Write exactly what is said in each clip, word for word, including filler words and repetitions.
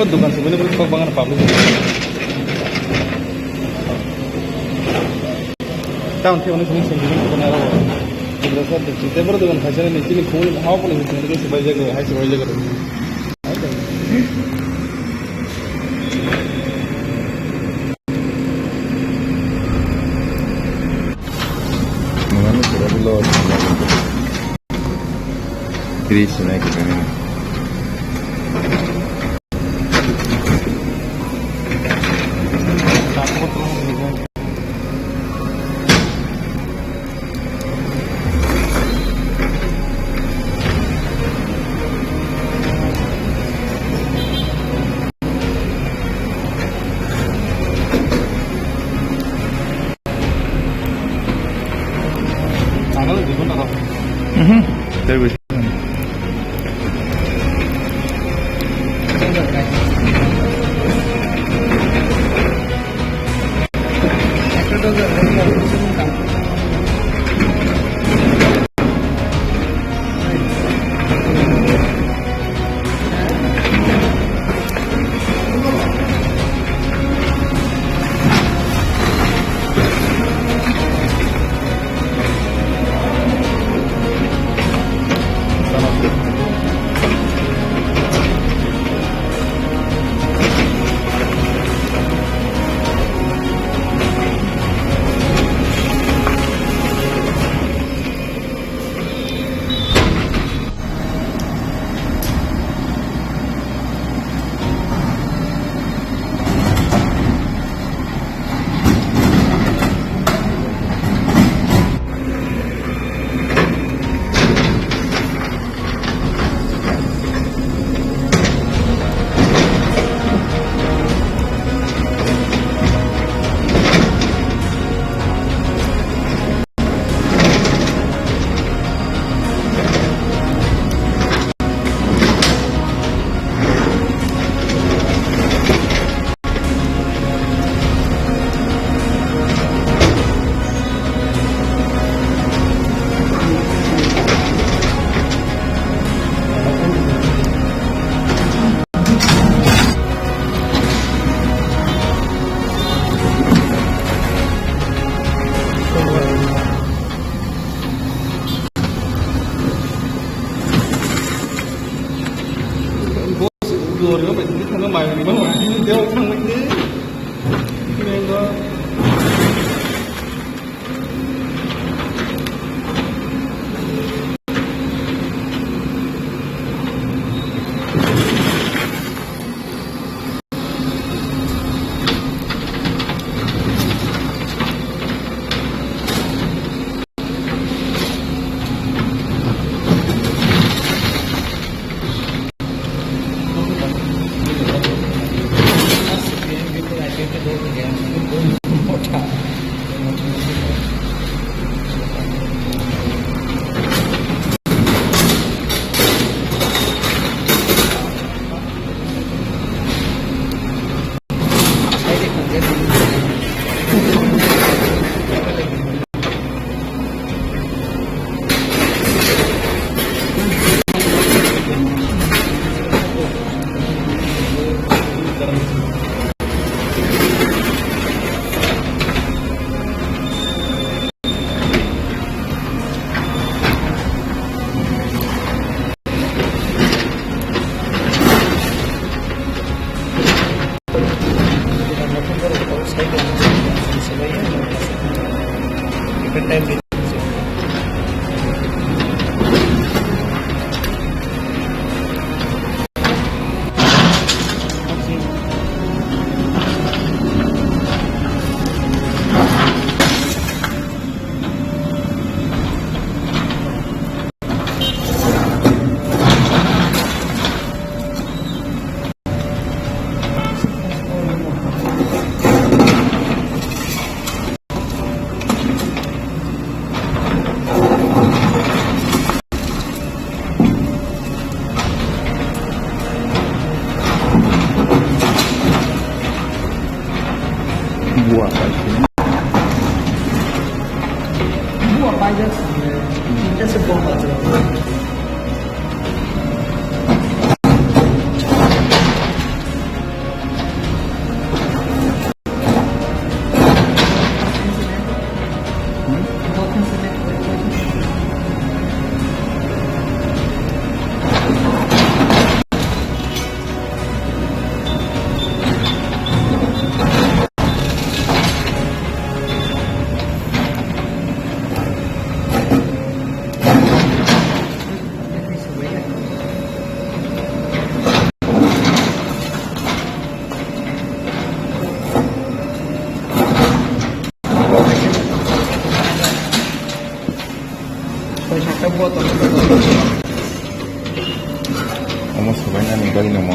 Dukan sebenarnya kok bangan public. Tang tiap hari sini sini dukan apa? Tiap hari sini tiap hari dukan khasana ni sini khul hawa pun sini sini sebai jaga, hai sebai jaga. Mangano sira bilo. Chris na kani. Mhm. Tei bo. Buah paisini. Buah paijak sini. Kita sebuah paijak. Omo sobainani gari namo.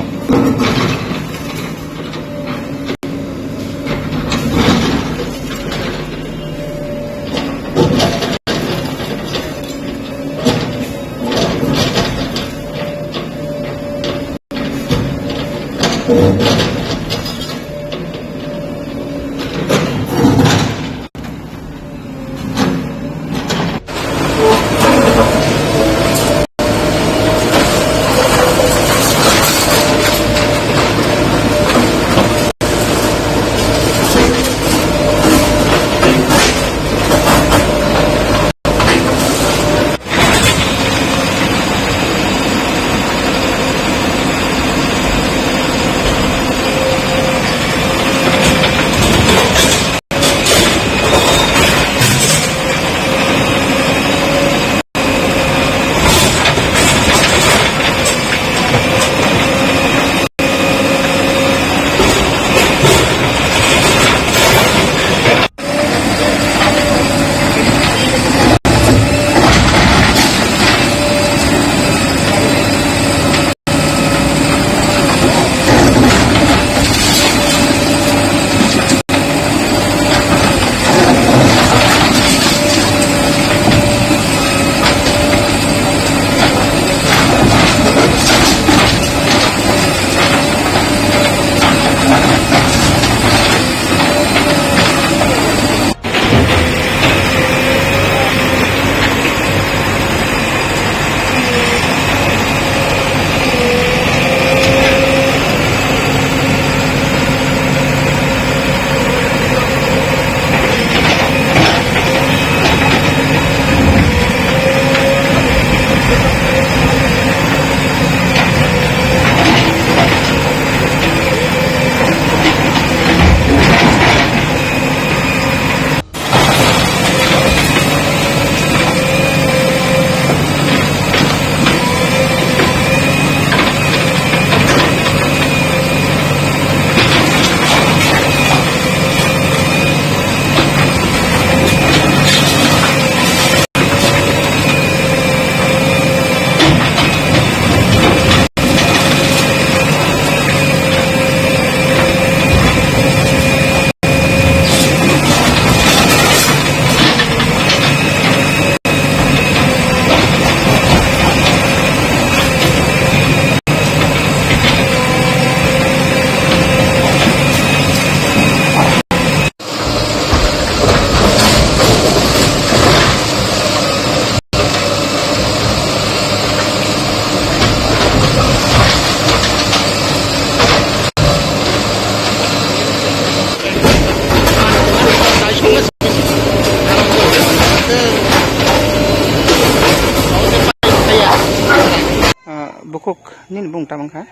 Ah, bukhuk nini bung tamo wngkha?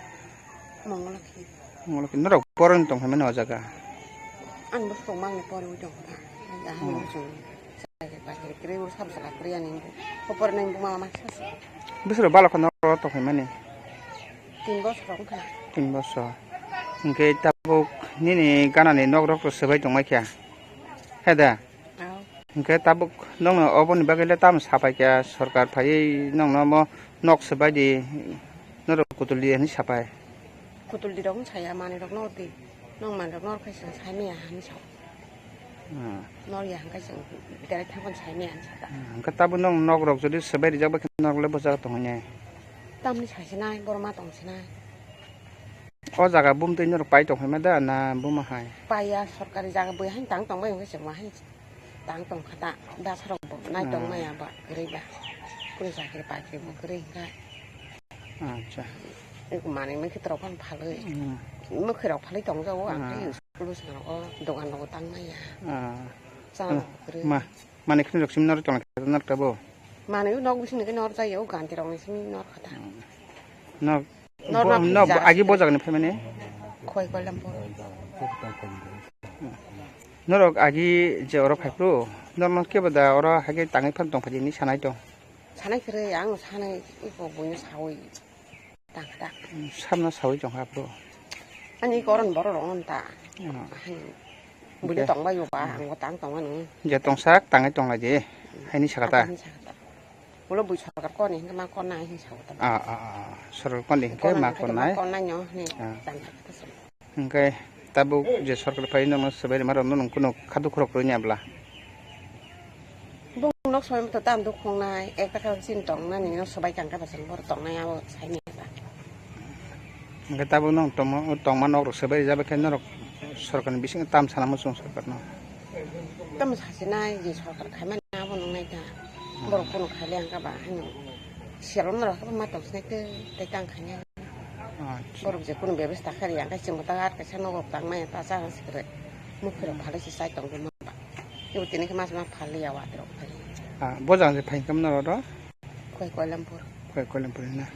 Mongolokhi. Mongolokhi. Norok poroni tong phaimani o jaga? Ang bwswk mangni porwi tong kha. Ang ahani Hmm. bwswk. Kwrwi ur sab saka kwrwi ani. Kopor nai buma ma sasa. Bwswk balok khano oro tong phaimani? Tin bosor wngkha. Tin bosor. Hwnkhe tabuk nini ganani nok rok swbai tongmai kha. He da? Ao. Hwnkhe tabuk nokno oboni bagwi le tamo sapai kha, sorkar phaiwi nokno omo nok swbai di, norok kutul di hinwi sapai. Kutul di rok wng saya, manwi rok nor di, nong manwi rok nor khai chwng sai maya hinwi sa. Hmm. Nor ya hwnkhe chwng direct thangphano sai maya hinwi sa ta. Hmm, hwnkhe tabuk nong nok rok jodi swbai rijak bai khe norok le bo jaga tong hwnwi. Tamni sai sinai, borok ma tong sinai. O jaga bumtwi norok pai tong phaima da na buma hai? Paiya, sorkari jaga bui haino tang tong bai hwnkhe chwng ma hai tang tong kha da, da sorok bo nai tong Ah. maya ba kwrwi ba. Kunu chakri bakri bo kwrwi hwnkhe. Acha. Eko manwi mui khe torok phano phalwi. Hmm. Mwkhwi rok phalwi tong jago, ang Ah. tei school bwskango dogan rogo tang maya. Ah. Chana Ah. bo kwrwi. Ma, manwi khini rok simi norok tong kha norok tabo? Manwi nok bising ni khe nor jaya, o ganti rok ni simi nor kha da. Hmm. Nok Nor Bo-, nang no, phi bo-, agi bo jaga ni phaimani? Khoi koilam poro. Norok agi je oro phai phuru, norok no kebo da oro hai khe tangwi phan tong phaidi hinwi sanai tong? Sanai kwrwi, ang sanai iko buino sawi tang kha da. Samno sawi tong kha phuru. Ani iko oron borok rok no ta. Hmm. Buino Hwnkhe tong bai ba, ang bo tang tong mani. Je tong sak tangwi tong lai di, haini saka ta. Ang haini saka ta. ulo bui sorkar koni hingke ma konna hing sao ta. Ah, ah, ah. Sorkar koni hingke ma konna hingke ma konnai. Konna nyo hini. Ah. Tang kha ta song. Hingke tabuk je sorkar pai nongno swbai rima rok nung kuno khadu khorok rwnya bla. Bung nok swbai to tam duk khongnai, ek taka sin tongnani no swbai kang kha ta song bor tongnai abo sai ni ba. Hingke tabuk nong tongma, tongma nok rok swbai rijak khe norok sorkar ni bisingo tam sana muchung sorkar no. Tamo sasinai je sorkar khaimani abo nungnai ta. Borok kunu khaile ang kaba hano. Siyalom norok ma tong sinai tei tei tang khainai. Acha. Borok je kunu bebesta khe riya khe chwngbo ta ar kaisa nogo tang maya ta cha sikre. Mukhirok phalai se chai tong ma ba. Ibo tini khe mas ma phal ya wa rok phai. Ah, bo jang je phai kam norok ro? Koi Koilampur. Koi Koilampur na.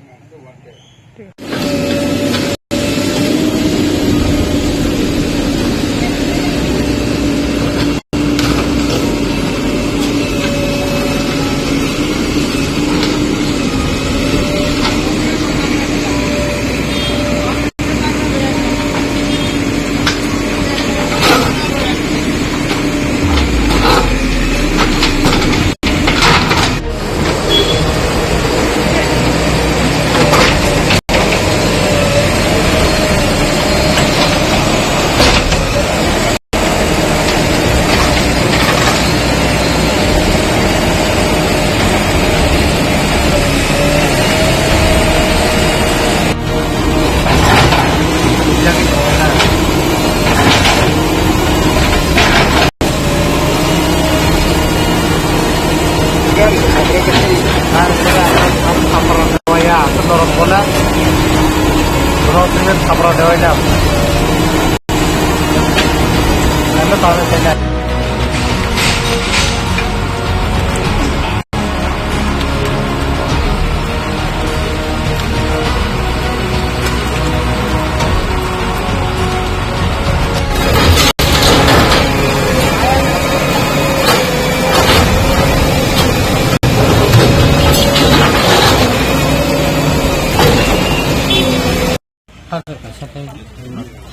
Hajar kaisa tei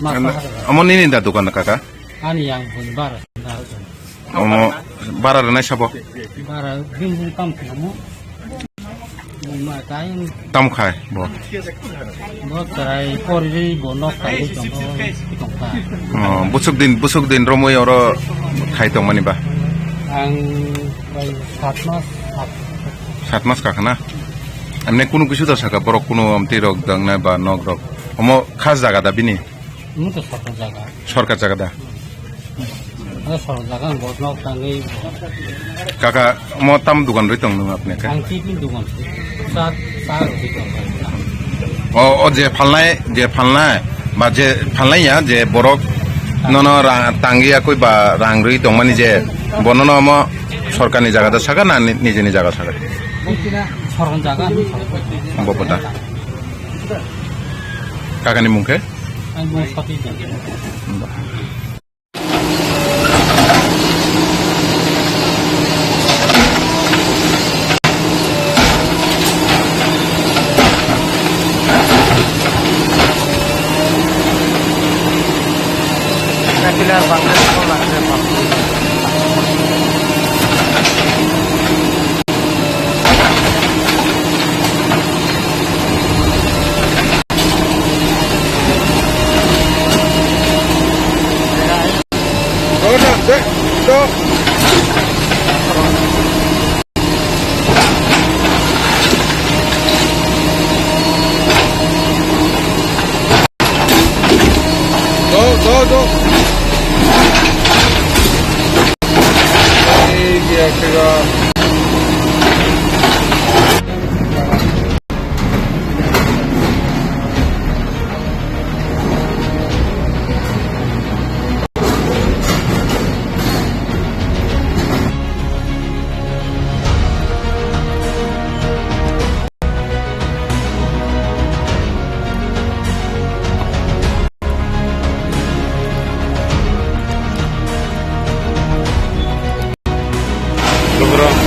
mas ma hajar. Omo nini da dokan kaka? Ani yang bun bara. Omo bara rwnai sabo? Bara bini kam khamu. Ma tai. Tam khai bo. Bo trai pori bo nok tai tong tong kha. Oh, busuk din, busuk din romoi oro khai tong mani ba? Ang bai sat mas, sat. Sat mas kaka na? Amne kunu kisu da saka borok kunu amtwi rok dangnai ba nok rok. Omo khas jaga da bini? Omo to sorkar jaga. Sorkar jaga da? Omo sorkar jaga, ang bo nok tangwi. Kaka, omo tam dukan rwi tong nung apne khe? Ang tiffin dukan. Sa, sa rwi tong. O, o je phalnai, je phalnai, ba je phalnai ya, je borok nono ra-, tangwi yakwi ba rang rwi tongmani je, bo nono omo sorkarni jaga da saka na ni-, nijini jaga saka? Sorkar jaga, ani sorkar. Bo pota. Kakani mung khe? Ani mung Sati Debbarma. Go, go, go. Hey, yeah, Lukurok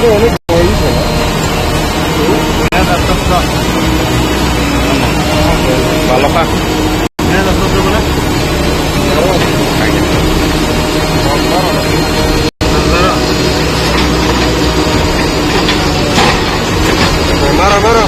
Maro, maro.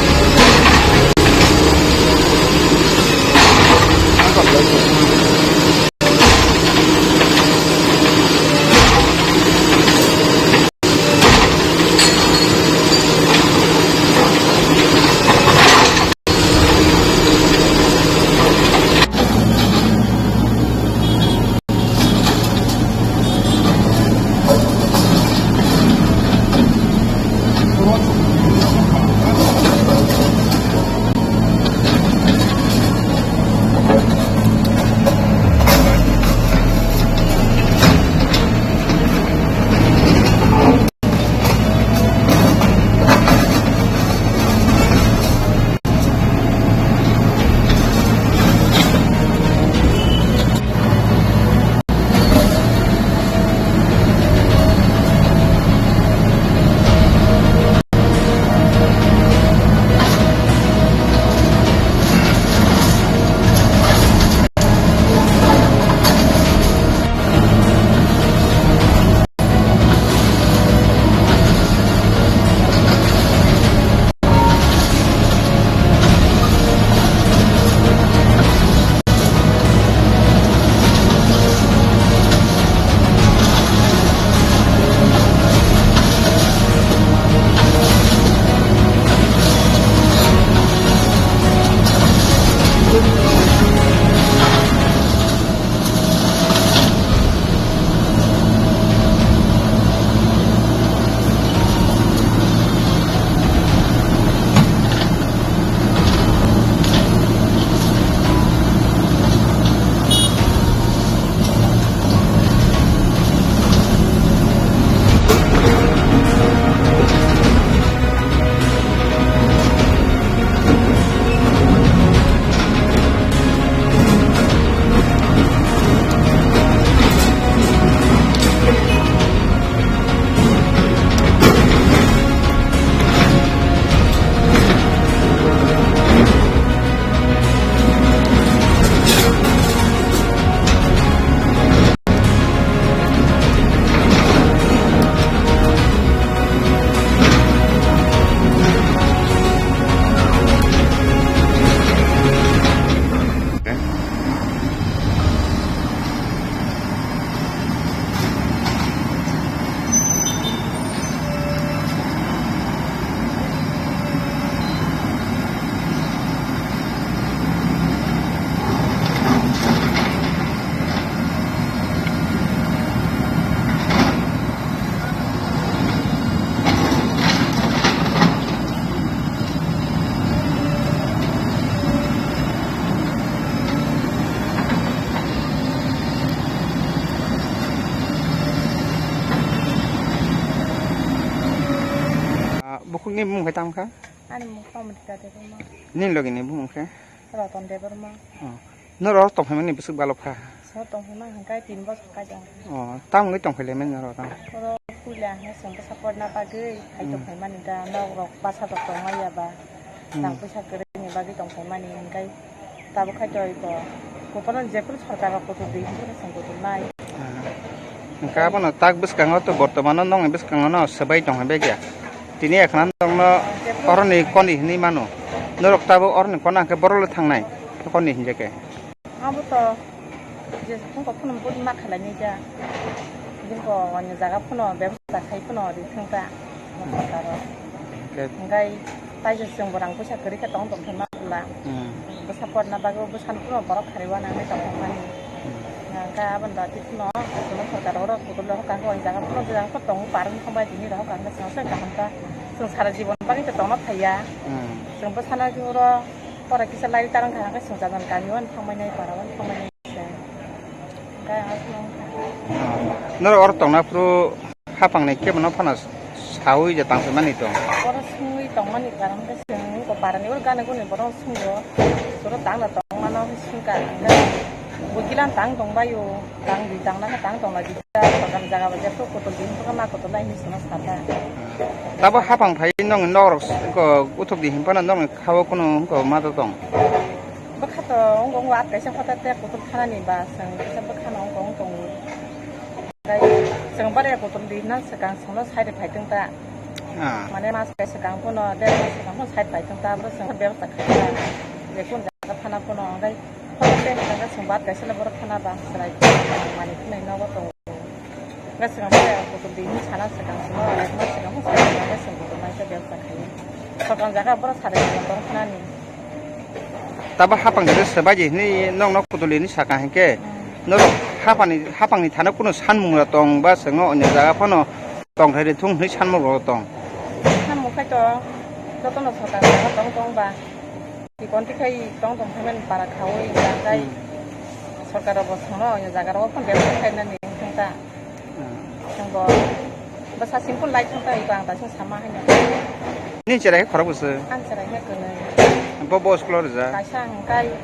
Ah, bukhukni bumung khe tamo kha? Ani mung Pramodita Debbarma. Nini logi ni bumung khe? Ratan Debbarma. Oh. Norok tongphaimani bwswk balok kha? So tongphaima hwnkhe tin bosor kaitor. Oh, tamo wngwi tongphailaimani norok tamo? Oro puila hwnkhe chwng bwsa porna bagwi hai Hmm. tongphaimani da, nok rok basa rok tongmaya ba. Hmm. Rang puisa kwrwini bagwi tongphaimani hwnkhe tabuk khai toi bo. Kuphuru jephuru sorkar rok kuthur di hwnkhe chwng kuthur nai. Ah. Hwnkhe abono tak bwskango to bortomano nokni bwskango no swbai tongphai begya. Tini ekhna nokno oroni koni hinwi mano. Norok tabuk oroni kona hwnkhe borok le thangnai. Koni hinjakhe. Abo to je phone kok phone body ma khalai ni ja. Jing ko ani jaga phone bebasta khai phone ri thang ta. Mo karo. Hwnkhe. Hwnkhe tai je chwng borang puisa kwrwi khe tong tong thang ma la. Hmm. Bwsa porna bagwi bwsani phone borok kharwi wana nai tong thang mani. Hmm. Hwnkhe aboni bagwi phone, phone sorkar oro kutul rok kang ko ani jaga phone jaga ko tong parang thang bai tini rok kang chwng se kaham ta. Chwng sara jibon bagwi to tongna thaya. Hmm. Chwng bwsano oro Pora kisa lai tarang kha, hwnkhe songchajani kami o thangmani, para o thangmani se. Hwnkhe aswk wngkha. Norok oro tongna phuru haphangni kebono phano saui je tangphimani tong. Oro sungui tongmani karon khe chwng eko parani oro gana guni borok sungo. Soro tangna tongmano hwnwi swngkha, hwnkhe bo kilan tang tongbaio, tang di tangna khe tang tongna di, sorkar jaga bai jepto kotol di, hwnkhai ma kotol lai hinwi swngna sakha. Tabo hapang phai nong nok rok ko uthuk di himpana nong khawo kuno ko ma to tong. Bwkha to wng wng wat kaisa hotel te kutung thanani ba chwng kaisa bwkhano wng wng tongo. Tei chwng bare kutung di na swkang chwngno side phai tong ta. Ah. Mane mas kaisa swkang phano der mas swkang phano side phai tong ta, bwswk bebsa kha ta. Je kun jaga thana phano wng tei hotel te hwnka khe chwng bat kaisa le borok thana ba chwrai manwi thwnwi nogo tongo. Hwnba swkang bwrwi ang kutung di hinwi sana swkang simo, like ma swkang hwnba swkang hwnba swkang kutung naikhe bebsa khaio. Swkang jaga borok sadai swkang borok khnani. Tabo hapang jora swbai di hinwi nokno kutung di hinwi sakang hinkhe, hmm, norok hapangni, hapangni thana kunu sanmung rok tong ba swkang onyo jaga phano tongthai rithung hinwi sanmung rok tong. Sanmung khai tong, jotono swkang jaga tong tong ba. Chikon tikhe tong tong phaimani para khaui tangkai. Hmm. Sorkar rok bo thangno oya jaga rok phano develop khainani wngkha ta. Hmm. Thangbo bwsa simple light thangkha iko ang taising sama haino. Ni cherai khorok bwswk? Ang cherai khe kwnwi. Bo, bo school o rwjak? Kaisa hwnkhe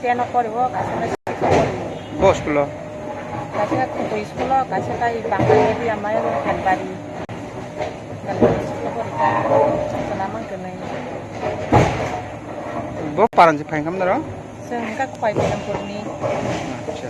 ten o poriwo, kaisa hwnkhe six o poriwo. Bo school o? Kaisa khe Khumtui school o, kaisa khe Bangla media mayo Khenbari. Khenbari school o porikha. Chwla mang kwnwi. Bo paran se phaikam naro? Chwng hwnkha Khwai Bailampurni. Acha.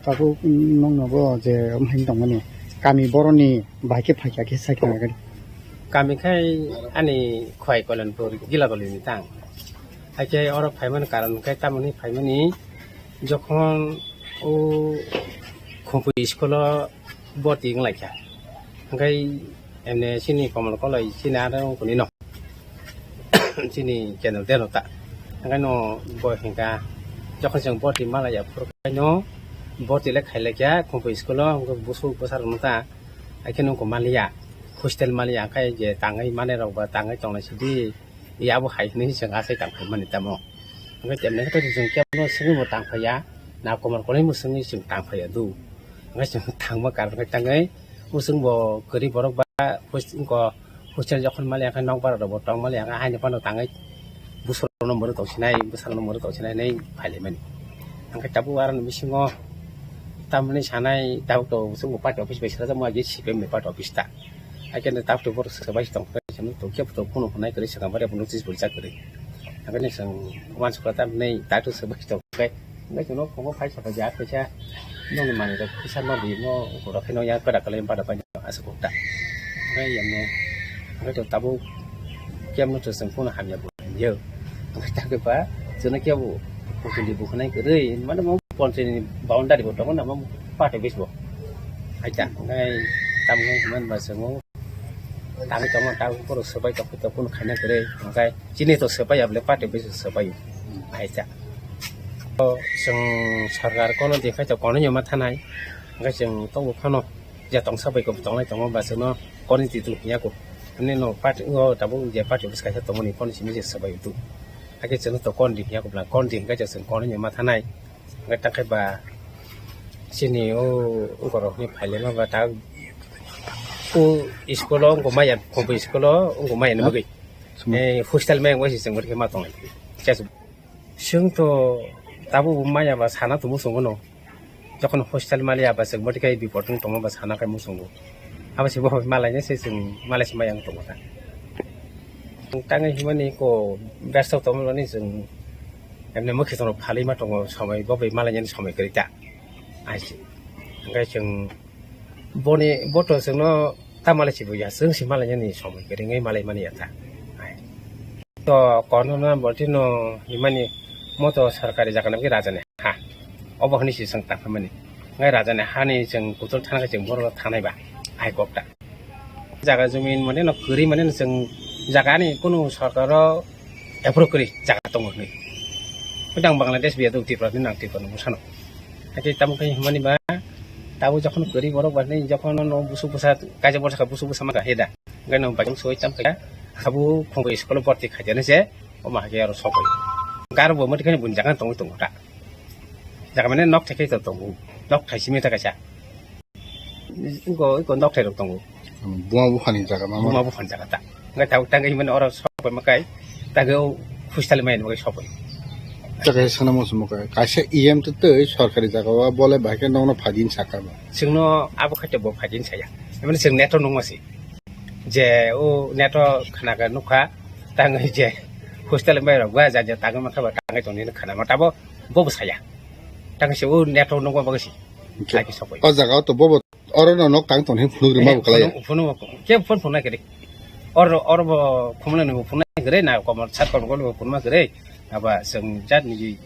Tabuk nokno bo je wng hai tongmani kami boroni bai khe phaikha khe sai khna gani. Kami khai ani Khwai Koilanpur Gilagoli ni tang. Hai khe oro phaimani karon khe tamoni phaimani jokhon o Khumtui school o boti wng lai kha. Hwnkhe emne chini Komol Koloi chini aro wng kuni no. Chini channel de rota. Hwnkhe no bo hwnkha jokhon chwng boti malaya phuru khe no boti le khai lai kha Khumtui school o hwnkhe busuk bwsa rok no ta. Hai khe nung ko maliya hostel maliya khai je tangwi manai rok ba tangwi tongnai sidi. Ya bo hai hwnwi chwng asai tang phai mani tamo. Hwnkhe temne khe to chwng kebo no swngwi bo tang phai ya. Na Komol Koloi bo swngwi chwng tang phai ya du. Hwnkhe chwng thangma karon khe tangwi. Bo chwng bo kwrwi borok ba hostel ko hostel jokhon mali ang khe nok bara rok bo tong mali ang khe haino phano tangwi bwswk rok no mwrwk tong sinai bwswk rok no mwrwk tong sinai hinwi phai lai mani. Hwnkhe tabuk aro ni bisingo tamni sanai tabuk to chwng bo party office bai sra jak ma je C P M ni party office ta. Hai khe tabuk to borok swbai tong khe chwng to kebo to phone hwnai kwrwi swkang bare notice bo rijak kwrwi. Hwnkhe chwng uansukha tamni tabuk to swbai tong khe. Hwnkhe chwngno phungo phai sakha je, "Ah, kaisa nokni manwi rok kisa nokni no borok khe nokya kwrak kwlai bada bai aswk kok ta." Hwnkhe yamno hwnkhe to tabuk kemno to chwng phano hamya bo hamya. Hwnkhe ta khe ba chwngno kebo kuchuli bo hwnai kwrwi mane mo ponchini boundary bo tongo na mo party office bo. Hai ta hwnkhe tamo hwnba chwngno tangwi tongma ta borok swbai tongkhe to phano khaina kwrwi hwnkhe. Chini to swbai ya bole party office swbai. Hai cha. To chwng sarkar kono de khai to kono nyoma thanai. Hwnkhe chwng tongo phano je tongsa bai ko tongnai tongo ba chwngno koni title hiya ko. Ani no party o tabuk je party office kaisa tongmani kono simi je swbai tu. Hake chwngno to kon di hiya ko bla kon di hwnkhe chwng kono nyoma thanai. Hwnkhe ta khe ba chini o borok ni phailema ba ta o school o wngkha maya, Khumtui school o wngkha maya ni bagwi. Suma. Eh, hostel maya wngwi se chwng ma tongo. Chwng to tabuk maya ba sana tongmo chwng no. Jokhon hostel maliya ba chwng bwtwi khe bipot wng tongma ba sana khai muchungo. Abo se bo malai se chwng malai se maya wng tongo ta. Tangwi himani ko bersa tongmani chwng emne mukhe tongno phalwi ma tongo somoi bo bai malai yani somoi kwrwi ta. Ai se. Hwnkhe chwng boni bo to chwngno ta malai se bo ya chwng se malai yani somoi kwrwi wngwi malai mani ya ta. Ai. To kono na bwltino himani mo to sarkari jaga nang raja ni ha. Obo hwnwi se chwng tangkha mani. Ngai raja ni hani chwng kutul thana chwng borok thanai ba. Hai kok ta. Jaga jumi mane no kwrwi mane no chwng Jaga ani kunu sorkaro approve kwrwi jaga tongo hinwi. Hwdang Bangladesh biya duk Tripura ni nang Tripura ni bwsano. Hakhe tamo khe hwnmani ba tabuk jokhon kwrwi borok ba hinwi jokhon no busu bwsa kaisa borsa busu bwsa ma kaheda. Hwnkhe no baikang soi tam khe akhabu khungkhe school o borti khaijani se o ma hakhe aro sokoi. Garo bo mati khani bun jaga tongwi tongo ta. Jaga mane nok thai khe tongo. Nok thai simi ta kaisa. Iko, iko nok thai rok tongo. Buma buphani jaga ma. Buma buphani jaga ta. Ngai tau tang himani oro sokoi makai. Tageo hostel mai makai sokoi. Jaga sana mo sumo kai. Kaisa E M to tei sorkari jaga wa bole bahai khe nokno phadin saka ba. Singno abo khaite bo phadin saya. Emani sing neto nungma si. Je o neto khana ga nukha. Tang je hostel mai rok ba ja ja tang ma kha ba tang tongni khana ma tabo bo bo saya. Tang se o neto nungma ba si. Hwnkhe lagi sokoi. O jaga o to bobo oro no nok tang tong hin phunuk rima bo kalai. Phunuk, phunuk, ke phone phunuk nai kiri. Or, or bo khumla ni phunuk nai kiri na komor sat komor bo phunuk nai kiri. Aba seng jat ni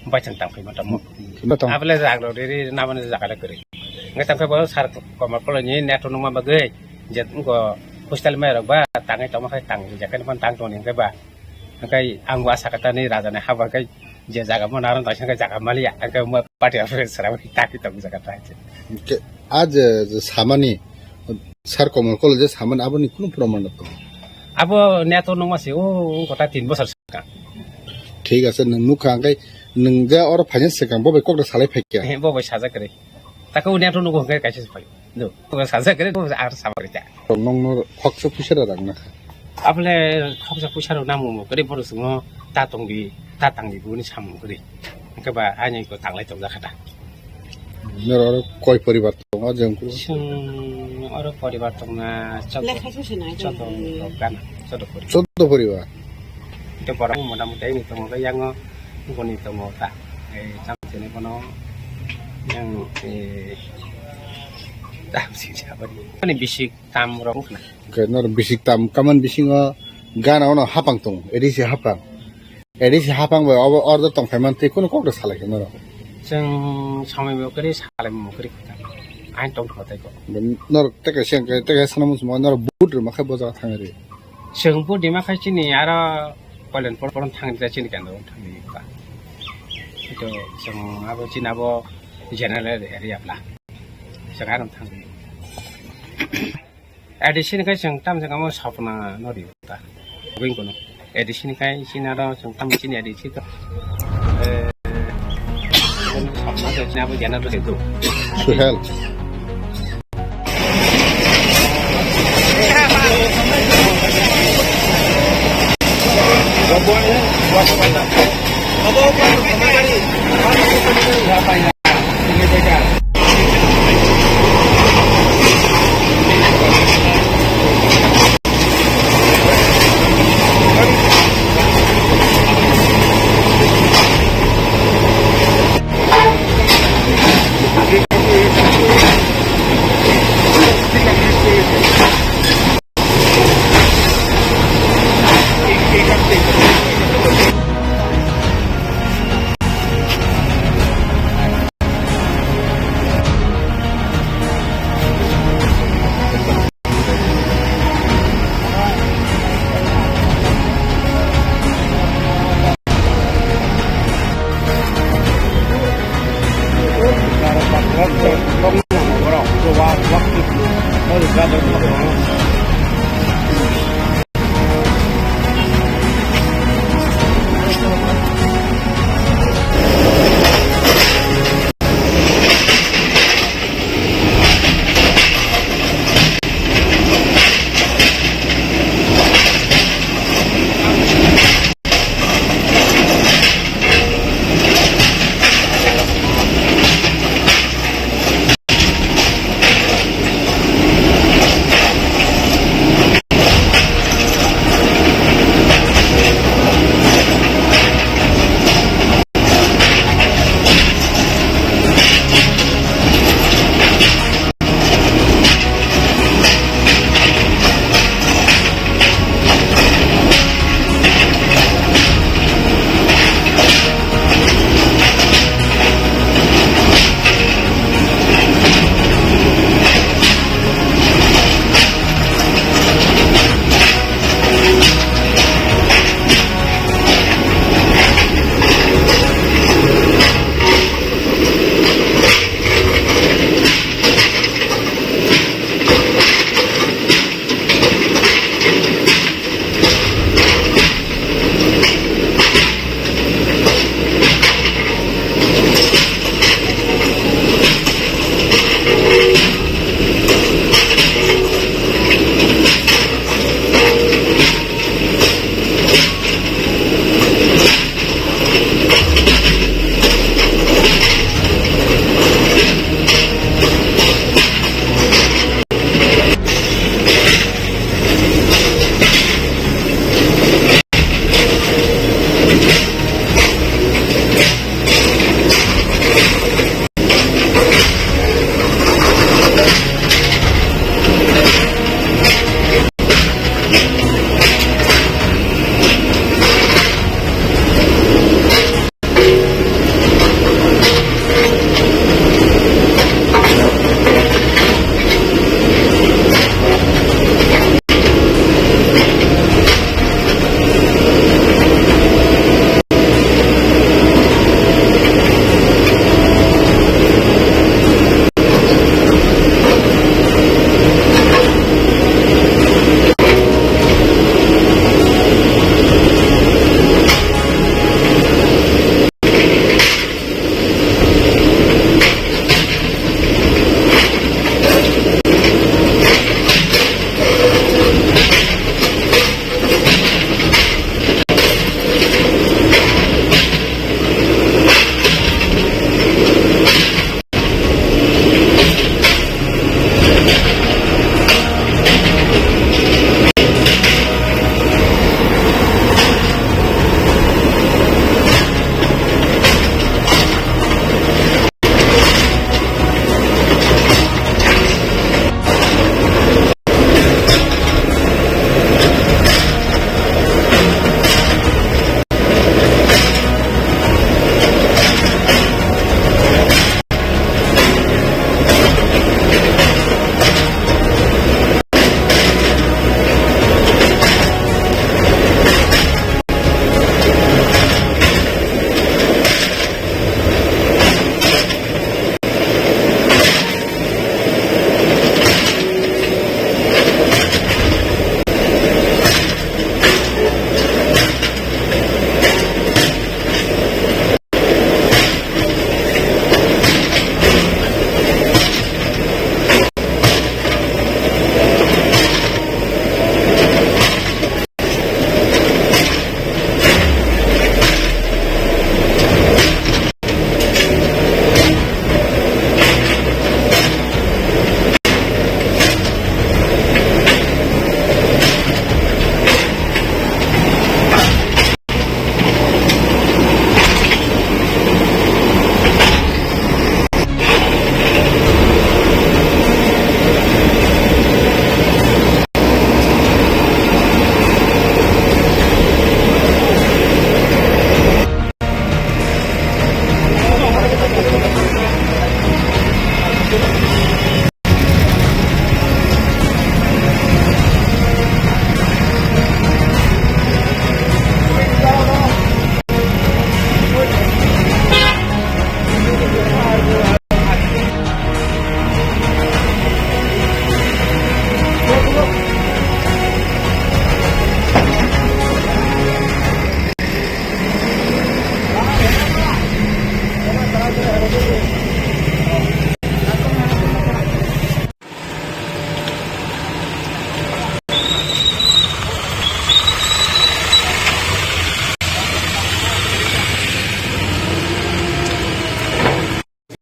baithang tang phai mata mo. Mata. Abele rag ro riri na mane jaga le kiri. Ngai tang phai bo sar komor kolo ni neto nungma bagwi. Je ko hostel mai rok ba tangai tongma khai tang jaga ni phan tang tong ni ba. Hwnkhe ang bo asa kata ni raja ni haba khai je jaga mo narwk kaisa khe jaga maliya, hwnkhe mo party office sara bai taki tong jaga ta hai. Hwnkhe a je, je samani, sar Komol Kolo je samani aboni kunu proman rok tongo? Abo neto nungma se o, o kota tin bosor swkang. Thik ase, nwng nukha, hwnkhe nwng je oro phaina swkang bo bai kok da salai phaikha? He, bo bai sajak kwrwi. Taka o neto nungo hwnkhe kaisa se phaio. No, to sajak kwrwi, to ar sama kwrwi ta. Nokno khoksa puisa rok rang nakha. Abole khoksa puisa rok namo mo kwrwi borok swngo ta tongdi, ta tangdi buni samung kwrwi. Hwnkhe ba ani ko tanglai tongjak kha ta. Noro oro koi poribar tongo jeng kuru? Chwng oro poribar tongna choddo, Lekha suse nai choddo tongdi. Rok gana, choddo poribar. Choddo poribar? Hwnkhe borok motamoti ani tongo khe yango boni tongo ta. Ei, cham sini bono yang, eh, tam sini apa ni? Ani bisik tam rok na. Hwnkhe noro bisik tam, kaman bisingo gana ono hapang tongo, A D C hapang. A D C hapang bai obo order tong phai man tei kunu kok da salai khe noro. Chwng samai bo kwrwi salai mo kwrwi kho ta. Ain tong kho tai ko. Noro teke seng ke teke sana muchung noro boot rwma khe bo jaga thang ri. Chwng boot rwma khai chini aro Koilan por por thang ri chini kan thang ri ba. Ito chwng abo chini abo general area bla. Chwng aro thang ri. A D C ni khai chwng tam jagao sapna no rio ta. Buing kono. A D C ni khai chini aro chwng tam chini A D C to. Eh, sapna to chini abo jana to do. Suhel.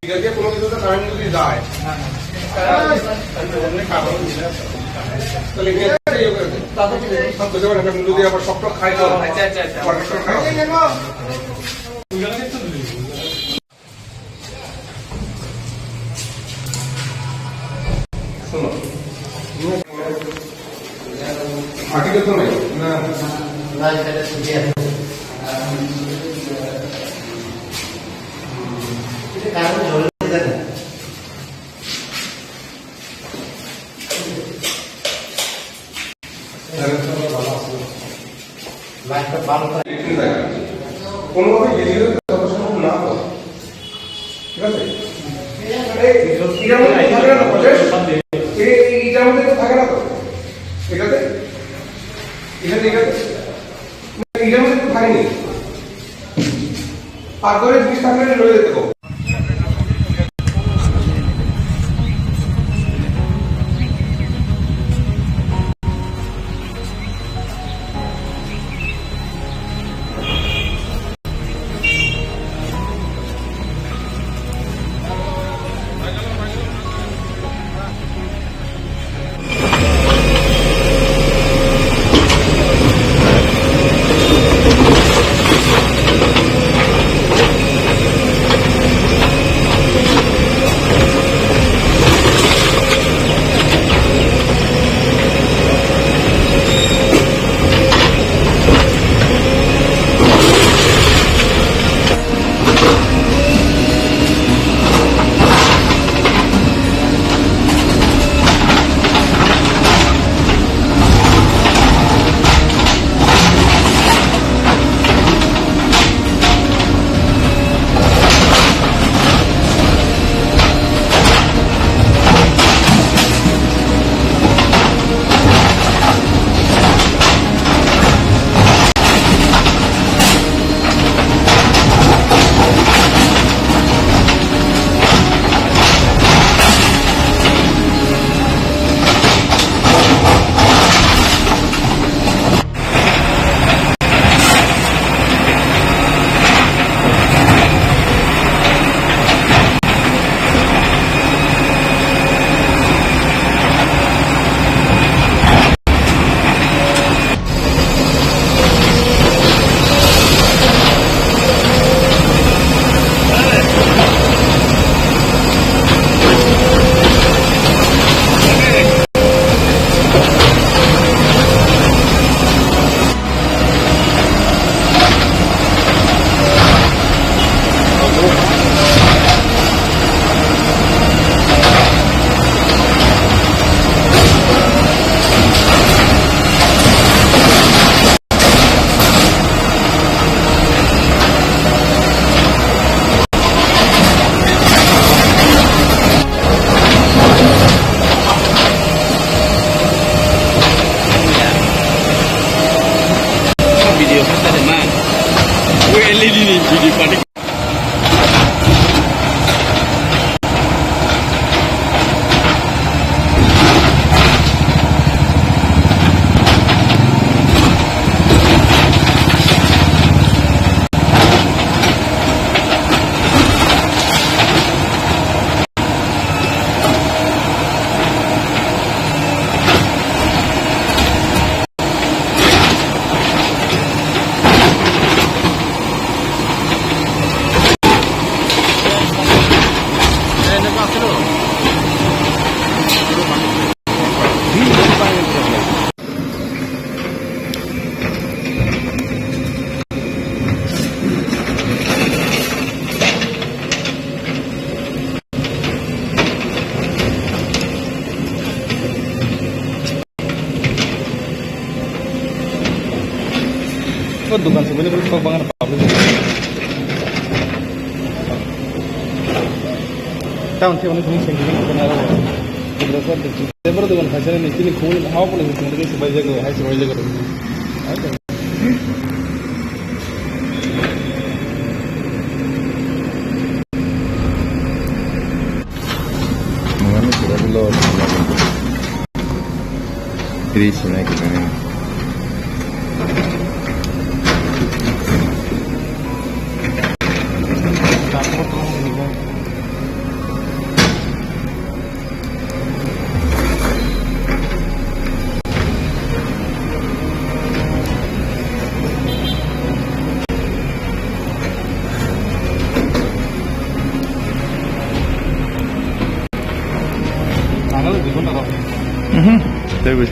ঠিক আছে, কোনো কিছু তো কারেন্ট যদি যায়, তাহলে এখানে ইয়ে করে দে। তারপর কি সব বুঝে পারে, যদি আবার শক্ত খাই তো, আচ্ছা, আচ্ছা, আচ্ছা। পরে শক্ত খাই। শোনো। আর্টিকেল তো নাই। না, না, এটা তো দিয়ে। এটা কারণ জরুরি জানে। লাইটটা বারো তারিখ। কোনোভাবে বিজেপি যত সম্ভব না হয়, ঠিক আছে? এই, এটার মধ্যে থাকে না তো, শেষ? এই, এই, এটার মধ্যে তো থাকে না তো, ঠিক আছে? ঠিক আছে, ঠিক আছে? না, এটার মধ্যে তো থাকেনি। পাকঘরে জিনিস থাকলে লয়ে যেতে হবে। Dukan sebenarnya kok bangan public. Tahun tiap ini sini sini sini kena apa? Berapa? Berapa dukan hajar ini? Kini kau ini hawa pun ini sini sebaik jago, hai sebaik jago. Mangani sura bilo. Tri sinai kita ni. Mhm. Tei buji.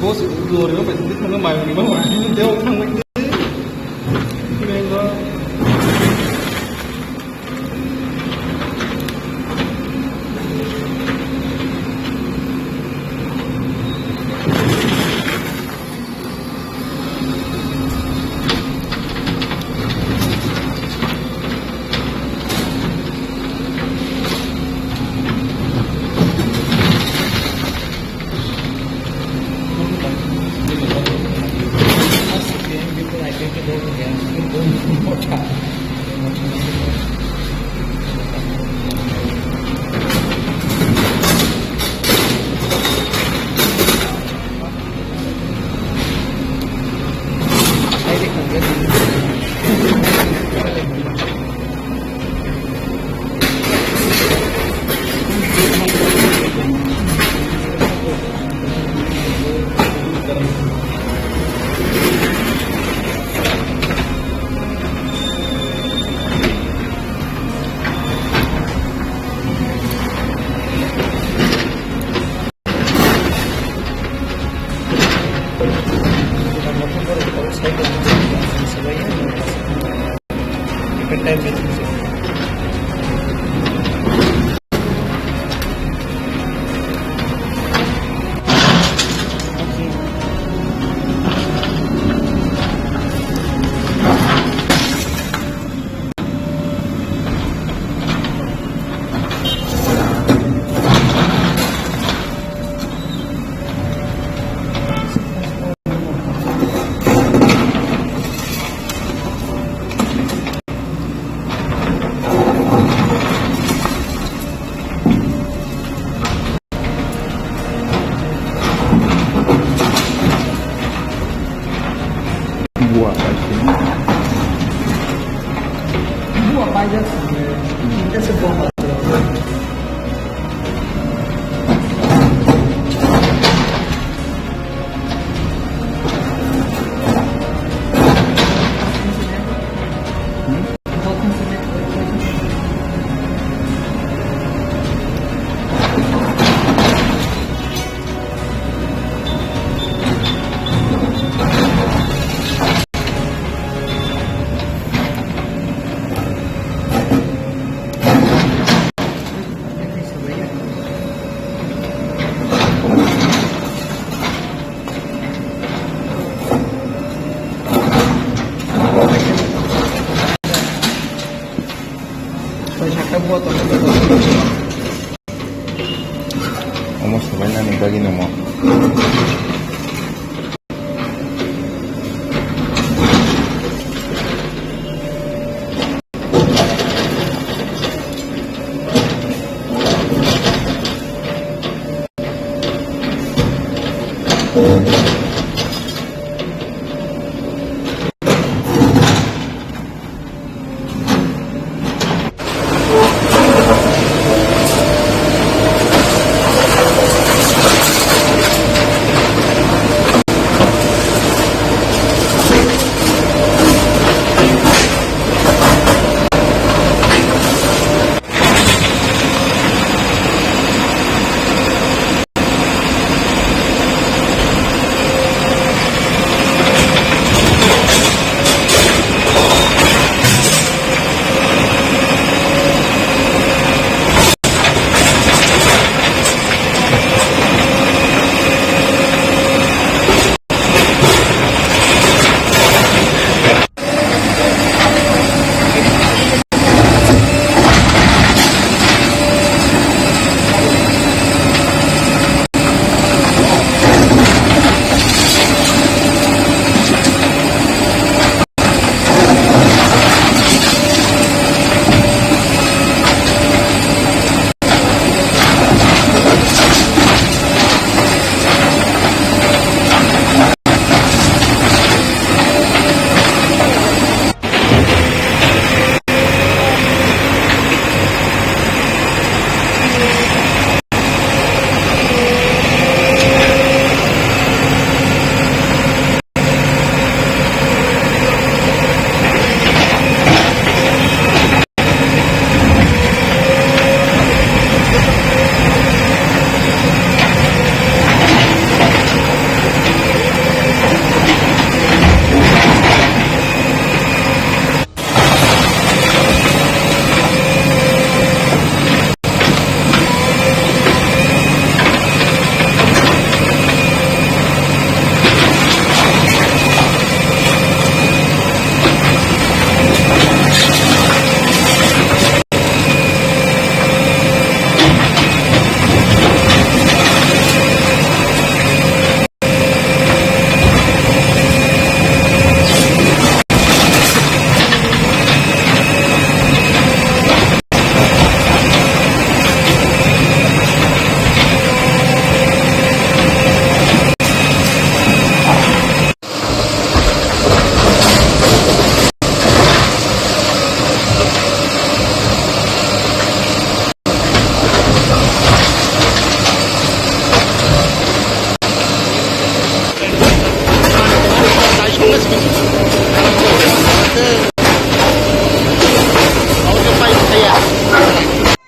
Boss, glory, apa itu? Mana main ni, mana? Dia orang main. Buah paisini. Buah paisini. Kita sebuah. Omo sobainani bagwi namo.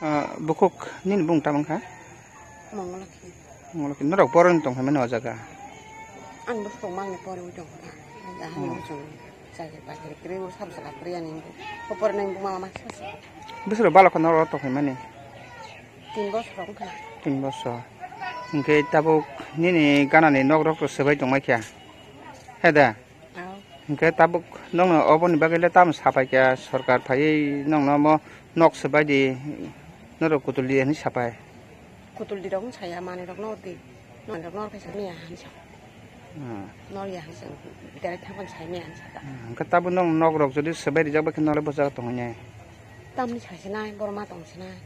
Ah, bukhuk nini bung tamo wngkha? Mongolokhi. Mongolokhi. Norok boroni tongkha mani o jaga? Ang bwswk mangni poriwi tongkha. Ang ahani Hmm. bwswk chakri bakri kwrwi, sabo sala kwrwi ani. Bo porinai buma masa se. Bwswk balokho norok tongkha mani? Tin bosor wngkha. Tin bosor. Hwnkhe tabuk nini ganani nok rok swbai tongmai kha? He da? Ao. Hwnkhe tabuk nokno oboni bagwi le tamo sapai kha, sorkar phaiwi nokno omo nok swbai di, norok kutul di hinwi sapai. Kutul di rok wng saya, manwi rok nor di, manwi rok nor khe sa maya hinwi sa. Hmm. Nor ya hinwi sa, direct thang phano sai maya hinwi sa ta. Hmm, hwnkhe tabuk nokno nok rok jodi swbai rijak bai khe nole bo jaga tongwi nai. Tamni sai se nai, borok ma tong se nai.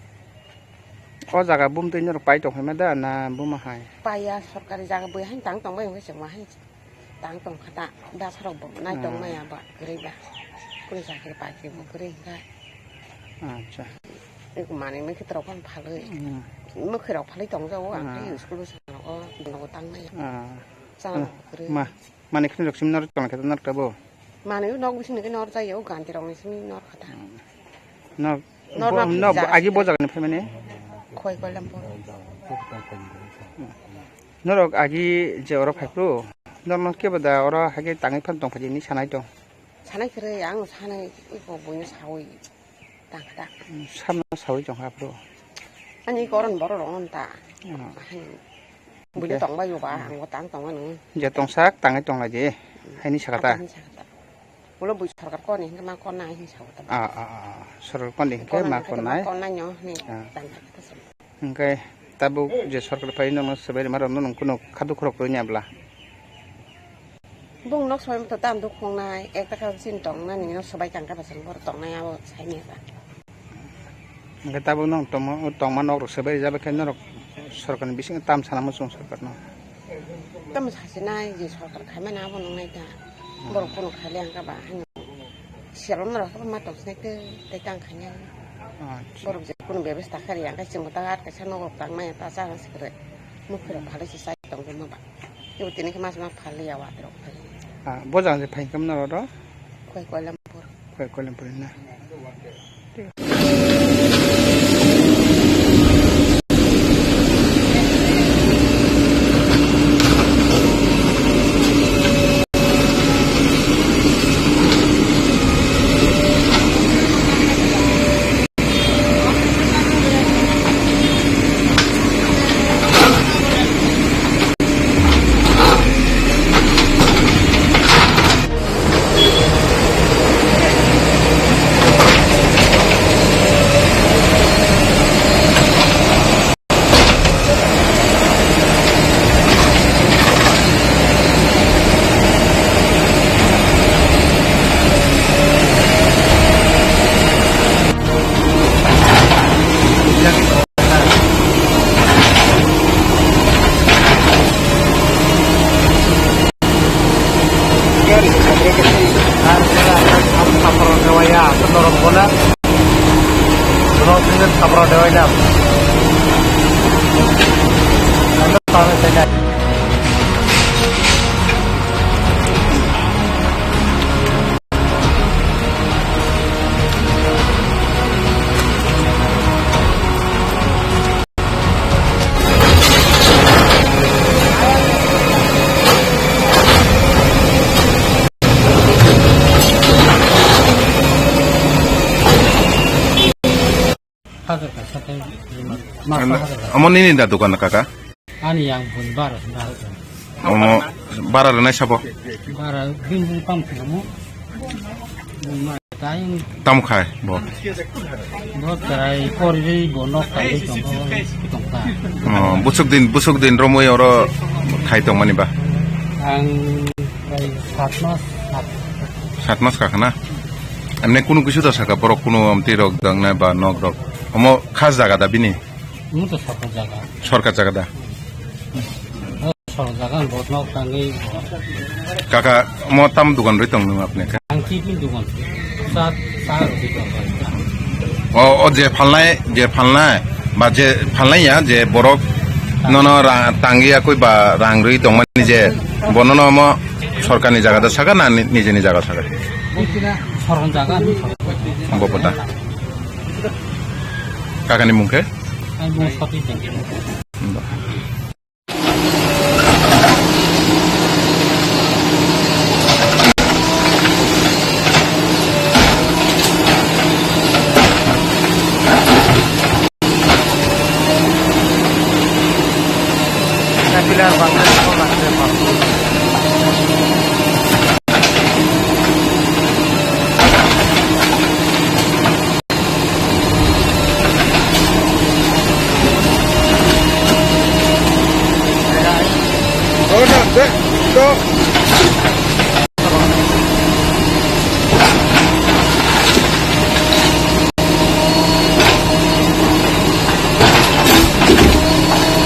O jaga bumtwi norok pai tong phai ma da na buma hai? Paiya, sorkari jaga bui haino tang tong bai hwnkhe chwng ma haino tang tong kha ta. Bwsa rok bo nai tong Hmm. maya ba kwrwi ba. Kunu chakri bakri bo kwrwi hwnkhe. Acha. Eko manwi mui khe rok phano phalwi. Hmm. Mwkhwi rok phalwi tong jago ang tei Hmm. school bwsa rok o nogo tang maya. Ah. Chana Hmm. bo kwrwi. Ma. Mani khini rok simi nor tong khe nor tabo. Mani nok bising ni nor jai o ganti rok ni simi nor kha ta. Nor Nor bo na no phaijak agi bo jaga ni phaimani. Khoi kolam bo. Norok agi je oro phai phru. Nor no kebo da oro hage tangwi phan tong phaji ni sanai tong. Sanai kre ang sanai iko buino sawi. Tang kha ta. Samno sawi tong kha phru. Ani koron borok rok no ta. Hmm. Buino Hingke? Tong bai ba ang bo tang tong mani. Je tong sak tangwi tong lai di. Haini saka ta. Ani saka ta. Ulo bui sorkar koni hingke ma konna hin sa uta. Ah, ah, ah, ah. Sorkar koni hingke ma konna. Konna nyo ni Ah. tang kata sa. Hingke tabuk je sorkar pai nong swbai rima rok nong kuno khadu khorok roi nya bla. Bung nok swbai to tam duk khong nai, ek taka sin tong nani no swbai kang ka basang bor tong nai abo sai ni ba. Hingke tabuk nong tongma, tongma nok rok swbai rijak khe norok sorkar ni bisingo tam sana muchung sorkar no. Tamo sasinai je sorkar khaimani abo nungnai ta. Borok phano khaile ang kha ba haino. Siyalom norok ma tong sinai tei tei tang khainai. Acha. Borok je kono bebasta kha ri ang kha chwng ta at kaisa nogo tang maya ta cha sikre. Mukhi rok phalai se sai tong ma ba. Tei tini khe mas ma phalai ya wa rok phalai. Ah, bo jang je phai kam norok ro? Khoi Koilampur. Khoi Koilampur na. Hajar kaisa tei lima. Masa hajar kaisa. Omo nini da dokan kaka? Ani yang bun bara bara. Omo bara rwnai sabo? Bara bin bin pam khe omo. Bun ma tai. Tam khai bo. Bo tai kori bo nok tai tong tong ta. Oh, busuk din, busuk din romoi oro khai tong mani ba? Ang bai sat mas, sat. Sat mas ka khana? Emne kunu kisu da saka borok kunu amti rok dang na ba nok rok. Omo khas jaga da bini? Omo to sorkar jaga. Sorkar jaga da? Sorkar jaga, ang bot nok tangwi. Kaka, omo tam dukan rwi tong nung apne kha? Ang chini dukan. Sa, sa rwi tong. O, o je phalnai, je phalnai, ba je phalnai ya, je borok nono ra-, tangwi akoi ba rang rwi tongmani je, bo nono omo sorkarni jaga da saka na ni-, nijeni jaga saka? Sorkar jaga. Bo pota. Kakani mung khe? Ang mung Sati Tengki.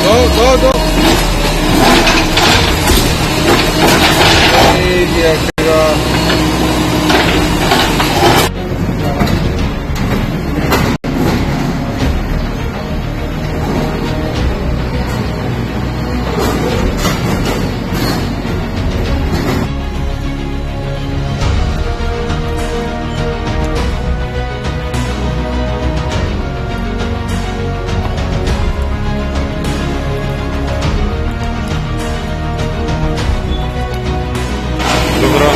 Go, go, go. Hey, dear God. Lukurok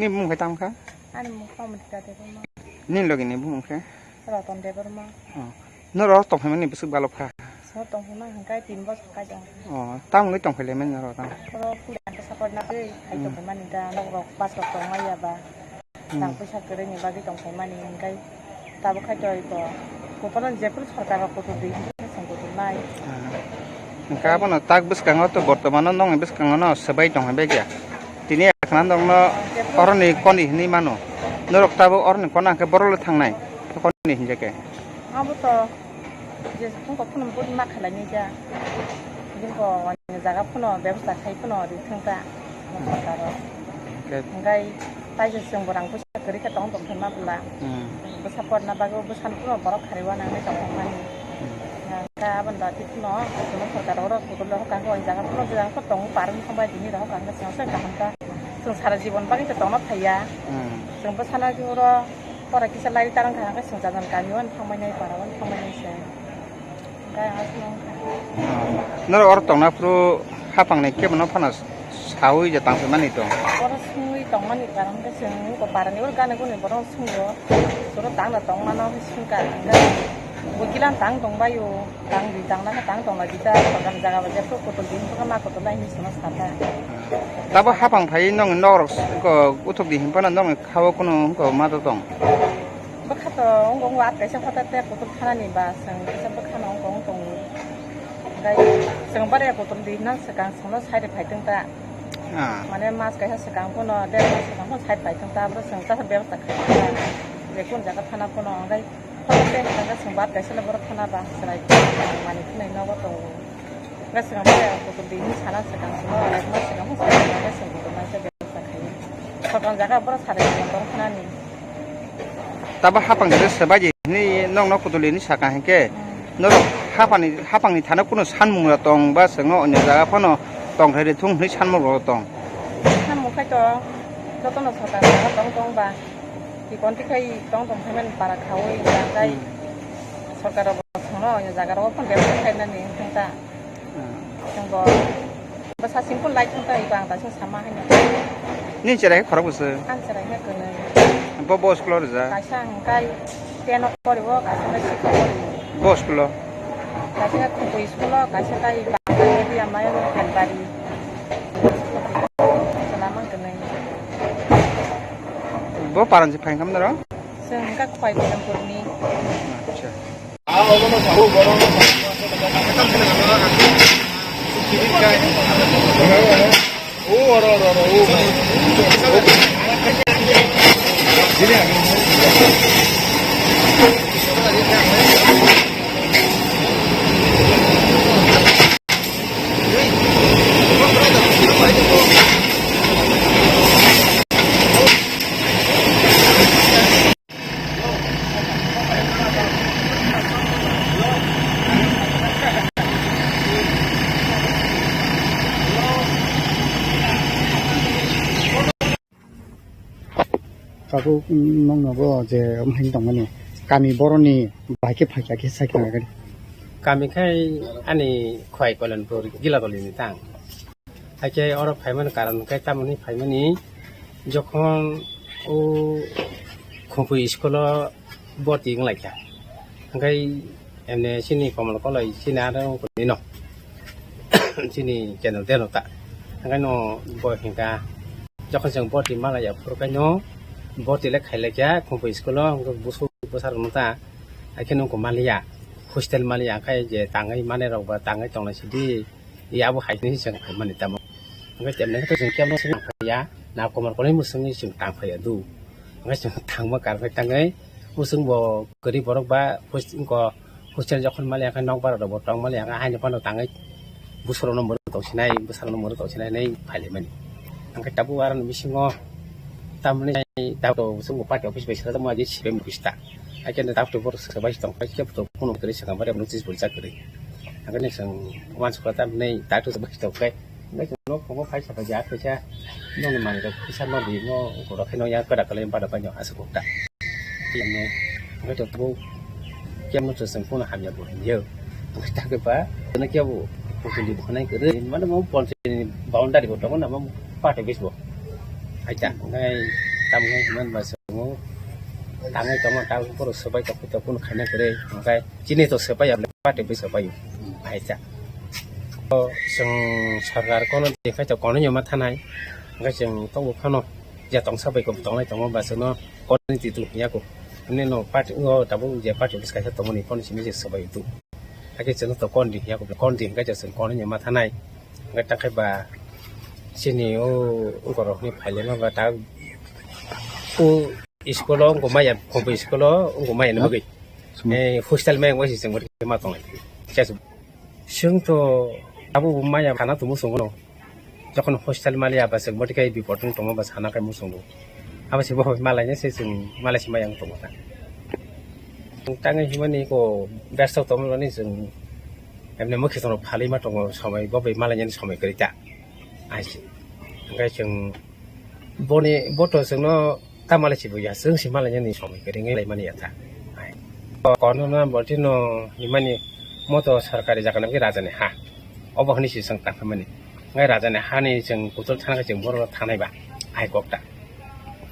Nini bumung khe tamo kha? Ani bumung khe Amrita Debbarma. Nini logi ni bumung khe? Ratan Debbarma. Oh. Norok tongphaimani bwswk balok kha? So tongphaima hwnkhe tin bosor kai tong. Oh, tamo wngwi tongphailaimani norok tamo? Oro puila khe support nagwi khai Hmm. tongphaimani da, nokrok bus rok tongmaya ba. Hmm. Rang puisa kwrwini bagwi tongphaimani hwnkhe tabuk khai toi ko. Kuphurno jephuru sorkar rok kuthuk di hwnkhe chwng kuthuknai. Ah. Hwnkhe abono tak bwskango to bortomano nongni bwskango no swbai tongphai bai kha. Tini ekhanan dongno oroni koni hinwi mano. Norok tabuk oroni kona hwnkhe borok le thangnai. Koni hinjake. Abo to je phungo phunum budi ma khalai ni ja. Jingko jaga phuno bebasta khai phuno ri thung ta. Hwnkhe. Hwnkhe tai je chwng borang puisa kwrwi khe tong tong khe ma bwla. Hmm. Bwsa porna bagwi bwsano phuno borok kharwi uanani tong thangmani. Hmm. Hwnkhe aboni bagwi phuno chwngno sorkar oro kutung le hokang khe o jaga phuno jang khe tongo parwng thangbai tini rok hokang khe chwng se kaham kha. Chwng sara jibon bagwi khe tongna phaiya. Hmm. Chwng bwsano khe oro pora kisa lai tarwng kha hwnkhe chwng jajan kami uan thangmani para uan thangmani se. Hwnkhe ang aswk wngkha. Norok oro tongna phuru hapangni kebo no phano saui je tang phimani tong. Oro swngwi tongmani karon khe chwng eko parani oro gana guni borok swngwi o. Soro tangna tongmano hwnwi swngkha hwnkhe bo gilan tang tongbaio. Tang di tangna khe tang tongna di ta, tongna jaga ba jephru kutul di hwnba ma kutul lai hinwi swngno sakha. Tabo hapang phai nong norok ko uthuk di hinphano nong khawo kunu ko ma to tong. Bwkha to wng wng at kaisa hote te kutul thanani ba chwng kisa bwkhano wng wng tongo. Hwnkhe chwng bare kutul di hwnna swkang chwngno side phai tong ta. Ah. Mane mas kaisa swkang phano der mas swkang phano side phai tong ta, abo chwng kasa bebasta khai ta. Je kun jaga thana phano hwnkhe. Khorok tei hwnkhe chwng bar kaisa le borok khana ba chwrai mani khwnai nogo tongo. Hwnkhe chwng bai ang kutung di hinwi sana swkang chwngno ekma swkang phano swkang hwnkhe chwng kutung naikhe bebsa khaio. Khoroknwi jaga borok sarai borok khanani. Tabo hapang se swbai di hinwi nokno kutung di hinwi saka hinkhe Hmm. norok hapani hapangni thana kunu sanmung rok tong ba chwngno onyo jaga phano tong thai rithung hinwi sanmung rok tong. Sanmung khai to jotono swkang jaga tong tong ba. Tikon tikhai tong tong phaimani para khaui, tei Hmm. sorkar rok bo thangno, o jaga rok phano develop khainani wngkha ta. Hmm. Chwng bo bwsa simple light wngkha, iko ang daisa sama haino. Nini cherai khorok bwswk? Ang cherai khe kwnwi. Bo, bo school o rijak? Kaisa ang kai ten o poriwo, kaisa kai six o poriwo. Bo school o? Kaisa kai Khumpu school o, kaisa kai Bangla medium o, Phalbari. Chwla mang kwnwi. Bo paran se phaikha mano ro? Chwng wngkha Khwai Bailampurni. Acha. Tabuk nokno bo je omo hai tongmani kami boroni bai khe phaikha khe sai khna. Kami khai ani Khwai Koilanpur Gilagoli ni tang. Hai khe oro phaimani karon khe tamoni phaimani jokhon o Khumpu school o boti wng lai kha. Hwnkhe emne chini Komal Koloi chini aro wngkha nino. Chini channel deno ta. Hwnkhe no bo hwnkha jokhon chwng boti malaya phuru khe no boti le khai lai kha Khumpu school o hwnkhe busu bwsa rwno ta. Hai khe no wngkha maliya hostel maliya hwnkhe je tangwi manai rok ba tangwi tongnai sidi. Ya abo hai ni chwng phaimani tamo. Hwnkhe temne khe chwng kebo chwng phaiya, na Komal Koloi mwswngwi chwng tang phaiya du. Hwnkhe chwng thangma kar phai tangwi mwswng bo kwrwi borok ba hos-, wngkha hostel jokhon maliya khe nokbar rok bo tong maliya khe haino phano tangwi busurokno mwrwk tongsinai, bwsarokno mwrwk tongsinai hinwi phailaimani. Hwnkhe tabuk aroni bisingo tamoni tabuk chwng bo party office bai swijak ma je C P M office ta. Hai khe tabuk borok swbai tong phai khe to phone kwrwi swkang bai notice bo rijak kwrwi. Hwnkhe chwng uansukha tamni tabuk swbai tong phai. Hwnkhe chwng nok phungo phai saka ja kaisa nokni manwi rok kisa nokni no borok khe nokya kwrak kwlai bada bai no aswk kok ta. Hwnkhe to tabuk kebo to chwng phone hamya bo hinyo. Hwnkhe ta khe ba no kebo putuli bo khwnai kwrwi mane mo ponchayat ni boundary bo tongo na mo party office bo. Hai ta hwnkhe Tamo hwnba chwng tangwi tongma ta borok swbai tongkhe tongphuru khaina kwrwi, hwnkhe chini to swbai ya, party bai swbai o. Aisa. O chwng sarkar kono de khai to kono nyoma thanai. Hwnkhe chwng tongo phano je tongsa bai ko tongnai tongo ba chwngno kono ni titu hiya ko. Ani no party o tabuk je party bwskai sa tongmani kono simi je swbai tu. Hakhe chwng to kon di hiya ko kon di hwnkhe chwng kono nyoma thanai. Hwnkhe ta khe ba chini o borok ni phailema ba ta o school o wngkha maya, Khumpu school o wngkha maya ni bagwi. Suma. Eh, hostel maya wngkha se chwng ma tongnai. Chwng to abo maya khana tongmo chwng no. Jokhon hostel maliya ba chwng bwtwi khe bipot wng tongma ba sana khe muchungo. Abo se bo malai se chwng malai se maya wng tongo ta. Tangwi himani ko besto tongmani chwng emne mukhe tongno phalwi ma tongo, somoi bo bai malai yani somoi kwrwi ta. Aisi. Hwnkhe chwng boni bo to chwngno ta malai se bo ya, chwng se malai yani somoi kwrwi wngwi lai mani ya ta. Ai. Kono na bwtwi no himani moto sarkari jaga nang raja ni ha. Obo hwnwi se chwng tangkha mani. Ngai raja ni hani chwng kutul thana khe chwng borok thanai ba. Ai kok ta.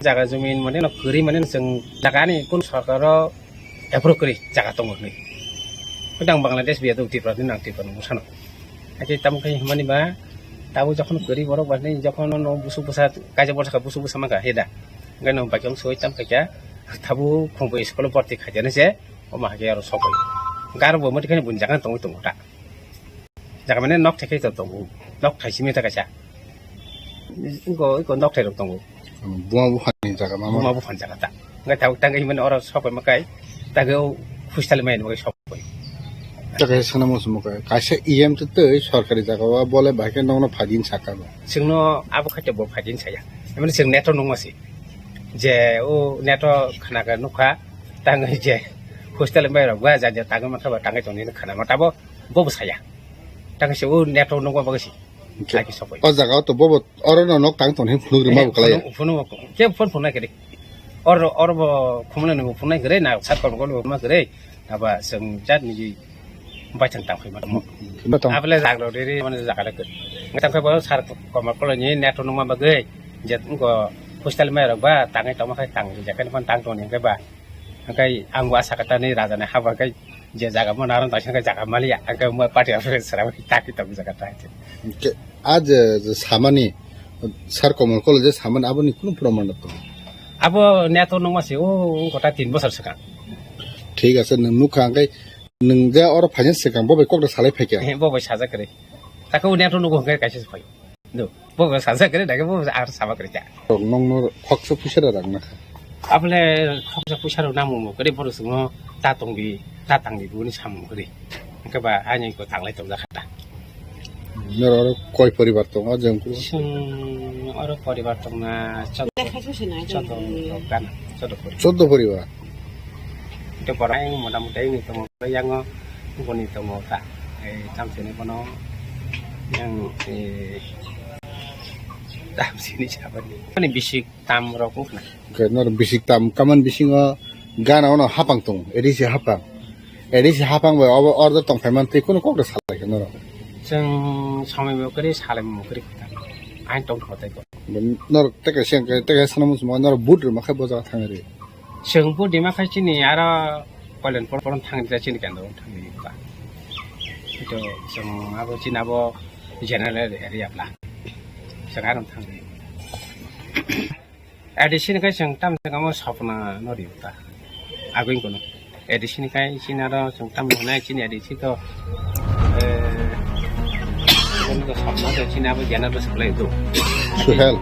Jaga jumi mane no kwrwi mane no chwng jaga ani kun sarkar o approve kwrwi jaga tongo hwnwi. Hwdang Bangladesh biya dong Tripura din nang Tripura nung sano. Hakhe tamo khe hwnmani ba tabo jokhon kwrwi borok ba hwnwi jokhon no busuk bwsa kaisa borsa busuk bwsa mangkha he da. Hwnkhe no baikhe soi tam khaikha tabo Khumpu school o borti khaikha se omo hakhe aro sokoi. Garo bo mati khani bun jaga tongwi tongo ta. Jaga mane nok thai khe to tongo. Nok thai simi ta kaisa. Iko, iko nok thai rok tongo. Buma buphani jaga ma. Buma buphani jaga ta. Ngai tau tang mane oro sokoi makai. Tagwi o hostel mai makai sokoi. Jaga sana mo sumo kai. Kaisa E M to tei sarkari jaga wa bole bai khe nokno phadin saka ba. Chwngno abo khaite bo phadin saya. Mane chwng neto nungma si. Je o neto khana ka nukha. Tangwi je hostel mai rok ba ja ja tangwi mankha ba tangwi tongni khana ma tabo. Bobo saya. Tang se o network nungma bagwi se. Hwnkhe lagi sokoi. O jaga o to bobo oro no nok tang tong hin phunuk rima bo kalai. Phunuk, phunuk, ke phone phunai kere. Oro, oro bo khumna nungo phunai kere na sat kol kol ma kere. Aba seng jat ni bai thang tang phai ma. Batong. Abele jaglo riri mane jaga le kere. Ngatang khe bo sar komal kol ni network nungma bagwi. Jet ko hostel mai rok ba tangai tongma khai tang jaga ni phan tang tong ni ba. Hwnkhe ang bo asa kata ni raja ni haba khe je jaga mo naron taisa khe jaga maliya, hwnkhe mo party office sara bai taki tong jaga ta. Hwnkhe a je, je samani, sar Komol Kolo je samani aboni kunu proman rok tongo? Abo neto nungma se o, o kota tin bosor swkang. Thik ase, nwng nukha hwnkhe nwng je oro phaina swkang bo bai kok da salai phaikha. He, bo bai sajak kwrwi. Takhe o neto nugo hwnkhe kaisa se phai. No, bo sajak kwrwi, dage bo ar sama kwrwi ta. Nokno khoksa puisa rok rang nakha. Abole khoksa puisa rok namo mo kwrwi borok swngo ta tongdi, ta tangdi boni samung kwrwi. Hwnkhe ba ani ko tanglai tongjak kha ta. Noro oro koi poribar tongo jeng kuru? Chwng oro poribar tongna chod-, choddo rok gana, choddo poribar. Choddo poribar. Ito borai motamoti ini tongo. Yango boni tongo ta. Eh, tamsini bono yang, eh, tamsini sabani. Ani bisik tam rok wngkha na. Hwnkhe noro bisik tam, kaman bisingo gana ono hapang tongo, A D C hapang. A D C hapang bai obo order tongphai man tei kunu kok da salai khe noro. Chwng somoi bo kwrwi salai mo kwrwi kha. Ain tong kho tei ko. Noro teke seng ke teke sana muchung noro but rwma khe bo jaga thang ri. Chwng bo dima khai chini aro Kalyanpur poro thangdi chini kendro thangdi ba. Ito chwng abo chini abo general area bla. Chwng aro thangdi. A D C ni khai chwng tam jagao sapna no ri ta. Agwi kono. A D C ni khai chini aro chwng tam hwnai chini A D C to, eh, kono to sapna to chini abo general supply do. Suhel.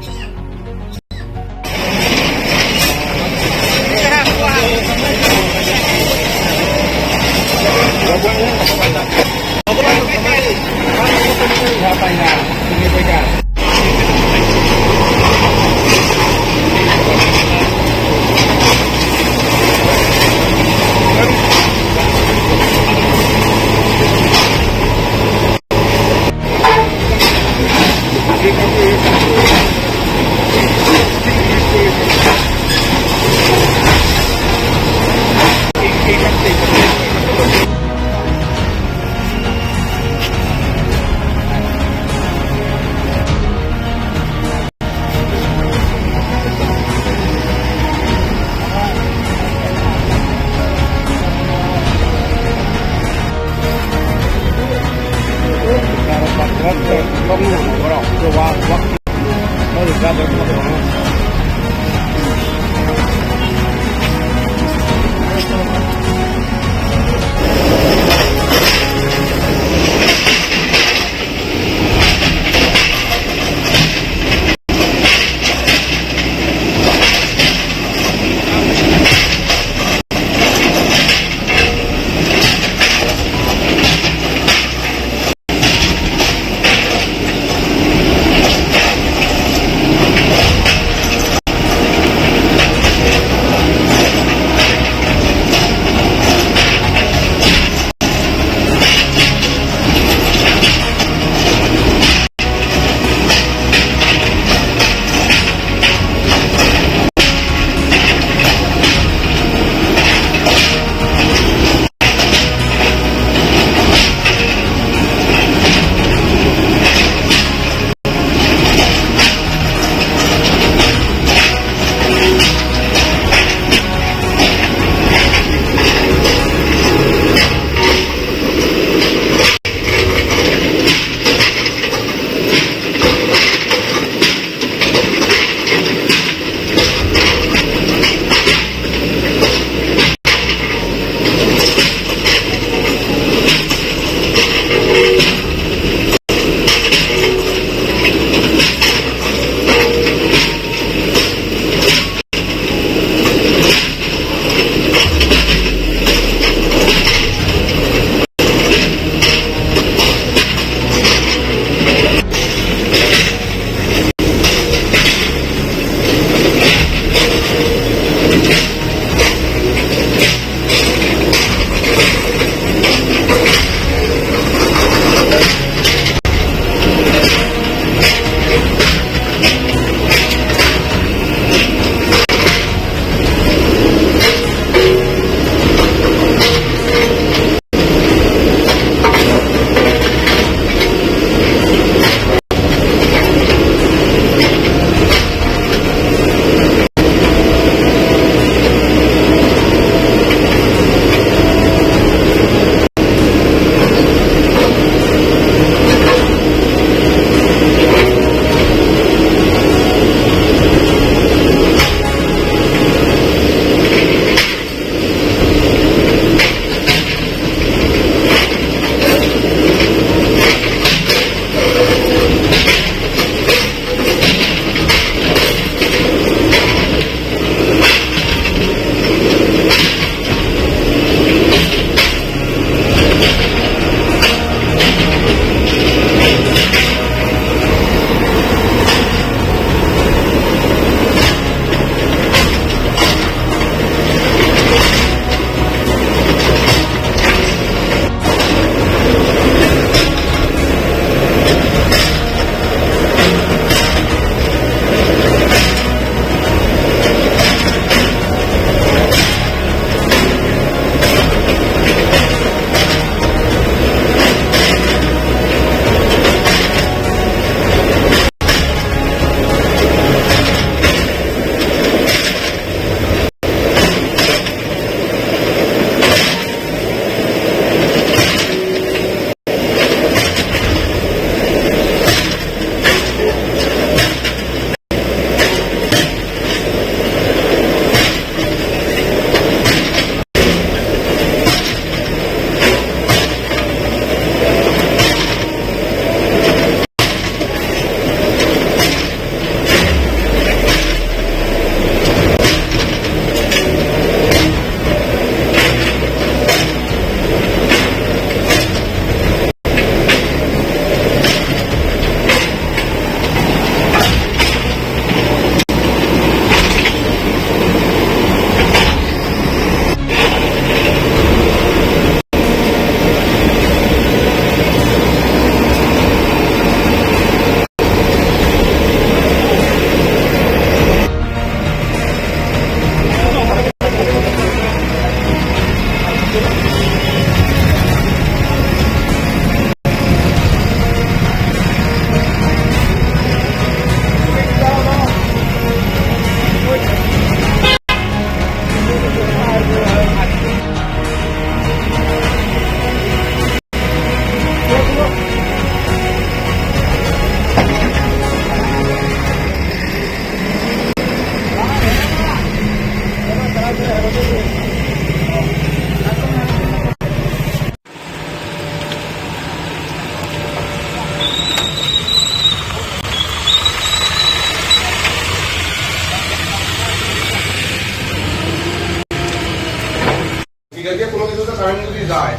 ঠিক আছে, কোনো কিছু তো কারেন্ট যদি যায়,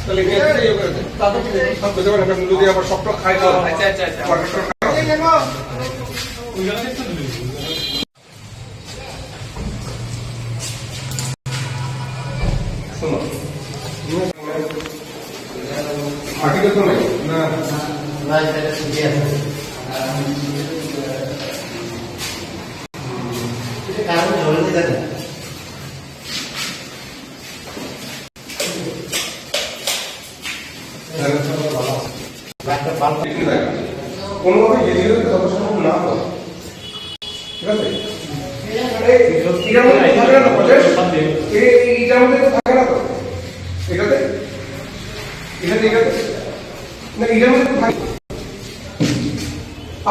তাহলে এখানে ইয়ে করে দেয়। তারপর কি দেখবি? সব কিছু মানে একটা মুন্ডু দিয়ে আবার সব টক খায় তো। আচ্ছা, আচ্ছা, আচ্ছা। পরে টক খায়। শোনো। আর্টিকেল তো নাই? না। না, এটা ঠিক আছে। এটা কারণ জরুরি জানেন? কোনোভাবে যদি যত সম্ভব না হয়, ঠিক আছে? এই, এটার মধ্যে থাকে না তো, পঁচিশ? এই, এই, এইটার মধ্যে তো থাকে না তো? এটাতে? এটাতে, এটাতে? না, এটার মধ্যে তো থাকে।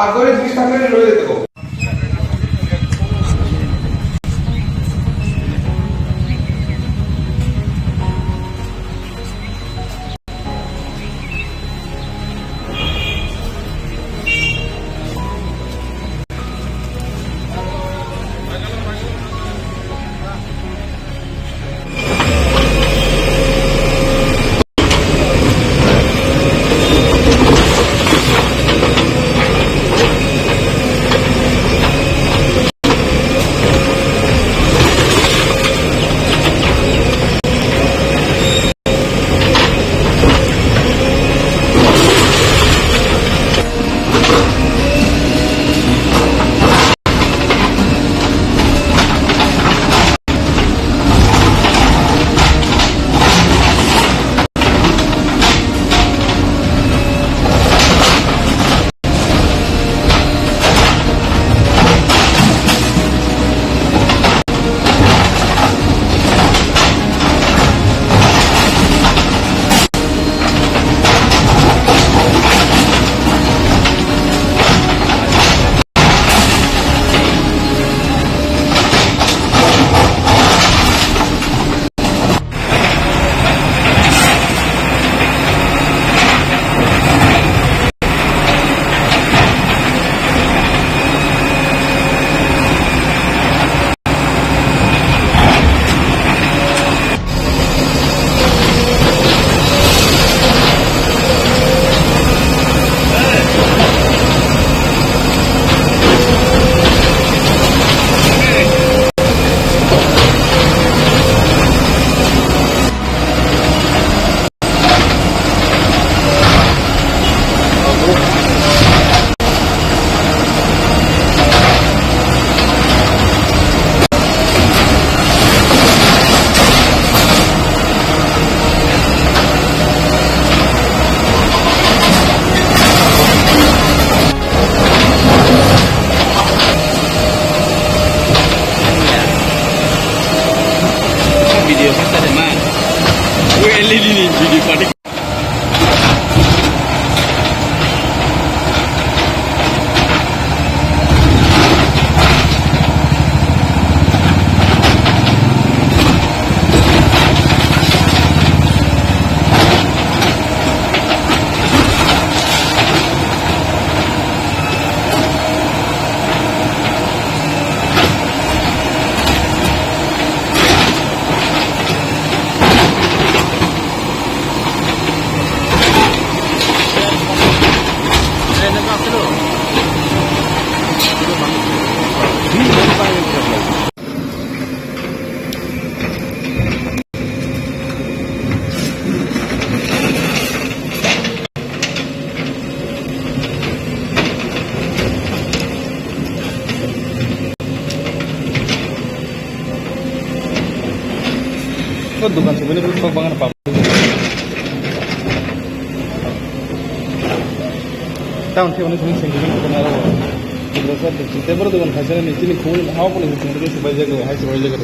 আর করে জিনিস থাকলে রয়ে যেতে হবে। Video kasa de man. Gue lili ni video padi. O dokan sibini sok bangan pap. Town thibani sini sini sini sini aro. Tebra dokan khaisa ni chini khumui hawa poli sini sini bai jaga hai bai jaga.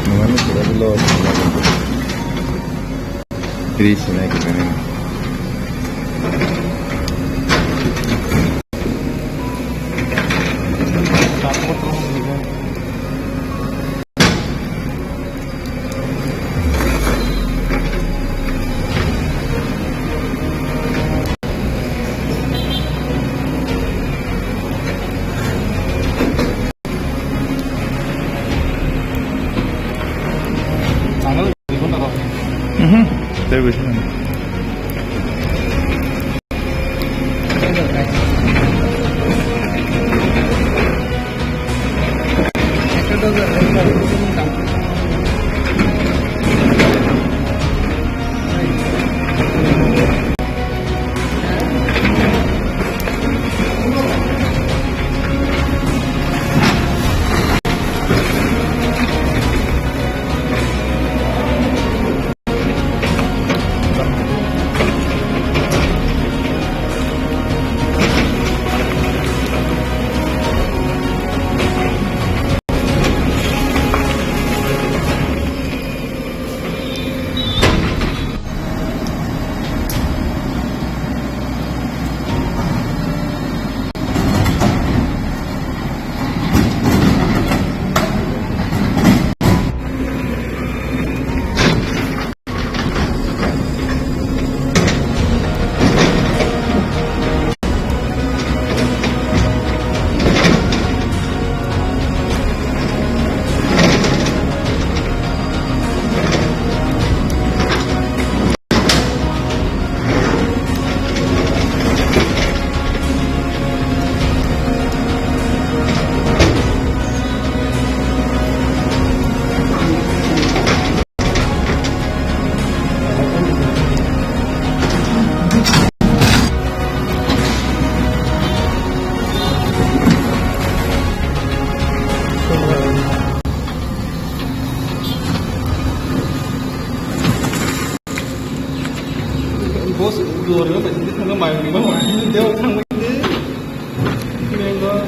Nungani sura bilo. Tri sinai kene. Boss, luar kan, tadi sana main di bawah. Dia orang ini, memang.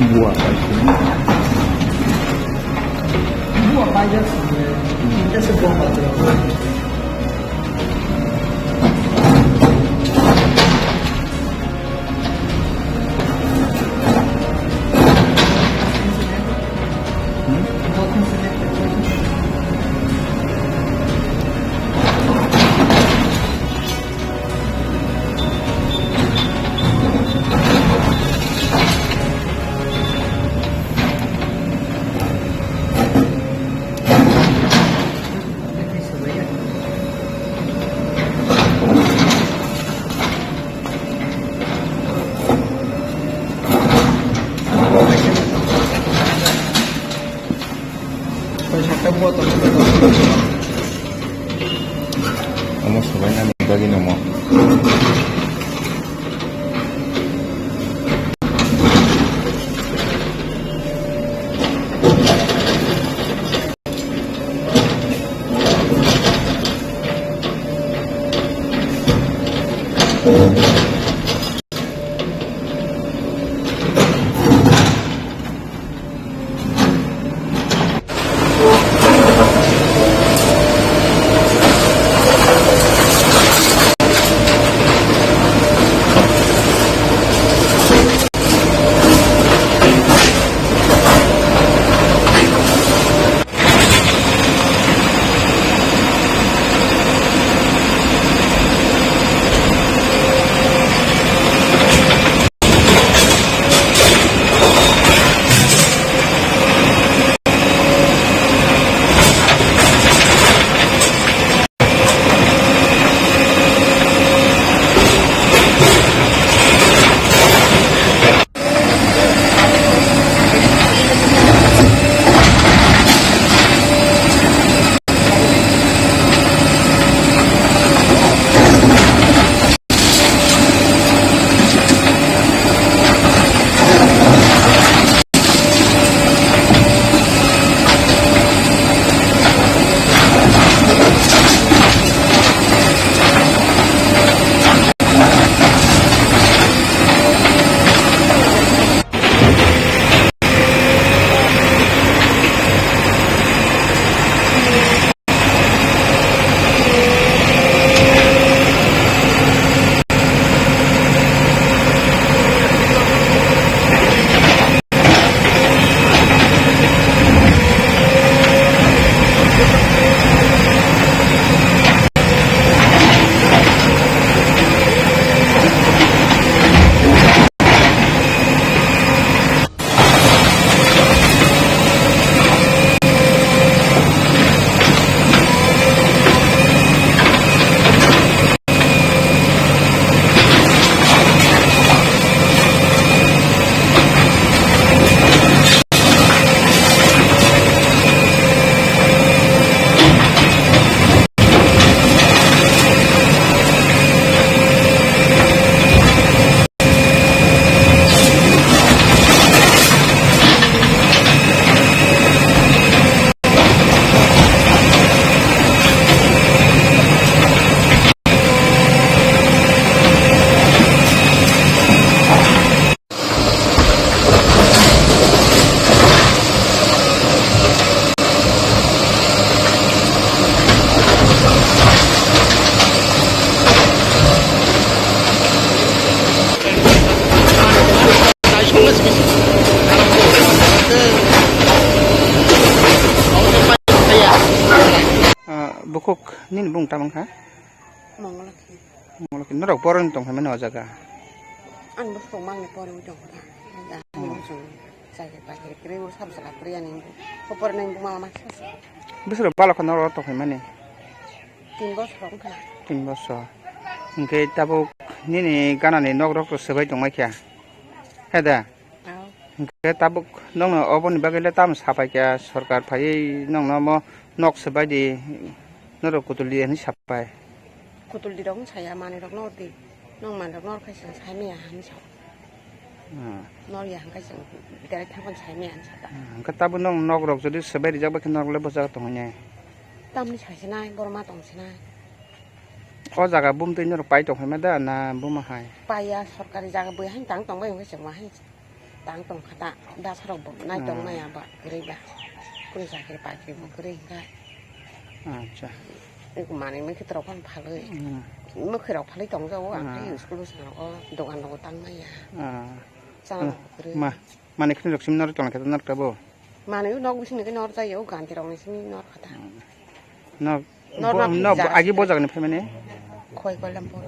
Buah paisini. Buah paisini. Kita sebuah paisini. Omo sobainani bagwi namo. Ah, bukhuk nini bung tamang kha? Mongolokhi. Mongolokhi. Norok poroni tong phaimani o jaga? Ani bwswk mangni porwi tong kha. Ani bwswk chakri bakri kwrwi, sabo chwla kwrwi ani. Bo poroni buma ma sasa. Bwswk balokha norok tong phaimani? Tin bosor wngkha. Tin bosor. Hwnkhe tabuk nini ganani nok rok to swbai tongmai kha. He da? Ao. Hwnkhe tabuk nokno oboni bagwi le tamo sapai kha, sorkar phaiwi nokno omo nok swbai di, norok kutuldi hinwi sapai. Kutuldi rok wng saya, manwi rok nor di, nong manwi rok nor khai chwng sai maya hinwi sa. Hmm. Nor ya hwnkhe chwng berai thangmani sai maya hinwi sa ta. Hmm, hwnkhe tabuk nong nok rok jodi swbai rijak bai khe norok le bwsajak tongwi nai? Tamni sai se nai, borok ma tong se nai. O jaga bumtwi norok pai tong phaima da na buma hai? Paiya, sorkari jaga bui haino tang tong bai hwnkhe chwng ma hai. Tang tong kha ta, bwsarok bo nai tong maya ba kwrwi ba. Kunu chakri bakri bo kwrwi hwnkhe. Acha. Eko manwi mui khe rok phano phalwi. Hmm. Mwkhwi rok phalwi tong jago, ang khe school bwskango dogan rogo tang maya. Ah. Chana rok kwrwi. Ma, manwi khini rok simi norok tong khe norok tabo? Manwi nok bisingni khe nor jai o, ganti rokni simi nor kha ta. Hmm. Nor, nor bo, nok nor bo, jaga agi bo jagani phaimani? Khoi koilam poro.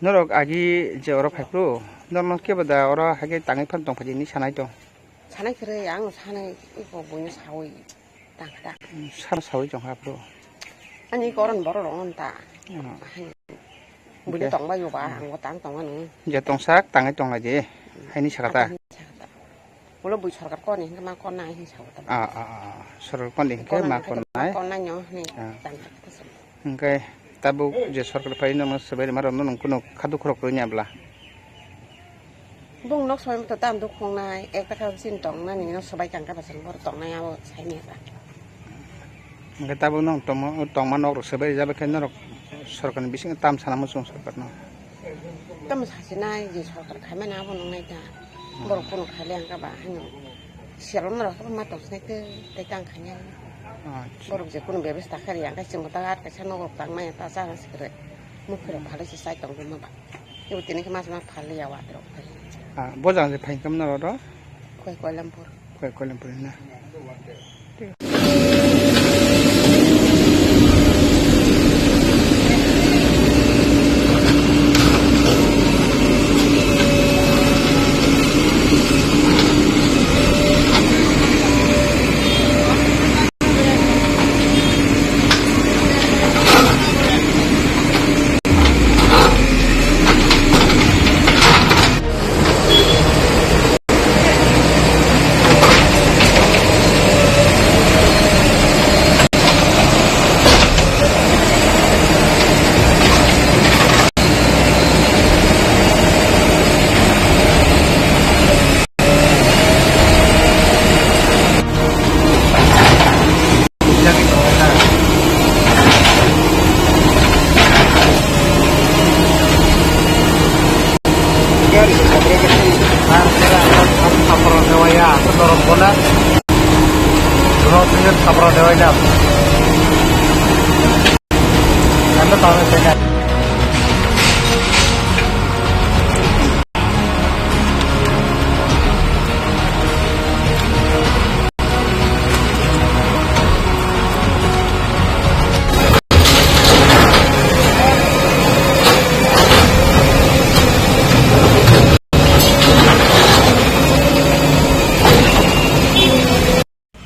Norok agi je oro phaiphru, norno kebo da oro haikhe tangwi phan tong phaidi hinwi sanai tong? Sanai kwrwi, ang sanai iko buino sawi tang kha ta. Sano sawi tong kha phru. Ani koron borok rok on ta. Hmm. Buino tong bai ba, ang bo tang tong ani. Je tong sak tangwi tong lai di, haini saka ta. Ulo bui sorkar koni hingke ma konna hing sa utam. Ah, ah, ah, ah. Sorkar koni hingke ma konna nai. Konna nyo ni. Ah. Hingke tabuk je sorkar pai no swbai rima rok no nung kuno khadu khorok rwnya bla. Bung nok swbai to tam duk khong nai, ek taka sin tong nani no swbai kang ka basang bor tong nai abo sai ni ba. Hingke tabuk nong tongma, tongma nok rok swbai jabe khe norok Sorkarni bisingo tam sana muchung sorkarno. Tamo sasinai je sorkar khaimani abo nungnai ta. Borok kunu khaile ang kha ba hino. Siyalomno rok ma tongsinai tei tei tang khainai. Acha. Borok je kunu bebesta kharya ang khe chwngbo ta ar kaisa nogo tangmaya ta chana sikre. Mukhirok phalwi se chai tongdima ba. Ibo tini khe mas ma phalwi ya watrok. Ah, bo jang je phaikam na ro ro? Koi Koilampur. Koi Koilampur na.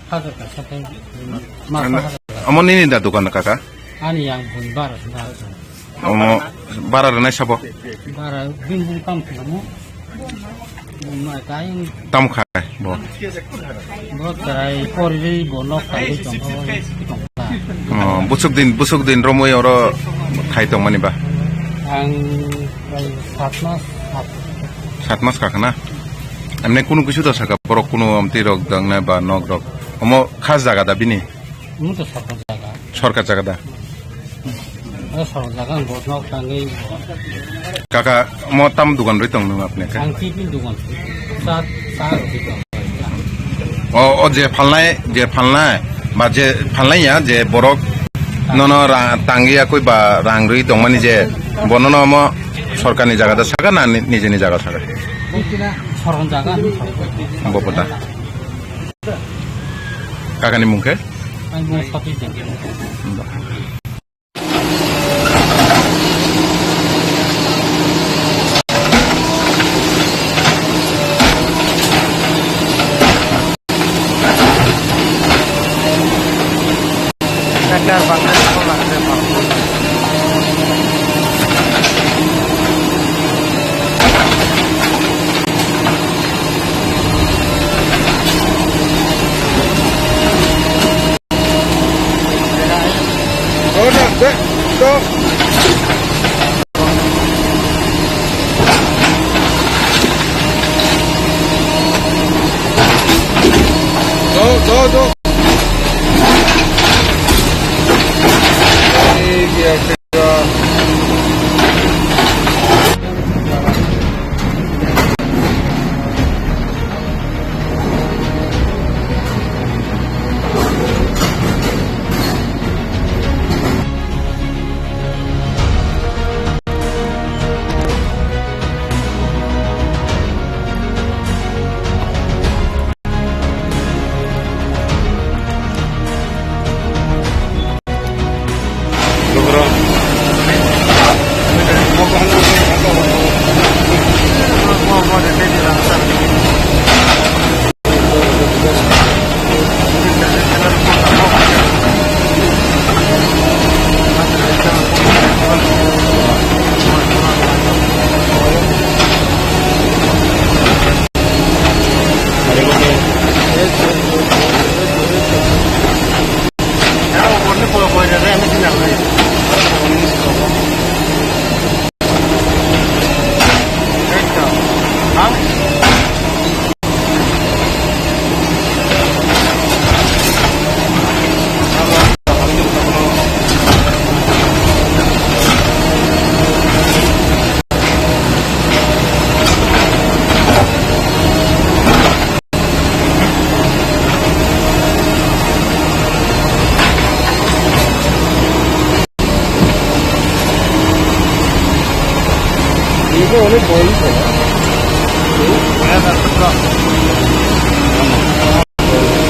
Hajar ka, satai. Mas Ano, hajar ka. Amo nini da dukan kaka? Ani yang bun bara sendal. Amo bara rwnai sabo? Bara bin bun kam khlamu. Bun ma tai. Tam khai bo. Bo tai kori ri bo nok tai tong. Oh, busuk din, busuk din romoi oro khai tong mani ba? Ang bai sat mas, sat. Sat mas kaka na? Emne kunu kisu da saka borok kunu amtwi rok dangnai ba nok rok. Omo khas jaga da bini? Omo to sorkar jaga. Sorkar jaga da? O sorkar jaga ang bo nok tangwi. Kaka, omo tam dukan rwi tong nung apne khe? Ang tiffin dukan. Sa, sa rwi tong. O, o je phalnai, je phalnai, ba je phalnai ya, je borok nono ra-, tangwi yakui ba rang rwi tongmani je, bo nono omo sorkarni jaga da saka na ni-, nijeni jaga saka? Sorkar jaga, sorkar. Bo pota. Kakani mung khe? Ang mung Sati Dengki.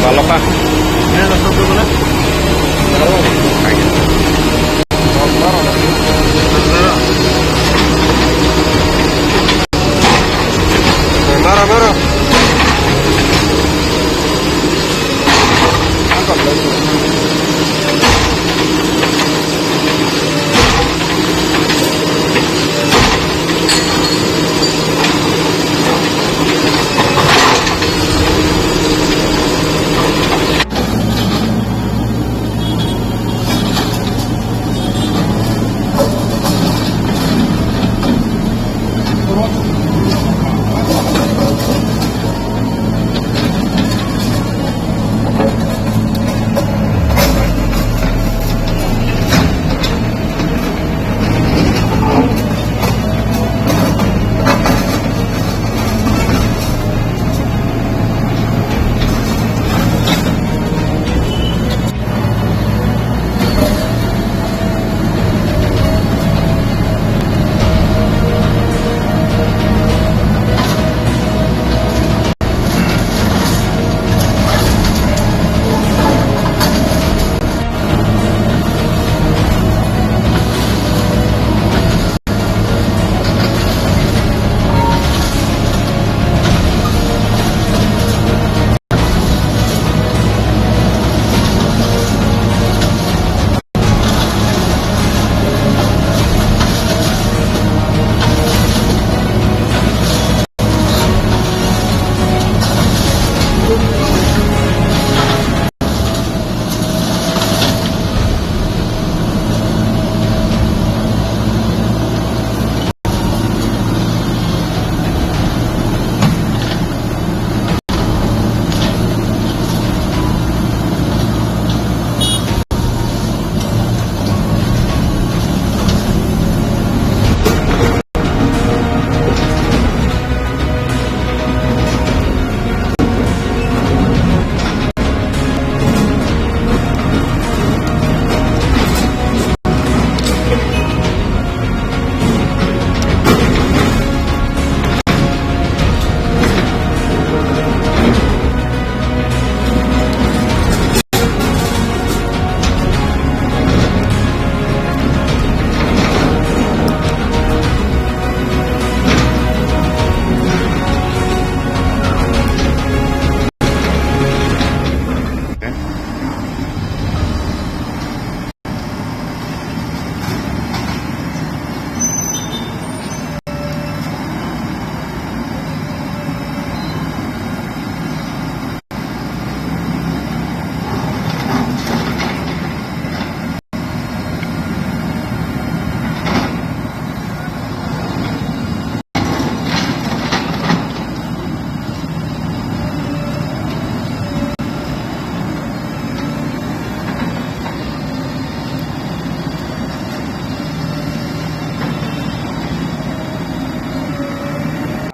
Baloka. Mara, mara.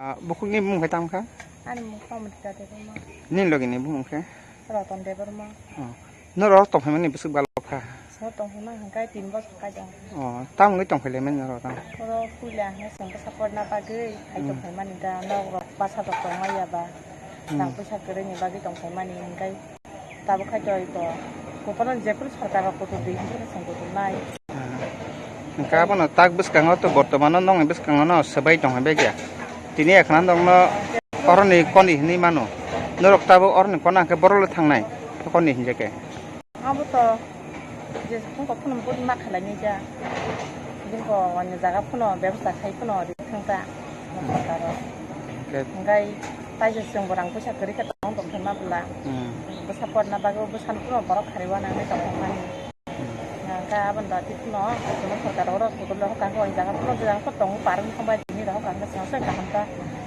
Ah, bukhukni bumung hai tamo kha? Ani mung Pramodita Debbarma. Nini logi ni bumung khe? Ratan Debbarma. Oh. Norok tongphaimani bwswk balo kha? Sino tongphaima hwnkhe tin bosor kaitor. Oh, tamo wngwi tongphailaimani norok tamo? Oro puila hwnkhe chwng bwsa porna bagwi hai Hmm. tongphaimani da, nok rok basa rok tongmaya ba. Hmm. Rang puisa kwrwini bagwi tongphaimani hwnkhe tabuk khai to ito. Kuphano jephuru sarkar rok kuthuk di hwnkhe chwng kuthuk nai. Hwnkhe abono tak bwskango to bortomano nokni bwskango no swbai tongkha bag ya. Tini ekhna nokno oroni koni hinwi mano. Norok tabuk oroni kona hwnkhe borok le thangnai koni hinjakhe. Abo to je phone kok phone budi ma khalai nai ja. Bini ko ani jaga phone bebasta khai phone ri thang ta. Hwnkhe hwnkhe tai je chwng bo rang puisa kwrwi khe tong tong khe ma bwla. Hmm. Bwsa porna bagwi bwsano phone borok kharwi uanang nai tong mani. Hwnkhe aboni bagwi phano, chwngno sorkar oro sotole hokha khe, o jaga phano, je jaga phano tongo, parang thangbai tini rok hokha khe, chwng se kaham kha.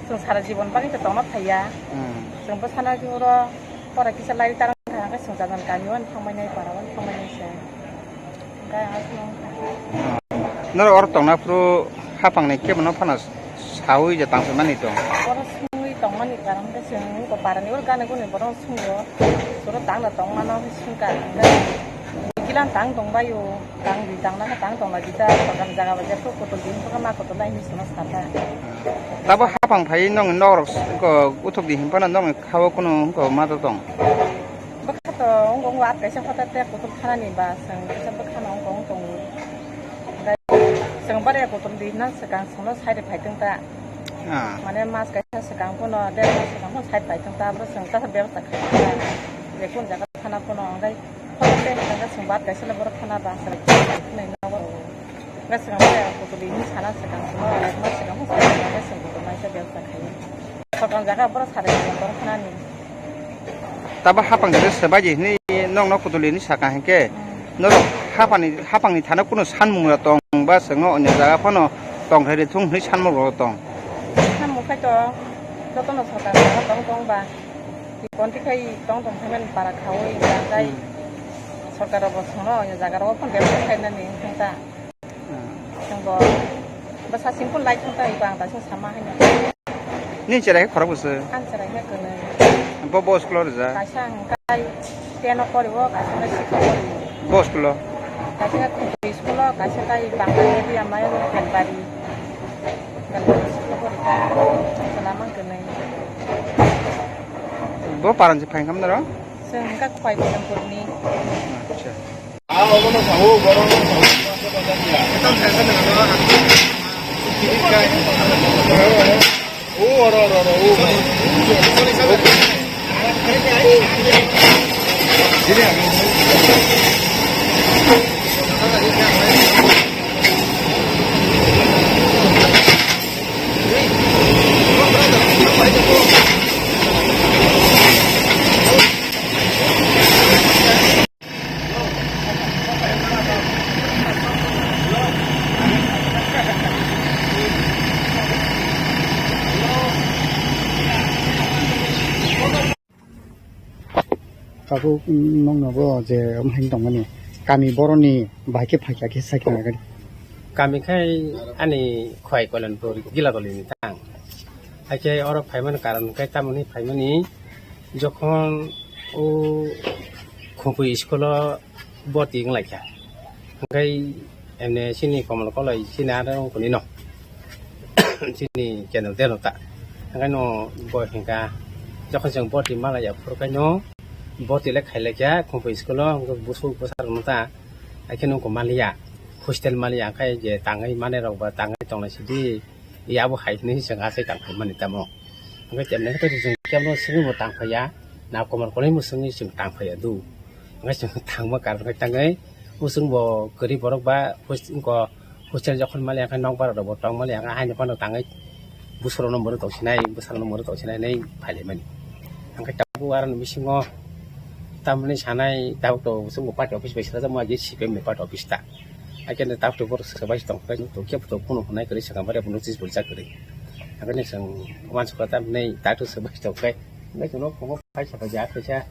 Chwng sara jibon bagwi khe tongna phaiya. Hmm. Chwng bwsano khe oro pora kisa lai tarang kha, hwnkhe chwng jagan kami o thangbai nai, para o thangbai nai se. Hwnkhe ang aswk wngkha. Norok oro tongna phuru haphang ni kebo no phano saui je tang phai mani tong. Oro sungui tongmani karon khe chwng parani oro gana guni borok sungui o. Soro tangna tongmano sungkha hwnkhe. Kilan tang tong bai o, tang di, tang na tang tong lai di ta, sorkar jaga bai jepho kotol di, himphano ma kotol lai hinwi sono sata. Tabo hapang phai nong norok ko uthok di himphano nong khawo kuno ko ma to tong. Bwkha to ong ong wat kaisa hotel te kotol khana ni ba, seng kaisa bwkha no ong ong tong. Seng bare kotol di na sekang sono side phai tong ta. Ah. Mane mas kaisa sekang phano, der mas sekang phano side phai tong ta, bro seng kaisa bebasta khai ta. Je kun jaga khana phano, ang gai Hotel hwnka chwng bat kaisa le borok khana ba, chwng bai khwnai nogo. Hwnka chwng bai ang kutuli hinwi sana swkang chwngno, ekma swkang phano swkang bai chwng kutuli naisa bebsa khaio. Soton jaga borok sari borok khwnani. Tabo hapang jora swbai di hinwi nokno kutuli hinwi saka hinkhe, hmm, norok hapangni, hapangni thana kunu sanmungra tong ba chwngno onyo jaga phano tongthai rithung hinwi sanmungrok tong. Samung khai to, jotono soton jaga tong tong ba. Konti khai tong tong khaimani para khaui, tei, hmm, sorkar rok bo songno, jaga rok phano develop khainani wngkha ta. Hmm. Chwng bo bwsa simple life wngkha ta, iba ang daisa sama haino. Nini cherai khe khorok bwswk? Ang cherai khe kwnwi. Bo, bo school o rwjak? Kaisa ang kai ten o poriwo, kaisa kai six o poriwo. Bo school o? Kaisa kai Khumtwi school o, kaisa kai Bangla medium o Khenbari. Khenbari school o porikha. Chwla mang kwnwi. Bo paran se phaikha mwnaro? Chwng wngkha Khwai Bailampurni. Acha. Tabuk nokno bo je omo hai tongmani kami boroni bai khe phaikha khe sai khe nai. Kami khai ani Khwai Koilanpur Giladoli ni tang. Haikhe oro phaimani karon khe tamoni phaimani jokhon o Khumtwi school o boti wng lai kha. Hwnkhe ene chini Komol Koloi chini aro wng kuni no. Chini channel teno ta. Hwnkhe no bo hwnkha jokhon chwng boti malaya phuru khe no boti le khai lai kha Khumtwi school o hwnkhe busuk bwsa rok no ta. Haikhe no wng khe maliya hostel maliya hwnkhe je tangwi manai rok ba tangwi tong lai sidi. Yabo hai hinwi chwng asai tang phai mani tamo. Hwnkhe temne khe chwng kebo swngwi bo tang phaiya, na Komol Koloi bo swngwi chwng tang phaiya do. Hwnkhe chwng thangma karon khe tangwi, bo chwng bo kwrwi borok ba hos-, wngkha hostel jokhon maliya khe nokbar rok bo tong maliya khe haino phano tangwi bwsarokno mwrwk tong sinai, bwsarokno mwrwk tong sinai hinwi phai lai mani. Hwnkhe tabuk aroni bisingo tamni sanai tabuk to chwng bo party office bai swlajakma je C P M ni party office ta. Haikhe no tabuk to borok swbai se tong khe, to kebo to phone hwnai kwrwi swkang, bare notice bo rijak kwrwi. Haikhe no chwng uansukha tamhinwi tabuk to swbai se tong khe, hwnkhe chwngno phungo phai saka ja kaisa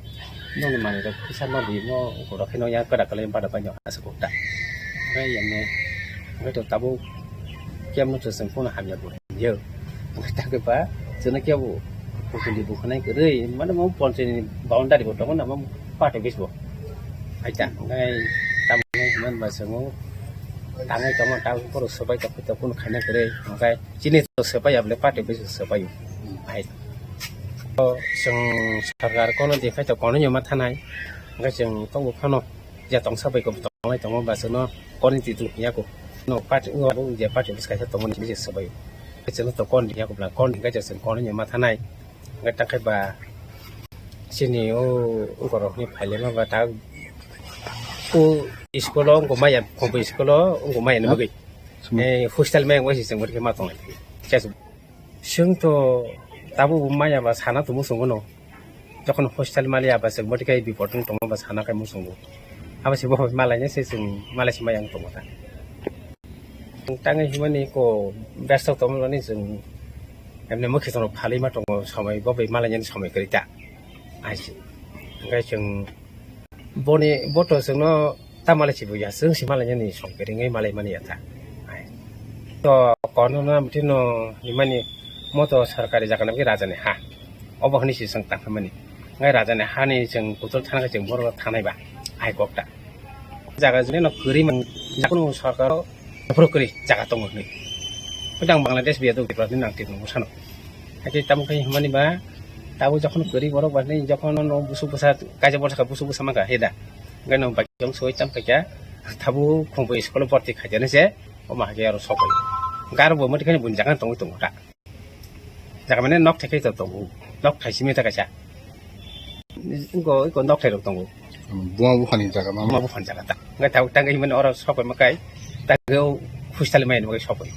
nokni manwi rok kisa nokni no borok khe no yang kwrak kwlai bada bai no aswk kok ta. Hwnkhe yang no hwnkhe to tabuk kebo no to chwng phone hamya bo. Yo. Takhe ba, chwngno kebo, kutuli bo khwnai kwrwi, mane mo ponchini boundary bo tongo na, mo party office bo. Aita, ngai, tamo hwnba chwngno, tangwi tongma, tang borok swbai tongkhe to, kunu khaina kwrwi, hwnkhe chini to swbai ya bole party office swbai. Hai. To chwng sarkar kono di khai to kono nyoma thanai, hwnkhe chwng tongo phano. Je tongsa bai kok tonglai tongo ba chwngno koni twi twi ya kok. No party, no, je party office kaisa tongo ni je swbai. Chwngno to kon ya kok na kon ga chwng kon ni ma thanai. Ga ta khai ba chini o, o korok ni phaile ma ba ta o school o wngkha maya, Khumtwi school o wngkha maya ni bagwi. Eh, hostel maya wngwi chwng ma tonglai. Chwng to tabuk maya ba sana tongmo chwng no. Jokhon hostel maliya ba chwng bwtwi khe bipot wng tongo ba sana khe muchungo. Abo se bo malaina se chwng malai se maya wng tongo ta. Tangwi himani ko besto tongmani chwng emne mukhe tongno phalwi ma tongo somoi bo bai malainani somoi kwrwi ta. Aisi. Hwnkhe chwng boni bo to chwngno ta malai se buya, chwng se malainani somoi kwrwi wngwi malai mani ya ta. To kono na mtino himani mo to sarkari jaga nang rajani ha. Obo hwnwi se chwng tangkha mani. Ngai rajani hani chwng kutul thana khe chwng borok thanai ba. Hai kok ta. jaga jani no kwrwi mang, jakunu sarkar aphuru kwrwi jaga tongo hinwi. Hwdang Bangladesh biya duk Tripura ni nang tip nungo sano. Hakhe tamo khe hwnmani ba, tabo jokhon kwrwi borok ba hinwi jokhon no busuk bwsa kaisa borsa kha busuk bwsa mangkha heda. Hwnkhe no bike jong soi tam khaikha, tabo khumbo school o borti khaijani se, o ma hakhe aro sokoi. Garo bo mwthikhani buini jaga tongwi tongo ta. Jaga mane nok thaikhai to tongo. Nok thaisimi ta kaisa. Iko, iko nok thairok tongo. Buma buphani jaga ma. Buma buphani jaga ta. Ngai tau tang himani oro sokoi makai. Tang hostali mai makai sokoi.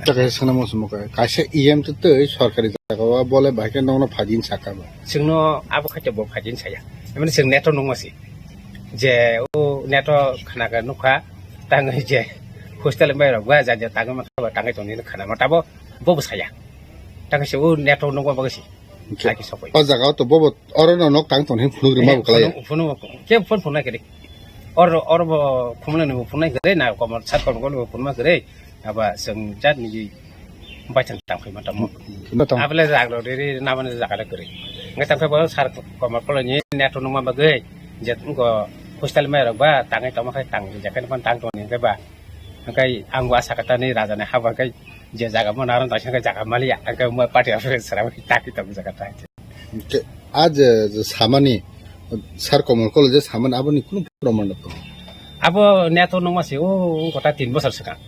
Ta kaisa sana mo sumo kai. Kaisa E M to tei sorkari jaga o bole bai khe nokno phajin saka ba. Chwngno abo khaito bo phajin saya. Mane chwng neto nungma si. Je o neto khana ka nukha. Tang je hostali mai rok ba ja je tang ma khaba tang tongni khana ma tabo. Bobo saya. Tang se o neto nungma bagasi. Hwnkhe laki sokoi. O jaga o to bobo oro no nok tang tong hin phunuk rima bo kalai. Phunuk, phunuk, ke phone phunuk nai kiri. Or, or bo phunuk nai bo phunuk nai kiri na komor sat komor bo phunuk nai kiri. Aba seng jat ni bai thang tang khai ma tamo. Abele jaga ro ri ri na mane jaga ro kiri. Ngai tang khai bo sar komor kolo ni neto nungma bagwi. Jet ko hostel mai rok ba tangai tamo khai tang jakai pan tang tong ni ba. Hwnkhe ang bo asa kata ni raja ni haba khai je jaga mano aro naising khe jaga maliya, hwnkhe mo party office sara bai taki tong jaga ta. Hwnkhe a je, je samani, sar Komol Kolo je samani aboni kunu proman rok tongo? Abo neto nungma se o, o kota tin bosor swkang.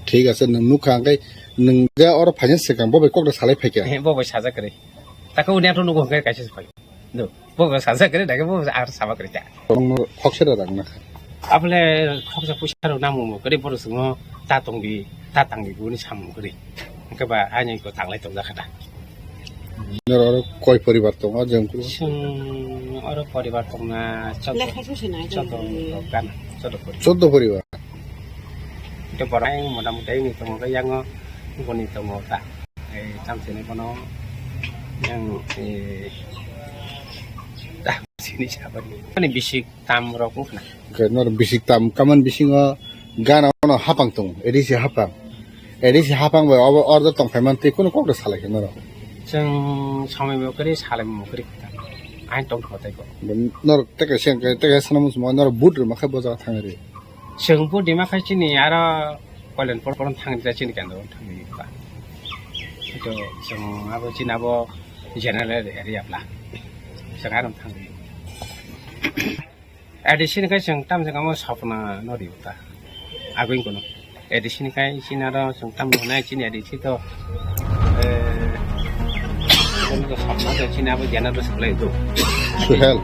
Thik ase, nwng nukha hwnkhe nwng je oro phaina swkang bo bai kok da salai phaikha? He, bo bai sajak kwrwi. Tako neto nungo hwnkhe kaisa se phai. No, bo sajak kwrwi, dage bo ar sama kwrwi ta. Tongno khoksa da rang nakha. Abole khoksa puisa rok namu mo kwrwi borok swngo ta tongdi, ta tangdi buni samung kwrwi. Hwnkhe ba ani ko tanglai tongjakha da. Noro oro koi poribar tongo, jengkulu? Chwng oro poribar tongna choddo, Lekha suse nai choddo tongdi. Rok gana, choddo poribar. Choddo poribar. Hwnkhe borok motamoti ni tongo, yango boni tongo ta. Eh, tam sini kono yang, eh, tam sini siapa ni? Ani bisik tam rok wngkha na. Oke, nor bisik tam, kaman bisingo gana ono hapang tongo, A D C hapang. A D C hapang bai obo order tong phaiman tei kunu kok da salai khe norok. Chwng samai bo kwrwi, salai bo kwrwi kha. Ain tong kha tei ko. Norok teka seng, teka sana muchung nor but rwma khe bo jaga thang ri. Chwng bo dima khai chini aro Koilanpur poro thang rijak chini kendro thang ri ba. Ito chwng abo chini abo general area bla. Chwng aro thang ri. A D C ni khai chwng tam jagao sapna no ri ta. Agoi kono. A D C ni khai chini aro chwng tam no nai chini A D C to, eh, kono to sapna to chini abo general supply to. Suhel.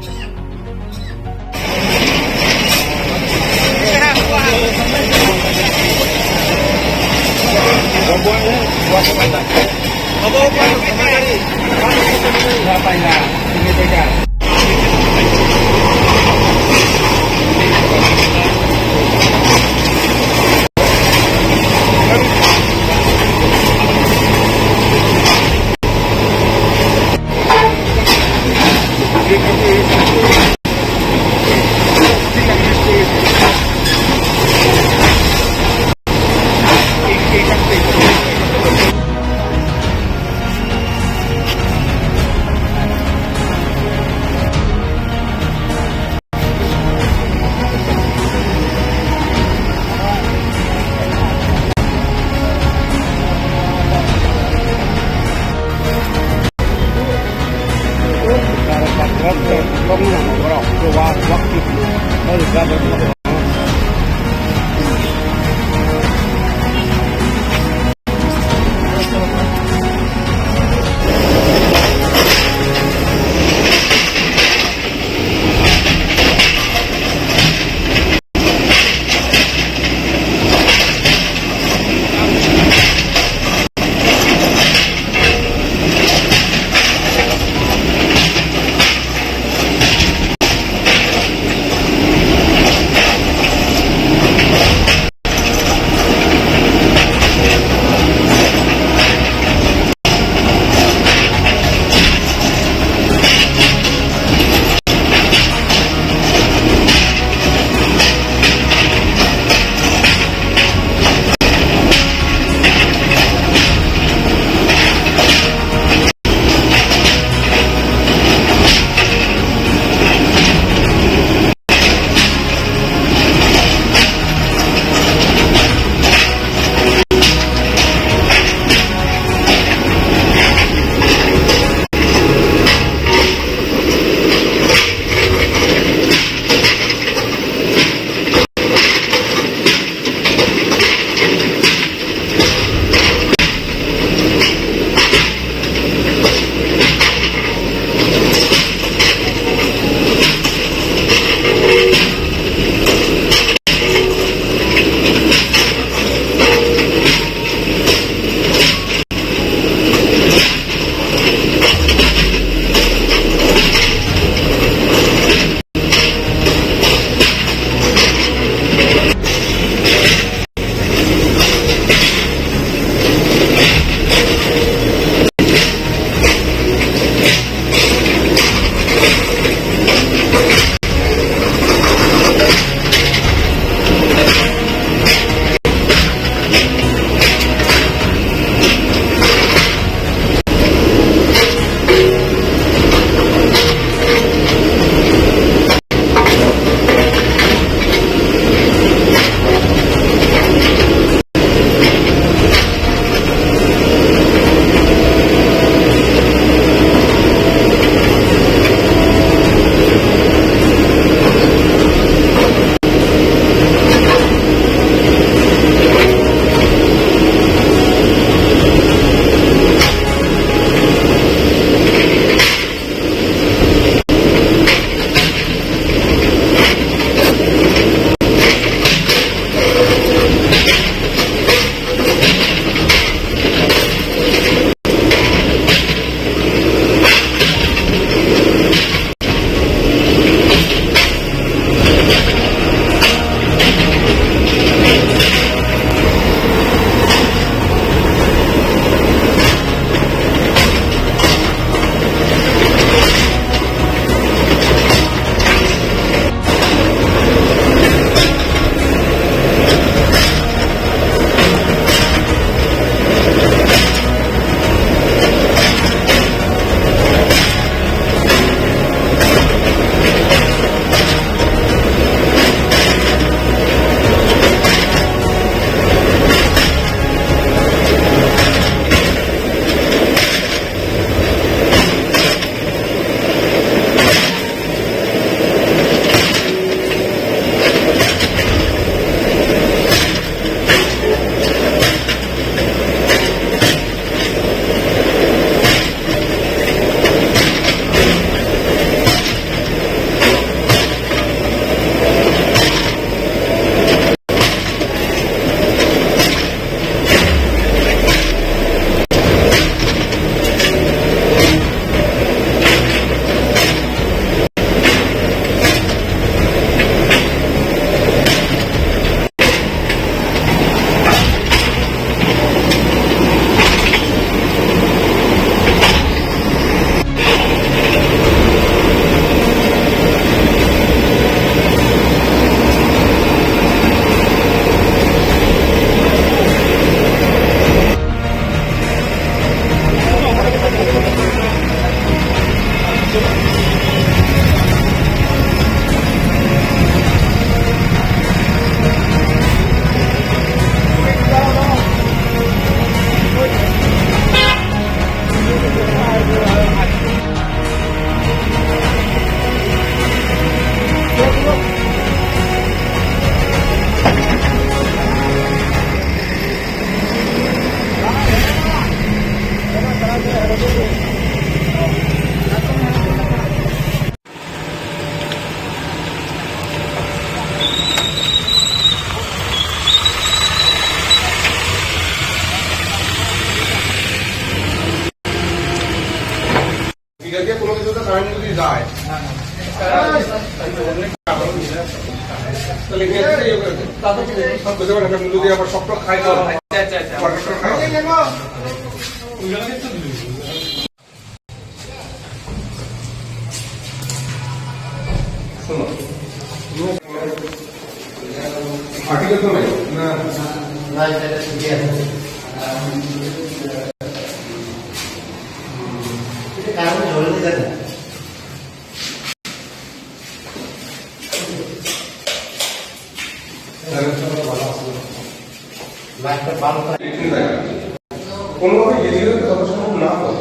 তাহলে কি আছে? তারপর যদি আবার সব খাই তো। শোনো। আর্টিকেল তো নাই। না, না, এটা ঠিক আছে। এটা কারণ জলদি জানি। লাইটটা ভালো করে। কোনোভাবে ইলিগাল যত সম্ভব না হয়,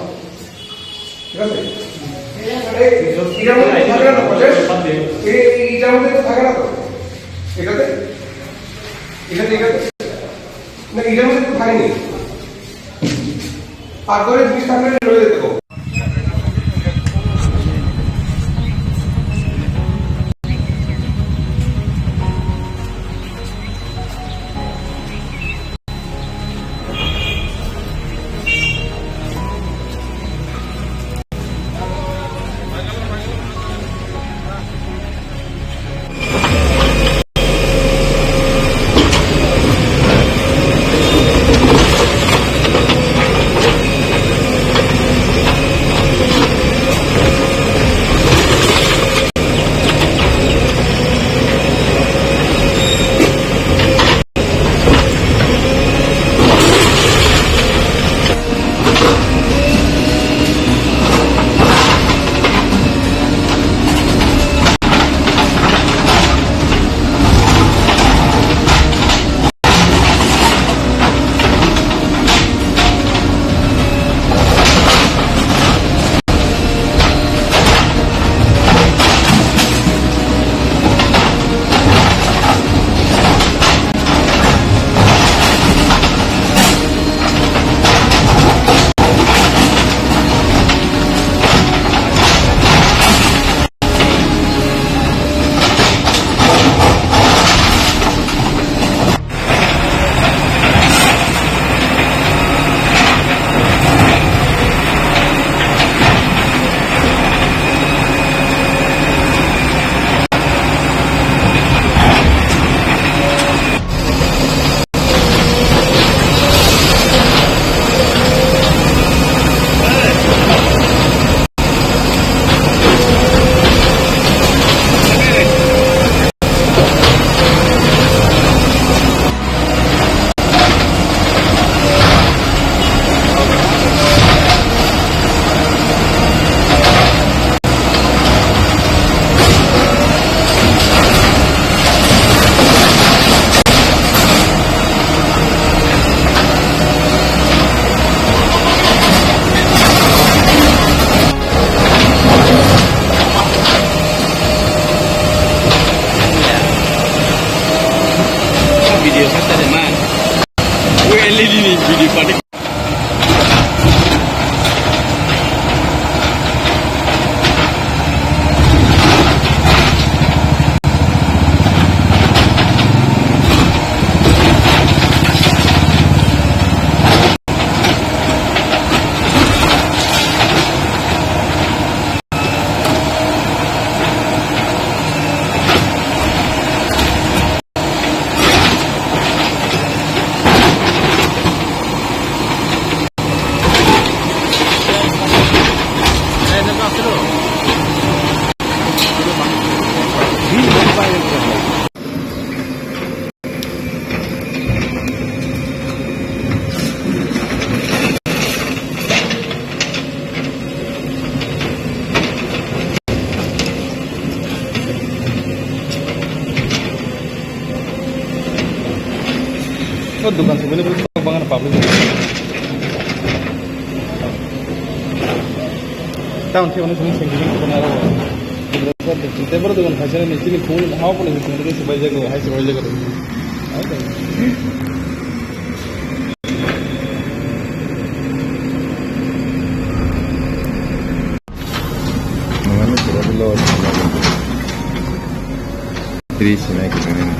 ঠিক আছে? এই ইটার মধ্যে তো থাকে না তো, প্রজেক্ট? এই, এই ইটার মধ্যে তো থাকে না তো? এটাতে? এটাতে, এটাতে? না, ইটার মধ্যে তো থাকেনি। পাকঘরে জিনিস থাকলে রয়ে যেত। Video kata de man. Gue L E D ni video panik. O dokan sogwi bangano public. Town thik hwnwi simi sengkhe sengkhe aro. Tei borok dokan khaisa ni chini phone ha phone ni sengkhe se bai jago, hai se bai jago. Mangano pura bilo. Tri sinai kisa nini.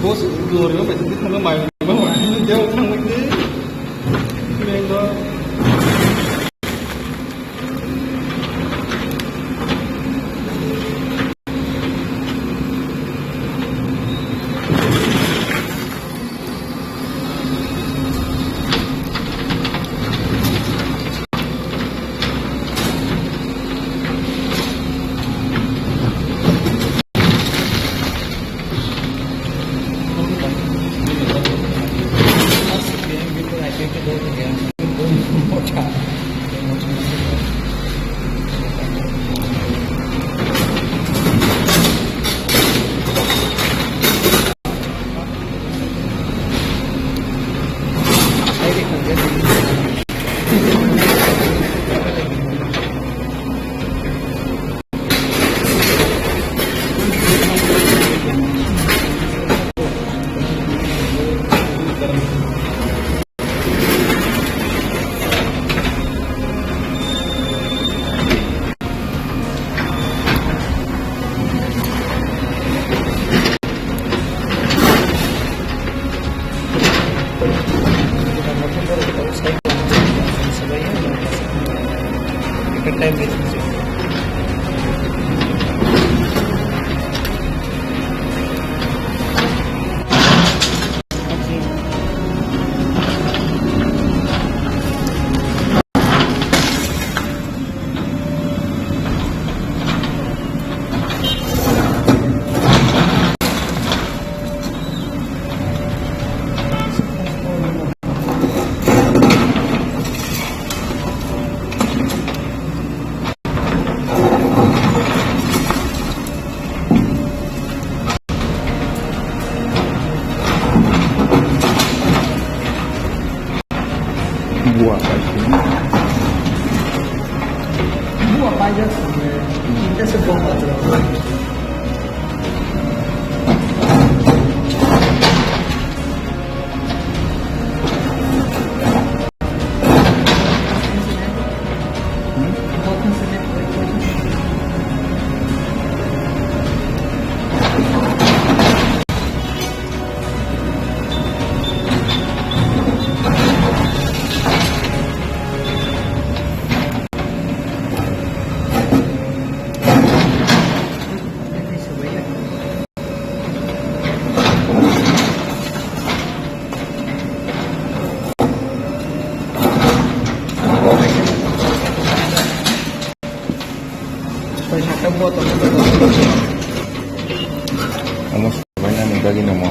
Bos, lori no mai thangma mai, mai jao thangma ke, leng no. Buah paijak. Buah paijak sampai. Kita sebong paijak. Omo sabainani bagwi namo.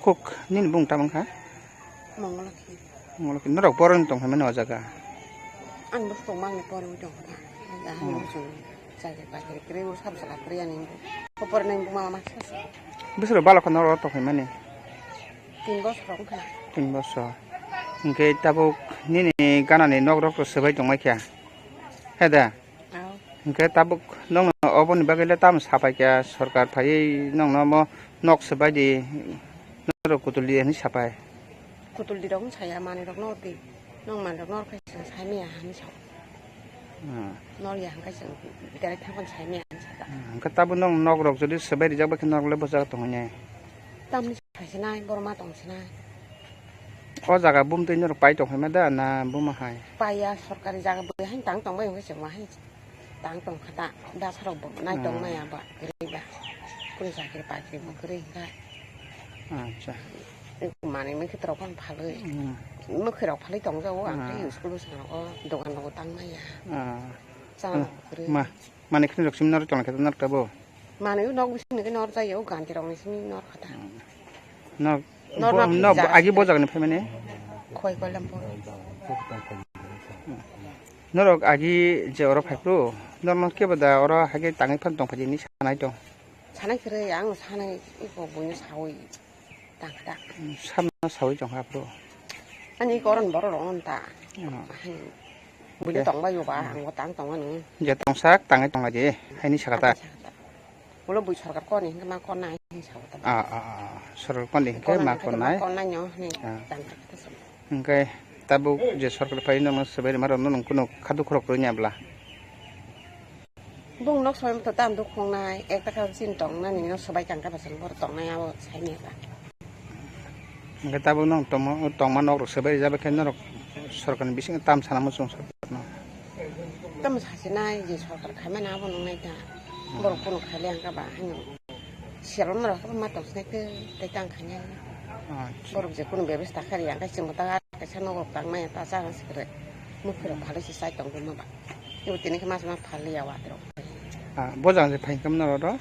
Tabuk nini bung tamo wngkha? Mongolokhi. Mongolokhi. Norok boroni tong phaimani o jaga? Ang bo tongmani boroni tong kha. Ang Hmm. Chakri bakri kwrwi bo sab sala kwrwi ani bo. Ko boroni bo mama masa se. Bwswk balokho norok tong phaimani? Tin bosor wngkha. Tin bosor. Hwnkhe tabuk nini ganani nok rok swbai tongmai kha. He da? Ao. Hwnkhe tabuk nokno oboni bagwi le tamo sapai kha, sorkar phaiwi nokno omo nok swbai di, norok kutul di hinwi sapai. Kutul di rok wng saya manwi rok nor di, nong manwi rok nor khai chwng sai maya hinwi sa. Hmm. Nor ya hwnkhe chwng direct thangphano sai maya hinwi sa ta. Hmm, hwnkhe tabuk nong nok rok jodi swbai rijak bai khe norok le bo jaga tongwi nai. Tamni Phaisinai, borok ma tongsinai. O jaga bumtwi norok pai tong phaima da na buma hai? Paiya, sorkari jaga bwrwi hai tang tongbai hwnkhe chwngma hai tang tongkha ta. Dasarok bo nai Hmm. tongmaya ba kwrwi ba. Kuni chakri bakri bo kwrwi hwnkhe. Acha. Manwi mwkhwtwrok phano phalwi. Hmm. Mwkhwirok phalwi tongjago, ang tei Hmm. school bwskango dogan rogo tangmaya. Ah. Chana Hmm. bo kwrwi. Ma, manwi khwnwi rok simi norok tongkhe norok tabo? Manwi nok bisingni khe nor jaiya, o ganti rokni simi nor kha ta. Nor, Nor bo, nor no, jaga agi sini. Bo jagani phaimani? Khoi Koilampur. Norok agi je oro phaiphru, norno kebo da oro haikhe tangwi phan tongphaidi hinwi sanai tong? Sanai kwrwi, ang sanai iko buino sawi tangkha ta. Samno sawi tongkha phru. Ani iko oron borok rok on ta. Oh. Hai. Buino Okay. Tongbai ba, Hmm. Ang bo tang tongmani. Je tongsak tangwi tonglaidi, haini saka ta. Haini saka ta. Ulo bui sorkar koni hingke ma konnai hinwi sa ta. Ah, ah, ah, ah. Sorkar koni hingke ma konnai. Konnai no hinwi Ah. Tang kha ta. Hingke tabuk je sorkar phai nokno swbai rwma rokno nwng kunu khaduk khorok rwnya bwla? Bung nok swbai to tam duk khongnai, ek taka chin tongnani no swbai kang kha bwswk bor tongnai abo saini ba. Hingke tabuk nong tongma, tongma nok rok swbai rijak khe norok sorkar ni bisingo tam sana muchung sorkar no. Tam sasinai je sorkar khaimani abo nungnai ta. Hmm. Borok kunu khaile ang kha ba haino. Siyalom rok ma tong sinai tei tei tang khainai. Acha. Borok je kunu bebasta kha riya khe chwng ta kaisa nok rok tang maya ta cha sikre. Mukti rok phalwi se chai tong ma ba. Ibo tini khe masa ma phalwi ya wa rok. Ah, bo jang je phai kam na ro?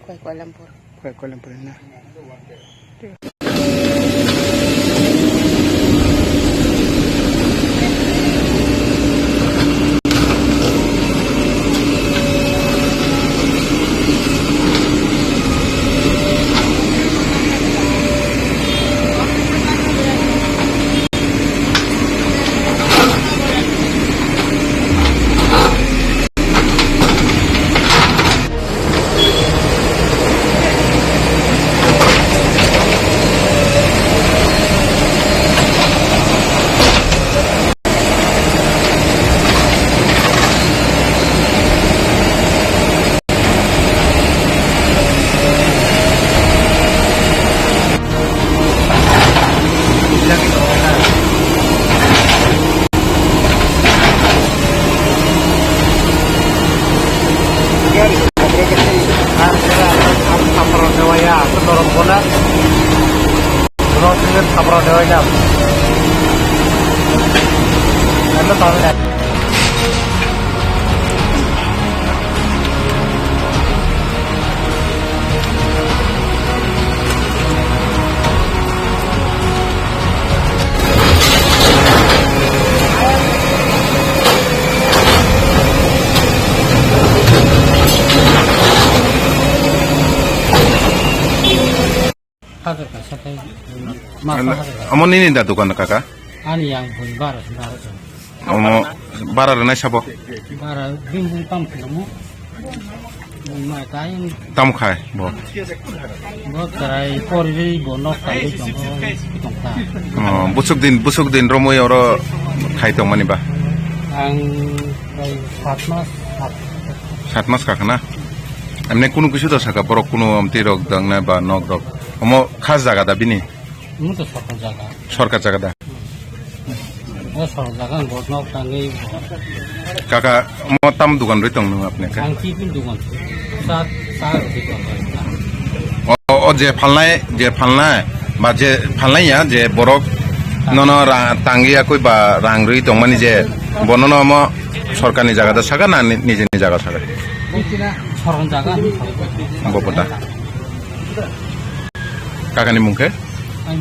Koi Koilampur. Koi Koilampur na. Hajar kaisa tei masa hajar kaisa. Omo nini da dokan kaka? Ani yang bui bara bara jong. Omo bara rwnai sabo? Bara bini bui tam khilamo. Bui ma tai. Tam khai bo. Bo chwrai porwi bo nok tangwi tongo, tongkha. Oh, busuk din, busuk din romwi oro khai tongmani ba? Ang bai sat mas, sat. Sat mas kakha na? Emne kunu kisu da saka borok kunu amtwi rok dangnai ba nok rok. Omo khas jaga da bini? Omo to sorkar jaga. Sorkar jaga da? O sorkar jaga ang bo nok tangwi. Kaka, omo tam dogan rwi tong nung apni khe? Ang tipin dogan. Sa, sa rwi tong. O, o je phalnai, je phalnai, ba je phalnai ya, je borok nono ra-, tangwi yakui ba rang rwi tongmani je, bo nono omo sorkarni jaga da saka na ni-, nijini jaga saka? Sorkar jaga. Bo pota. Kakani mung khe? Go,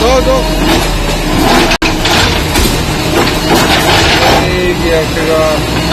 go, go. Hey, yeah, yeah.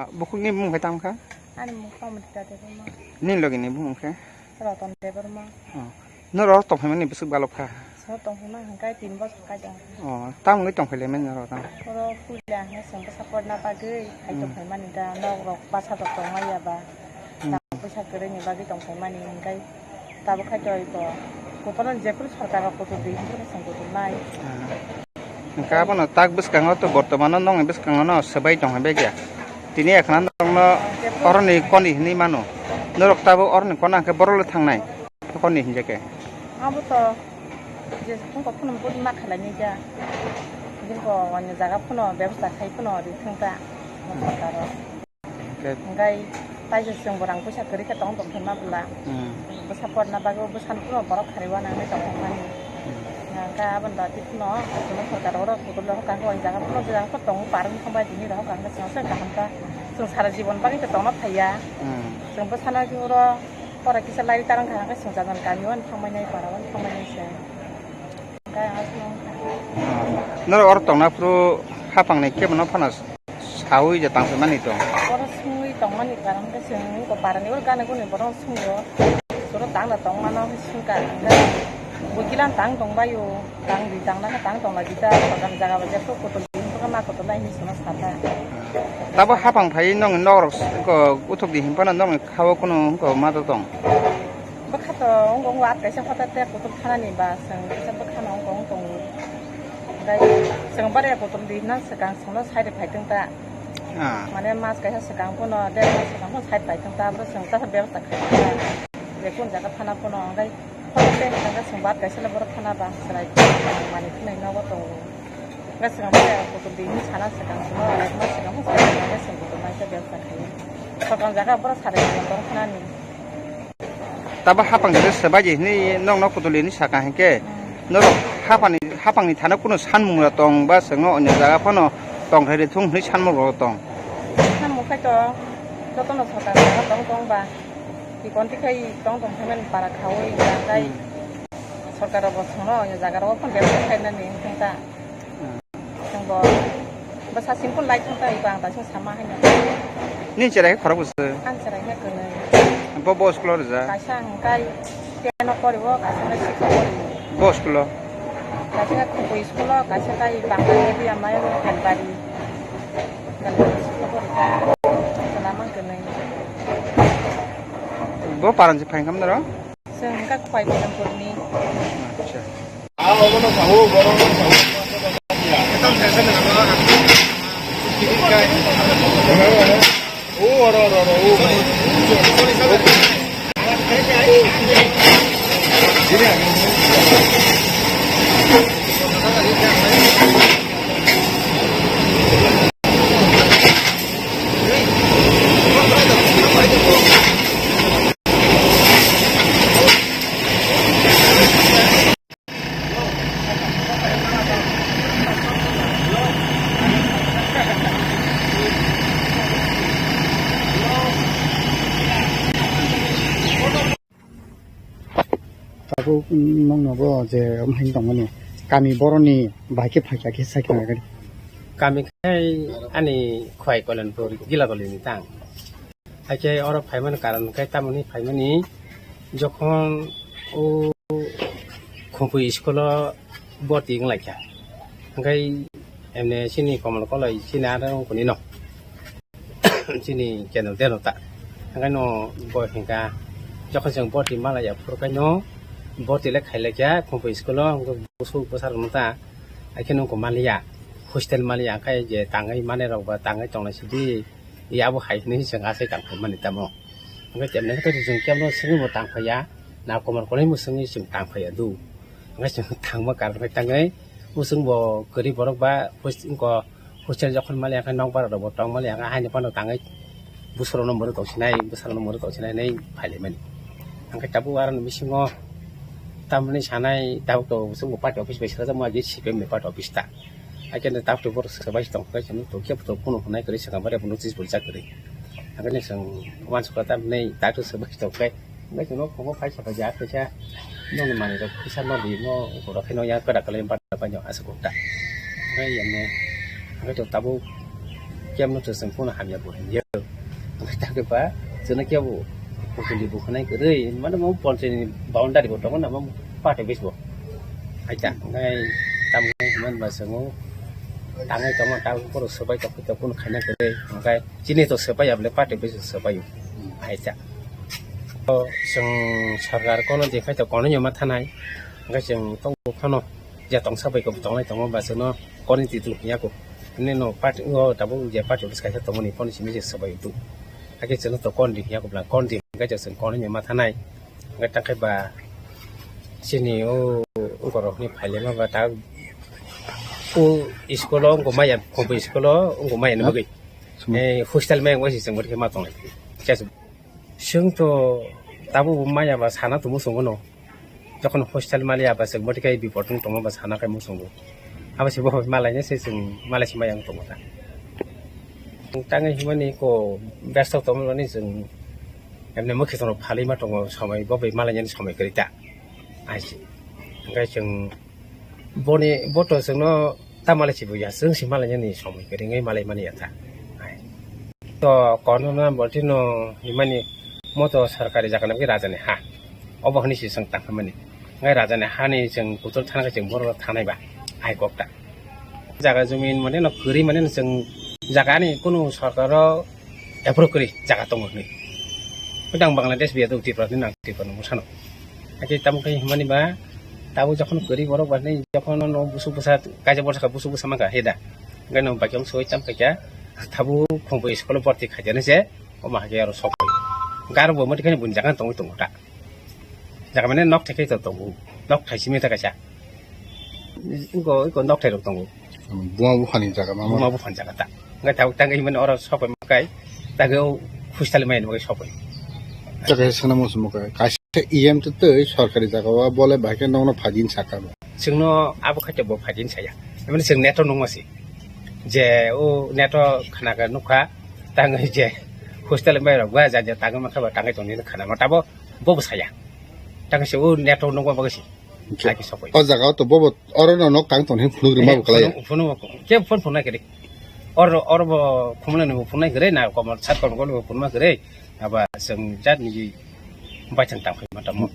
Ah, bukhukni bumung khe tamo kha? Ani bumung Pramodita Debbarma. Nini logini bumung khe? Roton Debbarma. Oh. Norok tongphaimani bwswk balok kha? Sino tongphaima hwnkhe tin bosor kai tong. Oh, tamo wngwi tongphailaimani norok tamo? Oro puila hwnkhe chwng bwsa porna bagwi khai Hmm. tongphaimani da, nok rok basa rok tongmaya ba. Hmm. Nang puisa kwrwini bagwi tongphaimani hwnkhe tabuk khai toi ko. Kuphuru jephuru sorkar rok kuthur di hinwi chwng kuthur nai. Ah. Hwnkhe abono tak bwskango to bortomano nongni bwskango no swbai tong hai bai khe. Tini ekhna norokno oroni koni hinwi mano. Norok tabuk oroni kona hwnkhe borok le thangnai. Koni hinjak khe. Abo to je phone kok phone budi ma khalai ni ja. Jin ko ani jaga phone bebasta khai phone ri thung ta. Hwnkhe. Hwnkhe tai se chwng bo rang puisa kwrwi khe tong tong khe ma bwla. Hmm. Bwsa porna bagwi bwsani phano borok kharwi uanani tong thangmani. Hmm. Hwnkhe aboni bagwi phano chwngno sorkar oro kudur le hokha hokha jaga phano jagao tongo parwng thangbai tini rok hokha hwnkhe chwng se kaham kha. Chwng sara jibon bagwi khe tongna phaiya. Hmm. Chwng bwsano oro pora kisa lai tarwng kha hwnkhe chwng jagan kami uani thangmani para uani thangmani se. Hwnkhe aswk wngkha. Norok oro tongna phuru hapangni kebono phano saui je tangsaimani tong. Oro sungui tongmani karon khe chwng ungkha parani oro gana guni borok sungio. Soro tangna tongmano sungkha hwnkhe. Bo kilan tang tongbaio. Tang di tangna khe tang tongna di ta. Tongna jaga bai jepho kotol di hwnkhe ma kotol lai hinwi sona sata. Tabo hapang phai nong norok ko uthuk di hinphano nongni khao kunu wngko ma tong. Bwkha to wngko wngko at kaisa hotel te kutuk thanani ba chwng kisa bwkhano wngko wngko tongo. Tei chwng bare kutuk di hinna swkang chwngno side phai tong ta. Ah. Mane mas kaisa swkang phano der mas swkang phano side phai tong ta abo chwng ta bebasta khai ta. Je kun jaga thana phano hwnkhe hotel te hwnkhe chwng bat kaisa le borok thana ba chwrai mani thwnai nogo tongo. Hwnkhe chwng bare kutuk di hinwi sana swkang chwngno ek mas swkang phano side phai tong ta chwng kutuk naisa bebasta khai. Swkang jaga borok sarai tong thanani. Tabo hapang se sebaji hinwi nokno kutuli hinwi saka hinkhe, hmm, norok hapani, hapangni thana kunu sanmungra tong ba chwngno onyo jaga phano tongthai rithung hinwi sanmungrok tong. Samung khai to jotono sorkar jaga tong tong ba, ikonti khai tong tong thangmani para khaui ba tai, hmm, sorkar rok bo chwngno onyo jaga rogo phano bebsa khainani wngkha ta. Hmm. Chwngbo bwsa simple light thang ta iko ang daisung sama haino. Nini cherai khe khorok bwswk? Ang cherai khe kwnwi. Bo, bo school o rwjak? Kaisa hwnkhe ten o poriwo, kaisa hwnkhe six o poriwo. Bo school o? Kaisa hwnkhe Khumpu school o, kaisa tai Bangla Medium o Kalbari. Kalbari school o porikha. Chwla mang kwnwi. Bo paran se phaikha mano ro? Chwng wngkha Khwai Koilampurni. Acha. Tabuk nokno bo je omo hai tongmani kami boroni bahai khe phaikha khe sakhe nai. Kami khai ani Khwai Koilampur Gilagoli ni tang. Hakhe oro phaimani karon khe tamoni phaimani jokhon o Khumpu school o borti wnglaikha. Hwnkhe emne chini Komol Koloi chini aro wngkuni no. Chini kendro deno ta. Hwnkhe no bo hwnkha jokhon chwng borti malaiya phuru khe no borti le khailaikha Khumpu school o hwnkhe busuk bwsarok no ta. Hakhe no wngkha maliya hostel maliya khe je tangwi manai rok ba tangwi tongnai sidi. Yabo hai hinwi chwng asai tangphai mani tamo. Hwnkhe temne khe to chwng kebo swngwi bo tangphaiya, na Komol Koloi bo swngwi chwng tangphaiya du. Hwnkhe chwng thangma karon khe tangwi, bo chwng bo kwrwi borok ba hos-, wngko hostel jokhon maliya khe nokbar rok bo tong maliya khe haino phano tangwi bwsarokno mwrwk tongsinai, bwsarokno mwrwk tongsinai hinwi phailaimani. Hwnkhe tabuk aroni bisingo tamoni sanai tabuk to chwng bo party office bai swrajak ma je C P M ni party office ta. Hakhe no tabuk borok swbai tong khe chwng tong khe to kuno hwnai kwrwi swkang bare notice bo rijak kwrwi. Hakhe no chwng uansukha tamni tabuk swbai tong khe. Hwnkhe chwngno phungo phai saka ja kaisa nokni manwi rok kisa nokni no borok khe no ya kwrak kwlai bata bai no aswk kok ta. Hwnkhe yamno hwnkhe to tabuk Kebo no to chwng phone hamya bo hamya. Hwnkhe ta khe ba chwngno kebo kutuli bo khwnai kwrwi, mane mo ponchai ni boundary bo tongo na mo party base bo. Aita, hwnkhe tamo hwnba chwng o tangai tongma ta borok swbai tok tok phone khaina kwrwi, hwnkhe chini to swbai ya bole party base swbai o. Aita. O chwng sarkar kono de khai to kono nyoma thanai, hwnkhe chwng tongo phano. Je tongsa bai kok tongnai tongo ba chwngno koni twi twi hiya ko. Nini no party o tabuk je party office kaisa tongmani phone simi je sabai tu. Hakhe chwngno to kon di hiya ko bla kon di hwnkhe je chwng kon ni ma thanai. Hwnkhe ta khe ba chini o borok ni phaile ma ba ta o school o wngkha maya, Khumphwi school o wngkha maya ni bagwi. Eh, hostel mai wngwi se chwng bo ma tongnai. Chwng to tabuk maya ba sana tumu chwngno. Jokhon hostel maliya ba chwng bwtwi khe bipot wng tongma ba sana khai muchungo. Abo se bo malai se chwng malai se maya wng tongo ta. Tangwi himani ko besto tongmani chwng emne mukhe tongno phalwi ma tongo somoi bo bai malai yani somoi kwrwi ta. Aisi. Hwnkhe chwng boni bo to chwngno ta malai se buya chwng se malai yani somoi kwrwi wngwi malai mani ya ta. To kono na bolti no himani mo to sarkari jaga nang raja ni ha. Obo hwnwi se chwng tang mani. Ngai raja ni ha ni chwng kutul thana khe chwng boro thanai ba. Hai kok ta. Jaga jumin mane no kwrwi mane no chwng jaga ni kunu sarkar o approve kwrwi jaga tongo hwnwi. Hwdang Bangladesh biya do Tripura ni nang Tripura no musano. Hakhe tamo khe himani ba tabo jokhon kwrwi borok ba hwnwi jokhon no busu busa kaisa borsa busu busa mangkha heda. Hwnkhe no baikhe soi tam khaikha. Tabo Khumphwi school o borti khaikha ni se. Omo hakhe aro sok pai. Garo bo mati khani bun jaga tongwi tongo ta. Jaga mane nok thai khai to tongo. Nok thai simi ta kaisa. Iko, iko nok thai rok tongo. Buma buphani jaga ma. Buma buphani jaga ta. Ngai tau tang mane oro sok pai makai. Tageo hostel mai no sok pai. Jaga sana mo sumo kai. Kaisa E M to tei sorkari jaga wa bole bahai khe nokno phajin saka. Chwngno abo khaito bo phajin saya. Mane chwng neto nungma si. Je o neto khana ka nukha. Tangwi je hostel mai rok ba ja ja tangwi ma kha ba tangwi tongni khana ma tabo bo bo saya. Tangwi se o neto nungma bagwi si. Lagi sokoi. O jaga o to bobo oro no nok tang tong hin phunuk rima bo kalai. Phunuk, phunuk, ke phone phunuk nai kiri. Oro, oro bo khumla ni bo phunuk nai kiri na komor sat komor bo phunuk nai kiri. Aba seng jat ni bai thang tang phai ma tamo.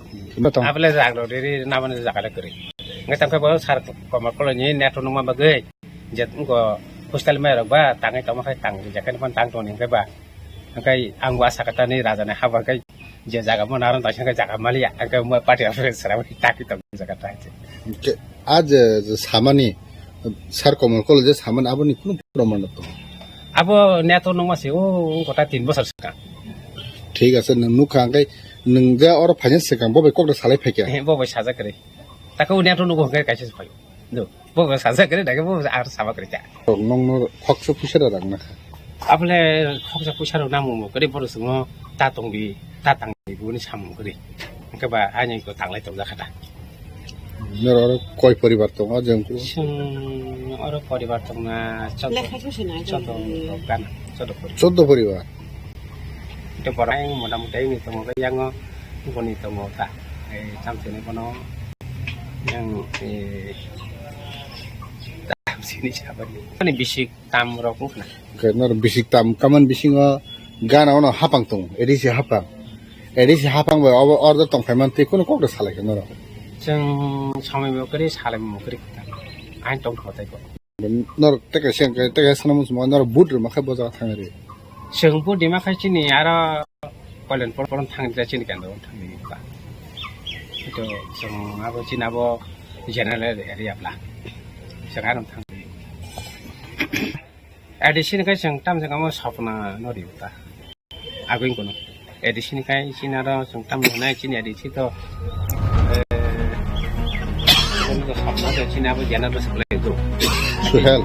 Abele rang ro riri na mane jaga le kiri. Ngai tang khe bo sar komor kolo ni neto nungma bagwi. Jet ngo hostel mai rok ba tangai tongma khai tang jaga ni phan tang tong ni khe ba. Hwnkhe ang bo asa kata ni raja ni haba khe je jaga mo naron taisa khe jaga maliya, hwnkhe mo party office sara bai taki tong jaga ta. Hwnkhe a je, je samani, sar Komol Kolo je samani aboni kunu proman rok tongo? Abo neto nungma se o, o kota tin bosor swkang. Thik ase, nwng nukha hwnkhe nwng je oro phaina swkang bo bai kok da salai phaikha? He, bo bai sajak kwrwi. Tako neto nugo hwnkhe kaisa se phaio. Do. Bo bo sajak kwrwi, dage bo ar sama kwrwi ta. Nokno khoksa puisa rok rang nakha. Abole khoksa puisa rok namu mo kwrwi borok swngo ta tongdi, ta tangdi buni samung kwrwi. Hwnkhe ba ani ko tanglai tongjak kha ta. Noro oro koi poribar tongo jeng ku? Chwng oro poribar tongna chodo, chodo rok gana, chodo poribar. Chodo poribar. Tei borok motamoti ni tongo, yango boni tongo ta. Ei, chamchini bono yang, eh, tamsini sabani. Ani bisik tam rok wngkha na. Hwnkhe noro bisik tam, tamani bisingo gana ono hapang tongo, A D C hapang. A D C hapang bai obo order tongphai man tei kunu kok da salai khe noro. Chwng samai bo kwrwi, salai bo kwrwi kha ta. Ain tong kho tei ko. Norok tei kaisa hwnkhe, tei kaisa sana muchungma norok vote rwma khe bo jaga thangwi rw. Chwng vote rwma khe chini aro Kalyanpur, Kalyanpur thangwi rw chini kendro thangwi rw ba. Hwnkhe chwng abo chini abo general area bwla. Chwng aro thangwi rw. A D C ni khe chwng tamjak amo sapna no rw ta. Agoi kono. A D C ni kai chini aro chwng tam hwnai chini A D C to, eh, kono to sapna to chini abo jana to saklai do. Suhel.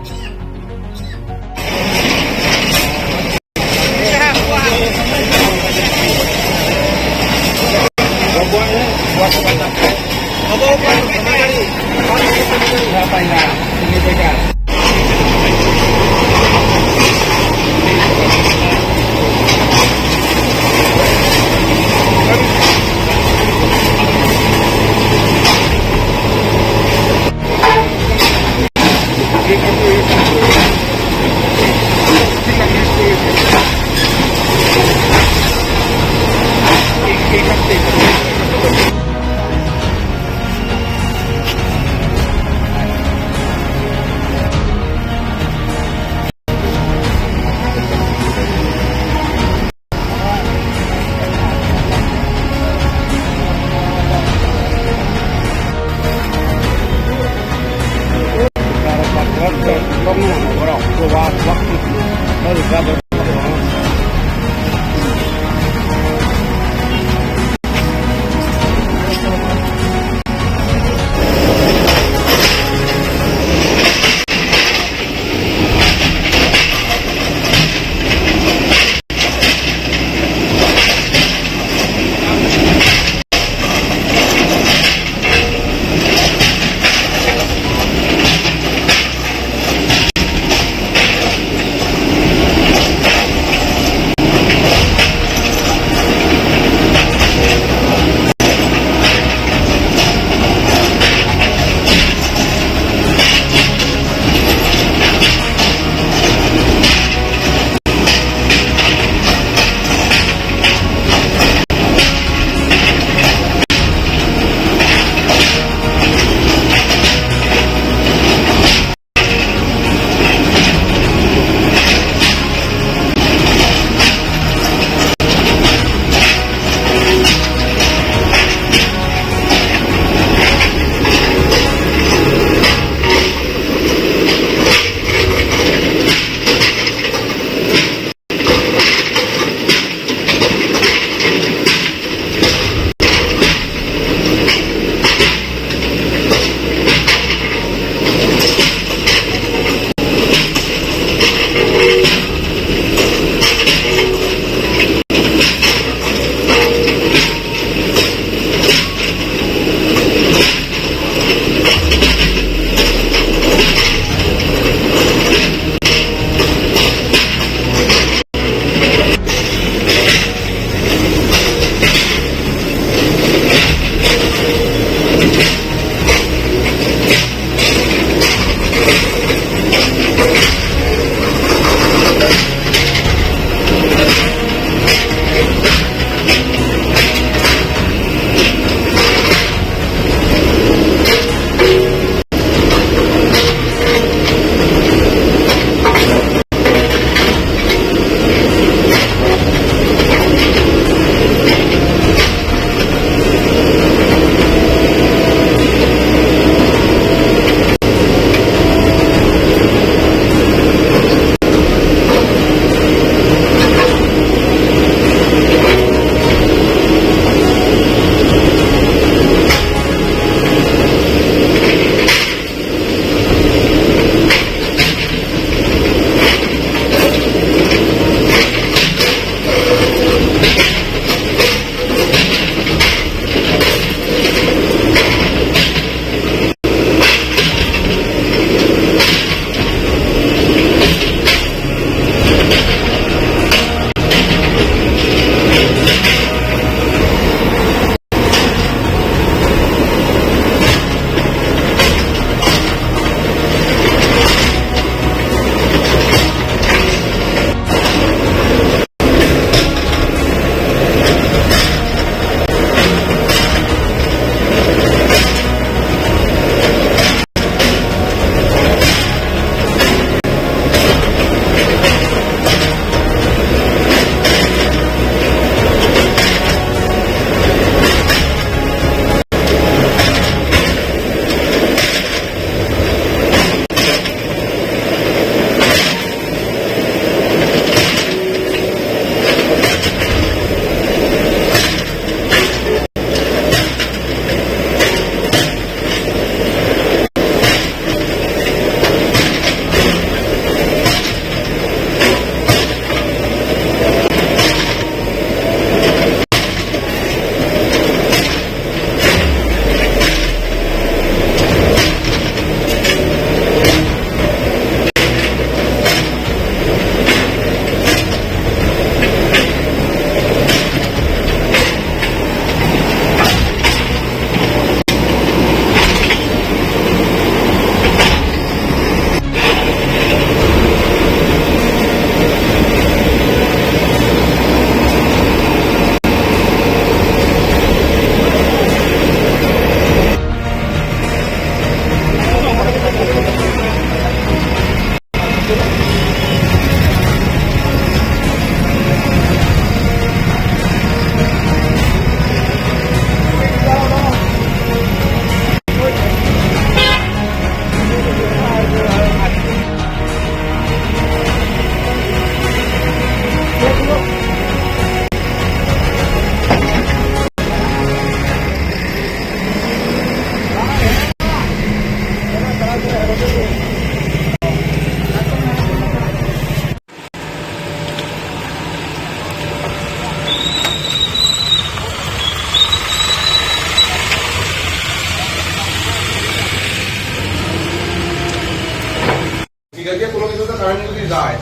ঠিক আছে, কোনো কিছু তো কারেন্ট যদি যায়,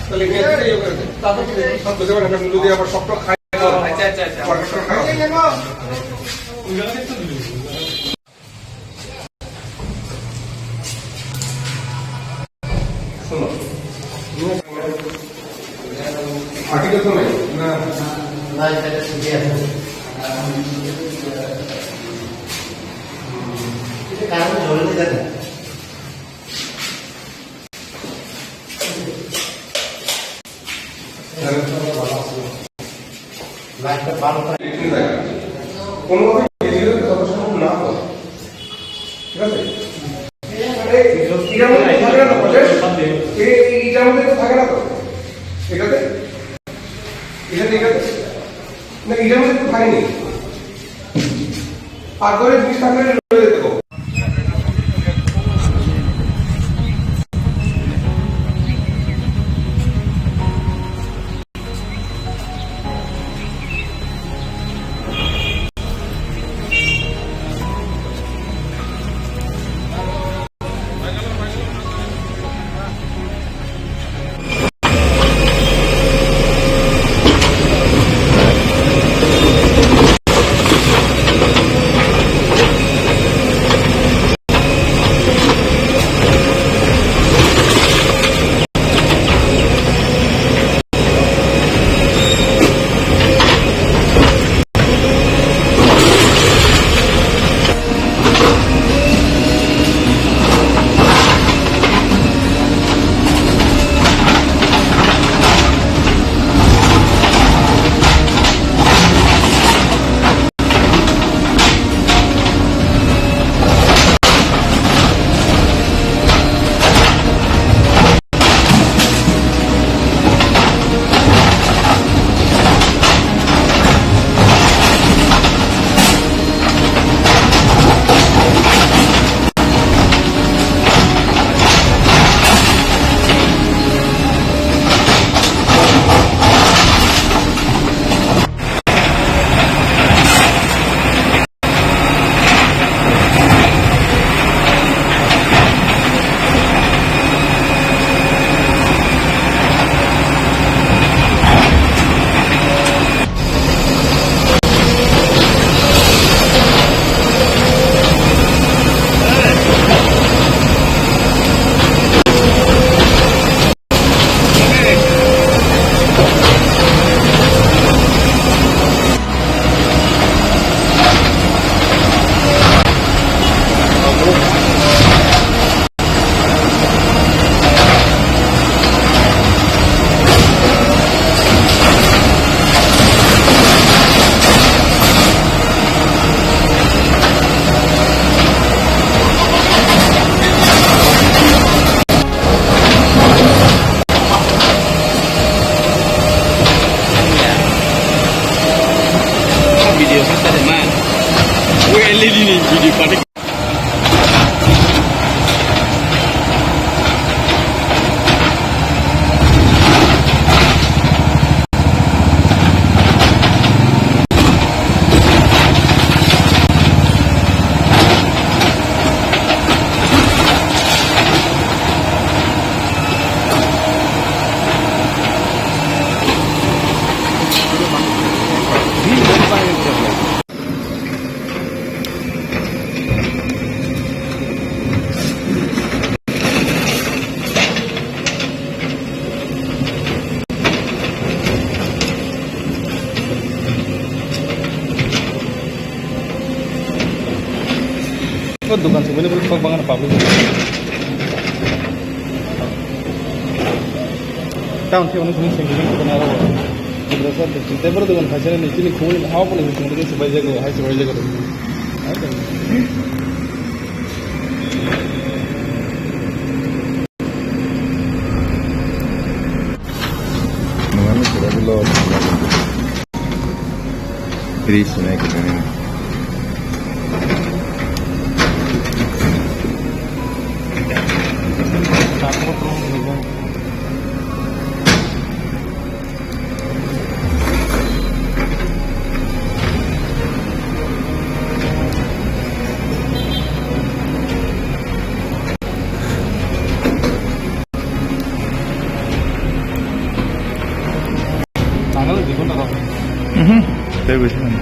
তাহলে এখানে থেকে ইয়ে করে দেবে। তারপর কি দেখবি? সব বুঝে পারে, যদি আবার সবটা খায়, আচ্ছা, আচ্ছা, আচ্ছা। কন্ট্রাক্টর খায়। শোনো। আর্টিকেল তো নাই। না, না, এটা ছুটি আছে। এটা কারণ জরুরি জানে। লাইটটা ভালো করে। কোনোভাবে নিজেদের যত সম্ভব না হয়, ঠিক আছে? এই, এটার মধ্যে থাকে না তো, শেষ? এই, এই, এটার মধ্যে তো থাকে না তো? এটাতে? এটাতে, এটাতে? না, এটার মধ্যে তো থাকেনি। পাকঘরে জিনিস থাকলে রয়ে যেতে হবে। Dogan sibini bwrwi kok bangano public. Town khe ono sini sengkhe sengkhe kono aro. Madrasa de chinte boro dogan khaisa ni chini khumui hawa pole sengkhe sengkhe bai jago, hai se bai jago. Nungani pura bilo. Free sinai kutani. Mhm. Tei buji mano.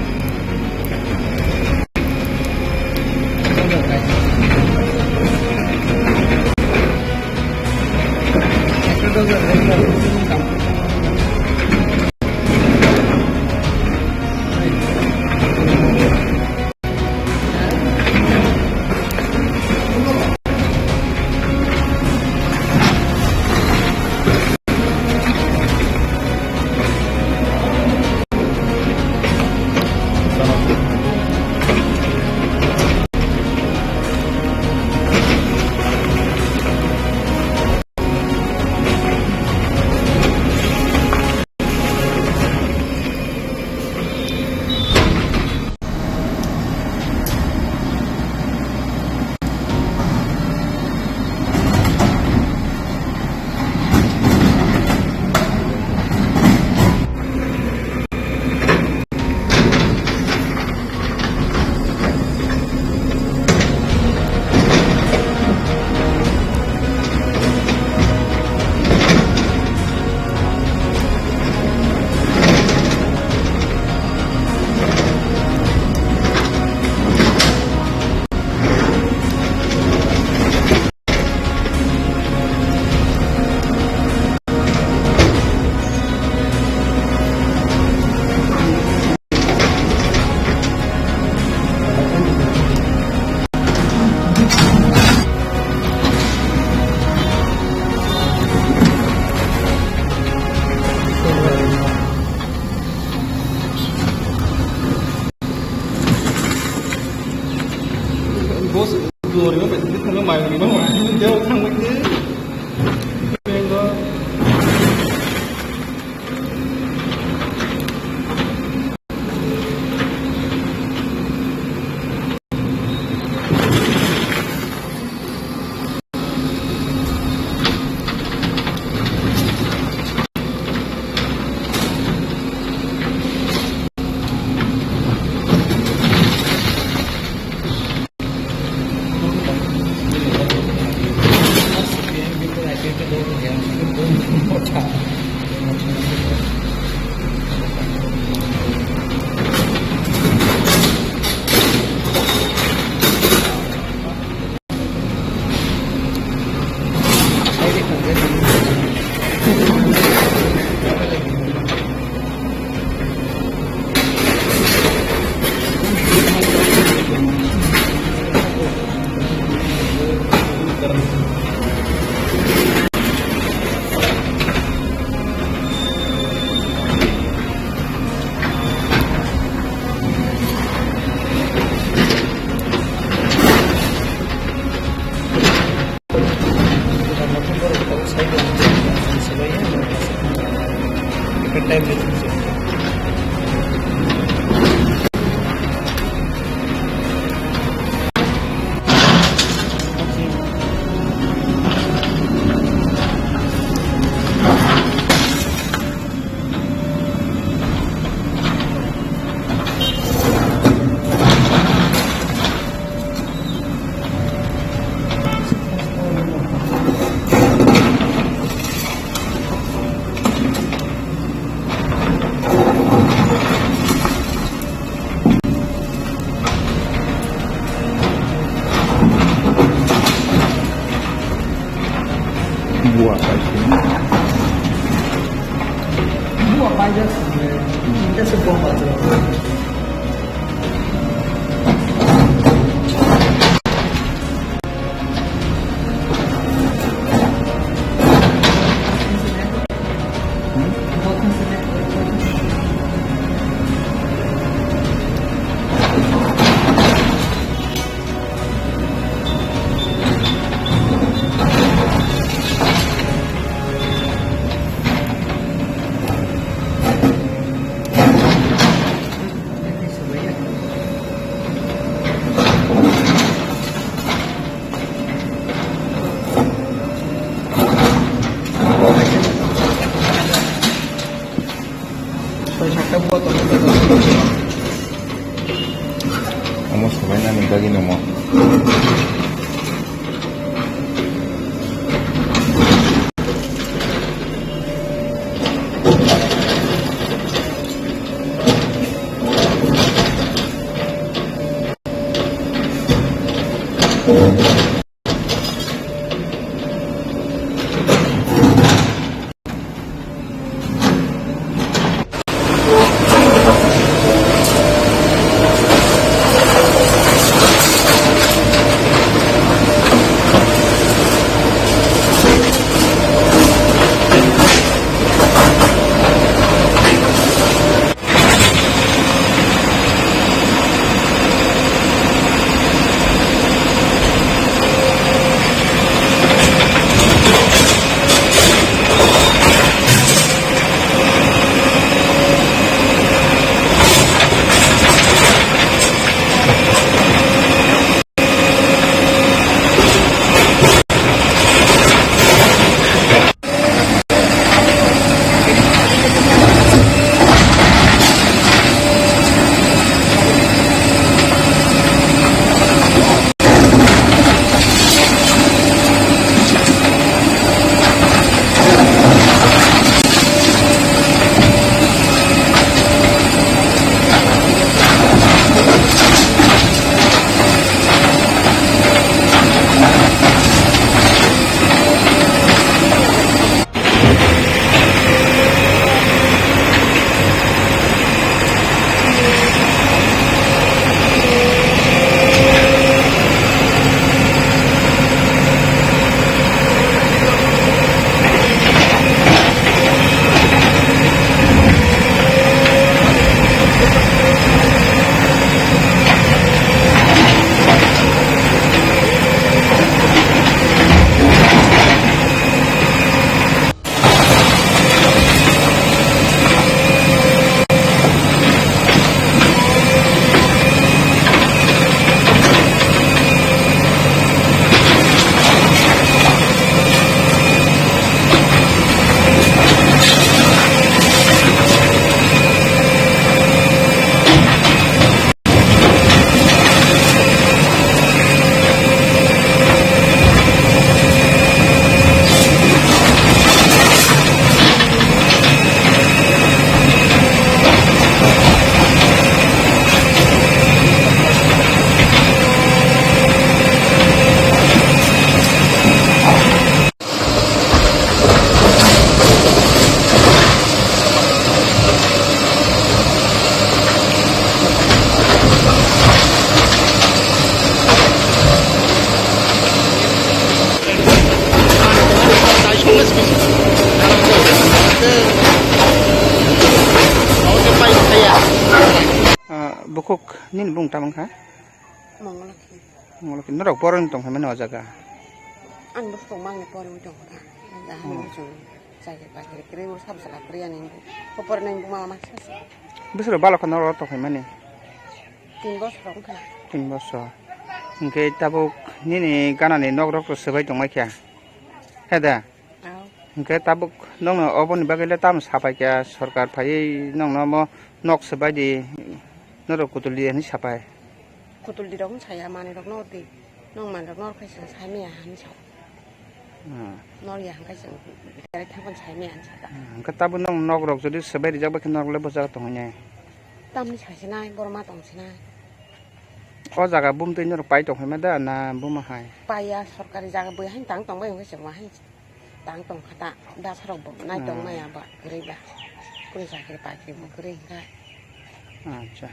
Boss, glory ma bai thangwi thangma mai ni ma mai. Deo thangwi ni. Bengo. Buah paisini. Buah paisini. Ini sebuah paisini. Bukhuk nini bung tamo wngkha? Mongolokhi. Mongolokhi. Norok poroni tongphai mani o jaga? Ang bwswk mangni porwi tongkha. Ang da hani muchung chakri bakri kwrwi, sabo chwla kwrwi ani. Bo poroni buma masa se. Bwswk balokha norok tongphai mani? Tin bosor wngkha. Tin bosor. Hwnkhe tabuk nini ganani nok rok to swbai tongmai kha. He da? Hwnkhe tabuk nokno oboni bagwi le tamo sapai kha, sorkar phaiwi nokno omo nok swbai di, norok kutul di hinwi sapai. Kutul di rok wng saya, manwi rok nor di, nong manwi rok nor khai chwng sai maya hinwi sa. Hmm. Nor ya hwnkhe chwng berai thangphano sai maya hinwi sa. Hmm, hwnkhe tabuk nong nok rok jodi swbai rijak bai khe norok le bo jaga tongwi nai. Tamni sai sinai, borok ma tong sinai. O jaga bumtwi norok pai tong phaima da na buma hai? Paiya, sorkari jaga bui haino tang tongbai hwnkhe chwng ma haino tang tongkha ta, dasarok bo nai tong maya ba kwrwi ba. Kunu chakri bakri bo kwrwi hwnkha. Acha.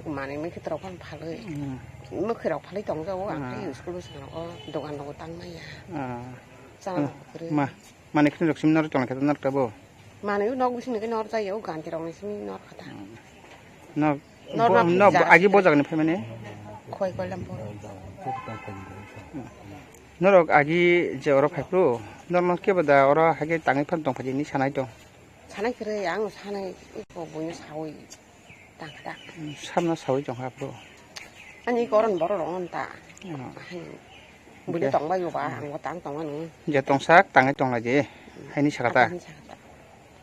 Manwi mwkhwtwrok phano phalwi. Hmm. Mwkhwirok phalwi tongjago, ang tei school bwskango dogan rogo tang maya. Ah. Chana bo kwrwi. Ma, manwi khwnwi rok simi norok tongkha ta norok ta bo? Manwi nok bisingni khe nor jaya, o ganti rokni simi nor kha ta. Hmm. Nor, nor bo, na nor bo, phikjak agi aswk. Bo jagani phaimani? Khoi Koilampur. Norok agi je oro phaiphru, norno kebo da oro haikhe tangwi phano tongphaidi hinwi sanai tong? Sanai kwrwi, ang sanai iko buino sawi tangkha da. Samno sawi tongkha phru. Ani iko oro borok rokno ta. Oh. Buino tongbai ba, ang bo tang tongmani. Je tongsak tangwi tonglaidi, haini sakha ta. Haini sakha ta.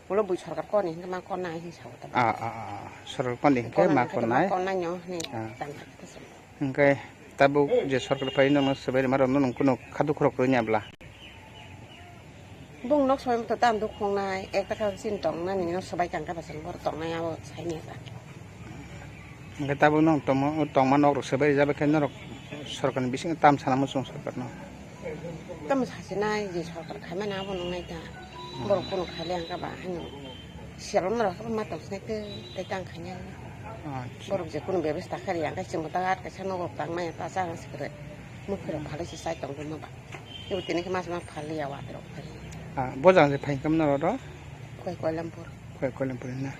Ulo bui sorkar koni hinke ma konna hinwi sao ta. Ah, ah, ah, ah. Sorkar koni hinke ma konna nyo hinwi tang kha ta. Hingke tabuk je sorkar phai nokno swbai rwma rokno nwng kunu kha dukhu rok rwnya bla? Bung nok swbai motho tam dukhu wngnai, ek taka chini tong nani no swbai kang kha bwswng bor tong nai abo sai manya ta. Hingke tabuk nwng tongma, tongma nok rok swbai rijak bai khe norok sorkar ni bisingo tam sana muchung sorkar no? Tamo sasinai je sorkar khaimani abo nungnai ta. Borok kunu khaile ang kha ba haino siyalo norok khe ma tong sinai tei tei tang khainai. Acha. Borok je kunu bebasta khe ri ang khe chwngbo ta at kaisa nogo tang maya ta chang sikre. Mukhirok phalwi se chai tong rwma ba. Ibo tini khe mas ma phalwi ya waterok phalwi. Ah, bo jang je phai khe norok ro? Koi Koilampur. Koi Koilampur na.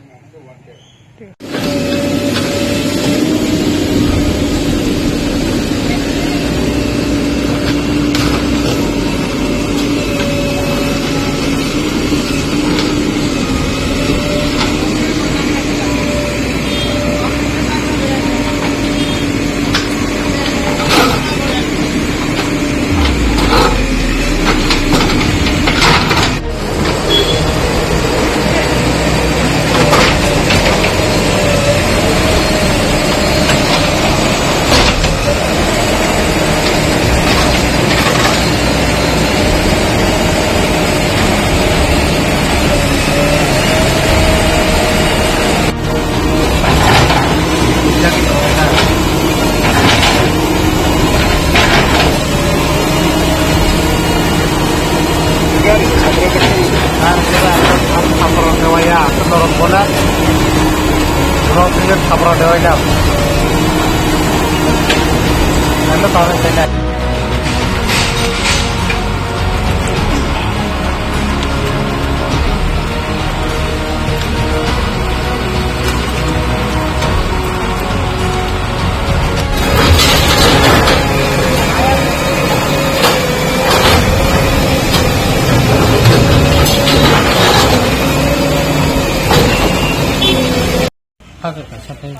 Hagar kaisa tei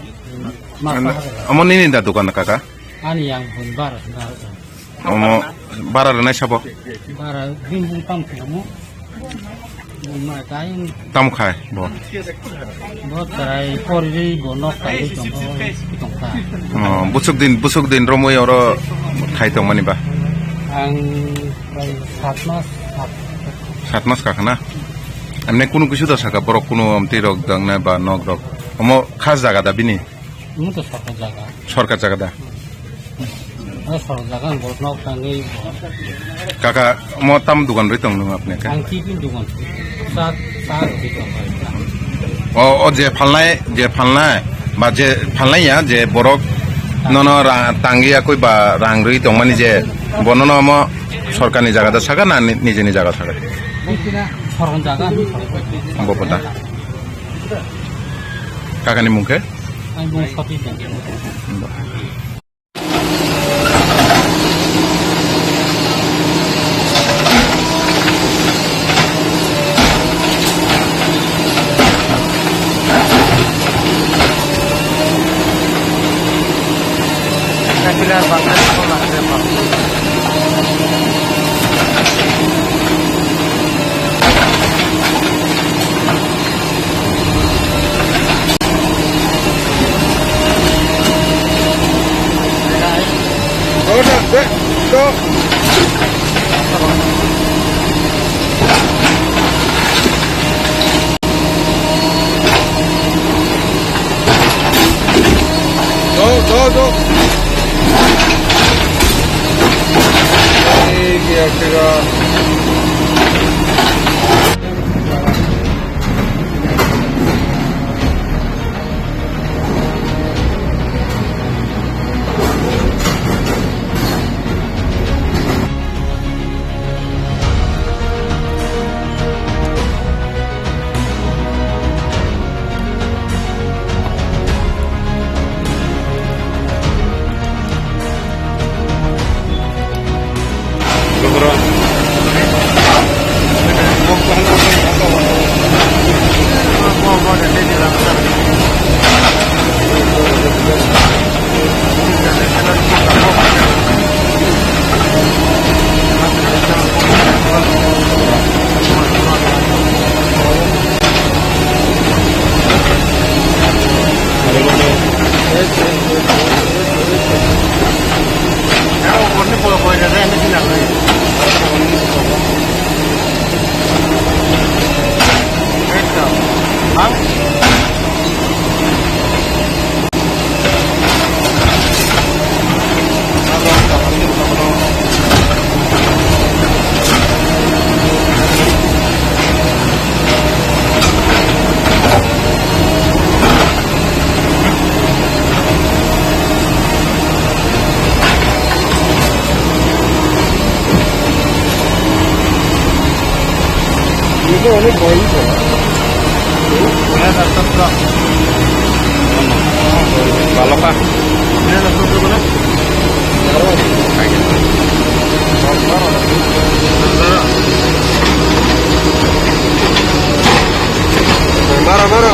ma Ano, hagar. Amo nini da dukan kaka? Ani yang bun bara bara. Omo bara rwnai sabo? Bara bini bung tam khe omo. Bung ma tai. Tam khai bo. Bo tai pori bo nok tai tong tong kha. Oh, busuk din, busuk din romoi oro khai tong mani ba? Ang bai sat mas, sat. Sat mas kha khna. Amne kunu kisu da saka borok kunu amtwi rok dang na ba nok rok. Omo khas jaga da bini? Omo to sorkar jaga. Sorkar jaga da? O sorkar jaga ang borok nok tangwi. Kaka, omo tam dugan rwi tong nung apni khe? Ang tiffin dugan. Sa, sa rwi tong. O, o je phalnai, je phalnai, ba je phalnai ya, je borok nono ra-, tangwi yakui ba rang rwi tongmani je, bono no omo sorkarni jaga da saka na ni-, nijeni jaga saka? Bo pota. Kakani mung khe? Go, go, go. Hey, kaya kaya. Ini tuh ini poin tuh. Baloka. Mara, mara.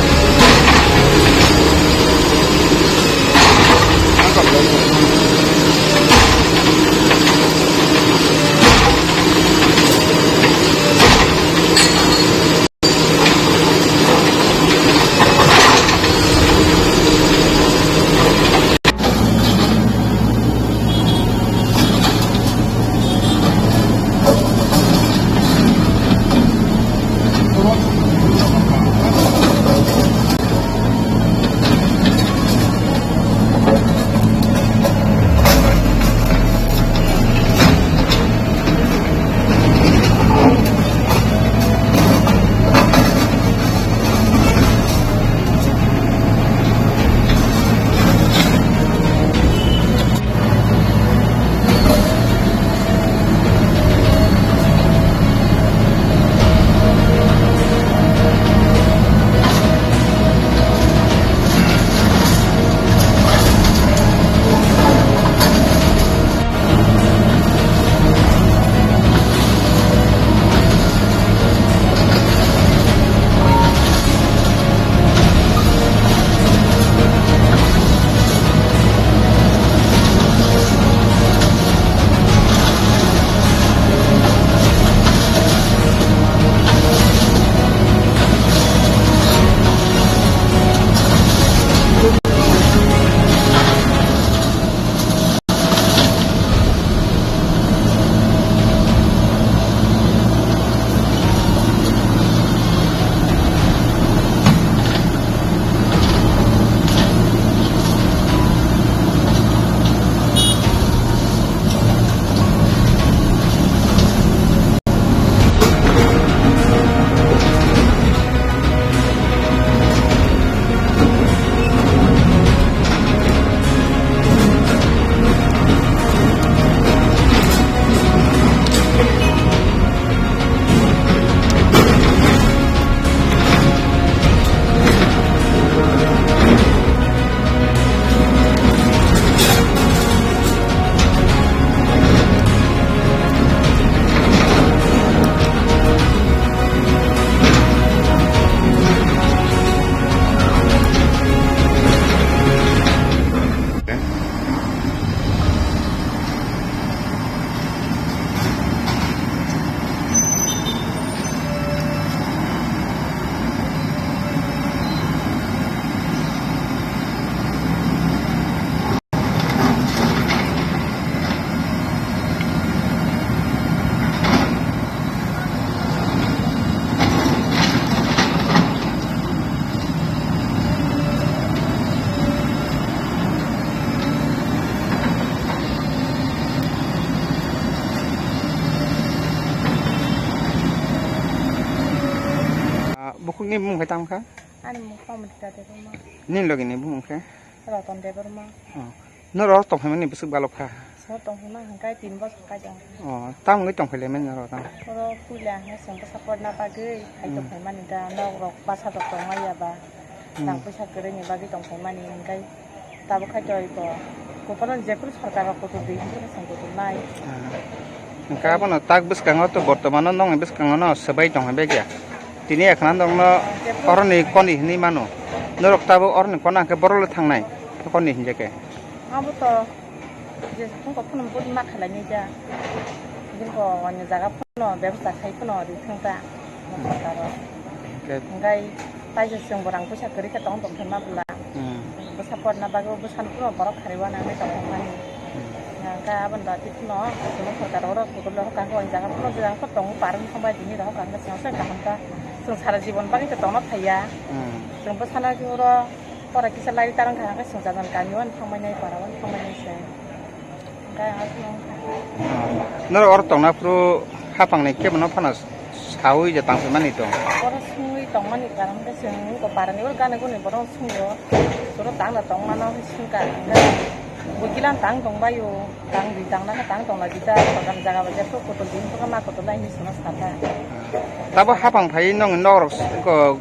Bukhukni bumung khe tamo kha? Ani mung Pramita Debbarma. Nini logi ni bumung khe? Ratan Debbarma. Oh. Norok tongphaimani bwswk balok kha? So tongphaima hwnkhe tin bosor kajak. Oh, tamo wngwi tongphailaimani norok tamo? Oro puila hwnkhe chwng bwsa porna bagwi hai Hmm. tongphaimani da, nok rok basa rok tongmaya ba. Hmm. Rang puisa kwrwini bagwi tongphaimani hwnkhe tabuk khai to iko. Kopalo jephuru sorkar rok kutung di hwnkhe chwng kutung nai. Ah. Hwnkhe abono tak bwskango to bortomano nokni bwskango no swbai tongphai bai kha. Tini ekhna nokno Jephuru oroni koni hinwi mano. Norok tabuk oroni kona hwnkhe borok le thangnai. Koni hinjakhe. Abo to je phone kok phone bud ma khalai ni ja. Jin ko ani jaga phone no bebsa khai phone ri thang ta. Sorkar rok. Hwnkhe Hwnkhe tai je chwng bo rang puisa kwrwi khe tong tong khe ma bwla. Hmm. Bwsa porna bagwi bwsano phano borok kharwi uanani tongmani. Hmm. Hwnkhe aboni bagwi phano chwng sorkar oro kutung le hokang khe o jaga phano jang khe tongo parwng thangbai tini rok hokang khe chwng se kaham kha. Chwng sara jibon bagwi khe tongna thaiya. Hmm. Chwng bwsano khe oro pora kisa lai tarwng kha hwnkhe chwng jagan kami uan thangbai nai para uan thangbai nai se. Hwnkhe ang aswk wngkha. Norok oro tongna phuru hapangni kebono phano saui je tangsimani tong. Oro sungwi tongmani karon khe chwng wngkha parani oro gana guni borok sungyo. Soro tangna tongmano hwnwi swngkha. Hwnkhe bo gilan tang tongbaio. Tang di tangna khe tang tongna di ta. Jaga bai jepho kotol di wngkha ma kotol nai hinwi swngna sakha. Tabo hapang phai nong norok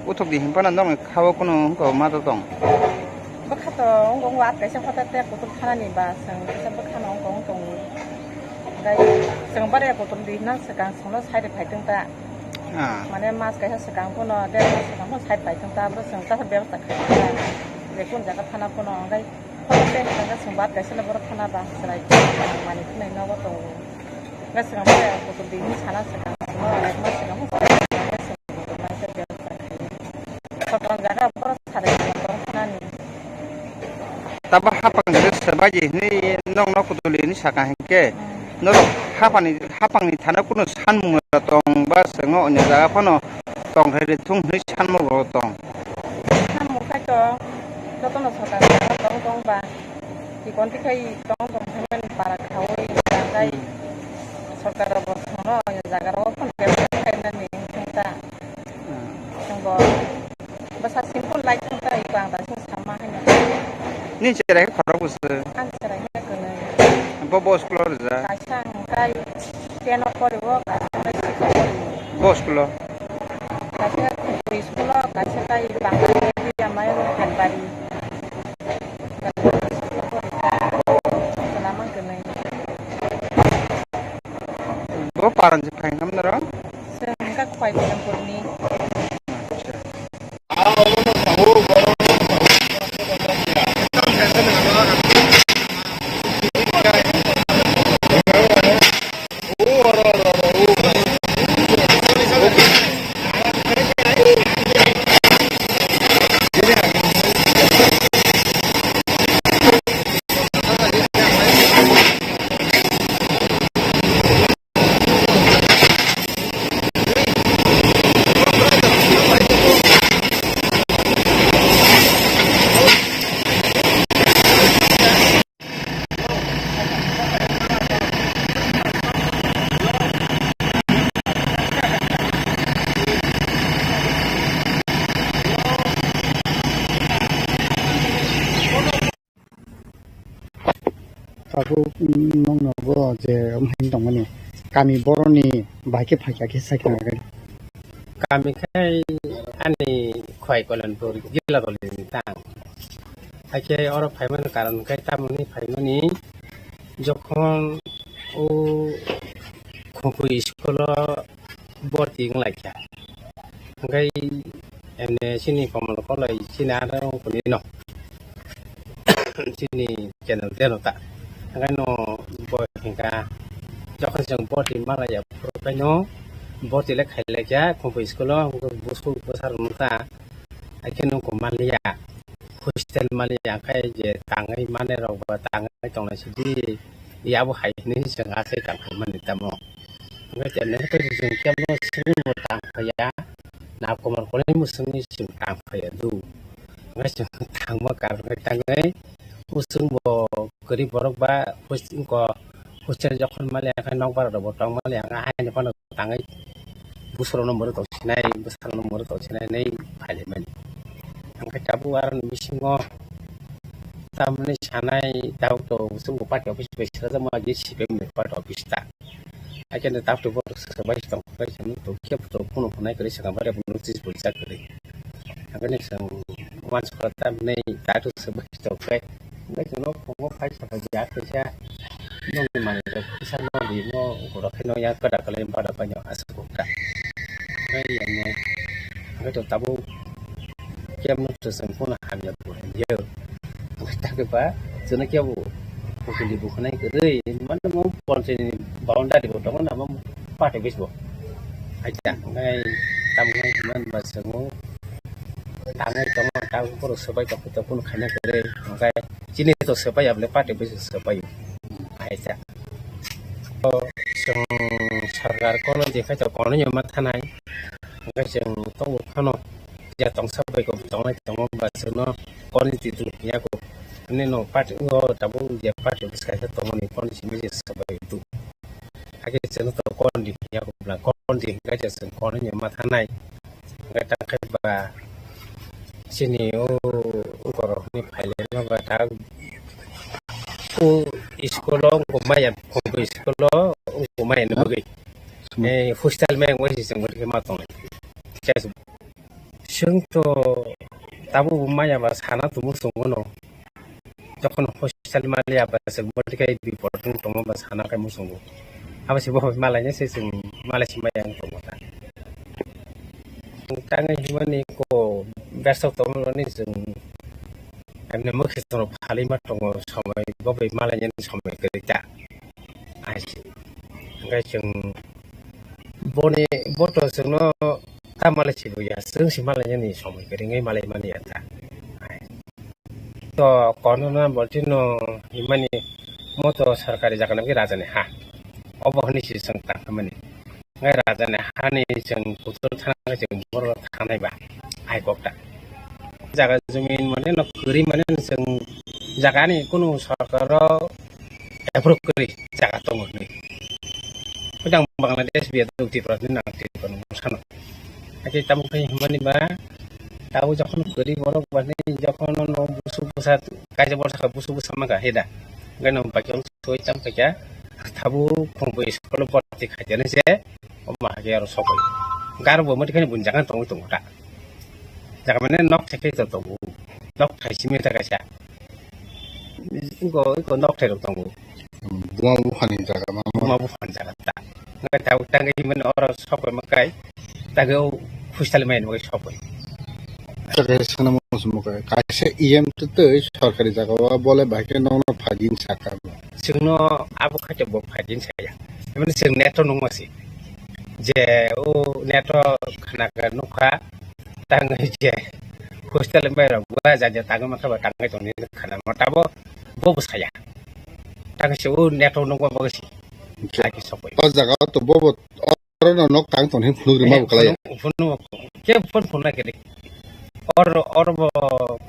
uthuk di hinphano nongni khao kunu wngkha ma tong. Bwkha to wngkha wngkha at kaisa hotel te kutung thanani ba chwng kisa bwkhano wngkha wngkha tongo. Hwnkhe chwng bare kutung di na swkang chwngno side phai tong ta. Ah. Mane mas kaisa swkang phano der mas swkang phano side phai tong ta abo chwng kasa bebasta khai ta. Je kun jaga thana phano hwnkhe hotel te hwnkha chwng bat kaisa le borok thana ba chwrai mani khwnai nogo tongo. Hwnkhe chwng bare kutung di ni sana swkang chwngno rai ma swkang phano side phai tong ta. Kotor jaga borok sarai tong khnani. Tabo hapang je swbai di hinwi nokno kutuli hinwi saka hinkhe, norok hapani, hapangni thana kunu sanmung tong ba chwngno onyo jaga phano tongthai rwthung hinwi sanmung bo tong. Sanmung khai to jotono swkang jaga tong tong ba. Chikon tikhai tong tong thangmani para khaui tangkai. Hmm. Sorkar rok bo thangno jaga rok phano develop khainani wngkha. Hmm. Thangbo bwsa simple life thangtai iko ang daising sama haino. Ni cherai khorok bwswk? Ang cherai khe kwnwi. Bo bo school o rwjak? Kaisa ang kai ten o pori o, kaisa kai six o pori o. Bo school o? Kaisa Khumui school o, kaisa kai Bangla medium o Phalbari. Bo paran se phai khamna ro? Chwng wngkha Khwai Bilampurni. Tabuk, mm, nokno bo je wngmani tongmani kami boroni bahai khe phaikha khe sai khna gari. Kami khai ani Khwai Kalyanpur Gilabali ni tang. Hakhe oro phaimani karon khai tamoni phaimani jokhon o Khumui school o borti wng lai kha. Hwnkhe emne chini Komol Koloi chini aro wng tongwi no. Chini channel teno ta. Hwnkhe no bo hwnkha jokhon chwng borti malaya phuru khaino borti le khai lai kha Khumui school o, hwnkhe busuk bwsa rwmwk ta. Hakhe no kok manliya, hostel manliya, hwnkhe je tangwi manai rok bo tangwi tongnai sidi, yabo hai hinwi chwng asai tang phai mani tamo. Hwnkhe chwng kebo swngwi bo tang phaiya, na Komol Koloi bo swngwi chwng tang phaiya du. Hwnkhe chwng thangma karon khe tangwi usung bo kwrwi borok ba hos-, wngko hostel jokhon manliya khe nokbar rok bo tong manliya khe haino phano tangwi bwsarokno mwrwk tongsinai, bwsarokno mwrwk tongsinai hinwi phailaimani. Hwnkhe tabuk aroni bisingo tamni sanai tabuk to chwngbo party office bai swrajak ma, je C P M ni party office ta. Haikhe no tabuk to borok swk bai tong, bai tong, to khe to phone hwnai kwrwi swkang bai rw notice boijak kwrwi. Haikhe no chwng uansukha tamni tabuk to swk bai tong khe. Hwnkhe chwngno phungo phai sakha ya kaisa nokni manwi rok kisa no rimo borok khe no ya kwda kwlai bada paino aswk kha. Hwnkhe yang no hwnkhe to tabuk kebo no chwng phano hamya bo hamya. Hwnkhe ta khe ba chwngno kebo kutuli bo khwnai kwrwi mane mo ponchini boundary bo tongo na mo party office bo. Acha hwnkhe tamo hwnba chwngno. Tangwi tongma ta borok swbai tongkhe to kunu khaina kwrwi hwnkhe chini to swbai abole party bai swbai. Aisa. To chwng sarkar kono je khai to kono nyoma thanai. Hwnkhe chwng tongo phano je tongsa bai ko tongnai tongo ba chwngno kono twi twi yago. Ani no party o tabuk je party bwskai khe tongmani kono simi je swbai tu. Hakhe chwng to kono di yago bla kono di hwnkhe chwng kono nyoma thanai. Hwnkhe ta khe ba chini o borok ni phailai ma ba ta o school o wngkha maya, phungkhe school o wngkha maya ni bagwi. Hmm. Eh, hostel maya wngwi se chwng ma tongnai. Chwng to tabuk bo maya ba sana tubu chwng no. Jokhon hostel maliya ba chwng bwtwi khai bipot wng tongo ba sana khai muchungo. Abo se bo malai se chwng malai se maya wng tongo ta. Chwng tangwi himani ko bersa tongmani chwng emne mokhe chwng phalwi ma tongo somoi bo bai malai ni somoi kwrwi ta. Ai se. Hwnkhe chwng boni bo to chwngno ta malai se bo ya, chwng se malai ni somoi kwrwi wngwi malai mani ya ta. Ai. To kono na bolti no himani mo to sarkari jaga nang raja ni ha. Obo hwnwi se chwng tang mani. Ngai raja ni ha ni chwng kuchuk thang chwng borok thangnai ba. Ai kok ta. Jaga jumi mane no kwrwi mane chwng jaga ni kunu sarkar o approve kwrwi jaga tongo hwnwi. Hwdang Bangladesh biya duk Tripura ni nang Tripura ni sano. Ake tamo khai himani ba tabo jokhon kwrwi borok ba ni jokhon no busu busa kaisa borok saka busu busa maka heda. Ngai no bakyo soi tam khaikya tabo khumbo school borok ti khaikya ni se o ma hake aro sokoi. Garo bo mati khani bun jaga tongwi tongo ta. Jaga mane nok thai khai to tongo. Nok thai simi ta kaisa. Iko, iko nok thai rok tongo. Buma buphani jaga ma. Buma buphani jaga ta. Ngai ta utang ngai mane oro sok ma kai. Ta ge hostel mai no sok. Ta ge sana mo sum kai. Kaisa E M tu tu sarkari jaga wa bole bai ke nok nok phagin saka. Singno abo khaite bo phagin saya. Mane sing neto nung masi. Je o neto khana ka nukha. Tangwi je hostel mai rok bua ja ja tangwi mankha ba tangwi tongni khana mo tabo bo bwsaya. Tangwi se o network nokma bagwi se. Hwnkhe laki sokoi. O jaga o to bobo oro no nok tang tongni phunuk rima bo kalai. Phunuk, phunuk, ke phun phunai kiri. Or, or bo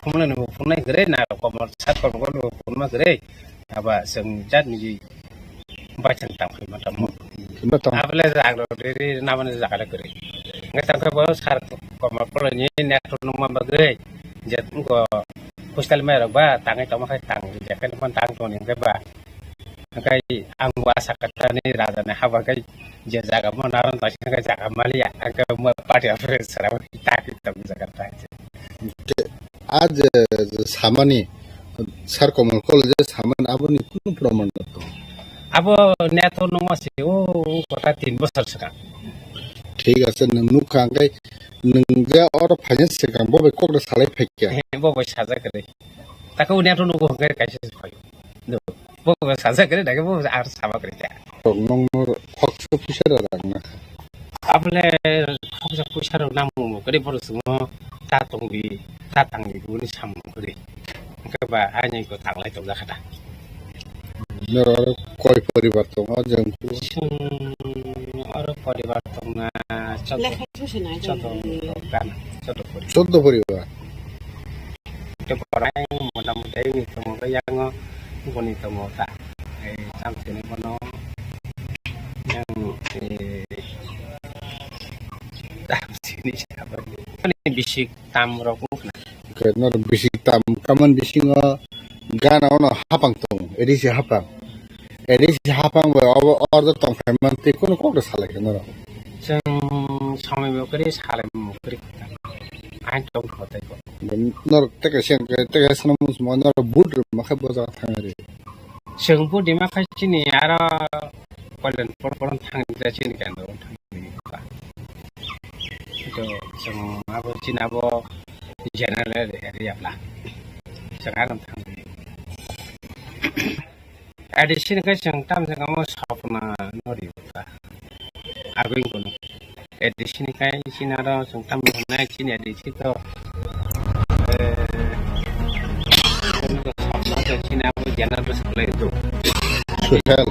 phunai no phunai kiri na komor sat komor bo phunma kiri. Aba chwng jat ni baithang tang phai ma tamo. Phai ma tamo. Abole jaga riri namani jaga le kwrwi. Ngai tang khe bo sar komor polo ni network nung ma bagwi je ngo hostel mai rok ba tangwi tongma khai tang je khe phone tang tong ni hwnkhe ba. Hwnkhe ang bo asa kha ni raja ni haba khai je jaga mo naran ta se jaga maliya hwnkhe mo party office sara ta ki tong jaga ta. Hwnkhe a je, je samani, Sir Komol College samani aboni kunu proman no tong. Abo neto nungma se o, o kota tin bosor swkang. Thik ase, nwng nukha hwnkhe nwng je oro phaina swkang bo bai kokno salai phaikha. He, bo bai sajak kwrwi. Takhe o neto nugo hwnkhe kaisa se phaio. Bo bai sajak kwrwi, dakhe bo ar sama kwrwi ta. Tok nongno khoksa puisa rwrang na. Abole khoksa puisa rok nang mung kwrwi borok chwngno ta tongdi, ta tangdi bini samung kwrwi. Hwnkhe ba ani ko tanglai tongjak kha da. Norok oro koi poribar tongo jeng. Chwng oro poribar tongna choddo, choddo gana, choddo poribar. Choddo poribar. Tei borok motamoti ni tongo, yango boni tongo ta. Ei, cham sini bono yang, eh, Tam sini siapa? Ani bisik tam rok wngkha na. Oke, norok bisik tam, kaman bisingo gana ono hapang tong, edisi hapang. Edisi hapang bai obo order tong phai man tei kunu kok da salai khe norok. Chwng somai bo kwrwi, salai bo kwrwi. Ain tong kho tei ko. Norok teka seng, teka sana mus mo norok but rwma khe bo jaga thang ri. Chwng but rwma khe chini aro Kolyanpur, Kolyanpur thang ja chini kan do thang ri ka. To chwng abo chini abo general area bla. Chwng aro thang ri. Addition khe chwng tam jagao swpna no ri ta. Agwi kono. Addition khe chini aro chwng tam hwnai chini addition to, eh, swpna to chini abo general bwswk lai do. Suhel.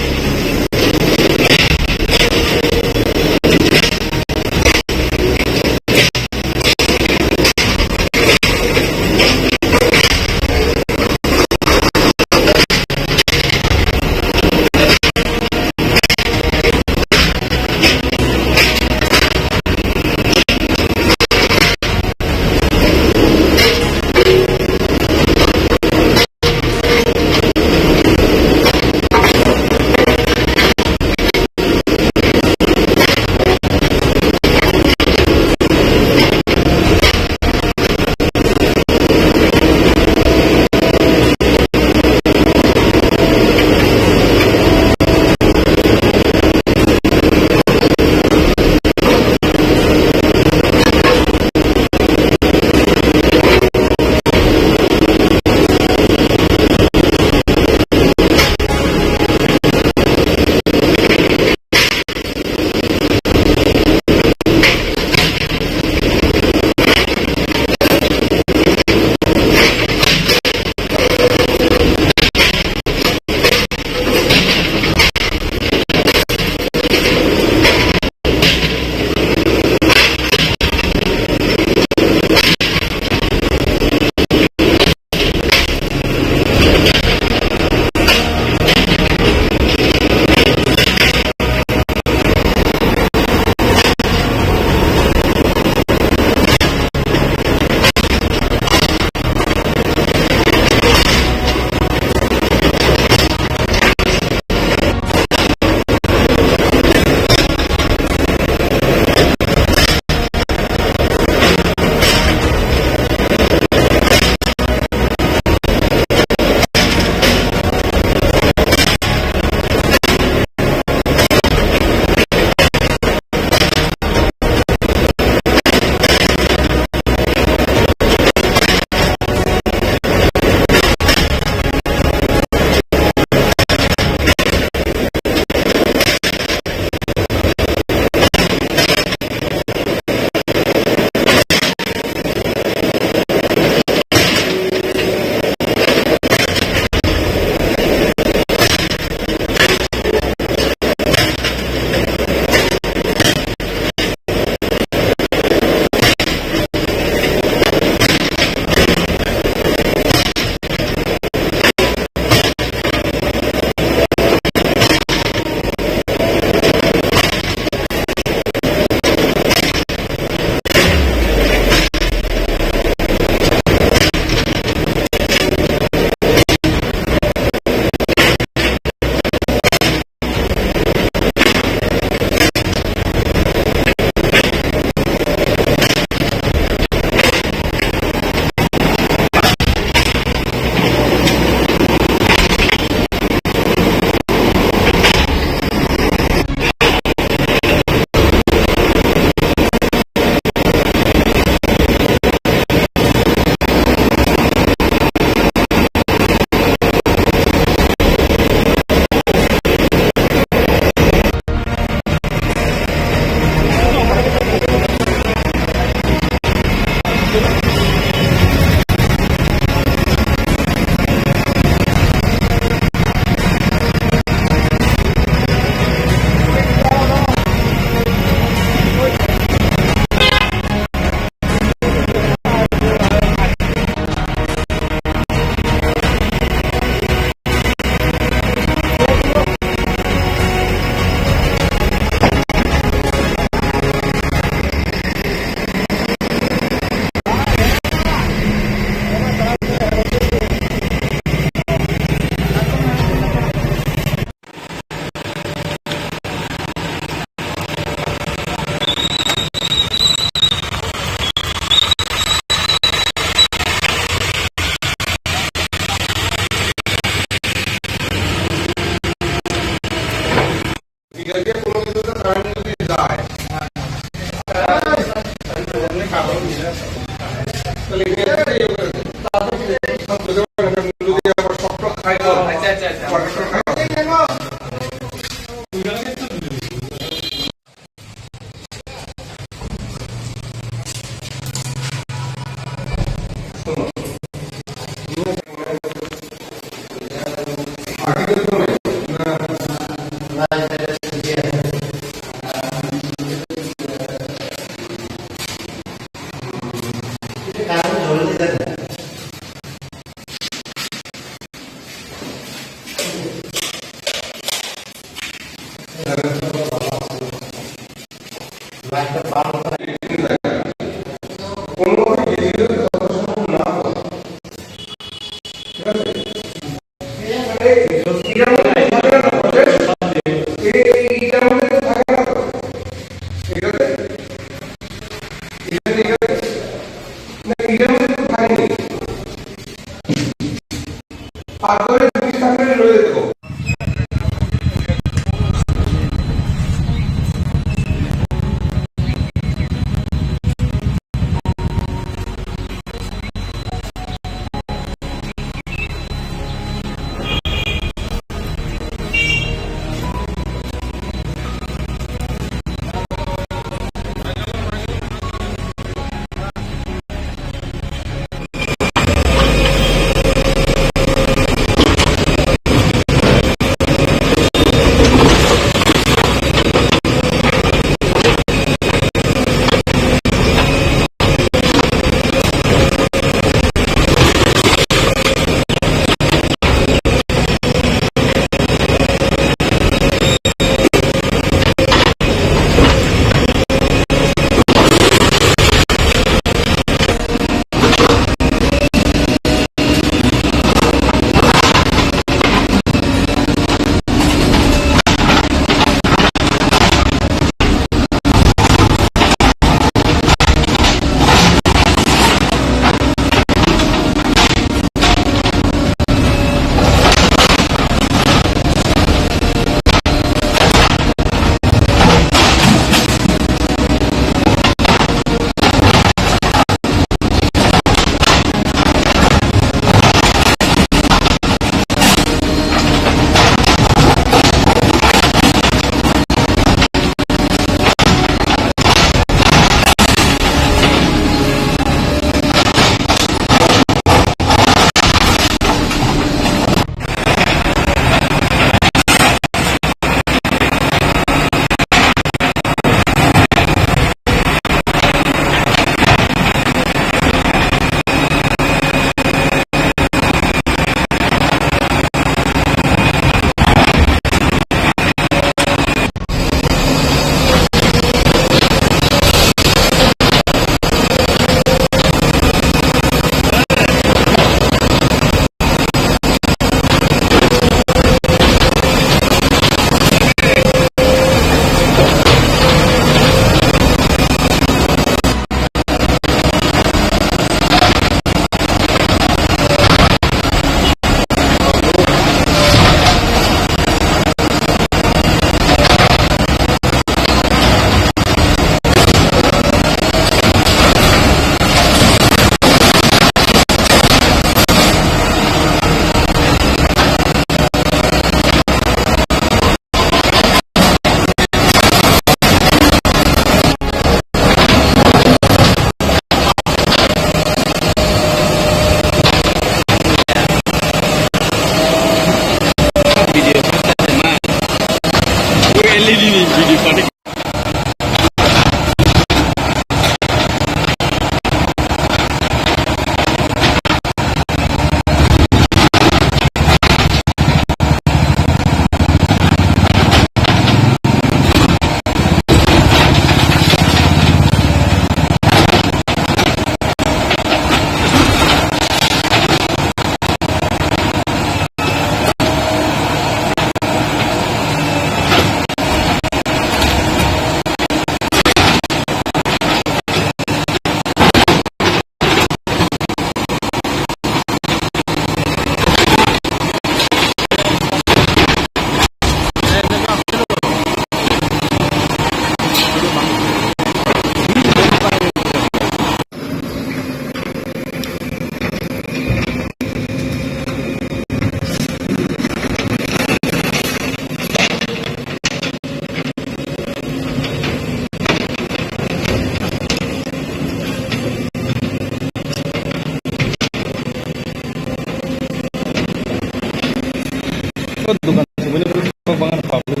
Dukan sebenarnya banget public.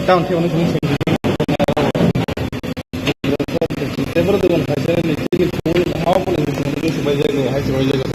Down sih, ono sini sini. Tebra dogan khaisa ni tini phone hawa phone ni phone ni subai jai ni, hai subai jai ni.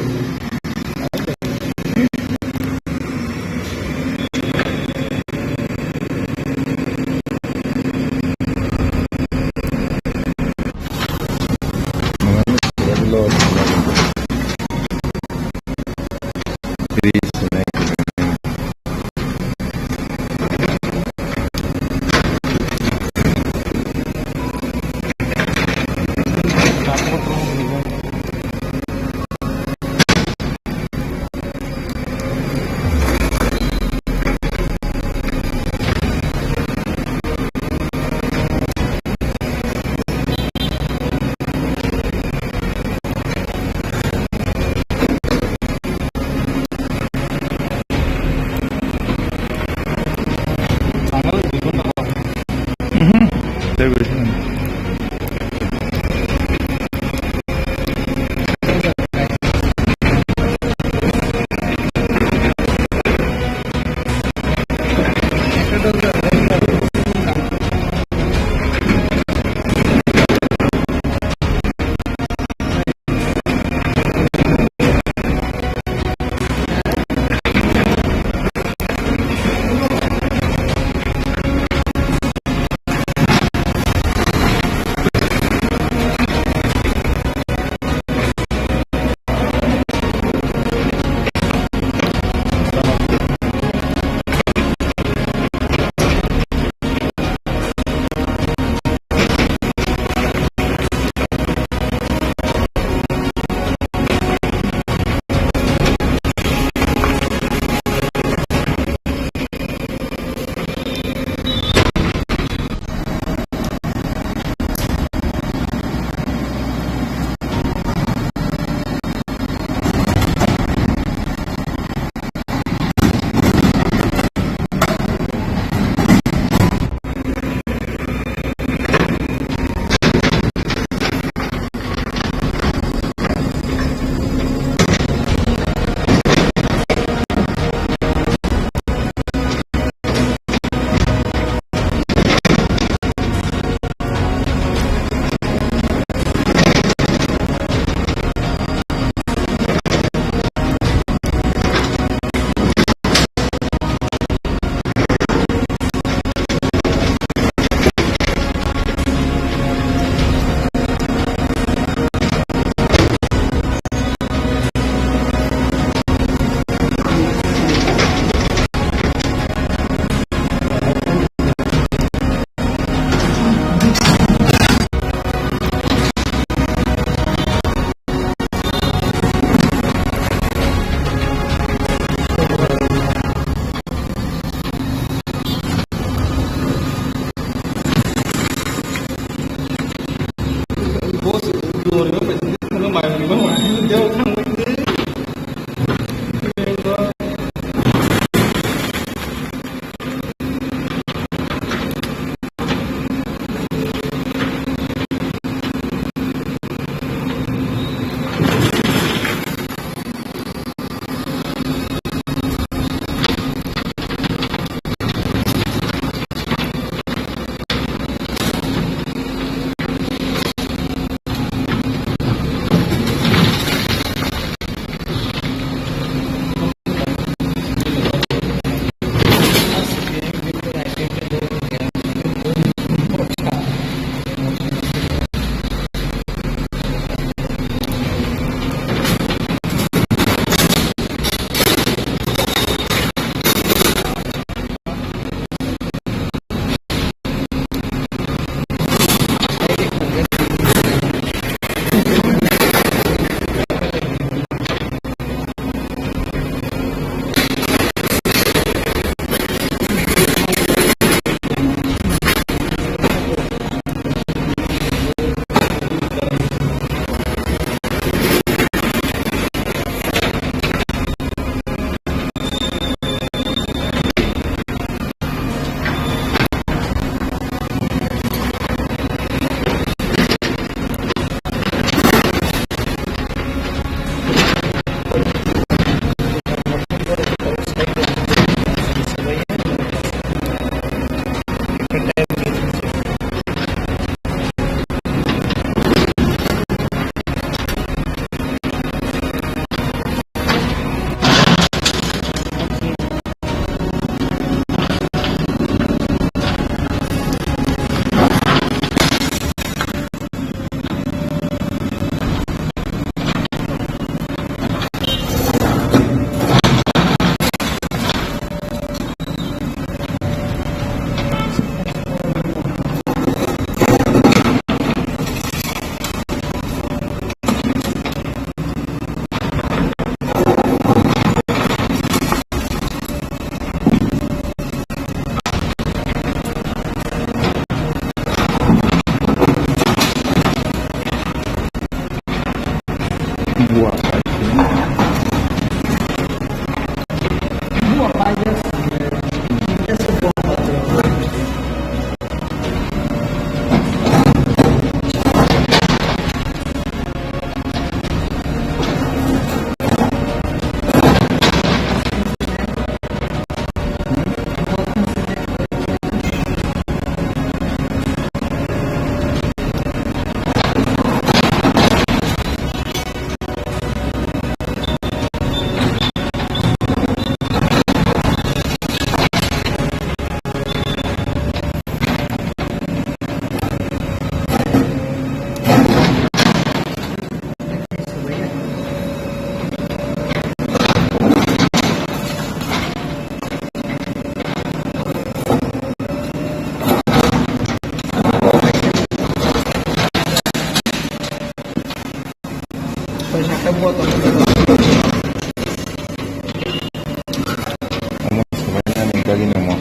Omo swbainani gari nangma.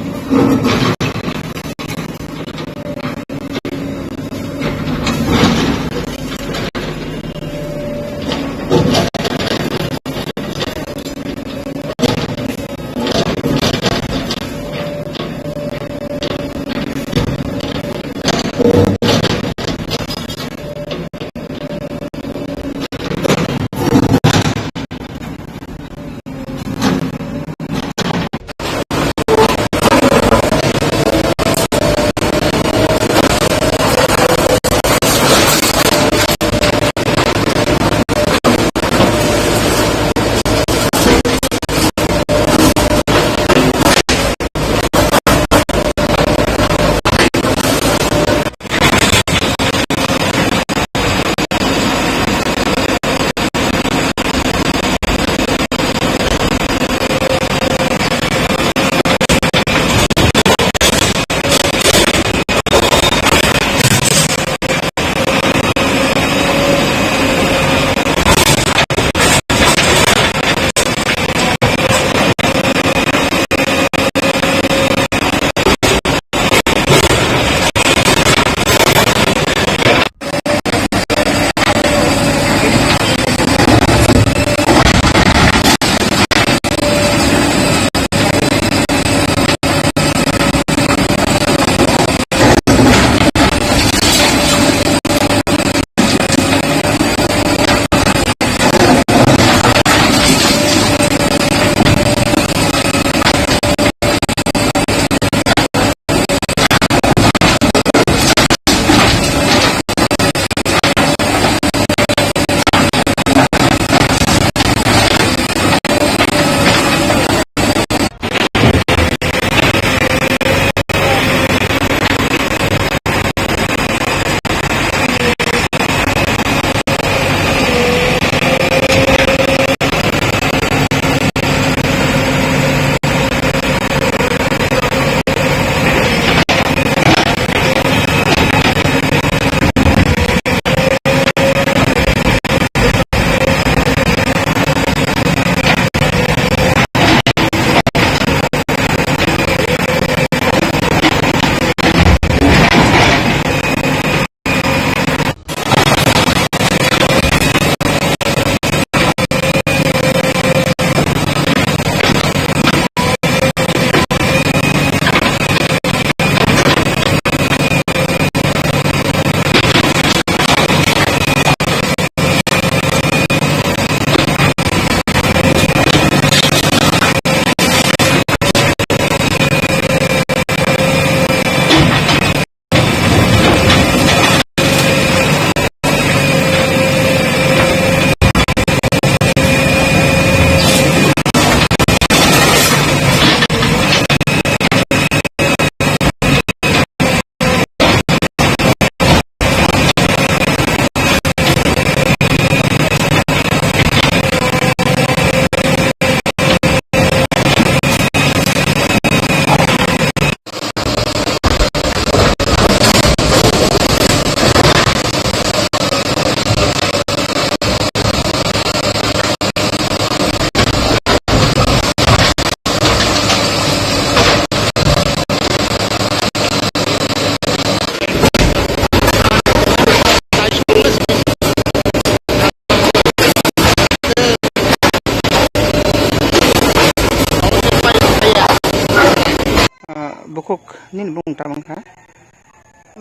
Ah, bukhuk nini bumung tamo wngkha?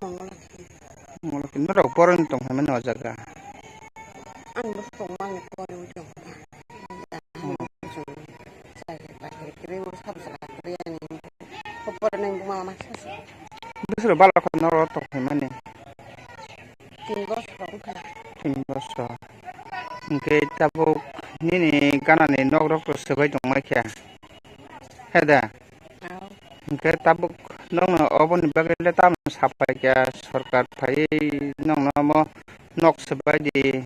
Mangolaki. Mangolaki. Norok boroni tong phaimani o jaga? Ang bo tongmani boroni tong. Oh. Chai bai kwrwi, sabo chwla kwrwi ani. Bo boroni buma masa se. Bwswk balok kha norok tong phaimani? Tin bosor wngkha. Tin bosor. Hwnkhe tabuk nini ganani nok rok to swbai tongmai kha. He da? Ao. Hwnkhe tabuk nokno oboni bagwi le tamo sapai kha, sorkar phaiwi nokno omo nok swbai di,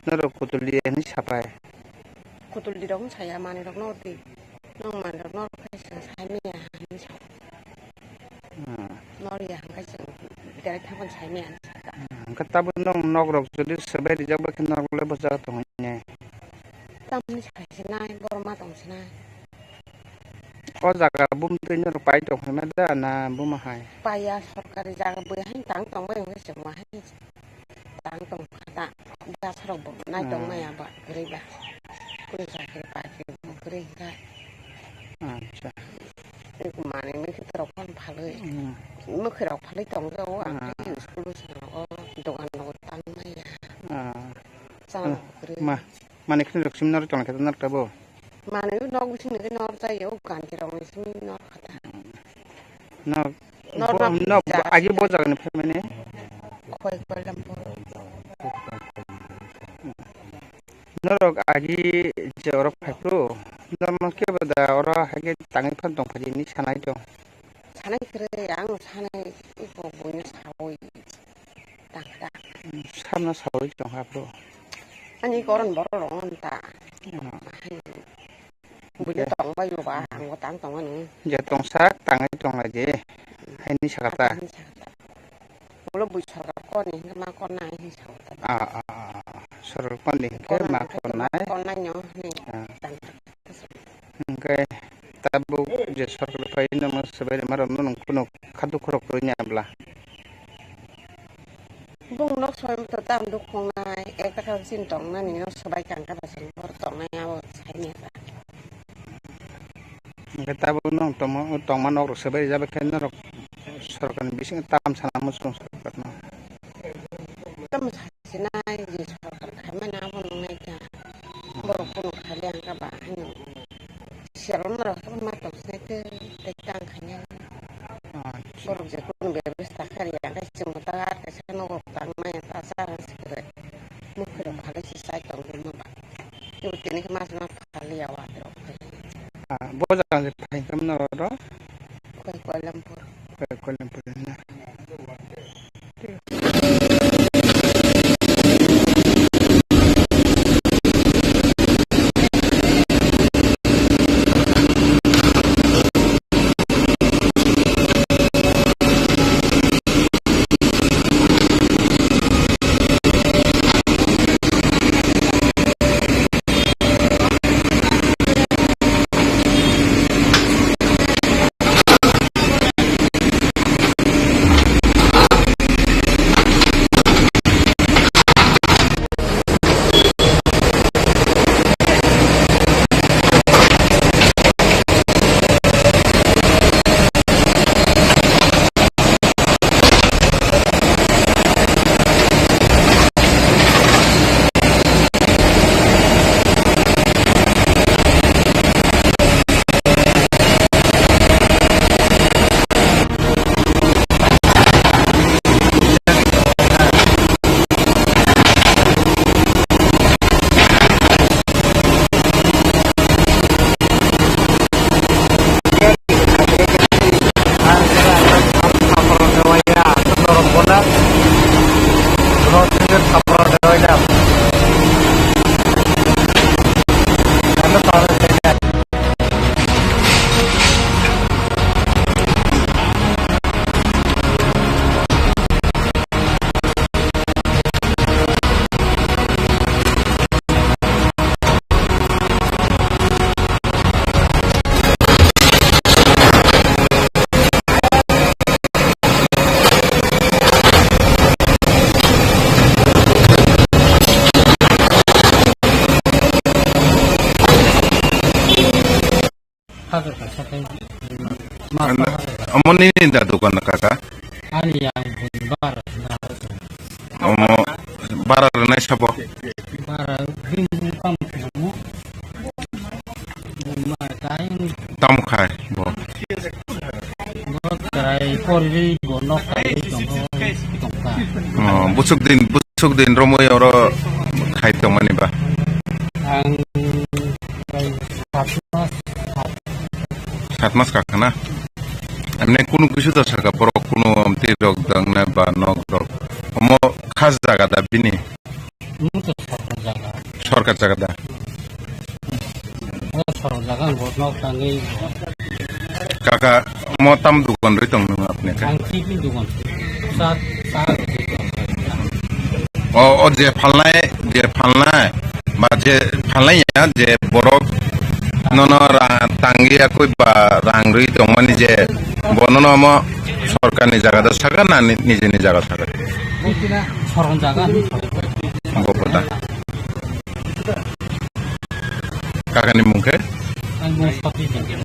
norok kutuldi hinwi sapai. Kutuldi rok wng saya manwi rokno di. Nokmani rok norok khai chwng sai manya hinwi sa. Hmm. Nor ya hwnkhe chwng direct thangmani sai manya hinwi sa. Hmm. Hwnkhe tabuk nwng nok rok jodi swbai rijak bai khe norok le bo jaga tong hwnwi. Tamni sai se nai, borok ma tong se nai. O jaga bumtwi norok pai tong hwnwi ma da na buma hai? Paiya, sorkari jaga bui hai tang tong bai hwnwi se ma hai. Tang tong kha ta, da sorok bo nai tong maya ba kwrwi ba. Kunu chakri bakri bo kwrwi hwnkha. Acha. Manwi mukhuitrok phano phalwi. Hmm. Mukhuirok phalwi tongjago, ang khe school bwskango dogan rok tang maya. Ah. Chana kwrwi. Ma, manwi khini rok simi norok tongkhe norok tabo? Manwi nok bisingni khe norok jaiya, o kanti rokni simi norok kha ta. Norok, norok bo, nok bo, agi bo jagani phaimani? Khoi Koilampur. Norok agi je oro phaiphuru, normal khe bo da oro hai khe tangwi phan tong phai di hinwi sanai tong. Sanai kwrwi, ang sanai iko buino saui tangkha. Samno saui tong ha phuru. Ani koron borok rok on ta. Hmm. Buino tong bai ba, ang bo tang tong ani. Je tong sak tangwi tong lai di. Haini sakha ta. Haini sakha ta. Ulo bui sorkar koni hingke ma konnai hing sao ta. Ah, ah, ah, ah. Sorkar koni hingke ma konnai. Konnai no hing. Ah. Hingke tabuk je sorkar pai no swbai rima rok no nung kunu khaduk khorok rwnya bla. Bung nok swbai to tam duk khongnai, ek taka sin tongnani no swbai kang kata sin bor tongnai abo saini ta. Hingke tabuk nung tongma, tongma nok rok swbai rijak khe norok sorkar ni bisingo tam sana muchung sorkar no. Tam sinai je sorkar khaimani abo nungnai kha. Borok kunu khali ang kha ba haino. Siyalo norok haino ma tong sinai tei, tei tang khainai. Acha. Borok je kunu bebesta kharya khe chwng ta ar kaisa nogo tang maya ta cha rang se kwrwi. Mukhuirok phali se chai tong rwma ba. Tei tini khe ma se ma phali ya wa rok. Ah, bo jaga se phai khe norok oro? Khoi Koilampur. Khoi Koilampur na. Hajar kaisa tei. Omo nini da dokan kaka? Ani yang bara. Omo bara rwnai sabo? Bara bini kam khlaimo. Tamo khai bo? Bo chwrai porwi bo nok tangwi tongkha. Oh, busuk din, busuk din romwi oro khai tongmani ba? Ang prai sat mas, sat. Sat mas kakha na? Emne kunu kisu da sarka borok kunu amtwi rok dang na ba nok rok? Omo khas jaga da bini? Omo to sorkar jaga. Sorkar jaga da? O sorkar jaga ang bo nok tangwi. Kaka, omo tam dogan rwi tong nung apni khe? Ang T V dogan. Sa, sa rwi tong. O, o je phalnai, je phalnai, ba je phalnai ya, je borok nono ra-, tangwi yakui ba rang rwi tongmani je bono no omo sorkarni jaga da sakha na ni-, nijini jaga sakha? Sorkarni jaga. Bo bo da. Kakani mung khe? Ang mung Sati Jengkel.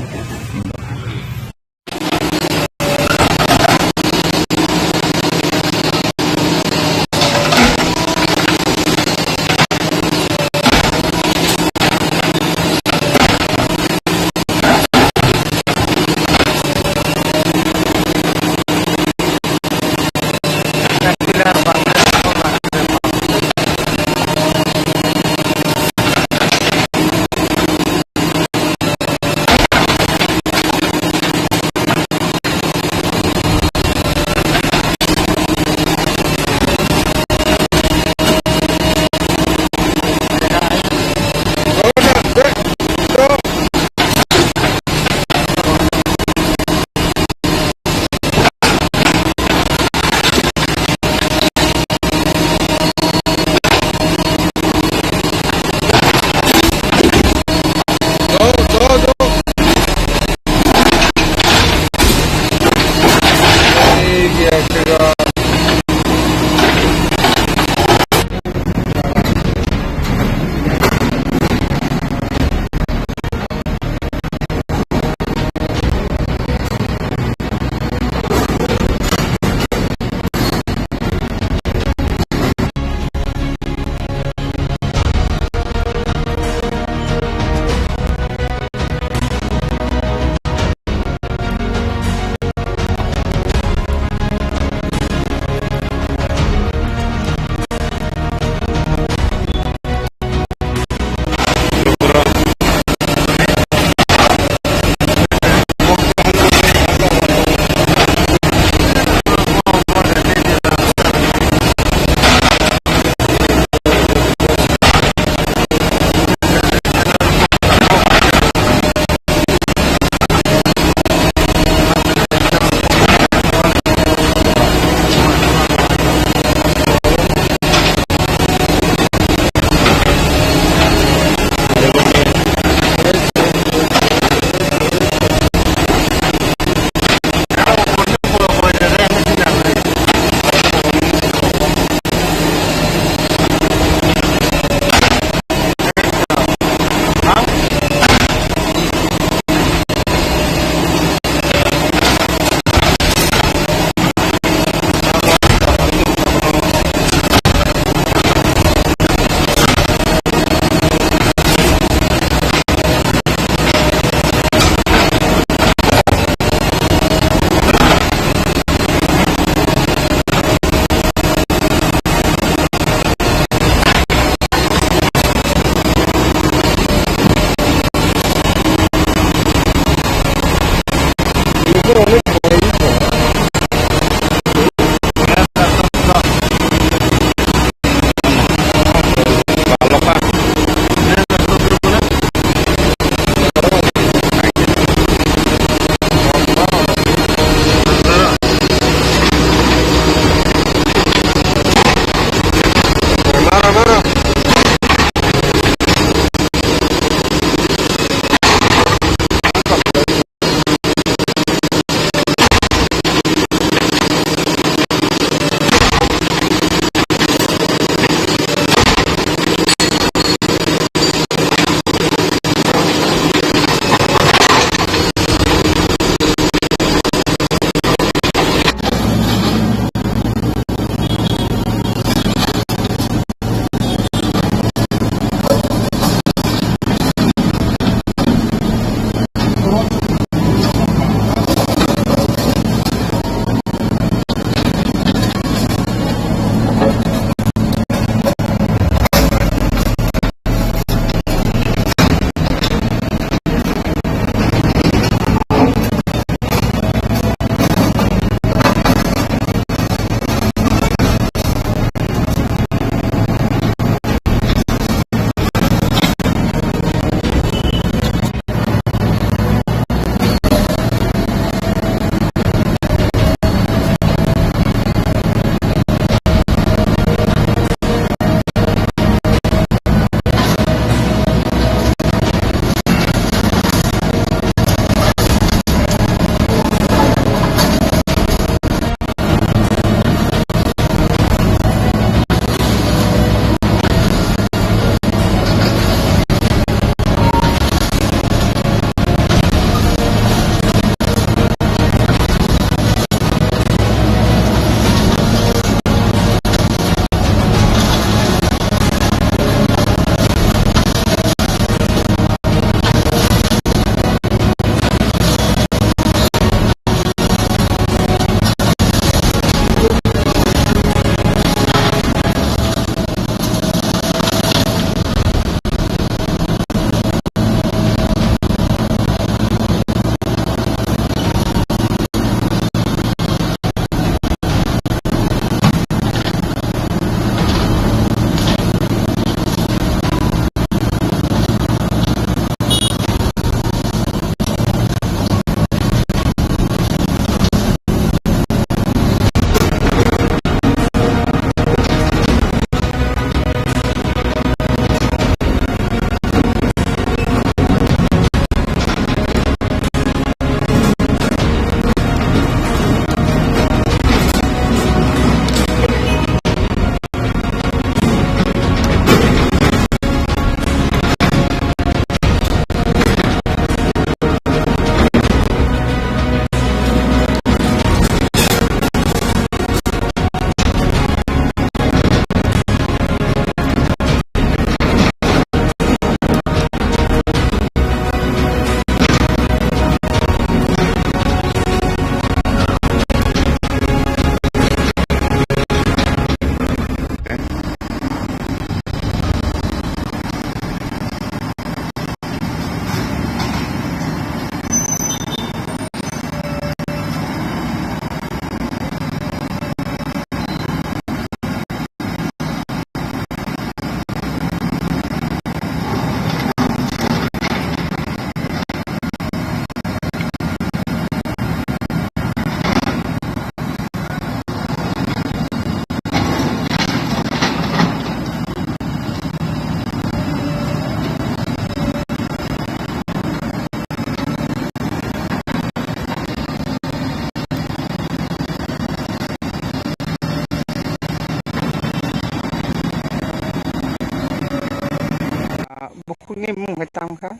Bukhukni bumung khe tamo kha?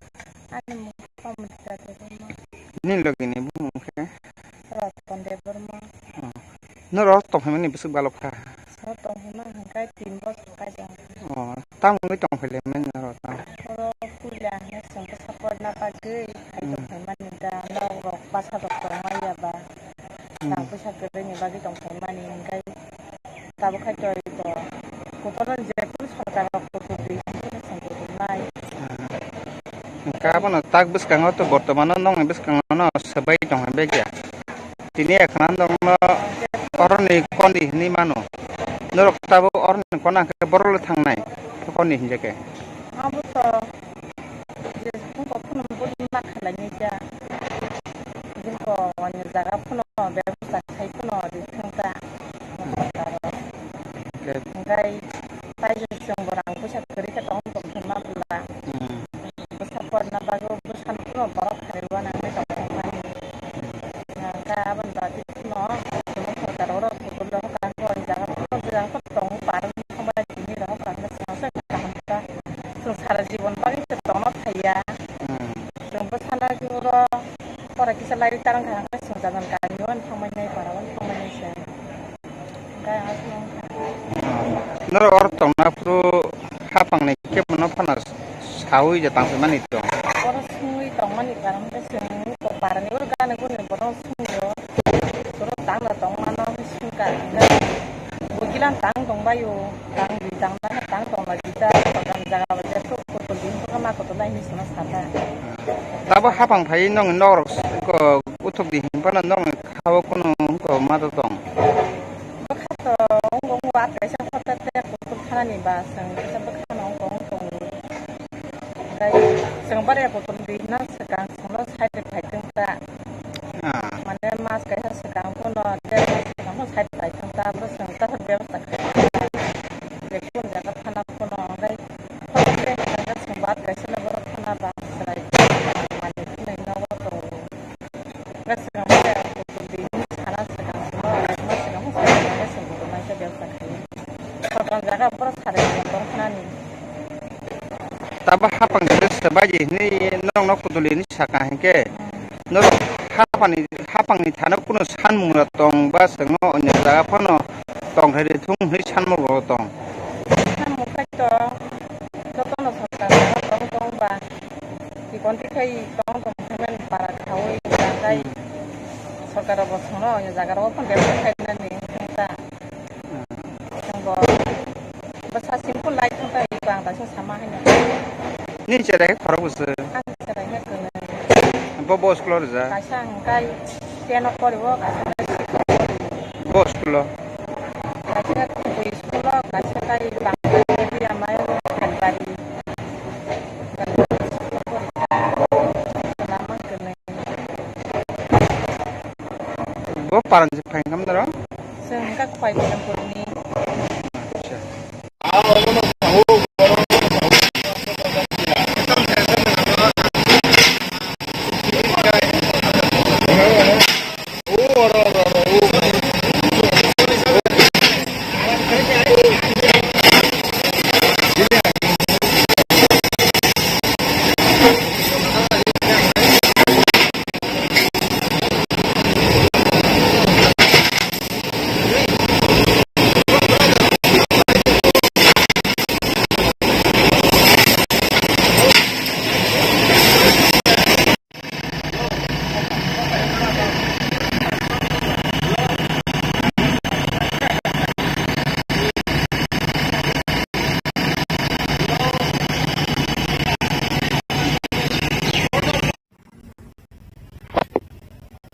Ani mung Pamita Debbarma. Nini logini bumung khe? Ratan Debbarma. Oh. Norok tongphaimani bwswk balok kha? Norok tongphaima hwnkhe tin bosor kai tong. Oh, tamo wngwi tongphailaimani norok tamo? Oro puila hwnwi chwng bwsa porna bagwi hai Hmm. tongphaimani da, norok bwsa rok tongmani ya ba? Hmm. Rang puisa kwrwini bagwi tongphaimani hwnkhe. Tabuk khai twi bo kutor je kunu sorkar rok kutor di hwnwi chwng kutor nai. Hwnkhe abono tak bwskango to bortomano nokni bwskango no swbai tong hai bag ya. Tini ekhano nokno oroni kondi hwnwi mano. Norok tabuk oroni kona hwnkhe borok le thangnai kondi hinjakhe. Abo to je phone kok phano budi ma khalai nai ja. Bini ko onyo jaga phano bebasta khai phano di thang ta. Hwnkhe tai je chwng bo rang puisa kwrwi khe tong tong khe ma bwla. Hmm. Bwsa porna bagwi bwsano phano borok kharwi uanani tong tong mani. Hwnkhe aboni bagwi phano chwng sorkar oro kutung rok kha khe jaga phano jaga phano tongo par wngwi thangbai tini rok kha khe chwng se kaham kha. Chwng sara jibon bagwi se tongna thaiya. Hmm. Chwng bwsano oro pora kisa lai tarang kha hwnkhe chwng jagan kami o thangbai nai para o thangbai nai se. Hwnkhe ang aswk wngkha. Norok oro tongna phuru hapangni kebo no phano saui je tangphimani tong. Oro sungwi tongmani karon khe chwng to parani oro gana guni borok sungwi o. Borok tangna tongmano sungkha hwnkhe bo gilan tang tongbaio. Tang di tang na tang tong la di ta, tang jaga ba jesuk kutul din ko ma kutul lai ni suna sata. Tabo hapang phai nong norok ko uthuk di hin phano nong khao kuno ko ma to tong. Bwkha to ong ong wa kaisa hota te kutul khana ni ba sang kaisa bwkha no ong ong tong. Tei chwng bari kutul di na swkang chwngno side phai tong ta. Ah. Mane mas kaisa swkang phano, der mas swkang phano side phai tong ta, abo chwng ta bebasta khai. Je kun jaga thana phano, tei hotel te hwnka khe chwng baat kaisa no borok thana ba chwrai mani phunai nogo tongo. Hwnkhe swkang phano kutul di hwnwi sana swkang chwngno, mas swkang phano side phai tong ta, chwng kutul naikhe bebasta khai. Hotel jaga borok sari tong tong khnani. Tabo hapang jagao se baji hinwi norokno kuduli hinwi sakha hinkhe, norok hapangni, hapangni thani kunu sanmungrok tong ba chwngno onyo jaga phano tongthai rw thung hinwi sanmungrok tong. Samung khaito, jotono sorkar jaga tong tong ba, ikonti khai tong tong phaimani para khaui jagai sorkar rok bo chwngno onyo jaga rogo phano develop khainani wngkha. Chwngbo bwsa simple life wngkha, iko ang kaisa sama haino. Nini cherai khe khorok bwswk? Ani cherai khe kwnwi. Bo, bo school o rijak? Kaisa hwnkhe ten o poriwo, kaisa hwnkhe six o poriwo. Bo school o? Kaisa khe Khumui school o, kaisa khe Bangla Medium o Khalibari. Khalibari school o porikha. Lama kwnwi. Bo paranjak phai khamdaro? Chwng wngkha Khwai Koilampurni. Acha.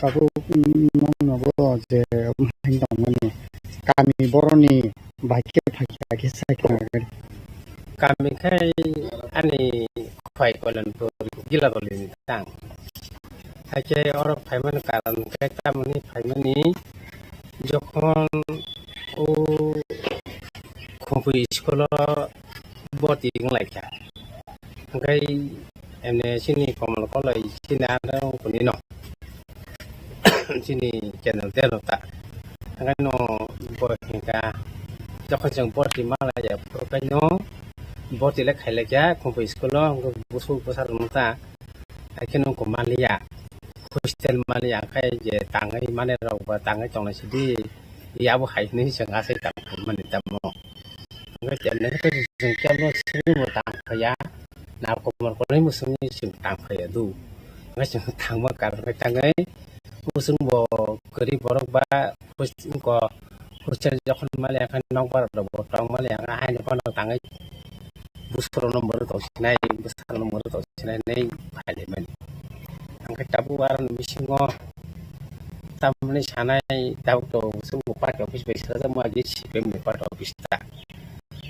Tabuk nokno bo je tongmani kami boroni bai khe phaikha khe sakhe nai. Kami khai ani Khwai Koilanpur Giladolini tang. Hakhe oro phaimani karon khe tamoni phaimani jokhon o Khumpui school o boti wnglaikha. Hwnkhe emne chini Komol Koloi chini anda wngkuni no. Chini channel teno ta. Hwnkhe no bo hwnkha jokhon chwng boti malaiya phuru khe no borti le khailai kha, khumpu school o, hwnkhe busu bwsa rwno ta, haikhe nwng ko maliya, hostel maliya, khai je tangwi mane rok ba tangwi tongnai sidi, yabo hai hwnwi chwng asai tang mani tamo. Hwnkhe temne khe chwng kebo swngwi bo tang phaiya, na komor kolai bo swngwi chwng tang phaiya du. Hwnkhe chwng thangma karwi tangwi, bwswng bo kwrwi borok ba, hos-, wngko hostel jokhon maliya khe nokbar rok bo tong maliya khe haino phano tangwi bwsarokno mwrwk tong sinai, bwsarokno mwrwk tong sinai hinwi phailaimani. Hwnkhe tabuk aroni bisingo tamni sanai tabuk to chwng party office bai sajak ma agi C P M ni party office ta.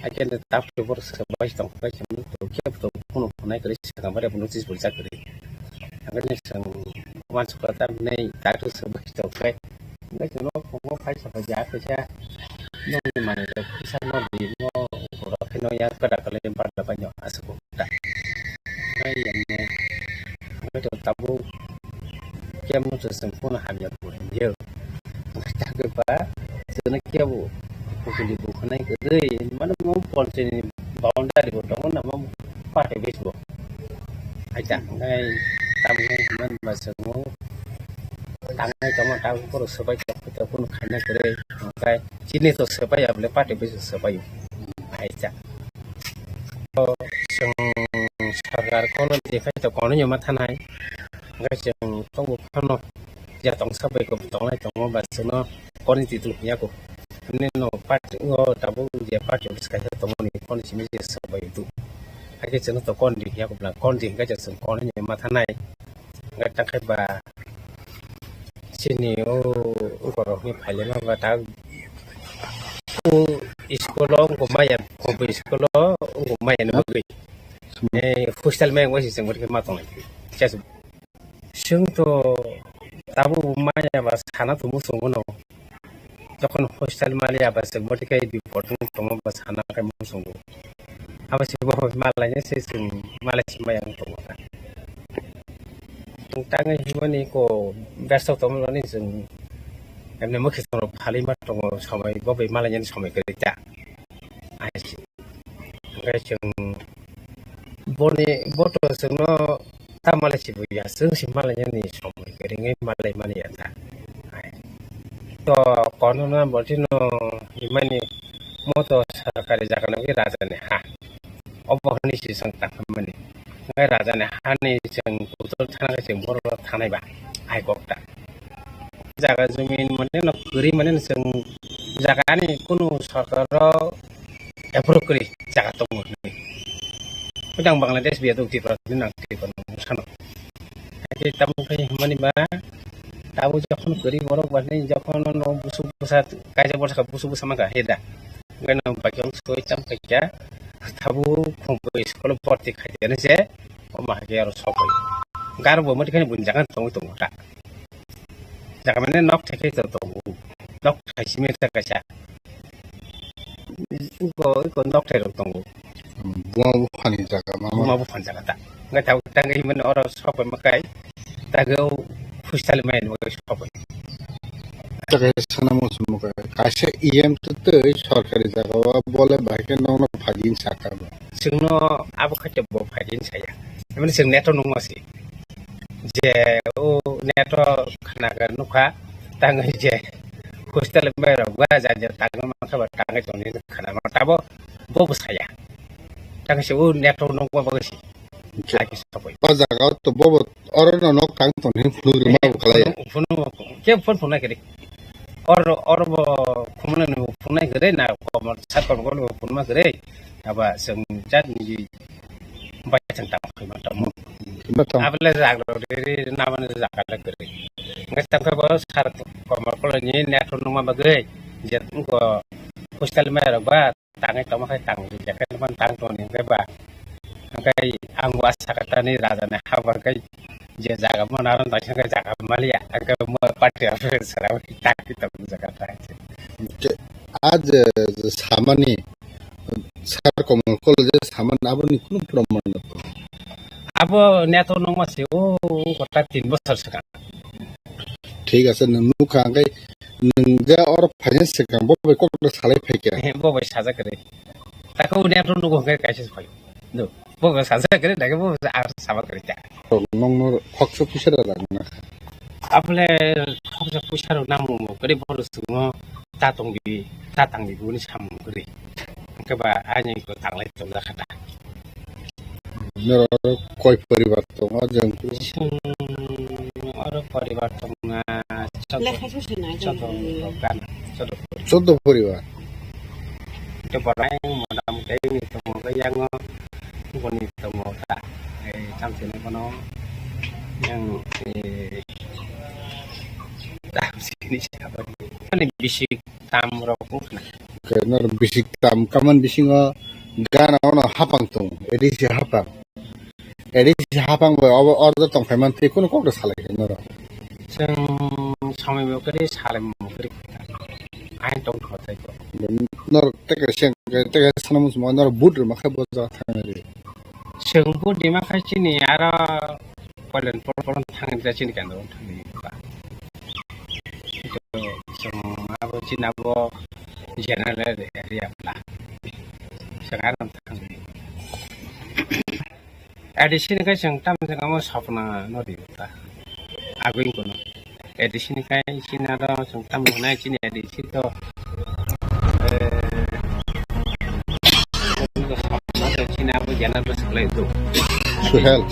Haikhe tabuk to borok swbai tong phai chwng to kebo to phunuk phunai kwrwi swkang bai rw notice bo rijak kwrwi. Hwnkhe chwng uansukha tamni tabuk to swbai tong phai. Hwnkhe chwngno phungo phai saka ja kaisa nokni manwi rok kisa nokni no borok khe no ya kwrak kwlai parda bai no aswk. Hwnkhe yamne hwnkhe to tabuk kebo to chwng phunukno hamya bo hinwi. Hwnkhe ba chwngno kebo kukuli bo khwnai kwrwi mane mo ponchini boundary bo tongo na mo party office bo. Acha hwnkhe tamni hwnba chwngno tangnai tongma tabuk borok swbai tongkhe to kunu khaina kwrwi hwnkhe chini to swbai ya bole party office swbai. Acha. O, chwng sarkar kono je khai to kono nyoma thanai. Hwnkhe chwng tongo phano ya tongsa bai kok tongnai tongo ba chwngno koni titwng hiya kok. Nini no party o tabuk je party office kaisa tongo ni koni simi je swbai tu. Hakhe chwngno to koni di hiya kok bla koni di hwnkhe chwng kono nyoma thanai. Hwnkhe ta khe ba chini o borok ni phailema ba ta o school o wngkha maya, khumpu school o wngkha maya ni bagwi. Eh, hostel maya wngwi se chwng ma tonglai. Chwng to tabuk maya ba sana to muchungo no. Jokhon hostel maliya ba chwng bwtwi khe bipot wng tongma ba sana khe muchungo. Abo se bo malaina se chwng malai se maya wng tongo ta. Chwng tangwi himani ko besto tongmani chwng emne mokhe chwng phalwi ma tongo somoi bo bai malainani somoi kwrwi ta. Ai se. Hwnkhe chwng boni bo to chwngno ta malai se buya, chwng se malainani somoi kwrwngwi malai mani ya ta. Ai. To kono na botino himani mo to sarkari jaga nangwi raja ni ha. Obo hwnwi se chwng tangmani. Hwnkhe raja ni hani chwng kuthur thana khe chwng borok thanai ba. Ai kok ta. Jaga jumi mane no kwrwi mane no chwng jaga ani kunu sarkar o approve kwrwi jaga tongo hinwi. Hwdang Bangladesh biya dong Tripura ni nang Tripura nang sano. Hakhe tamo khe hwnmani ba tabuk jokhon kwrwi borok ba hinwi jokhon no busu bwsa kaisa borok saka busu bwsa mangkha he da. Hwnkhe no baikhe soi tam khaikha tabuk khumpu school o borti khaikha hinwi se o ma hakhe aro sokoi. Garo bo mati khani buini jaga tongwi tongo ta. Jaga mane nok thai khai to tongo. Nok thai simi ta kaisa. Iko, iko nok thai rok tongo. Buma buphani jaga ma. Buma buphani jaga ta. Ngai ta tang gai mane oro sopai makai. Ta go hostel mai no sopai. Ta kaisa sana mo sumo kai. Kaisa E M to tei sorkari jaga o bole bai khe nokno phadin saka. Chwngno abo khaite bo phadin saya. Mane chwng neto nungma se. Je o neto khana ga nukha tangwi je hostel mai rok ba ja ja tangwi mankha ba tangwi tongni khana ma tabo bo bwsaya tangwi se o neto nukma bagwi se. Hwnkhe lagi sokoi o jaga o to bobo oro no nok tang tong hin phunuk rima bo khalai ya. Phunuk ke phone phunuk kiri oro oro bo phunuk ni phunuk kiri na komor sat komor phunuk kiri aba seng jat ni Bai chwng tamo khe ma tamo. Khe ma tamo. Abole rag rok riri namani jaga le kwrwi. Hwnkhe tamo khe bo sar komor koloni net rok nungma bagwi je wngkho hostel mai rok ba tangwi tongma khe tang rijak khe tang tongni hwnkhe ba. Hwnkhe ang bo asa khe tamni raja ni ha ba khe je jaga mano aro naising khe jaga maliya hwnkhe mo party rok sara tangwi tong jaga ta. Hwnkhe a je samani Sar Komol College o saman aboni kunu proman no tongo. Abo neto nungma se o kota tin bosor swkang. Thik ase, nwng nukha, hwnkhe nwng je oro phaina swkang bo bai kokno salai phaikha. He, bo bai sajak kwrwi. Tako unia pro nugo hwnkhe kaisa se phaio. No, bo ga saja kare, dage bo ar sabar kare ta. To nongno khoksa puisa da lagna. Aphle khoksa puisa rok namo mo kare bo rok sungo ta tongdi, ta tangdi buni samung kare. Hwnkhe ba ani ko tanglai tongja khata. Noro koi poribar tongo jeng? Chwng oro poribar tongna choddo, Lekha se swnai choddo tongdi. Rok gana, choddo poribar. Choddo poribar. Hwnkhe borok motamoti ni tongo, yango boni tongo ta. Ei, chamchini bono yang, eh, chamchini sabani. Ani bisik tam rok wngkha na. Khe noro bisik tam, kaman bisingo gana ono hapang tongo, A D C hapang. A D C hapang bai obo order tongphai man twi kunu kok da salai khe noro. Chwng somoi bo kwrwi salai mo kwrwi. Ain tong kho tai ko. Noro teke seng, teke sana musu mo noro but rwma khe bo jaga thangna ri. Chwng but rwma khe chini aro Polen pol pol thang ja chini kan thang ni ba. Chwng abo chini abo general area bla. Chwng aro thang ni. A D C ni kai chwng tam chwng amo sapna no di ta. Agui kono. A D C ni kai chini aro chwng tam nai chini A D C to, eh, chini abo general bwswk lai do. Suhel.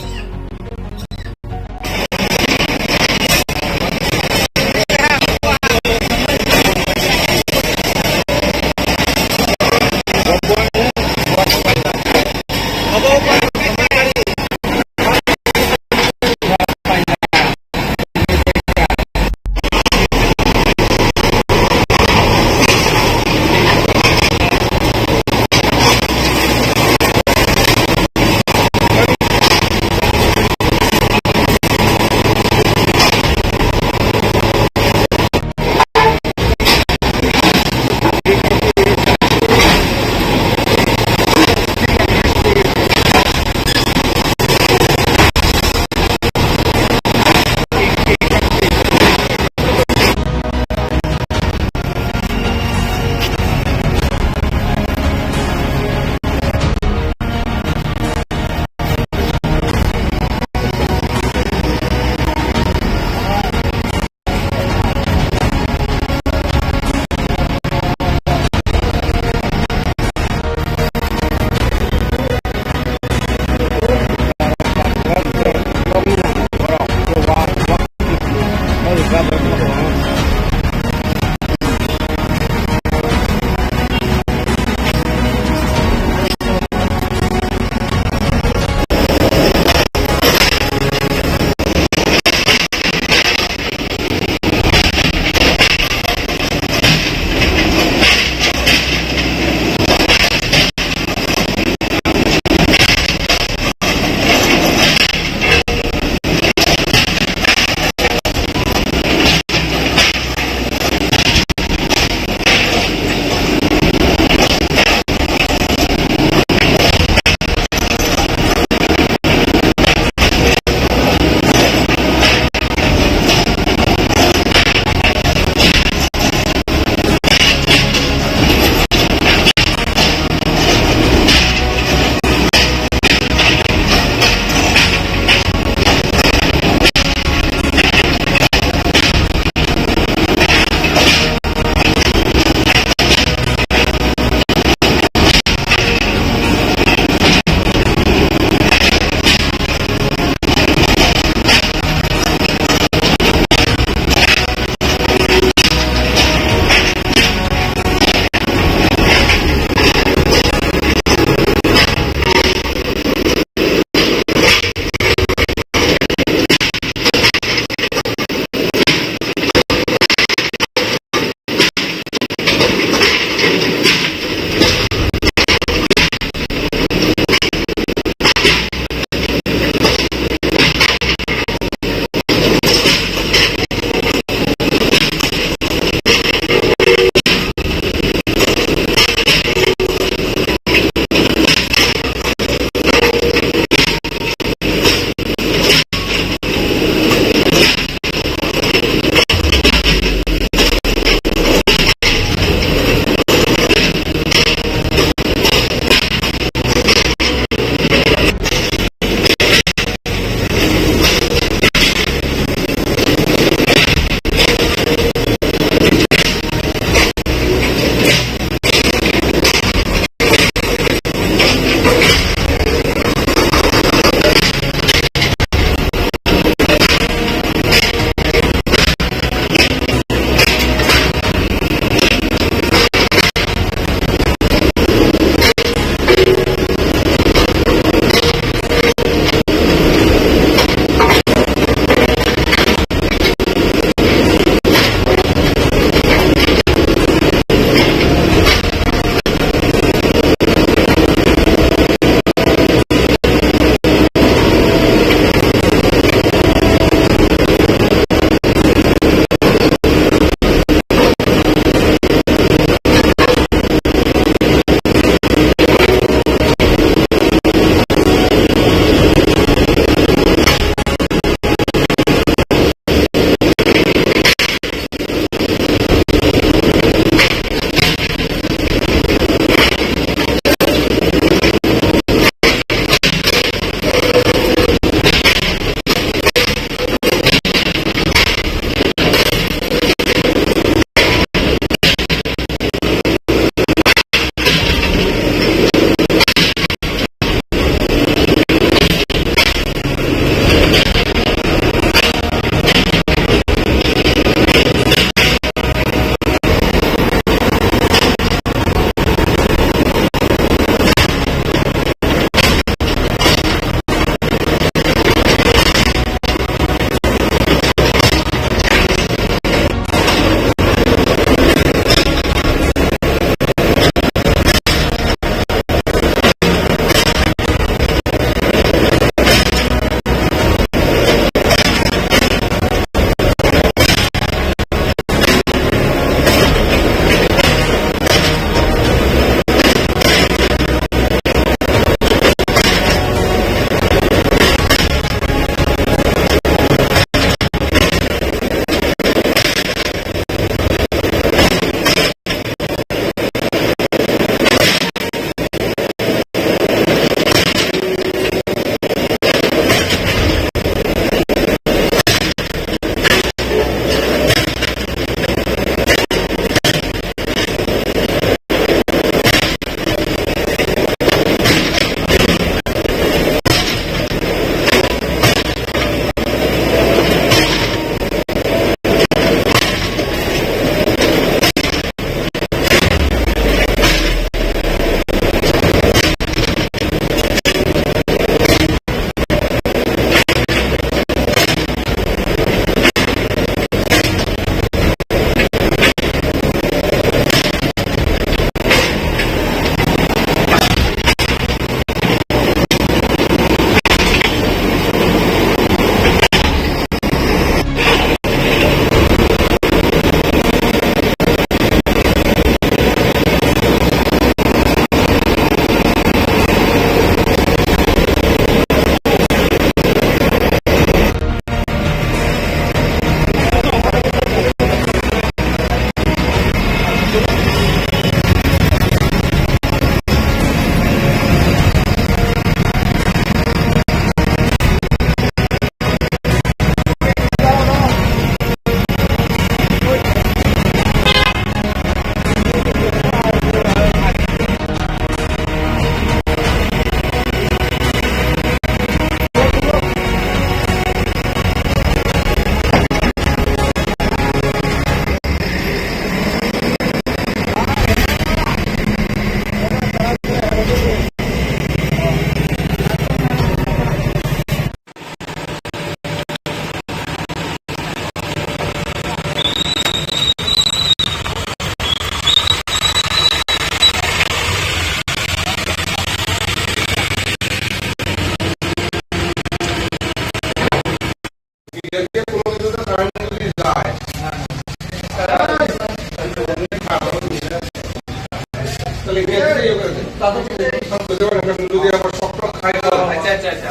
যদি আবার শক্ত খাই, তাহলে আচ্ছা, আচ্ছা, আচ্ছা।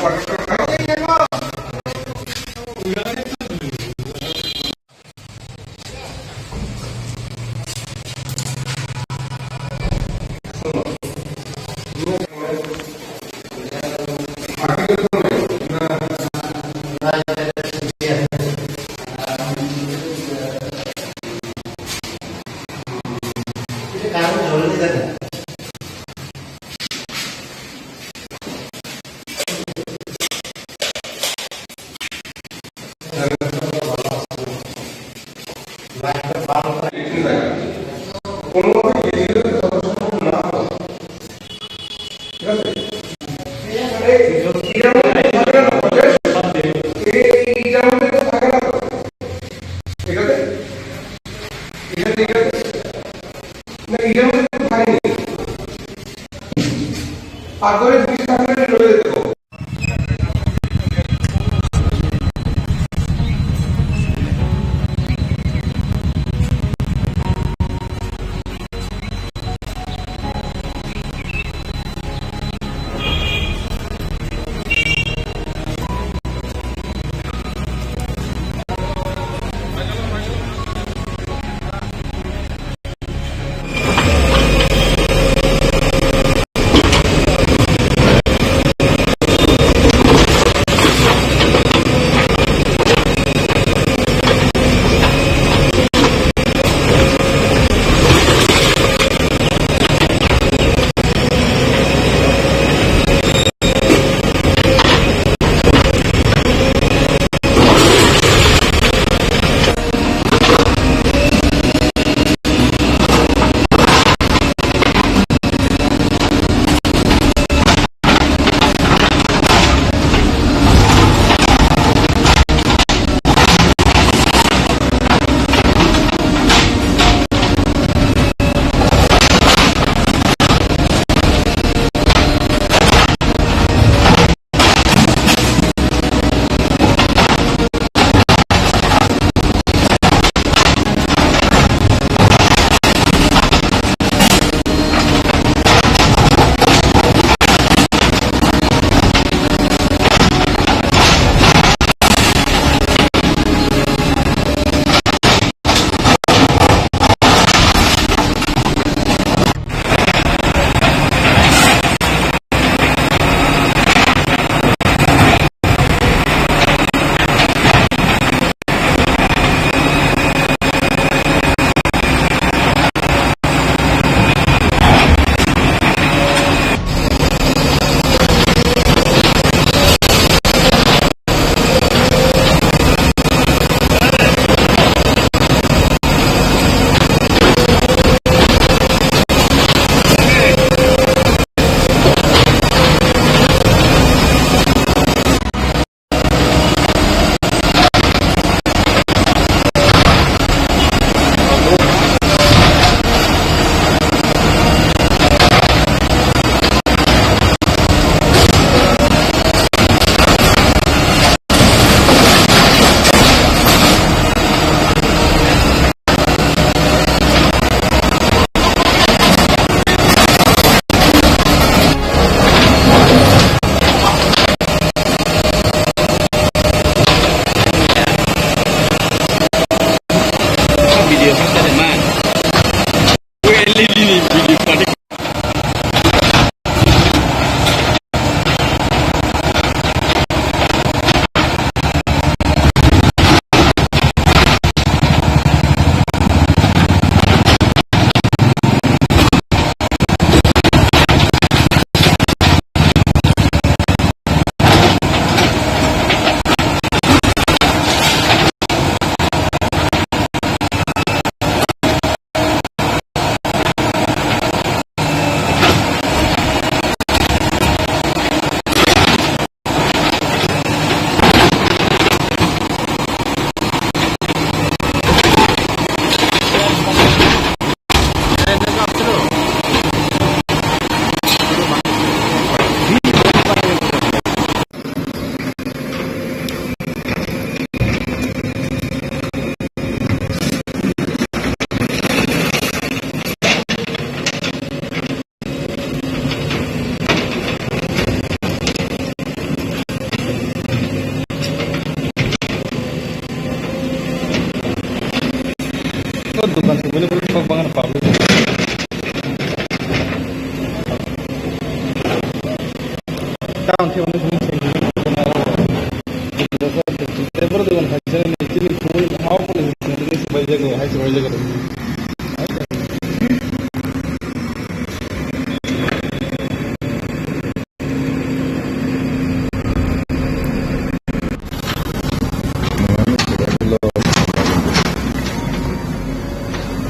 কোনোভাবে বিজেপির যতটা সম্ভব না হয়, ঠিক আছে? এই, এটার মধ্যে থাকে না, এই, এইটার মধ্যে থাকে না তো। ঠিক আছে? ঠিক আছে, ঠিক আছে? না, এটার মধ্যে তো থাকেনি। পাকঘরে জিনিস থাকলে রয়ে যেত।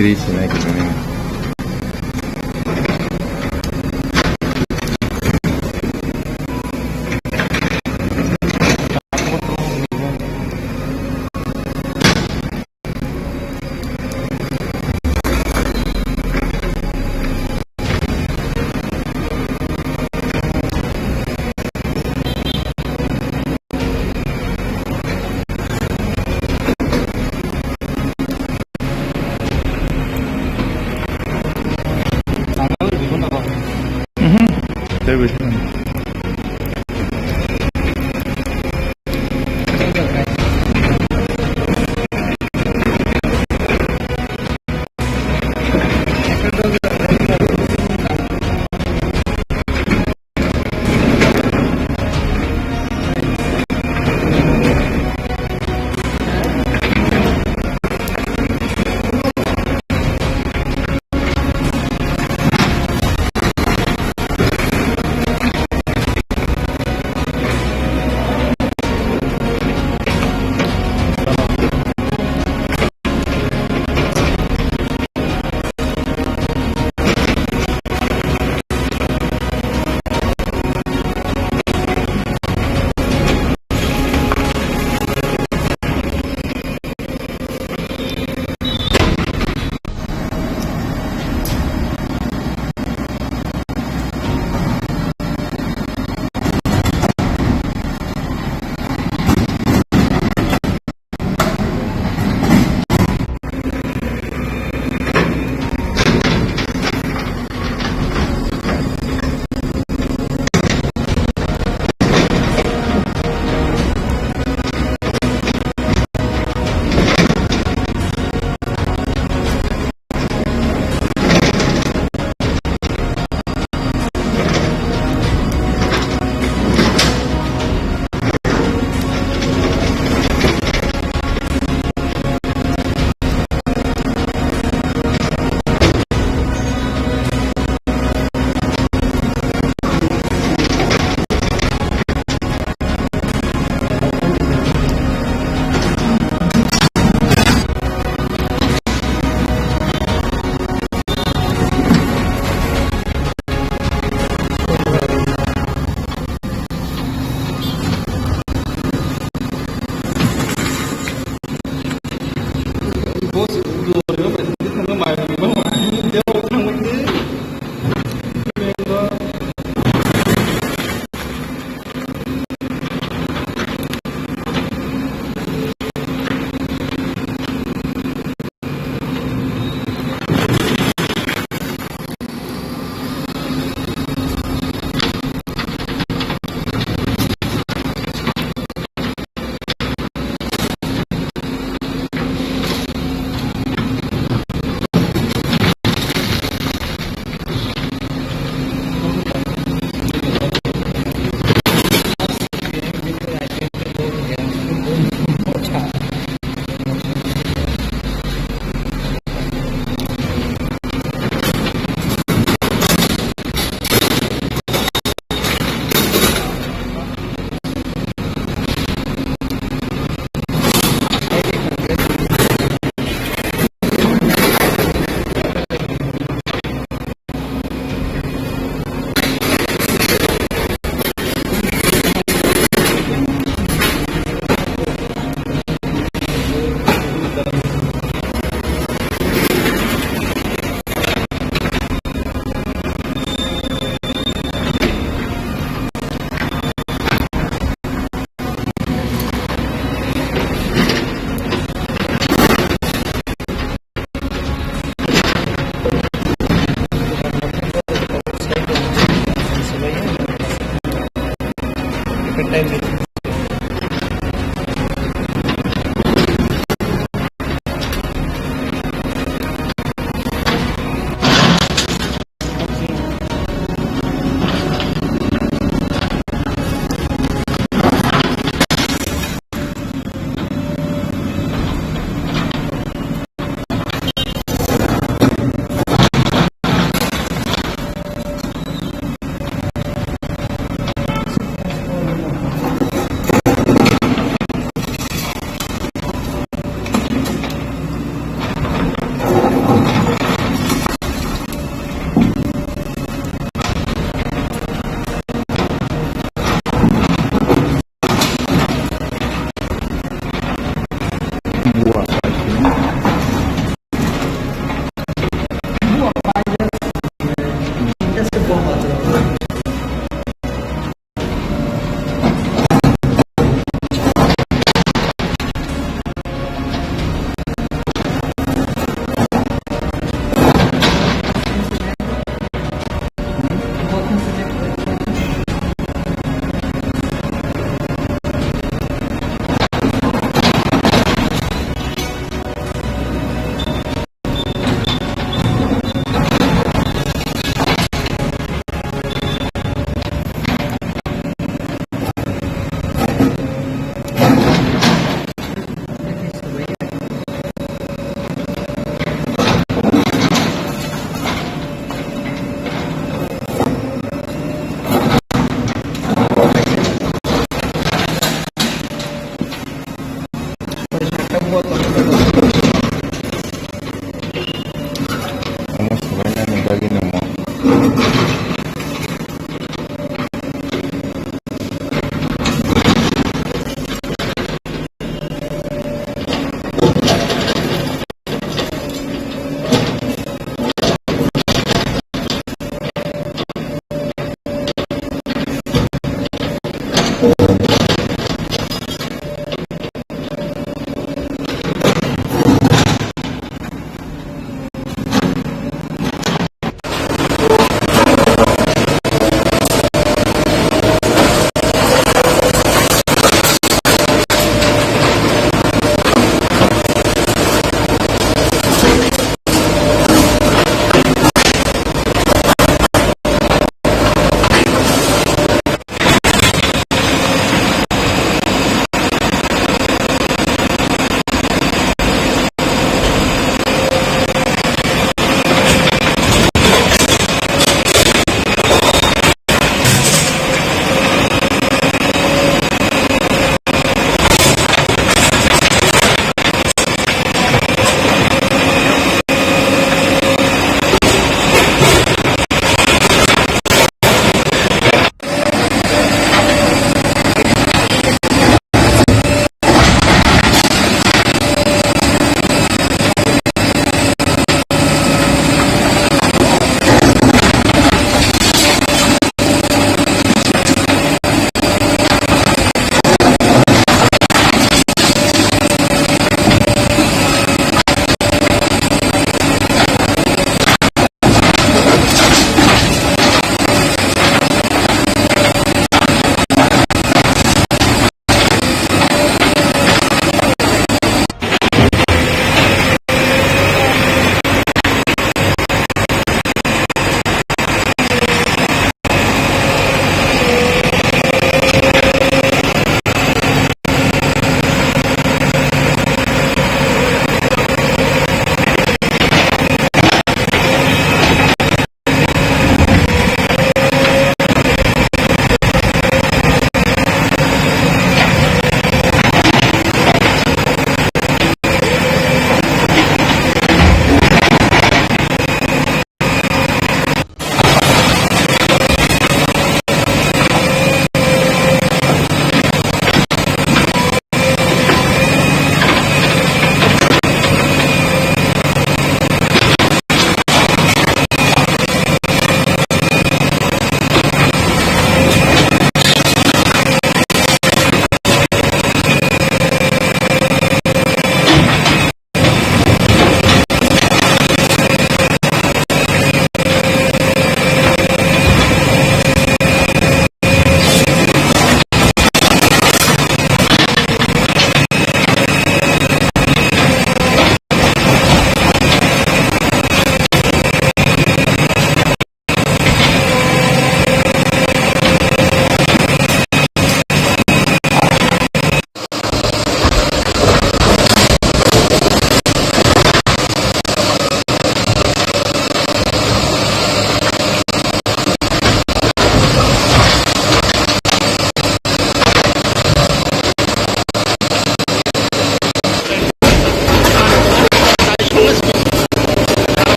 Ri sinai kwrwngni. Mhm. Tei buji.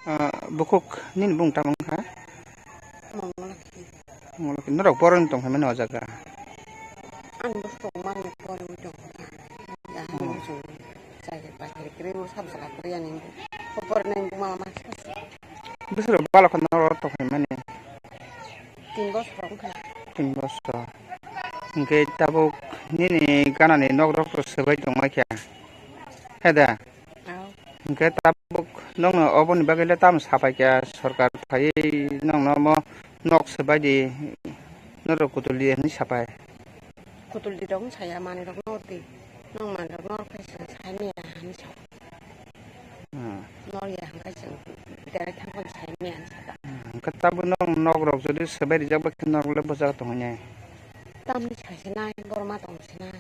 Ah, bukhuk nini bung tamo wngkha? Mongolokhi. Mongolokhi. Norok boroni tongkha mani o jaga? Ang bo tongmani boroni tongkha. Yang Oh. Chwng chakri bakri kwrwi bo sab saka kwrwi ani bo. Bo boroni buma ma sa sa. Bwswk balokha norok tongkha mani? Tin bosor wngkha. Tin bosor. Hwnkhe tabuk nini ganani nok rok to swbai tongmai kha. He da? Ao. Hwnkhe tabuk nokno oboni bagwi le tamo sapai kha sorkar phaiwi nokno omo nok swbai di norok kutuldi hinwi sapai. Kutuldi rok wng saya manwi rok nordi. Nong manwi rok norok khai chwng sai maya hinwi sa. Hmm. Nor ya hwnkhe chwng berai thangkhe sai maya hinwi sa. Hmm. Hwnkhe tabuk nong nok rok jodi swbai rijak bai khe norok le bwchak tongwi nai. Tamni sai se nai borma tong se nai.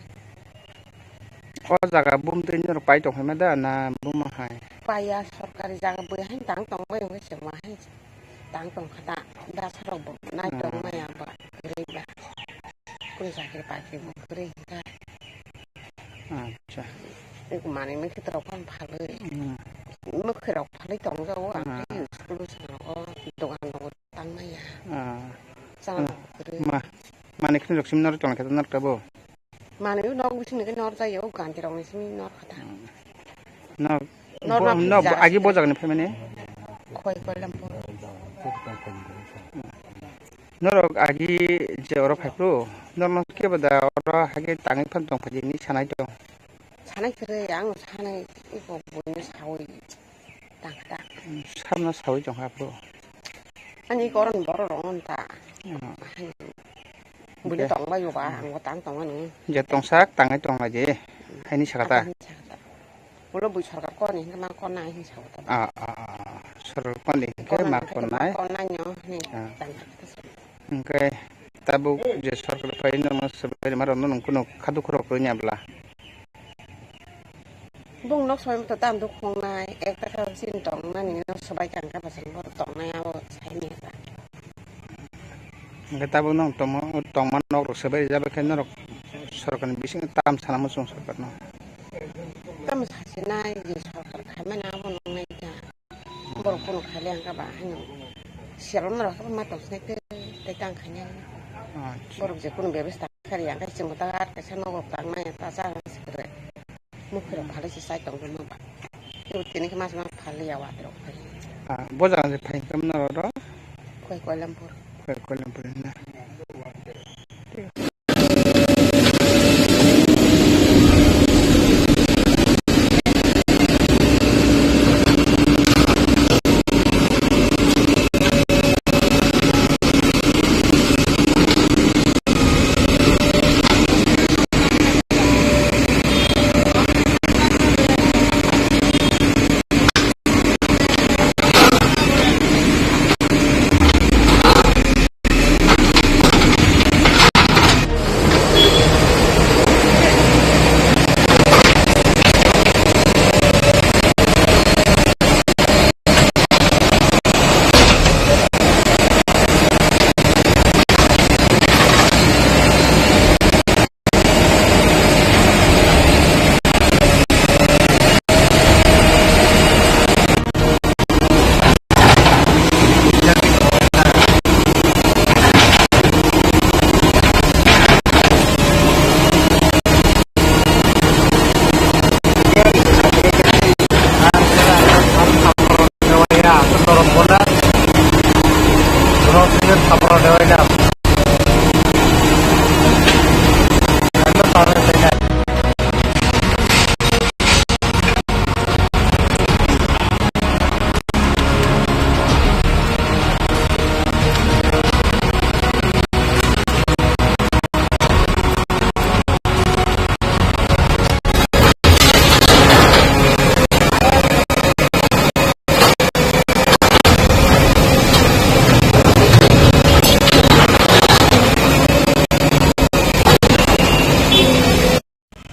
O jaga bumtwi norok pai tong phaima da na buma hai? Paiya, sorkari jaga bui hai tang tong bai wngwi se ma hai tang tong kha da, da sorok bo nai tong Hmm. maya ba kwrwi ba. Kuri chakri bakri bo kwrwi hwnkha. Acha. Manwi mwkhwtwrok phano phalwi. Hmm. Mwkhwirok phalwi tongjago, ang Hmm. tei school-o swnamgo, dogan rogo tangmaya. Ah. Chana Hmm. kwrwi. Ma-, manwi khwnwi rok simi norok tongkhe norok tabuk? Manwi nok bisingni khe nor jaya, o ganti rokni simi nor kha ta. Hmm. No, Nor bo, no, no, bo, jaga agi se. Bo jagani phaimani? Khoi Koilampur. Norok agi je oro phaiphru, norno kebo da oro hage tangwi phan tong phaidi hinwi sanai tong? Sanai kwrwi, ang sanai iko buino sawi tangkha ta. Samno sawi tongkha phru. Ani koron borok rok on ta. Hmm. Buino Okay. tongbai ba, ang bo tang tongmani. Je tongsak tangwi tonglaidi, haini sakha ta. Haini sakha ta. Ulo bui sorkar koni hingke ma kona hing sa uta. Ah, ah, ah. Sorkar koni hingke ma kona nyo ni Ah. tang. Hingke tabuk je sorkar pai no no sebai ma ron no kunu khadu khoro koro nya bla. Bung nok sobai to tam duk khong nai, ek taka sin tong nani no sebai kang ka pasang bor tong nai abo sai ni ta. Hingke tabuk nong tongma, tongma nok rok sebai rijak khe norok sorkar ni bisingo tam sana muchung sorkar no. Tamo sasinai je sorkar khaimani abo nungnai kha. Borok kunu khaile ang kha ba haino. Siyal norok khe ma tong sinai tei tei tang khainai. Acha. Borok je kunu bebesta kharwi ang khe chwng ta ar kaisa nogo tang nai ta cha ang sikre. Mukhirok phalwi se chai tong tongma ba. Tei tini khe mas mas phalwi ya wadirok phai. Ah, bo jaga se phai khe norok ro? Khoi Koilampur. Khoi Koilampur na.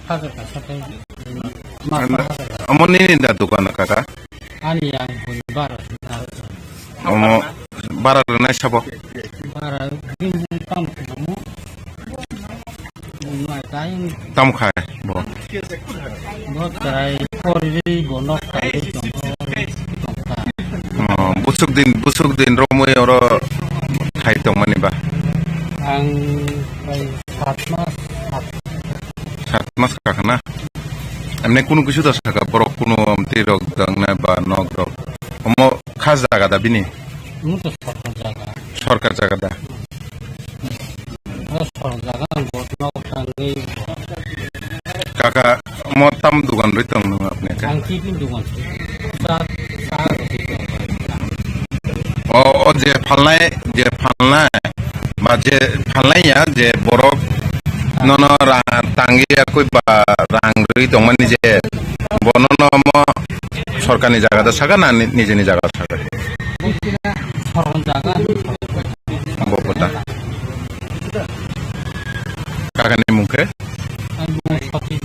Hajar kasa tei mas Ano, hajar kasa. Amo nini da dukan kaka? Ani yang huni bara. Omo bara rwnai sabo? Bara din huni tam kumu. Mai tai. Tam khai bo. Bo tai kori bo nok tai tongkha. Oh, busuk din, busuk din romoi oro khai tongmani ba? Ang bai sat mas, sat. Sat mas kakana. Emne kunu kisu da saka borok kunu amtwi rok dangnai ba nok rok. Omo kha jaga da bini? Omo to sorkar jaga. Sorkar jaga da. Oro sorkar jaga ang bo nok tangwi. Kaka, omo tam dugan rwi tong nung apni khe? Ang kibin dugan. Sa, sa rwi tong. O, o je phalnai, je phalnai, ba je phalnai ya, je borok nono rang tangwi ya koi ba rang rwi tongmani je, bo nono omo sorkarni jaga da saka na ni-, nijeni jaga saka? Sorkar jaga. Bo kota. Kakani mung khe? Ang mung Sati.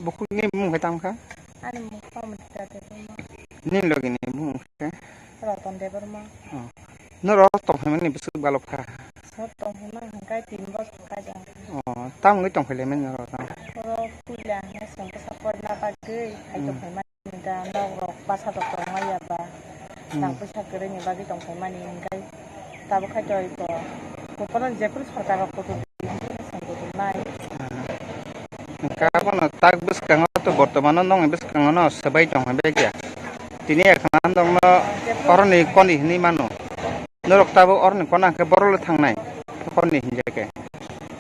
Bukhuk ni bumung khe tamo kha? Ani bumung khe Pamita Debbarma. Nini logi ni bumung khe? Ratan Debbarma. Oh. Norok tongphaimani bwswk balok kha? Norok tongphaima hwnkhe tin bosor kha jang. Oh, tamo wngwi tongphailaimani norok tamo? Oro puila hwnkhe chwng bwsa porina bagwi hai Hmm. tongphaimani da, nok rok bwsa rok tongmaya ba. Hmm. Rang puisa kwrwini bagwi tongphaimani hwnkhe tabuk khai to iko. Kopono jephuru sorkar rok kutung twi hwnwi chwng kutung nai. Hwnkhe abono tak bwskango to bortomano nongni bwskango no swbai tong hwnbai khe. Tini ekhanan dongno oroni koni hwnwi mano. Norok tabuk oroni kona hwnkhe borok le thangnai koni hinjai khe.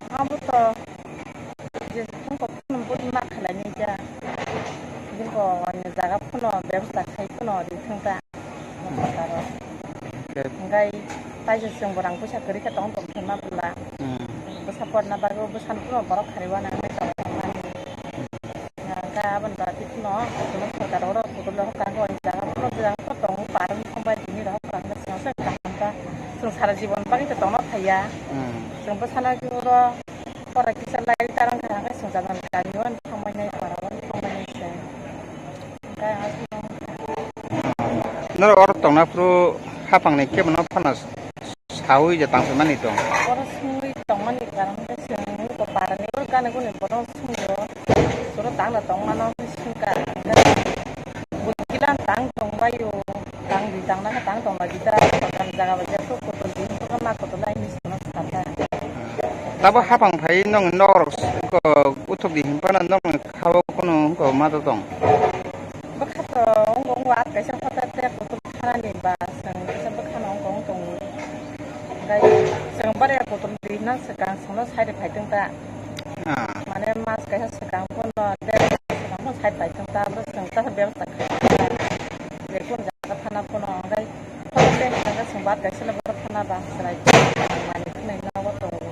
Abo to je phone kok phone body ma khalai ni ja. Jingko ani jaga phone bebsta khai phone ri thang ta. Hwnkhe. Hwnkhe tai je chwng bo rang puisa kwrwi khe tong tong khe ma bwla. Hmm. Bwsa porna bagwi bwsano phone borok khariui uanang tong tong mani. Hwnkhe aboni bagwi phano kotorma sorkar oro kotorma rok kango ani jaga phano bwskango tongo parwng thangbai tini rok rang bwskango se kaham ta. Chwng sara jibon bagwi khe tongna thaiya. Hmm. Chwng bwsano oro pora kisa lai tarang kha hwnkhe chwng jagan kami o thangbai nai para o thangbai nai se. Hwnkhe aswk. Norok oro tongna phuru hapang ni kebo no phano saui je tang mani tong. Oro sungwi tongmani karon khe chwng eko parani oro gana guni borok sungwi o. Soro tangna tongmano sungkha. Bwrwi kila tang tongbaio. Tang di tang nang tang tongma di ta. Kotor jaga bai jepho kotor di kotor ma kotor lai hinwi songno sakha. Tabo hapang phai nong norok ko uthuk di himpana nong khao kono ko ma to tong. Bwkha to wng wng at kaisa hotel te kotor thanani ba chwng kisa bwkhano wng wng tongo. Tei chwng bare kotor di na swkang chwngno side phai tong ta. Ah. Mane mas kaisa swkang phano tei swkang phano side phai tong ta. Abo chwng ta bebasta khai tong ta. Je kun jaga thana phano tei hotel te hwnka chwng bar kaisa le borok thana ba chwrai manwi thwnwi nogo tongo.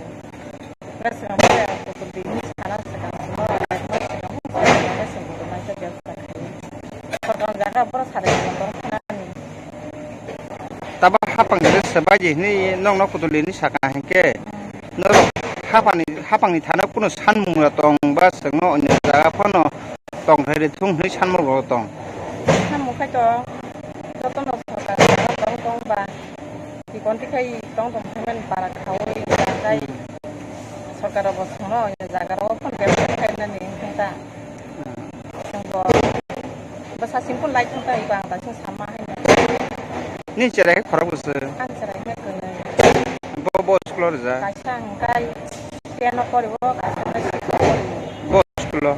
Hwnkhe chwng bwrwi rok kutung twi hwnwi sana swkang chwngno rwlaima swkang chwng kutung naikhe bebsa khlaiwi. Kotor jaga borok sari kotor khanani. Tabo hapang jagwi swbai di hwnwi nokno kutung twi hwnwi sakha hinkhe norok hapangni, hapangni thana kunu sanmung rok tong ba chwngno onyo jaga phano tongthai rw thung hwnwi sanmung rok tong. Samung khai to jotono sorkar tong tong ba. Chikon tikhai tong tong phaimani para khaui tei sorkar rok bo thangno jaga rok phano develop khainani wngkha ta. Chwng bo bwsa simple life wngkha eba ang daisa sama haino. Ni cherai khorok bwswk? Ang cherai khe kwnwi. Bo, bo school o rijak? Kaisa hwnkhe ten o poriwo, kaisa hwnkhe six o poriwo. Bo school o?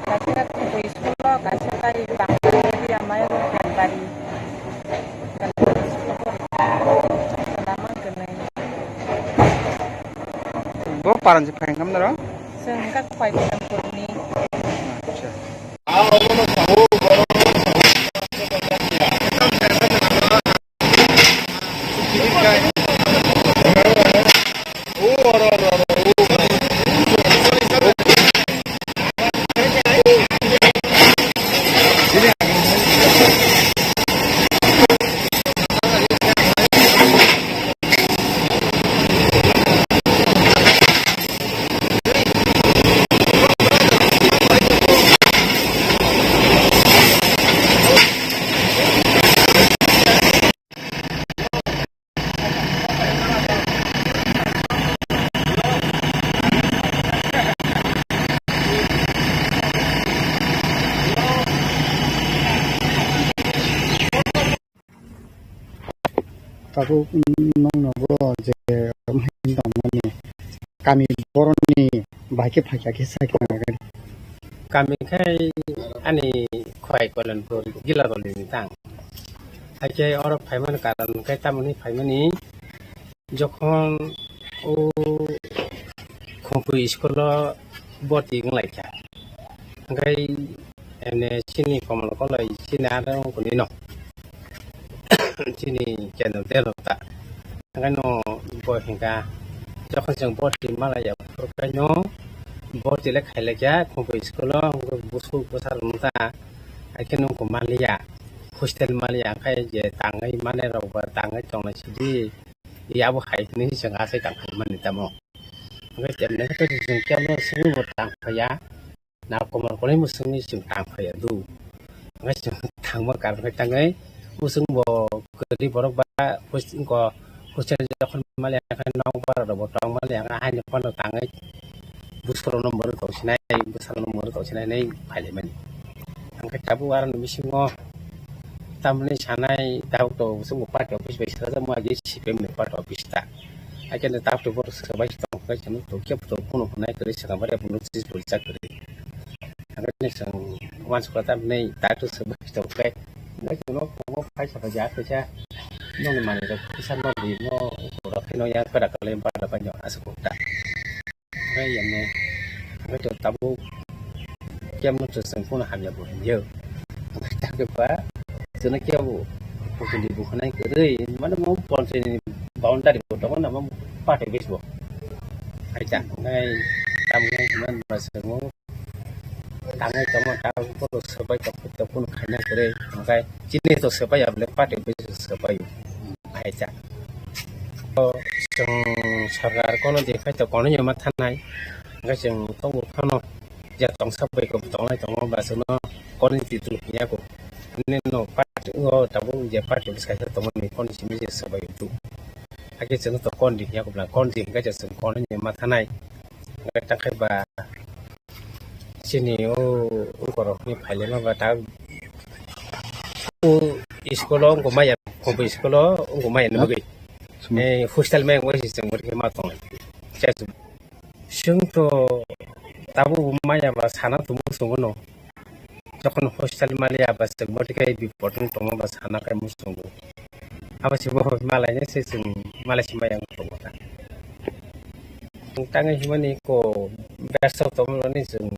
Kaisa khe Khumui school o, kaisa khe Bangla Medium o, Kalbari. Kalbari school o pori. Lama kwnwi. Bo paransi phai wngkha noro? Chwng wngkha Khwai Bidhanpur ni. Acha. Tabuk nokno bo je tongmani kami boroni bai khe phaikha khe sakhe nangani. Kami khai ani Khwai Koilanpur Gilaroli ni tang. Haikhe oro phaimani karon khe tamoni phaimani jokhon o Khumui school o boti wnglaikha. Hwnkhe ene chini Komol Koloi chini aro wngkuni no. Chini channel telo ta. Hwnkhe no bo hwnkha jokhon chwng boti malaiya phuru khe no boti le khailaikha Khumui school o hwnkhe busuk bwsa rwno ta. Haikhe nungkho manliya hostel manliya hwnkhe je tangwi manai rok ba tangwi tongnai sidi. Yabo hai hwnwi chwng asai tang phai mani tamo. Hwnkhe kemne khe to chwng kemno swngwi bo tang phaiya. Na komor kolai mwswngwi chwng tang phaiya du. Hwnkhai chwng thangma karon khe tangwi mwswng bo kwrwi borok ba hostel ko hostel jokhon mali khe nok bara rok bo tong mali khe haino phano tangwi bwsarok no mwrwk tong sinai bwsarok no mwrwk tong sinai nai phailaimani. Hwnkhai tabuk aroni bisingo tamni sanai tabuk to chwng party office bai swrajak ma je C P M ni party office ta. Haikhe tabuk to borok swbai tong khe chwng to kebo to phone hwnai kwrwi swkang bai notice bo rijak kwrwi. Hwnkhai chwng uansukha tamni tabuk to swbai tong khe hwnkhai chwngno phone phai sakha je kaisa nokni manwi rok kisa nokni no borok khe no ya kwrak kwlai bai no aswk ta. Hwnkhai yamno hwnkhai to tabuk kemno to chwng phano hamya bo hinyo. Hwnkhai ta khe ba chwngno kebo kuchuli bo hwnai kwrwi mane mo ponchai ni boundary bo tongo na mo party office bo. Hai ta hwnkhai tamo hwnkhai hwnba chwng tangwi tongma ta borok swbai tongkhe to phano khaina kwrwi hwnkhai chini to swbai ya bole party office swbai. Hai ta. O chwng sarkar kono je khai to kono yama thanai. Hwnkhe chwng tongo phano je tongsa bai kok tongnai tongo ba chwngno kono ni twi twi phiya kok. Nini no party o tabuk je party bwsai khe tongmani kono simi je swbai tu. Hakhe chwngno to kono di phiya kok bwla kono di hwnkhe chwng kono yama thanai. Hwnkhe ta khai ba chini o borok ni phailai ma ba ta o school o wngkha maya, school o wngkha maya ni bagwi. Eh, hostel maya wngwi se chwng bwrwi ma tongo. Chwng to tabuk maya ba sana tongo chwng no. Jokhon hostel maliya ba chwng bwrwi bipot wng tongo ba sana khai muchungo. Abo se bo malai se chwng malai se maya wng tongo ta. Tangwi himani ko bersa tongmani chwng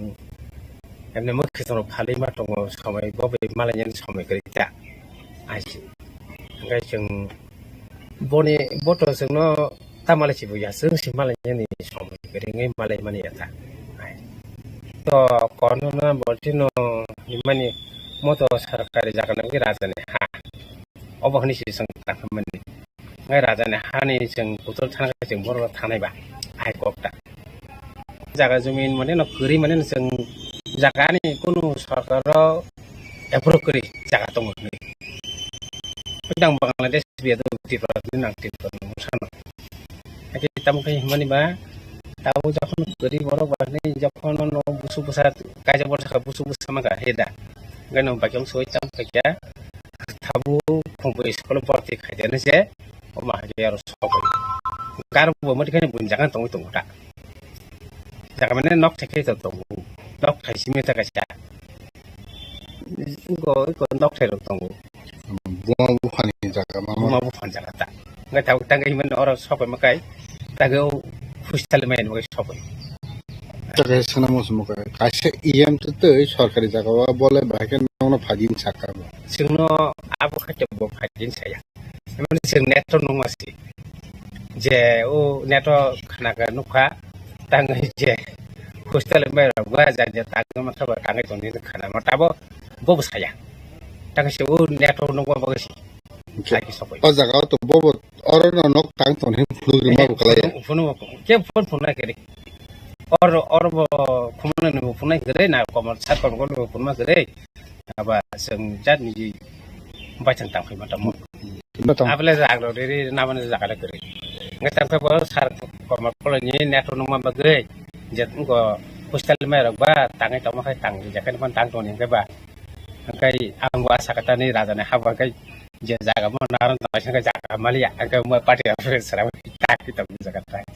emne mwkhwtwng rok phalwi ma tongo, somoi bo bai malainani somoi kwrwi ta. Aisi hwnkhe chwng boni boto chwngno ta malai si buya, chwng si malainani somoi kwrwi wngwi malai mani ya ta. To kono na bo chino himani moto sarkari jaga nangwi rajani ha. Obo hwnwi se chwng ta khamani. Ngai raja ni hani chwng kutul thana khe chwng borok thanai ba. Hai kok ta. Jaga jumi mane no kwrwi mane no chwng jaga ni kunu sarkar rok approve kwrwi jaga tongo hwnwi. Tang Bangladesh biya do Tripura ni nang Tripura ni mosano. Hakhe tamo khe hwnmani ba tabo jokhon kwrwi borok ba hwnwi jokhon no busu bwsa kaisa borok sakha busu bwsa mangkha he da. Hwnkhe no bakhe soi tamo khe kya tabo khumbu school o borti khaidani se o ma hakhe aro sokoi. Kar bo mati khani bun jaga tongwi tongo ta. Jaga mane nok thai khai tongo. Nok thai simi ta kaisa. Iko, iko nok thai rok tongo. Buma buphani jaga ma. Buma buphani jaga ta. Ngai tabo tang himani oro sokoi makai. Tang o hostel mai makai sokoi. Tare sana mo sumo kai. Kaisa E M tu tu sorkari jaga wa bole bahai ke nono phagin saka. Singno abo khacha bo phagin saya. Mane chwng neto nungma si. Je o neto khana khe nukha, tangwi je hostel mai rok ba ja je tangwi ma thaba tangwi tongni khana ma tabo bo bwsaya. Tangwi se o neto nungma bagwi si. Hwnkhe sai khe sokoi. O jaga o to bobo oro no nok tang tong hin phulugri ma bo kalai ya. Phunu, phunu, ke phun phun na kere. Or, or bo phun na ni phun na kere na komor sat komor ko phun ma kere. Aba chwng jat niji baithang tang phai ma tamo. Batang. Abole jaga rok riri namani jaga le kwrwi. Ngai tang phai bo sar korma koloni network nungma bagwi je ngo hostel mai rok ba tangwi tongma khai tang jaga ni tang tong ni ba. Hwnkhe ang bo asa kata ni raja ni haba khai je jaga mo naran tong sai jaga maliya hwnkhe mo party rok sara tak tong jaga tak.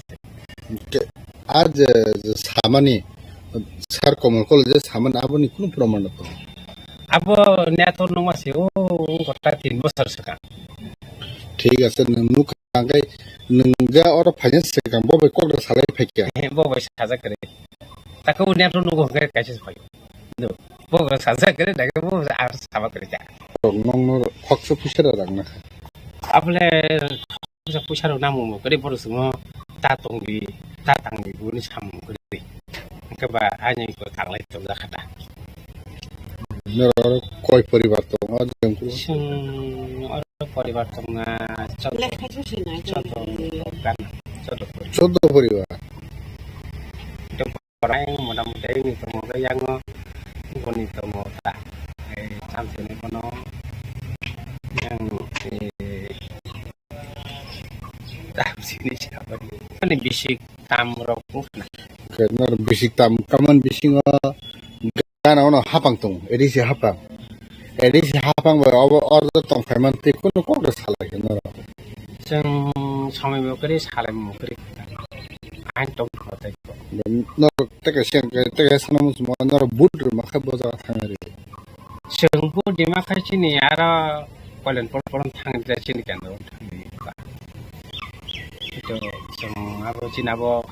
Hwnkhe a je, je samani, sar Komol Kolo je samani, aboni kunu proman rok tongo? Abo neto nungma se, o, o kota tin bosor swkang. Thik ase, nwng nukha hwnkhe, nwng ga oro phaina swkang, bo bai kok da salai phaikha? He, bo bai sajak kwrwi. Tako neto nugo hwnkhe kaisa se phaio. No, bo bai sajak kwrwi, dagwi bo bai ar sama kwrwi kha. Rok nokno khoksa puisa da rang nakha. Abole Puisa, puisa rok namo mo kwrwi borok swngo ta tongdi, ta tangdi buni samung kwrwi. Hwnkhe ba ani ko tanglai tongjak kha ta. Norok koi poribar tongo jengkhu? Chwng oro poribar tongna chod-, choddo gana, choddo poribar. Choddo poribar. korai motamoti ni tongo, yango boni tongo ta. Ei, chamsini kono yang, eh, tam sini siapa ni? Ani bisik tam rok bukan. Oke, nor bisik tam, kaman bisingo gana ono hapang tong, edisi hapang. Edisi hapang bai obo order tong phaiman tei kunu kok salai khe noro. Chwng samai mokri, salai mokri. Ain tong khotai. Nor teke sen, teke sana musmo nor but rwma khe boja thangari. Chwng bo dima khai chini aro kolen pol polon thang ja chini kendo thang di ba. Ito chwng abo chini abo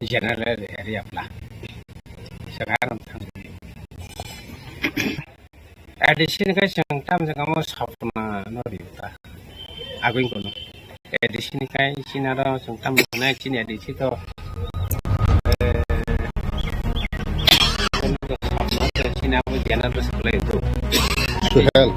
general area pla. Chwng aro thang di. Addition khai chwng tam jagamo sapna no ri ta. Agwi kono. Addition khai chini aro chwng tam nai chini addition to. Eh, chini abo general supply to. To help.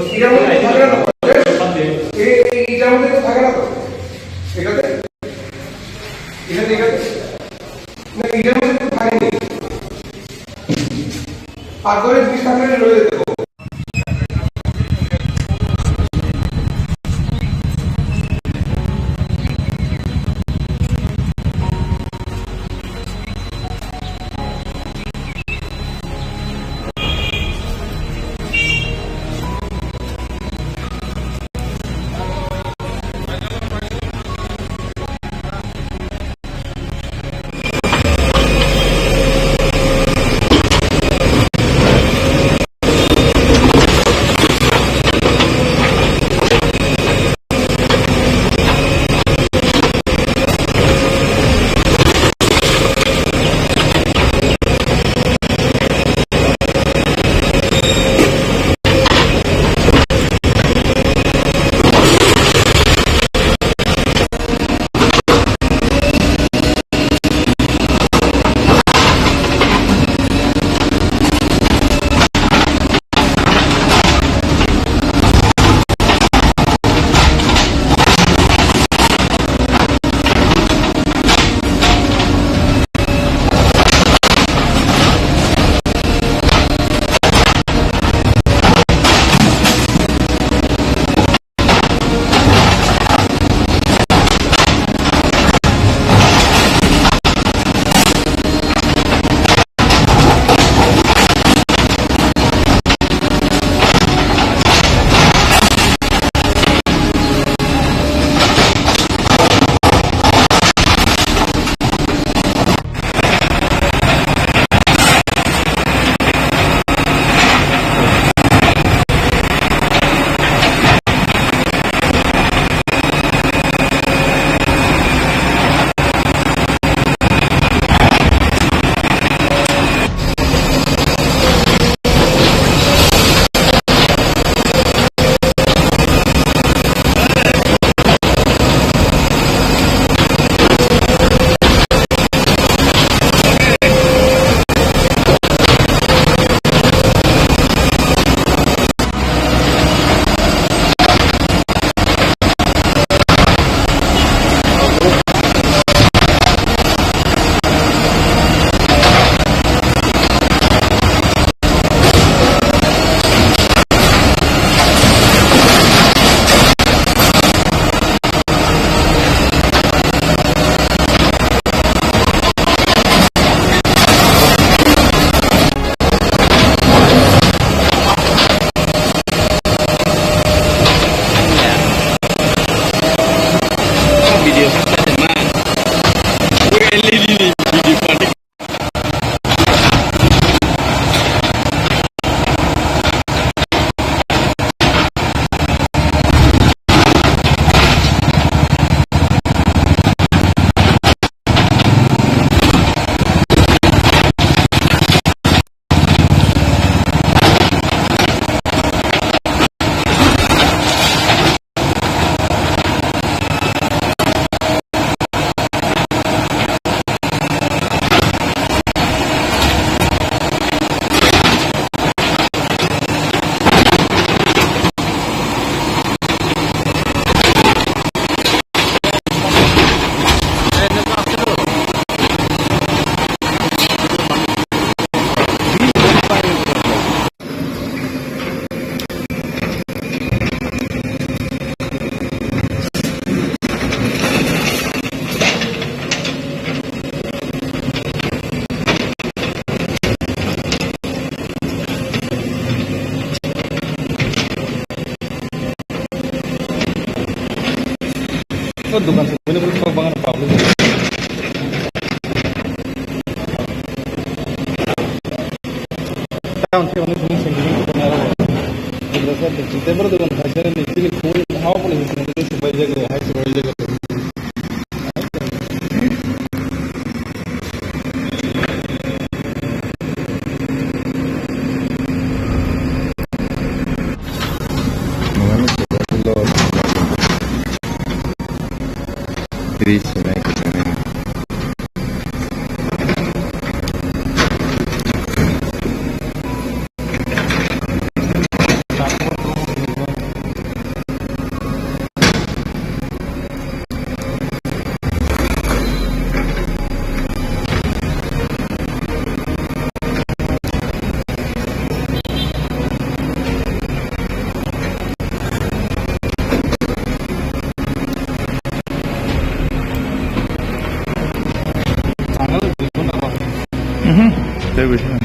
এটার মধ্যে থাকে না তো? এ-, এই, এইটার মধ্যে তো থাকে না তো? এটাতে? এটাতে, এটাতে? না, এইটার মধ্যে তো থাকেনি। পাকঘরে জিনিস থাকলে রয়ে যেত। Dukan se bini bini sok bangan public. Town se bini bini sendiri ko bana ro. Dukan se bini bini dukan khaisa ni chini khun hawa puni sini subai jaga hai subai jaga. Mhm. Tei buisano.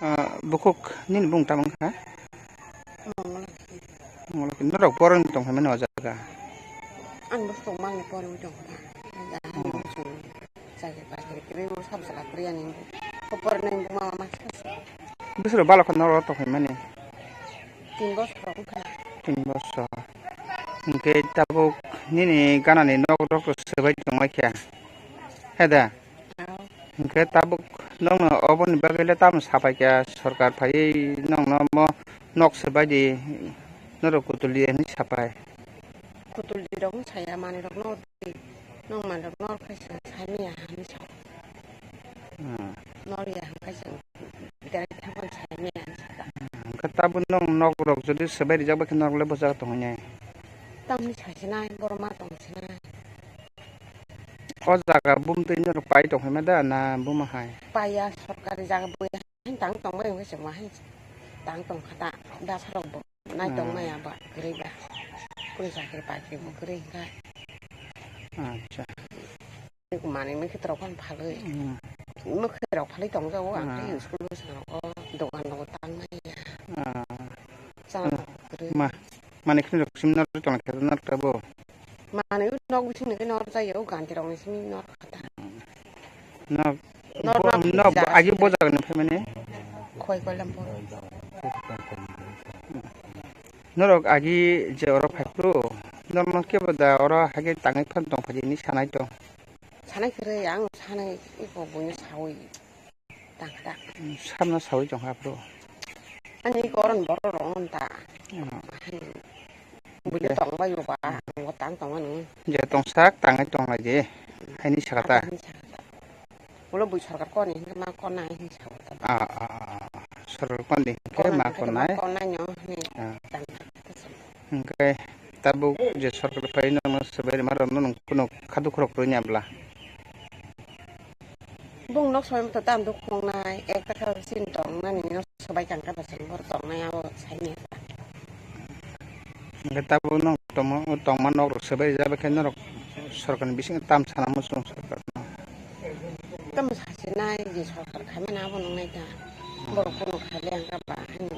Ah, bukhuk nini bung tamo wngkha? Norok borok tong phaimani o jaga. Ang bwswk mangni poriwi tongkha. Ang chakri bakri kwrwi, sab sala kwrwi ani. Ko pornai buma mama sasa. Bwswk balokho norok tongkha mani? Tin bosor wngkha. Tin bosor. Hwnkhe tabuk nini ganani nok rok swbai tongmai kha. Heda? Hwnkhe tabuk nokno oboni bagwi le tamo sapai kha, sorkar phaiwi nokno omo nok swbai di, norok kutuldi hinwi sapai. Kutuldi rok wng saya manwi rok nor di, nong manwi rok nor khai sa, sai maya hinwi sa. Hmm. Nor ya hinwi sa, direct thangmani sai maya hinwi sa. Hwnkhe tabuk nong nok rok jodi swbai rijak bai khe norok le bo jaga tongwi nai. Tamni sai sinai, borok ma tong sinai. O jaga bumtwi norok pai tongkha da na buma hai? Paiya, sorkari jaga bo hai tang tongbai wngkhe chwng ma hai tang tongkha da, dasarok bo nai tong maya ba kwrwi ba, kunu chakri bakri bo kwrwi wngkha. Acha. Manwi mui khe rok phan phalwi, hmm, mui khe rok phalwi tongjago, ang khe school bwskango dogan rogo tang maya. Ah. Chana kwrwi. Ma, manwi khe rok sim norok tongkha norok tabuk. Manwi nok bisingni khe nor jaya, o ganti rokni simi nor kha ta. Nok, nor bo, nok nok bo, agi bo jagani phaimani? Khoi koilam bo. Norok agi je oro phaiphuru, norok kebo da oro hage tangwi phan tong phaidi hinwi sanai tong. Sanai kwrwi, ang sanai iko buino sawi. Tang kha da. Samno sawi tong kha bro. Ani koron borok rok on ta. Hmm. Bui tong bai ba, ang tang tong ani. Je tong sak tang ai tong lai je. Haini saka ta. Ani saka ta. Ulo bui sorkar koni hingke ma kona hingke saka ta. Ah, ah, ah, ah. Sorkar koni hingke ma kona. Kona nyo ni. Ah. Tang kha. Hingke tabuk je sorkar pai nang no sebai ma ron no nung kuno khadu khorok roi nya bla. Bung nok sobai motho tam duk khongnai, ek takha sin tongnani no sobai kang kha basang bor tongnai abo saini. Hingke tabuk no tongma, tongma nok rok sobai jabe khe norok sorkar ni bisingo tam sana muchung sorkar no. Tam sasinai je sorkar khaimani abo nungnai ta. Borok kono khaile ang kha ba haino.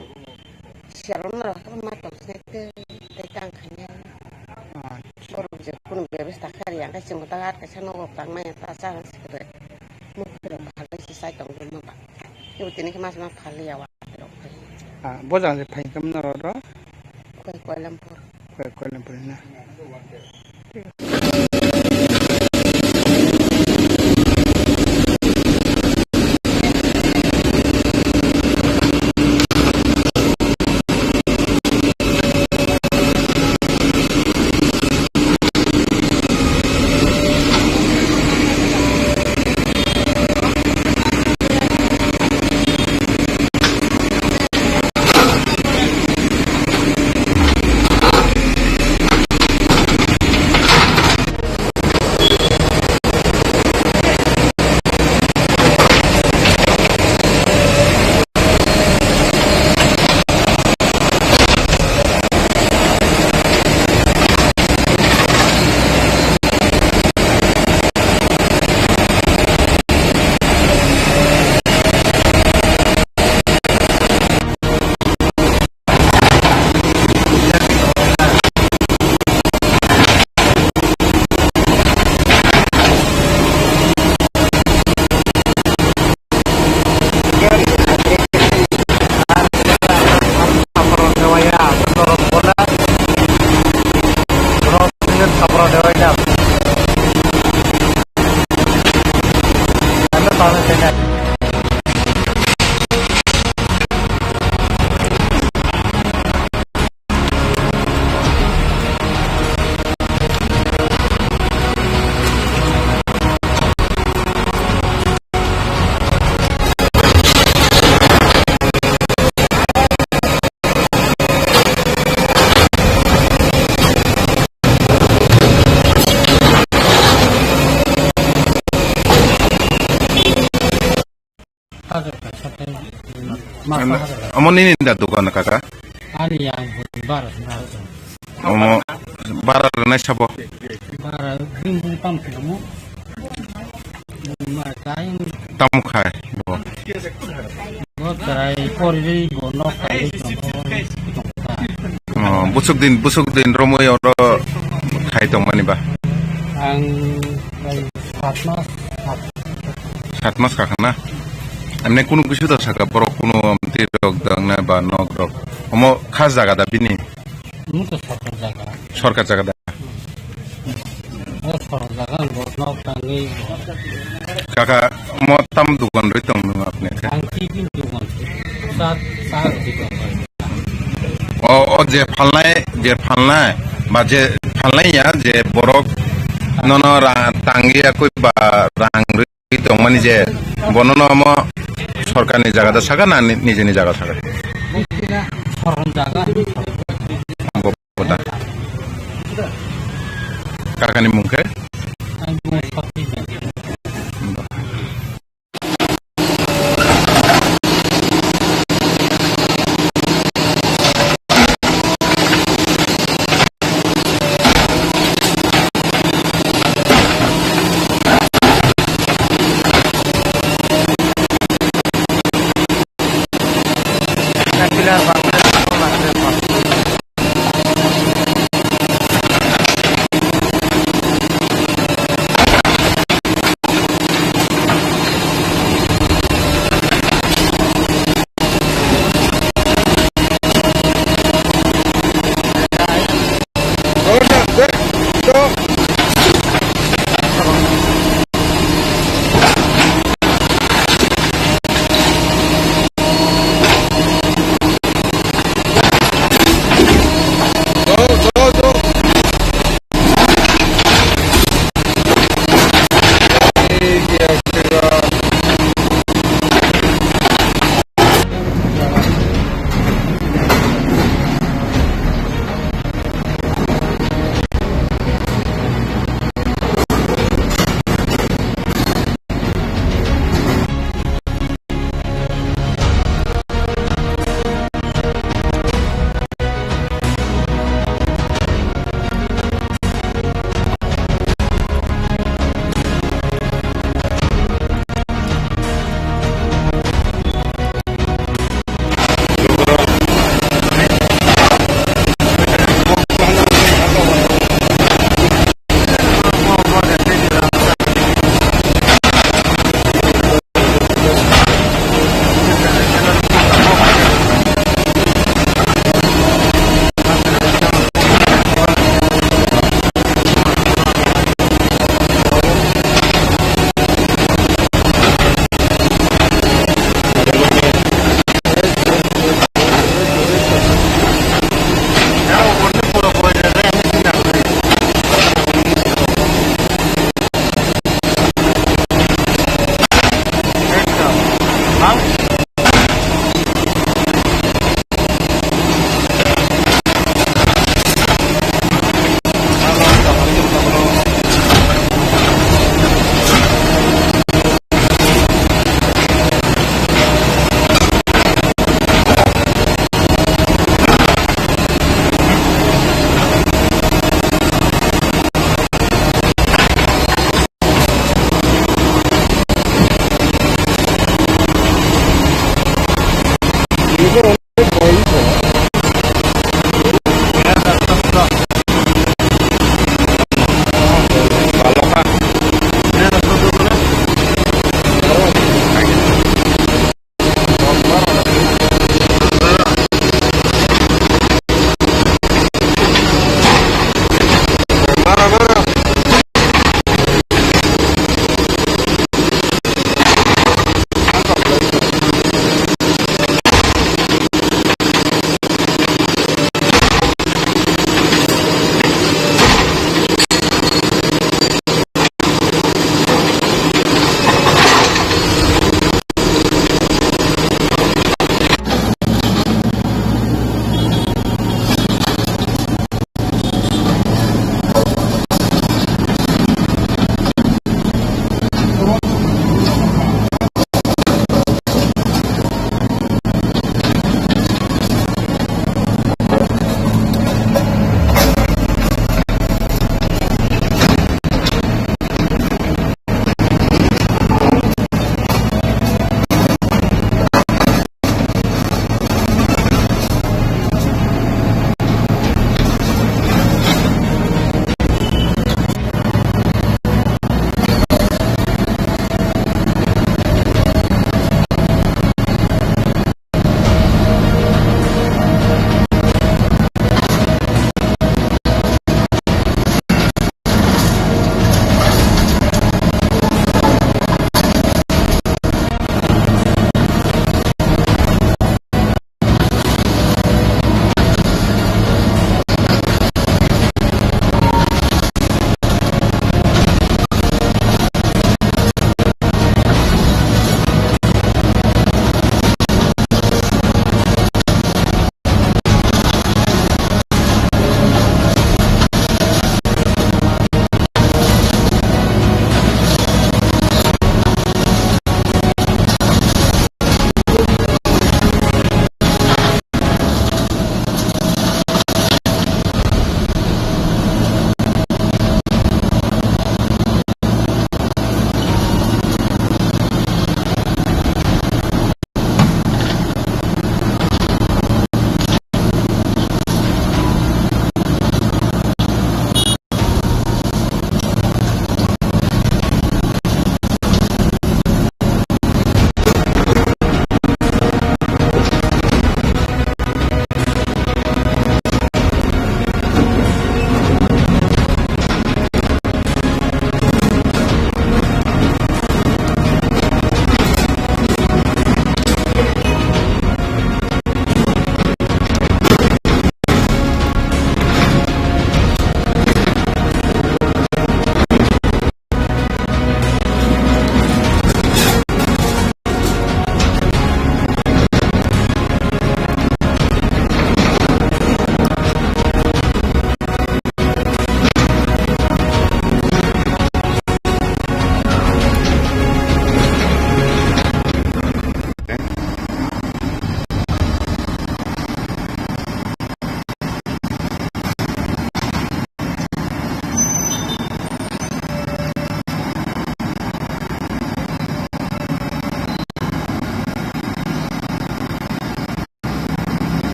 Siyalo norok haikhe ma tong sinai tei, tei tang khainai. Acha. Borok je kunu bebasta khe riyang khe chwng ta at kaisa nogo tang maya ta cha sikre. Mukti rok phalwi se sai tong ma ba. Ibo tini khe mas ma phalwi ya wa rok phai. Ah, bo jang se phai khe norok ro? Koi Koilampur. Koi Koilampur na. Hajar kaisa tei masa hajar. Omo nini da dogan, kaka? Ani yang bara bara. Omo bara rwnai sabo? Bara bini bini tam khe omo. Ma tai. Tam khai bo. Bo chwrai pori ri bo nok kai ri tong. Oh, busuk din, busuk din romoi oro khai tongmani ba? Ang, ai, sat mas, sat. Sat mas kakha na? Amne kunu kisu da saka borok kunu amtwi rok da wngnai ba nok rok? Omo kha jaga da bini? Omo to sorkar jaga. Sorkar jaga da? O sorkar jaga, ang bo nok tangwi. Kaka, omo tam dukan rwi tong nung apni khe? Ang T V dukan. Sa, sa dukan. O, o je phalnai, je phalnai, ba je phalnai ya, je borok nono ra-, tangwi ya koi ba rang rwi tongmani je, bono no omo sorkarni jaga da saka na ni-, nijini jaga saka? Sorkar jaga. Bo-, bo da. Kakani mung khe? Ang mung Sati.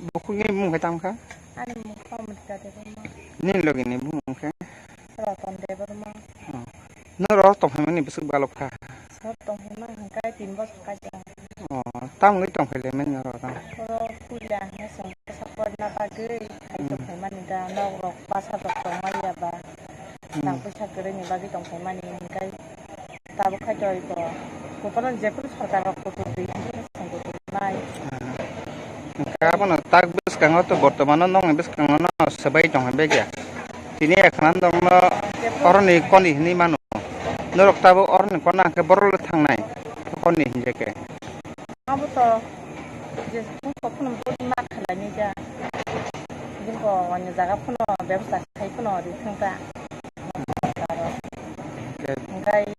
Bukhukni bumung khe tamo kha? Ani bumung khe Amrita Debbarma. Nini logini bumung khe? Ratan Debbarma. Oh. Norok tongphaimani bwswk balok kha? Sor tongphaima hwnkhe tin bosor kaitor. Oh, tamo wngwi tongphailaimani norok tamo? Oro puila hwnkhe chwng bwsa porna bagwi hai Hmm. tongphaimani da, nok rok basa rok tongmani ya ba. Hmm. Rang puisa kwrwini bagwi tongphaimani hwnkhe. Tabuk khai to iko. Kuphano jephuru sarkar rok kuphur twi hinwi swngwi tongmai. Hwnkhe abono tak bwskango to bortomano nokni bwskango no swbai tong hwnbai khe. Tini ekhanan dongno oroni koni hinwi mano. Norok tabuk oroni kona hwnkhe borok le thangnai koni hinjai khe. Abo to je phung kok phano body ma khalai ni ja. Jingko onyo jaga phano bebsa khai phano ri thang ta. Hwnkhe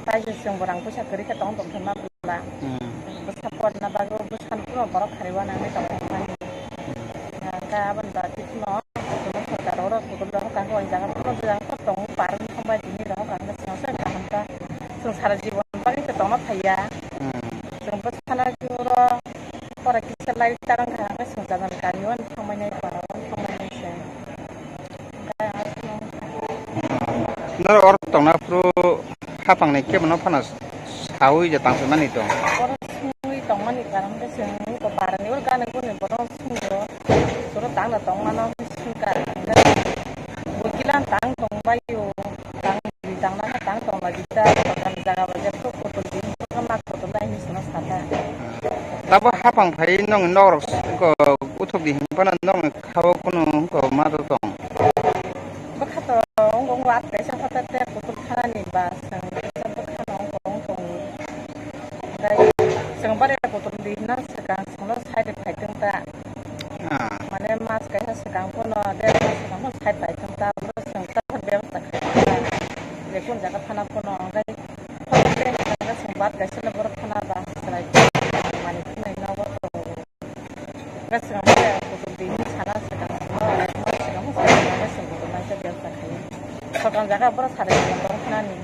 tai je chwng borang puisa kwrwi khe tong tong khe ma bwla. Hmm. Bwsa porna bagwi bwsano phano borok khari uanani tong tong mani. Hwnkhe aboni bagwi phano. Kono sorkar oro kutung rohor kang o jaga phano jaga phano tongo parang thangbai tini rohor kang swnam se kaham ta. Chwng sara jibon bagwi khe tongma phaiya. Hmm. Chwng bwsana oro pora kisa lai tarang kha hwnkhe chwng jagan kami o thangmani para o thangmani se. Norok oro tongna phuru hapang ni kebo no phano sawi je tang mani tong. Oro sungwi tongmani karon khe chwng parani oro gana guni borok sungwi o. Soro tangna tongmano sungkar. Bo kilan tang tongbaio, tang tangna tang tongna bisa, tang jaga ba jepto kotor din, mak kotor lai hinwi sona sata. Tabo hapang phai nong norok ko uthok di hinphano nong khao kuno ko ma do tong. Bwkha to ong ong wat kaisa hota te kotor thanani ba, chwng bwkha no ong ong tong. Tei chwng bare kotor di na swkang chwngno side phai tong ta. Ah. Mane mas kaisa swkang phano, der mas swkang phano side bai thang ta, abo swkang ta bebasta khai ta. Je kun jaga thana phano, hwnkhe phano tei hwnkhe swkang bat kaisa le borok thana ba chwrai mani thwnai nogo tongo. Hwnkhe swkang phano kuchuk di hinwi sana swkang phano, swkang phano swkang phano swkang kuchuk naikhe bebasta khai. Swkang jaga borok sarai borok thanani.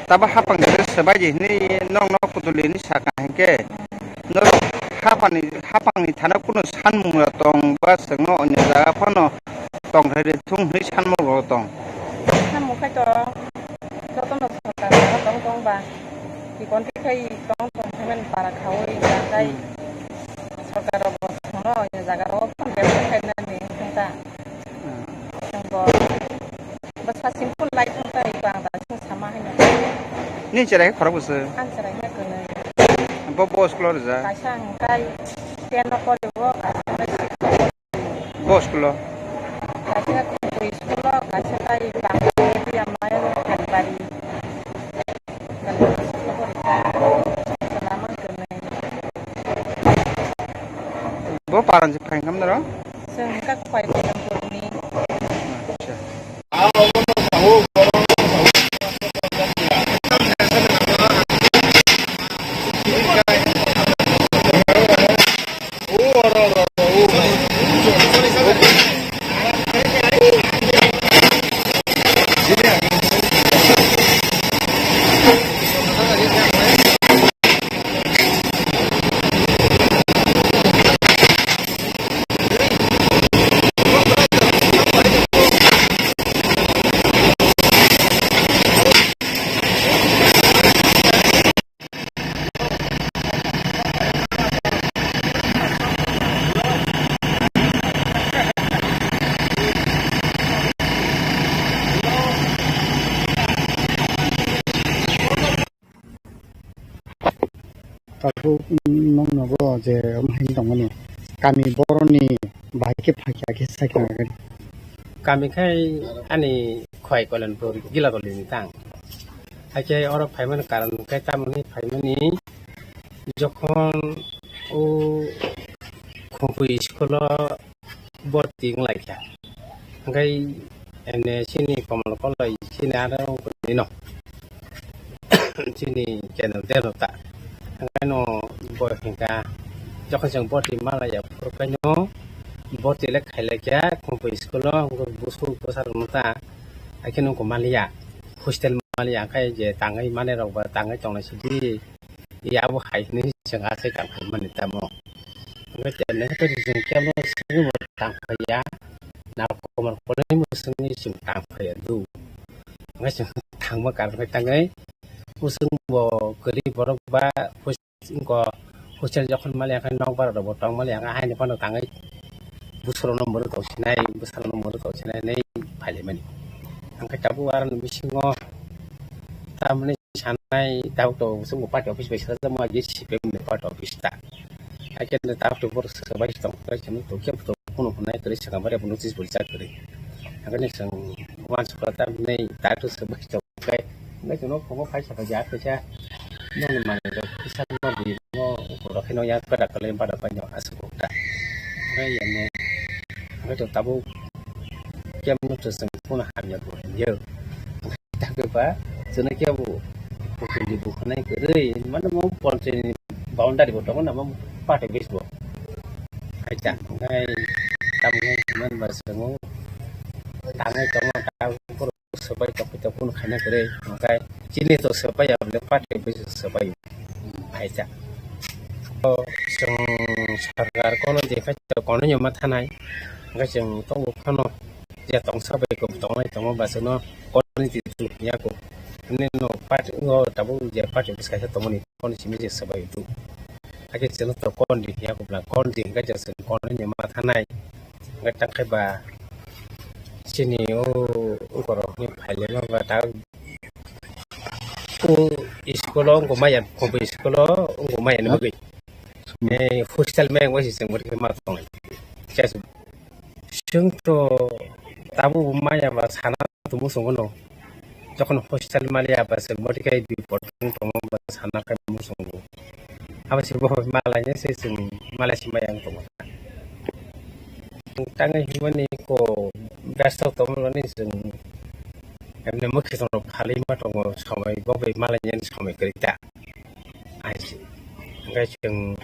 Tabo hapang se swbai di hinwi nokno kutuli hinwi sakha hinkhe, norok hapangni, hapangni thana kunu sanmungrok tong ba chwngno onyo jaga phano tongthai rw thung hinwi sanmungrok tong. Samung khai to jotono sorkar jaga tong tong ba, ikonti khai tong tong phaimani para khaui ba khai Hmm. sorkar rok bo chwngno onyo jaga rok phano develop khainani wngkha. Hmm. Chwngbo bwsa simple life wngkha, iko ang da chwng sama haino. Nini cherai khe khorok bwswk? Ang cherai khe kwnwi. Bo, bo school o rijak? Kaisa ang kai ten o pori o, kaisa kai six o pori o. Bo school o? Kaisa kai school o, kaisa kai Bangla medium o Khalibari. Bo paran se phai khamdaro? Chwng wngkha Khwai Koilampurni. Acha. Tabuk nokno bo je omo hai tongmani kami boroni bahai khe phaikha khe saikha. Kami khai ani Khwai Koilanpur Gilagoli ni tang. Hakhe oro phaimani karon khe tamoni phaimani jokhon o Khumpui school o borti wng lai kha. Hwnkhe ene chini Komol Koloi chini aro wng tongwi no chini channel de no ta. Hwnkhe no bo hwnkha jokhon chwng borti ma lai ya phuru khe no borti le khai lai kha Khumpui school o, hwnkhe busu bwsa rok no ta. Hakhe no wngkha maliya hostel maliya, hwnkhe je tangwi manai rok ba tangwi tongnai sidi. Ya bo hai hinwi chwng asai tang phai mani tamo. Hwnkhe tei nokhe tei chwng kebo swngwi bo tang phaiya, na komor kolai bo swngwi chwng tang phaiya du. Hwnkhe chwng thangma karwi tangwi bwswk bo kwrwi borok ba wngkha hostel jokhon mali hwnkhe nokbar rok bo tong mali hwnkhe haino phano tangwi bwswk rokno mwrwk tong sinai, bwswk rokno mwrwk tong sinai hinwi phailaimani. Hwnkhe tabuk aroni bisingo tamni sanai tabuk to chwngbo party office bai sajak ma je C P M ni party office ta. Hakhe tabuk to borok swk bai tong khe chwng to khe to kuno hwnai kwrwi swkang bai notice bo rijak kwrwi. Hakhe ni chwng uansukha tamni tabuk to swk bai tong khe hwnkhe chwngno phungo phai sakha ya kaisa nokni manwi rok kisa no bwi no borok khe no ya kwrak kwlai bara bai no aswk ta. Hwnkhe yani hwnkhe to tabuk khe no to chwng phungo hamya bo hinyo. Takhe ba chwngno kebo kuthulni bukhonai kwrwi, mane mo ponchayni boundary bo tongo na mo party office bo. Hai ta, hwnkhe tamo hwnwi hwnba chwngno tangwi tongo, ta borok swbai tongwi tongphuru khaina kwrwi, hwnkhe chini to swbai ya bole party office swbai. Hai ta. O chwng sarkar kono je khai to kono nyoma thanai, hwnkhe chwng tongo phano je tongsa bai kok tongnai tongo ba chwngno kon di tu ya ko. Hwnwi no party o tabuk je party office kaisa tongmani kon simi je swbai tu. Hakhe chwngno to kon di ya ko bla kon di hwnkhe je chwng kon ni ma thanai. Hwnkhe ta khe ba chini o borok ni phailema ba ta o school o wngkha maya, school o wngkha maya ni bagwi. Eh, hostel maya wngwi se chwng ma tongo. Chwng to tabuk maya ba sana tongmo chwng no. Jokhon hostel maliya ba chwng boti kai bipot wng tongo ba sana kai mo chwng. Abo se bo malai se chwng malai se maya wng tongo. Tangwi himani ko best of tongmani chwng emne mukhe tongro phalwi ma tongo somoi bo bai malai yani somoi kwrwi ta. Ai se. Hwnkhe chwng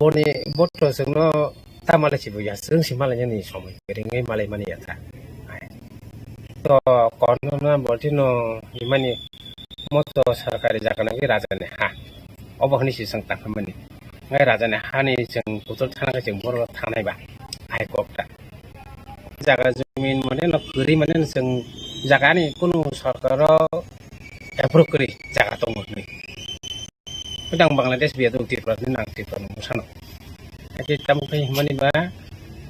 boni boto chwngno ta malai si bo ya, chwng si malai yani somoi kwrwi wngwi malai mani ya ta. Ai. To kono na boti no himani moto sarkari jaga nangwi raja ni ha. Obo hwnwi si chwng ta phaimani. Ngai raja ni hani chwng kutul thana khe chwng borok thanai ba. Ai kok ta. Jaga jamin mane no kwrwi mane no chwng jaga ni kunu sarkar o approve kwrwi jaga tongo hwnwi. Hwdang Bangladesh biya dong Tripura ni nang Tripura ni bwsano. Hakhe tamo khe hwnmani ba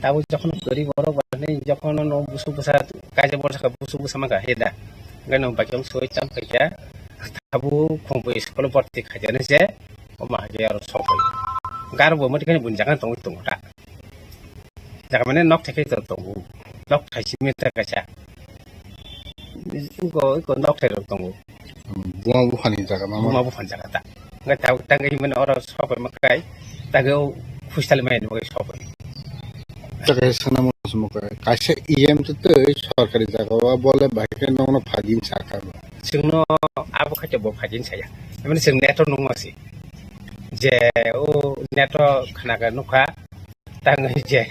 tabuk jokhon kwrwi borok ba ni jokhon no busu bwsa kaisa borok saka busu bwsa mangkha he da. Hwnkhe no bakhe soi tam khaikha tabuk khumbu school o bhorti khaikha ni se o ma hakhe aro sok bai. Gar bo mati khani bun jaga tongwi tongo ta. Jaga mane nok thai khai tongo. Nok thai simi ta kaisa. Iko, iko nok thai rok tongo. Buma buphani jaga ma. Buma buphani jaga ta. Ngai ta, ta ngai mane oro sopai ma kai. Ta ngai o hostel mai ni kai sopai. Ta kai sana mo mo kai. Kaisa E M te te sarkari jaga wa bole bai ke nong no phagin saka. Chwngno abo khaite bo phagin saya. Mane chwng neto nung masi. Je o neto khana ka nukha. Tangwi je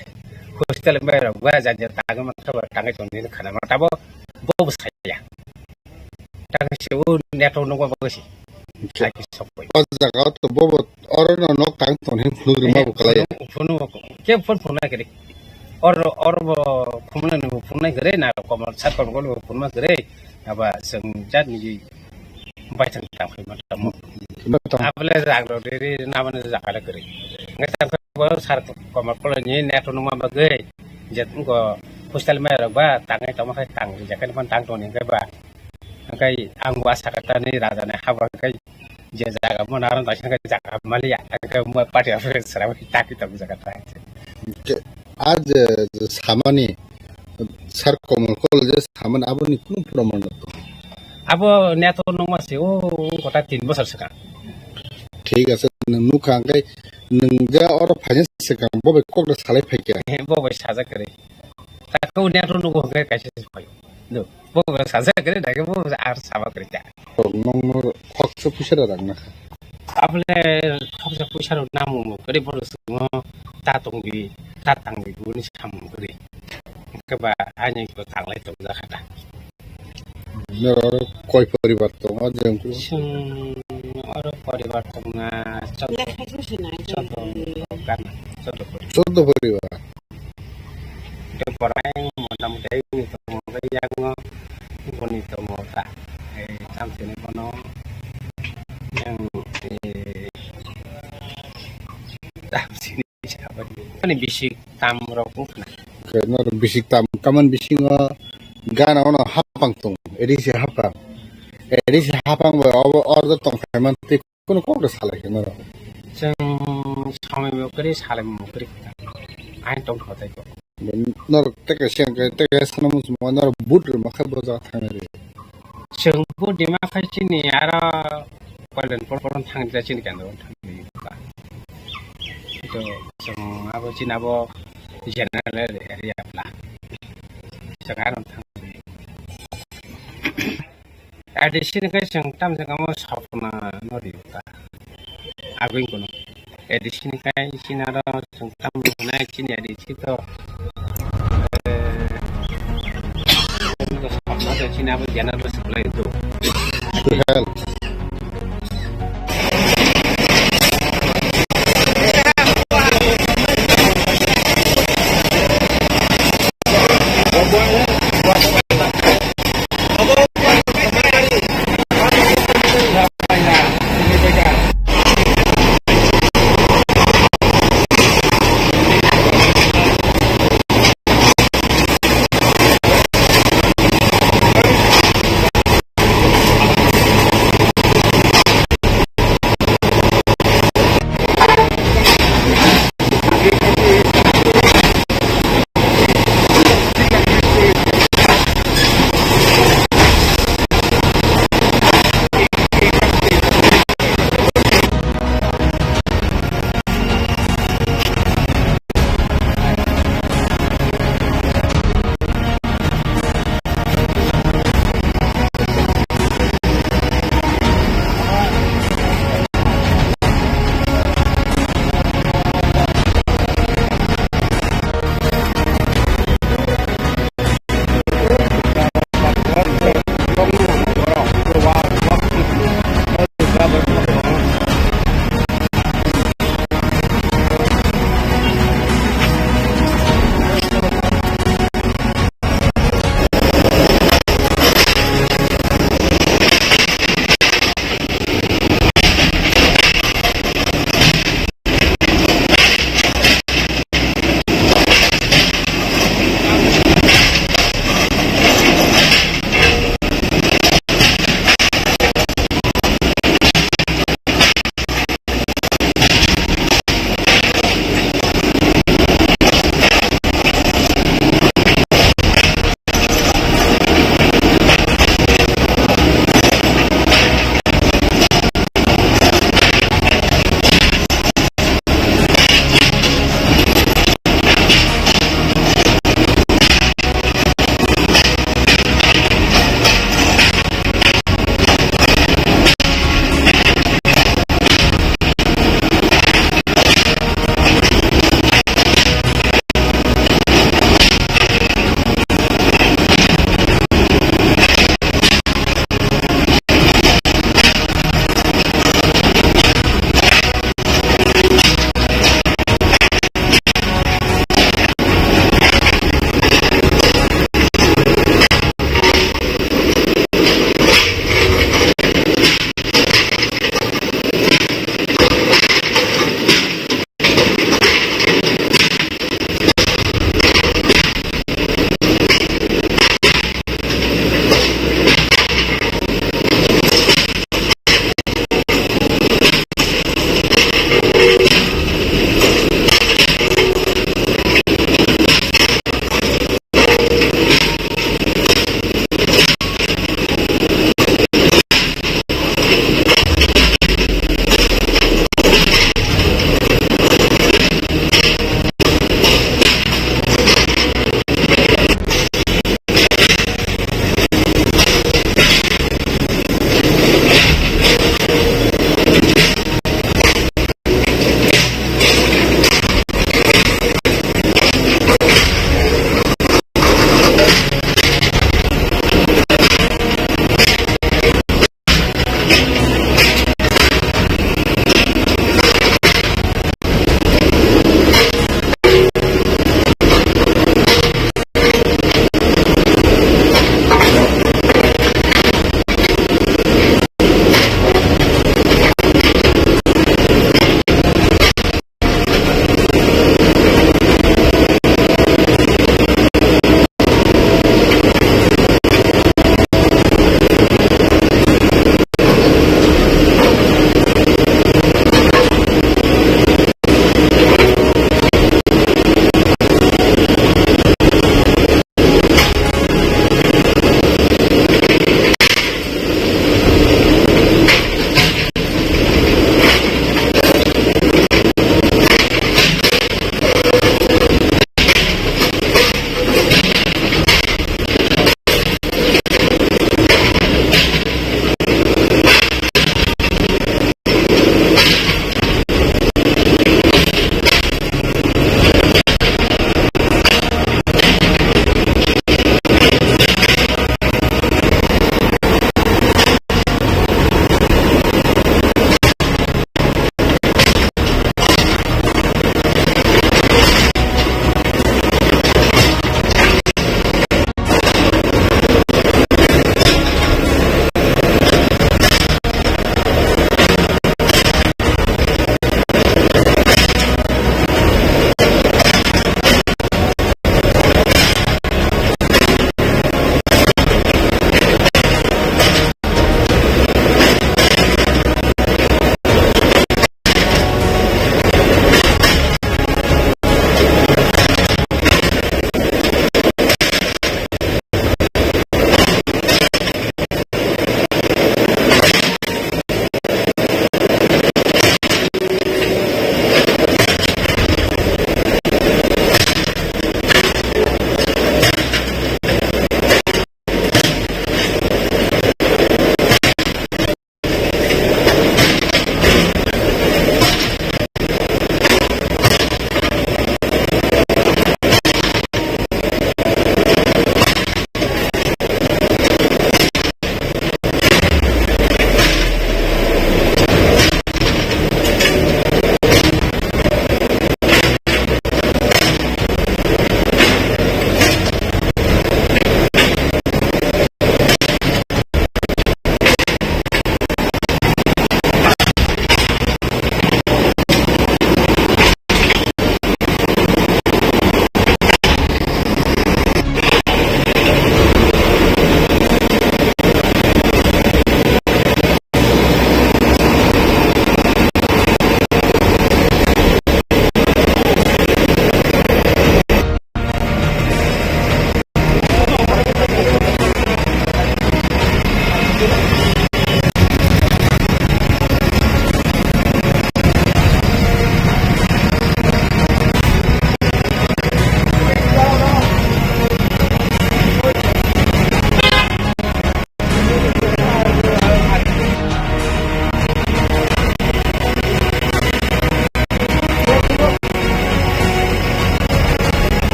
hostel mai rok ba jat jat tangwi mankha ba tangwi tongwi khana ma tabo bo bo saya. Tangwi se o network nokbar bagwi se. Laki sokoi. O jaga o to bo bo oro no nok tang tong hin phunuk rima bo kalai. Phunuk, phunuk, ke phone phunuk nai kari. Oro, oro bo phunuk nai bo phunuk nai kari na komor sat komor bo phunuk nai kari. Aba seng jat ni baithang tang phai ma tamo. Abole rang rok riri namani jaga le kwrwi. Ngai tang khe bo sar komor koloni neto nungma bagwi je wngko hostel mai rok ba tangwi tongma khai tang rijak khe phano tang tongni hwnkhe ba. Hwnkhe ang bo asa khe tani raja ni haba hwnkhe je jaga mona aro naising khe jaga maliya hwnkhe mo party office sara bai taki tong jaga ta. Hwnkhe a je samani Sir Komol Kol je samani aboni kunu proman rok tong? Abo neto nungma se o kota tin bosor swkang. Thik ase, nwng nukha hwnkhe nwng je oro phaina swkang bo bai kok da salai phaikha. He, bo bai sajak kwrwi. Takhe o neto nugo hwnkhe kaisa se phai. No, bo bai sajak kwrwi, dakhe bo ar sama kwrwi ta. Kok nokno khoksa puisa da rang nakha. Abole khoksa puisa rok namu kwrwi bono swngno ta tongdi, ta tangdi boni samung kwrwi. Hwnkhe ba ani ko tanglai tongjakha ta. Noro koi poribar tongo, jemtu? Chwng oro poribar tongna chod-, chodon, Karna, chauddho pori. Chauddho pori ba? Tei borai motamoti ni tongo, tei yakno boni tongo ta. Ei, tamsini bono yang, eh, tamsini sabani. Ani bisik tam rok wngkha na. Khe norok bisik tam, tamoni bisingo gana ono hapang tong, edisi hapang. Edisi hapang bai obo order tong khaimani tei Kunu kok da salai khe norok? Chwng samai bo kwrwi, salai bo kwrwi. Ain tong kho tei kok. Norok teke siang khe teke sana muchung ma norok but rwma khe bo jaga thangna di. Chwng but rwma khe chini aro Kailansahar thang di, chini kendo thang di. To chwng abo chini abo general area bla. Chwng aro thang di. A D C ni kai chwng tam jagao swpna no ri ta. Agwi kono. A D C ni kai chini aro chwng tam hwnai chini A D C to, eh, swpna to chini abo general supply do. To help.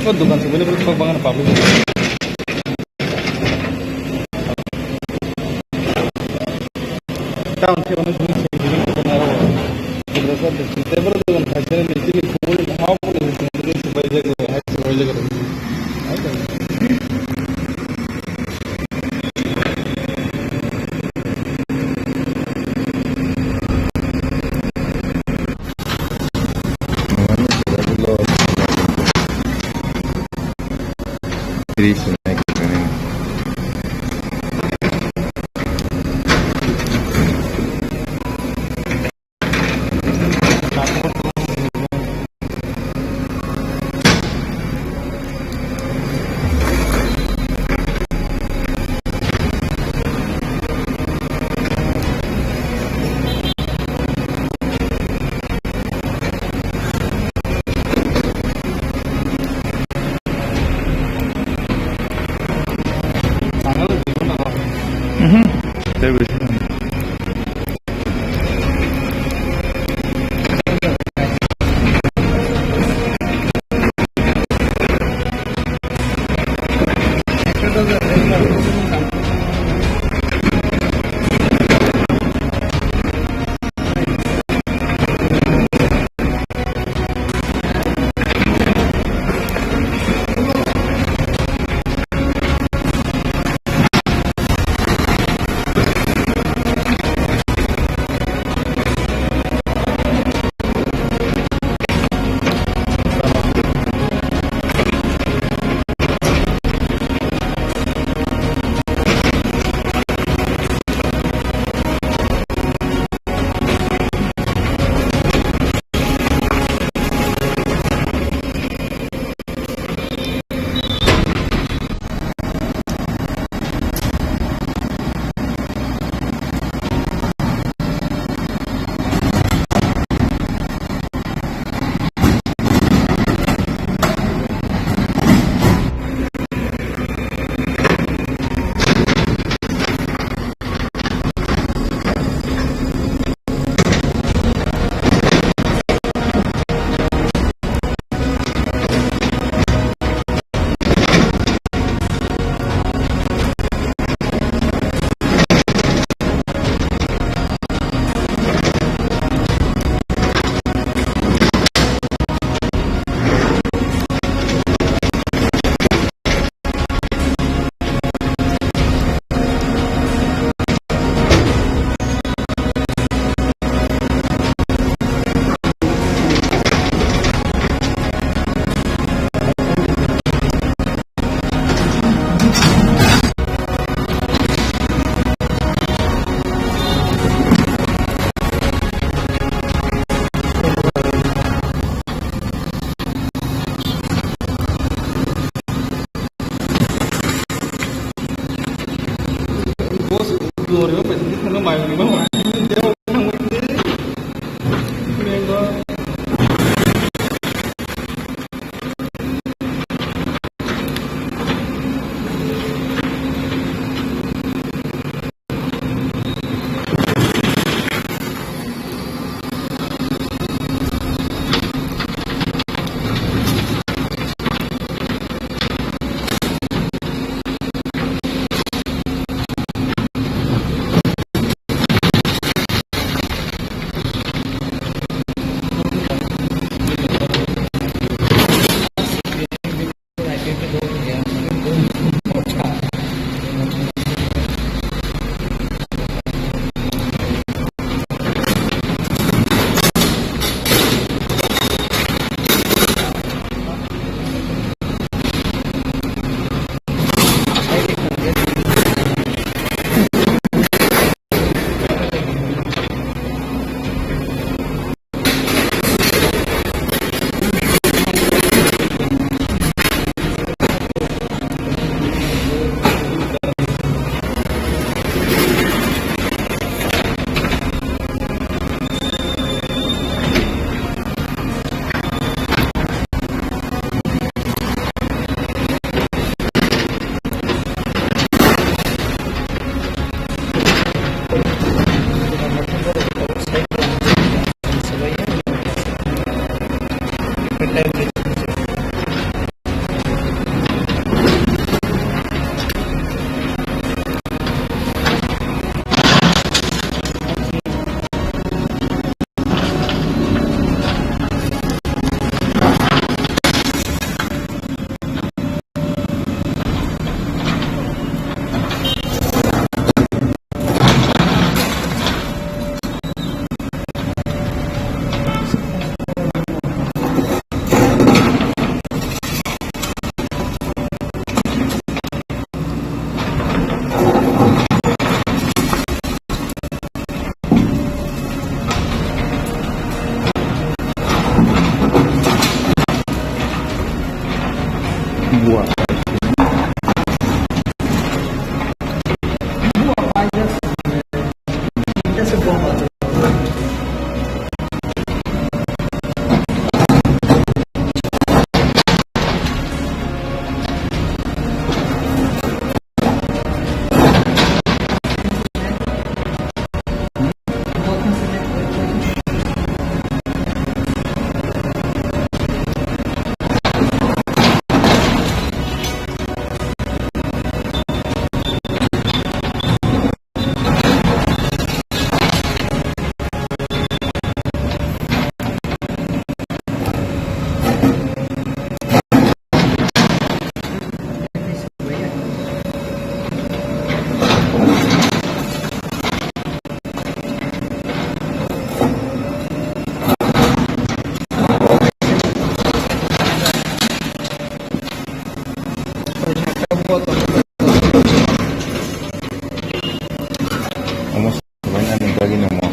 O dokan se bini bini kok bangan public. Town se ono sini se bini bini aro. Bini sa de se bro dokan khaisa ni tini khobor hao ko ni se se bai jago hai se bai jago. Mhm. Tei bai. Omo sabainani bagwi nangma.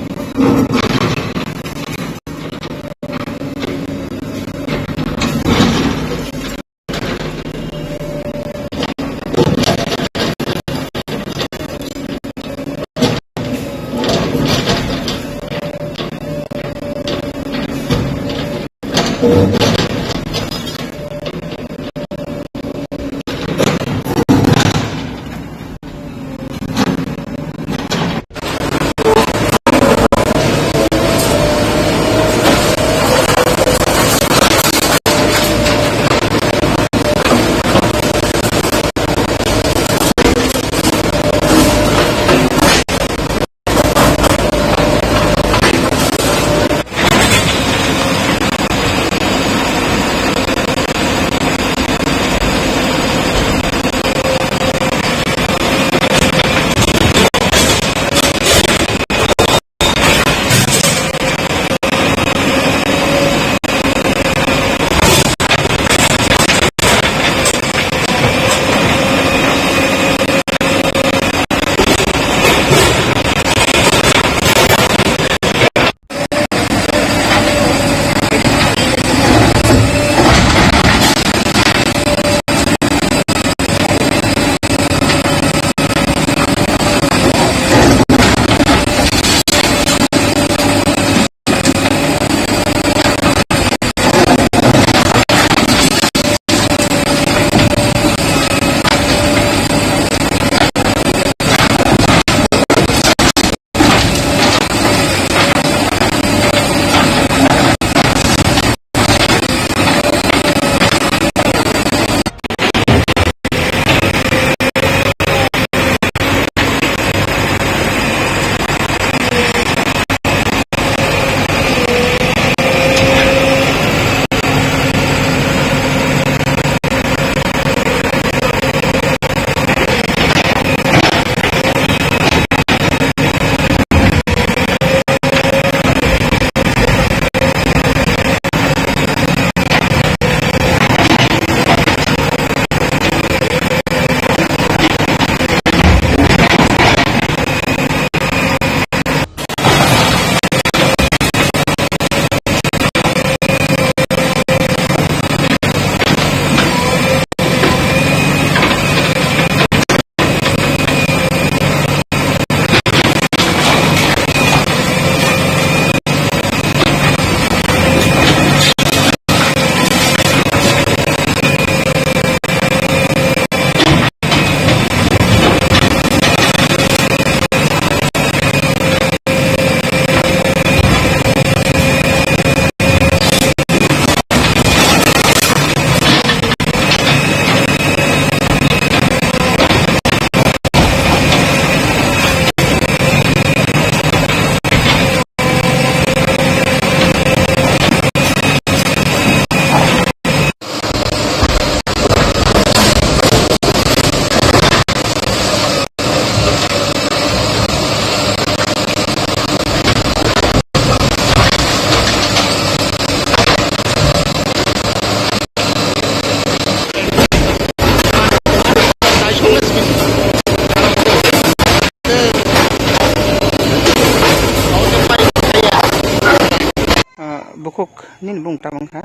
Ah, bukhuk nini bung tamo wngkha?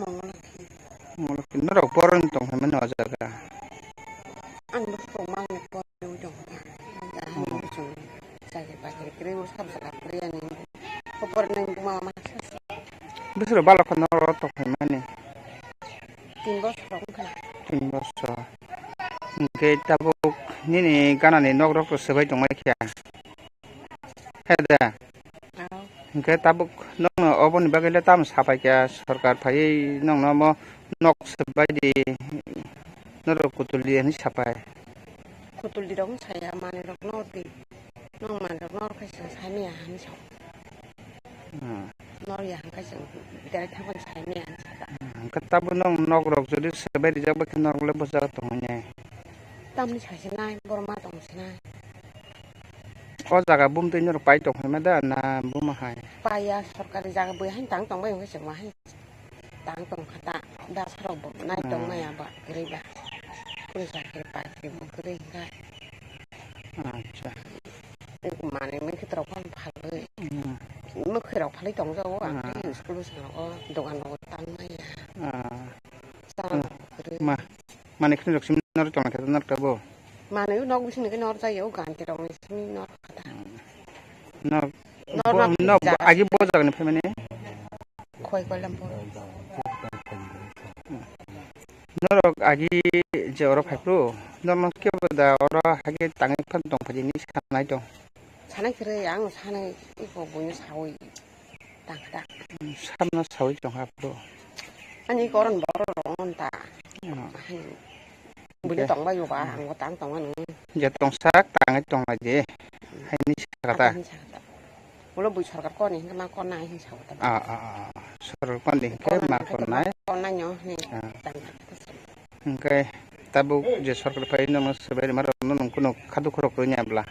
Mongol. Norok borok tong phaimani o jaga. Ang bo tong mang ni por ni tong. Ang bo chwng chakri bakri kwrwi bo sab saka kwrwi ani. Ko por ni buma ma. Bwswk balok kha norok tong phaimani. Tin bosor wngkha. Tin bosor. Hwnkhe tabuk nini ganani nok rok swbai tongmani khe. He de. Hwnkhe tabuk nokno oboni bagwi le tamo sapai kha, sorkar phaiwi nokno omo nok swbai di, norok kutul di hinwi sapai. Kutul di rok wng saya manwi rok nor di, nong manwi rok nor khai sa, sa maya hinwi sa. Hmm. Nor ya hwnkhe chwng direct thangmani sai maya hinwi sa da. Hmm, hwnkhe tabuk nong nok rok jodi swbai rijak bai khe norok le bwsajak tongmani. Tamni sai se nai, borok ma tong se nai. O jaga bumtwi norok pai tong phaima da na buma hai? Paiya, sorkari jaga bui haino tang tong bai hwnkhe chwng ma hai tang tong kha ta, da sorok bo nai tong maya ba kwrwi ba. Kuni sakhe pai khe bo kwrwi hwnkhe. Acha. Manwi mui khe torok phano phalwi. Hmm. Mwkhwirok phalwi tong jago, ang tei school bwskango dogan rogo tang maya. Ah. Chana kwrwi. Ma, manwi khwnwi rok simi norok tongna khe norok tabuk? Manwi nok bisingni khe norok jai o, ganti rokni simi norok kha da. Norok, norok bo, nok jaga agi bo jagani phaimani? Khoi Koilampur. Norok agi je oro phaiphru, norokno kebo da oro hage tangwi phan tong phaidi hinwi sanai tong? Sanai kwrwi, ang sanai iko buino sawi tang kha da. Samno sawi tong kha phru. Ani koron borok rok on ta. Oh. Buino tongbai ba, ang bo tang tongmani. Je tongsak tangwi tonglaidi. Haini sakha ta. Ulo bui sorkar koni hingke ma konnai hing sao ta. Ah, ah, ah, ah. Sorkar koni hingke ma konnai. Konnai no hini. Ah. Hingke tabuk je sorkar phai nono swbai rima rok no nung kuno khadu khorok rwnya bla.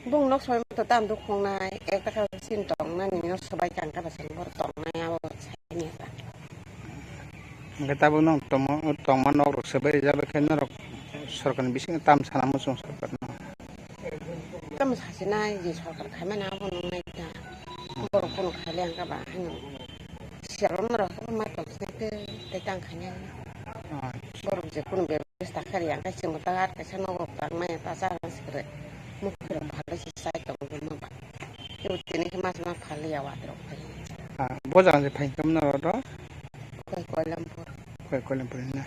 Bung nok soi to tam duk khongnai, ek taka sin tongnani no swbai kang ka basang bor tongnai abo sai ni ta. Hingke tabuk nong tongma, tongma nok rok swbai rijak bai khe norok sorkar ni bisingo tam sana muchung sorkar no. Tamo sasinai je sorkar khaimani abo nungnai ta. Borok phano khaile ang kha ba haino. Siyalo norok ma tong sinai tei tei tang khainai. Borok je kunu bebasta kharwi ang khe chwngbo ta ar kaisa nogo tang maya ta cha sikre. Mukhirok phalwi se chai tongo buma ba. Tei tini khe masa ma phalwi ya wadirok phai. Ah, bo jang je phai khe mano oro? Koi Koilampur. Koi Koilampur na.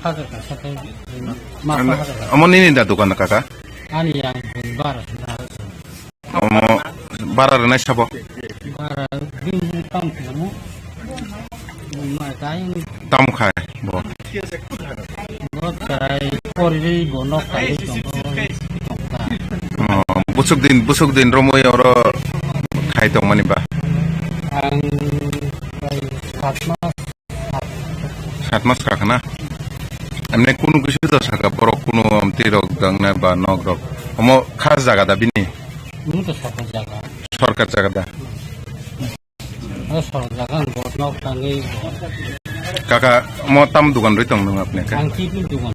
Hajar ka sakai masa hajar ka. Omo nini da dukan kaka? Ani yang bara na. Omo bara rwnai sabo? Bara bini tam kamo. Ma tai. Tam khai bo. Bo tai pori bo nok tai tong. Oh. Busuk din, busuk din romwi oro khai tongmani ba? Ang prai sat mas. Sat mas kha khna? Emne kunu kisu da saka borok kunu amtwi rok dangna ba nok rok. Omo khas jaga da bini? Omo to sorkar jaga. Sorkar jaga da? O sorkar jaga ang bot nok tangwi. Kaka, mo tam dugan rwi tong nung apni khe? Ang chini dugan.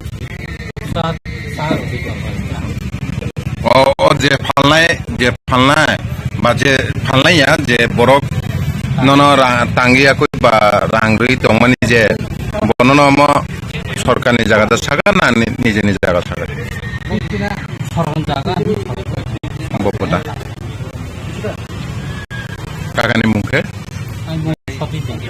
Sa, sa rwi tong. O, o je phalnai, je phalnai, ba je phalnai ya, je borok nono ra-, tangwi yakwi ba rang rwi tongmani je, bono no mo sorkarni jaga da saka na ni-, nijeni jaga saka? Sorkar jaga. Bo pota. Kakani mung khe? Ang mung Soti Tengkhe.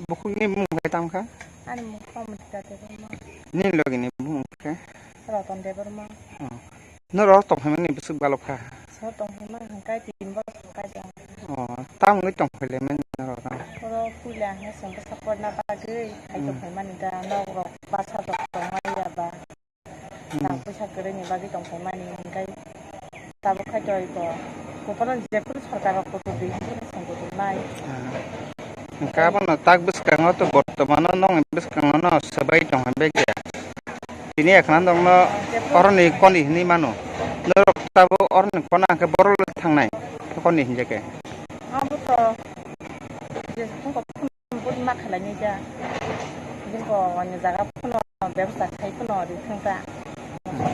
Bukhukni bumung khe tamo kha? Ani mung khe Amrita Debbarma. Nini logini bumung khe? Ratan Debbarma. Oh. Norok tongphaimani bwswk balok kha? So tongphaima hwnkhe tin bosor kaijakha. Oh, tamo wngwi tongphailaimani norok tamo? Oro puila hwnkhe chwng bwsa porna bagwi khai Hmm. tongphaimani da, nok rok basa rok tongmani ya ba. Hmm. Rang puisa kwrwini bagwi tongphaimani hwnkhe tabuk khai to iko. Kuphuru jephuru sorkar rok kuthuk di hwnwi chwng kuthuknai. Ah. Hwnkhe abono tak bwskango to bortomano nokni bwskango no swbai tongha bag ya. Tini ekhna nokno oroni koni hwnwi mano. Norok tabuk oroni kona hwnkhe borok le thangnai koni hinjakhe. Abo to je Bini ma khlainai da. Bini bo ani jaga phano bebsa khai phano ri thung ta. Hwnkhe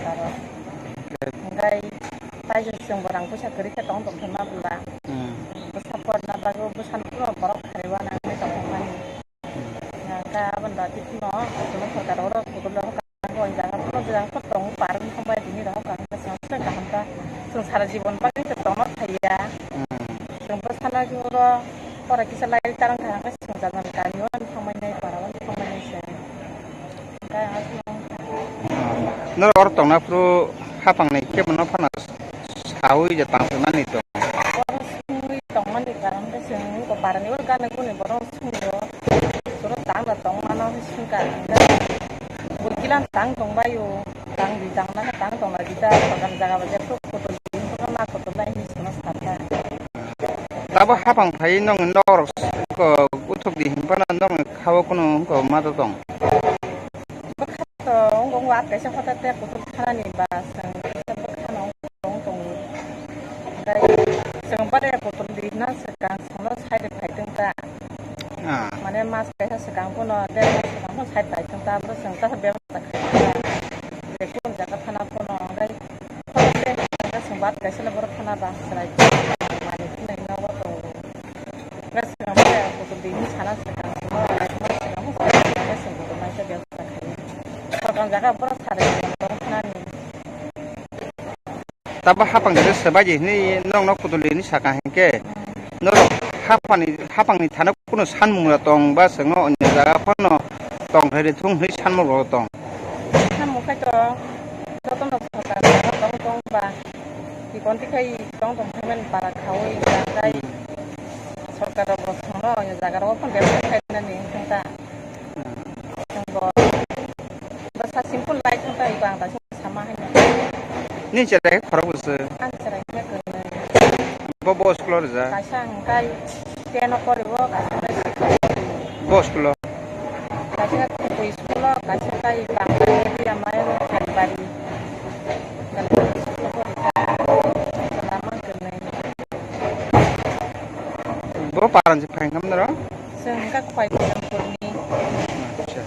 tai je chwng bo rang puisa kwrwi khe tong tong khe ma bwla. Hmm. Bwsa porna bagwi bwsano phano borok kharwi uanani tong tong mani. Hmm. Hwnkhe aboni bagwi phano chwngno sorkar oro kutung oro Ang o jaga phano jang phano tongo, parwng thangbai tini rok ang khe chwng swkang kaham ta. Chwng sara jibon bagwi khe tongma thaiya. Hmm. Chwng bwsano khe oro pora kisa lai tarwng kha, hwnkhe chwng jaga ni kami o thangmani, para o thangmani se. Hwnkhe ang aswk Norok oro tongna phuru hapang ni kebo no phano saui je tang phai mani to. Oro sungwi tongmani karon khe chwng eko parani oro gana guni borok sungwi o. Soro tang da tong mano sungka ang da. Bwrwi kilan tang tong bai o. Tang di tang na tang tong na di ta. Tang jaga ba jepto kotor di tong na kotor lai ni sono sakha. Tabo hapang phai nong norok ko uthuk di himphano nong khao kuno ko ma to tong. Bwkha to wng wng wak kaisa hota te kutung thanani ba chwng kaisa bwkhano wng tongo. Tei chwng bade kutung di hwnna swkang chwngno side phai tong ta. Ah. Mane mas kaisa swkang phano der mas swkang phano side phai tong ta, abro chwng kaisa bebasta khai tong ta. Je kun jaga thana phano hwnkhe khorokse hwnkhe chwng bad kaisa le borok thana ba chwrai mani phunai nogo tongo. Hwnkhe swkang bade kutung di hwnwi sana swkang chwngno raisma swkang phano chwng kutung naisa bebasta khai. Sorkar jaga borok sari tong thanani. Tabo hapang jora swbai di hwnwi norokno kuduli hwnwi sakha hinkhe, norok hapani, hapangni thana kuno sanmungra tong ba chwngno onyo jaga phano tong thai rw thung hwnwi sanmungrok tong. Samung khai to jotono sorkar tong tong ba, tikon tikhai tong tong phaimani para khaui tangkai. Hmm. Sorkar rok bo chwngno onyo jaga rok phano bebsa khainani wngkha ta. Hmm. Chwng bo bwsa simple life wngkha ta, iko ang ta. Sama hai no. Ni cherai khorok bwswk? Ang cherai khe kwrwi. Bo, bo school o rijak? Kaisa hwnkhe ten o poriwo, kaisa hwnkhe six o poriwo. Bo school o? Kaisa hwnkhe Khumui school o, kaisa hwnkhe Bangla area mai Khalibari. Khalibari school o porijak. Chwla mang kwrwi. Bo paran se phai khamna ro? Chwng hwnkhe Khwai Bairampurini. Acha.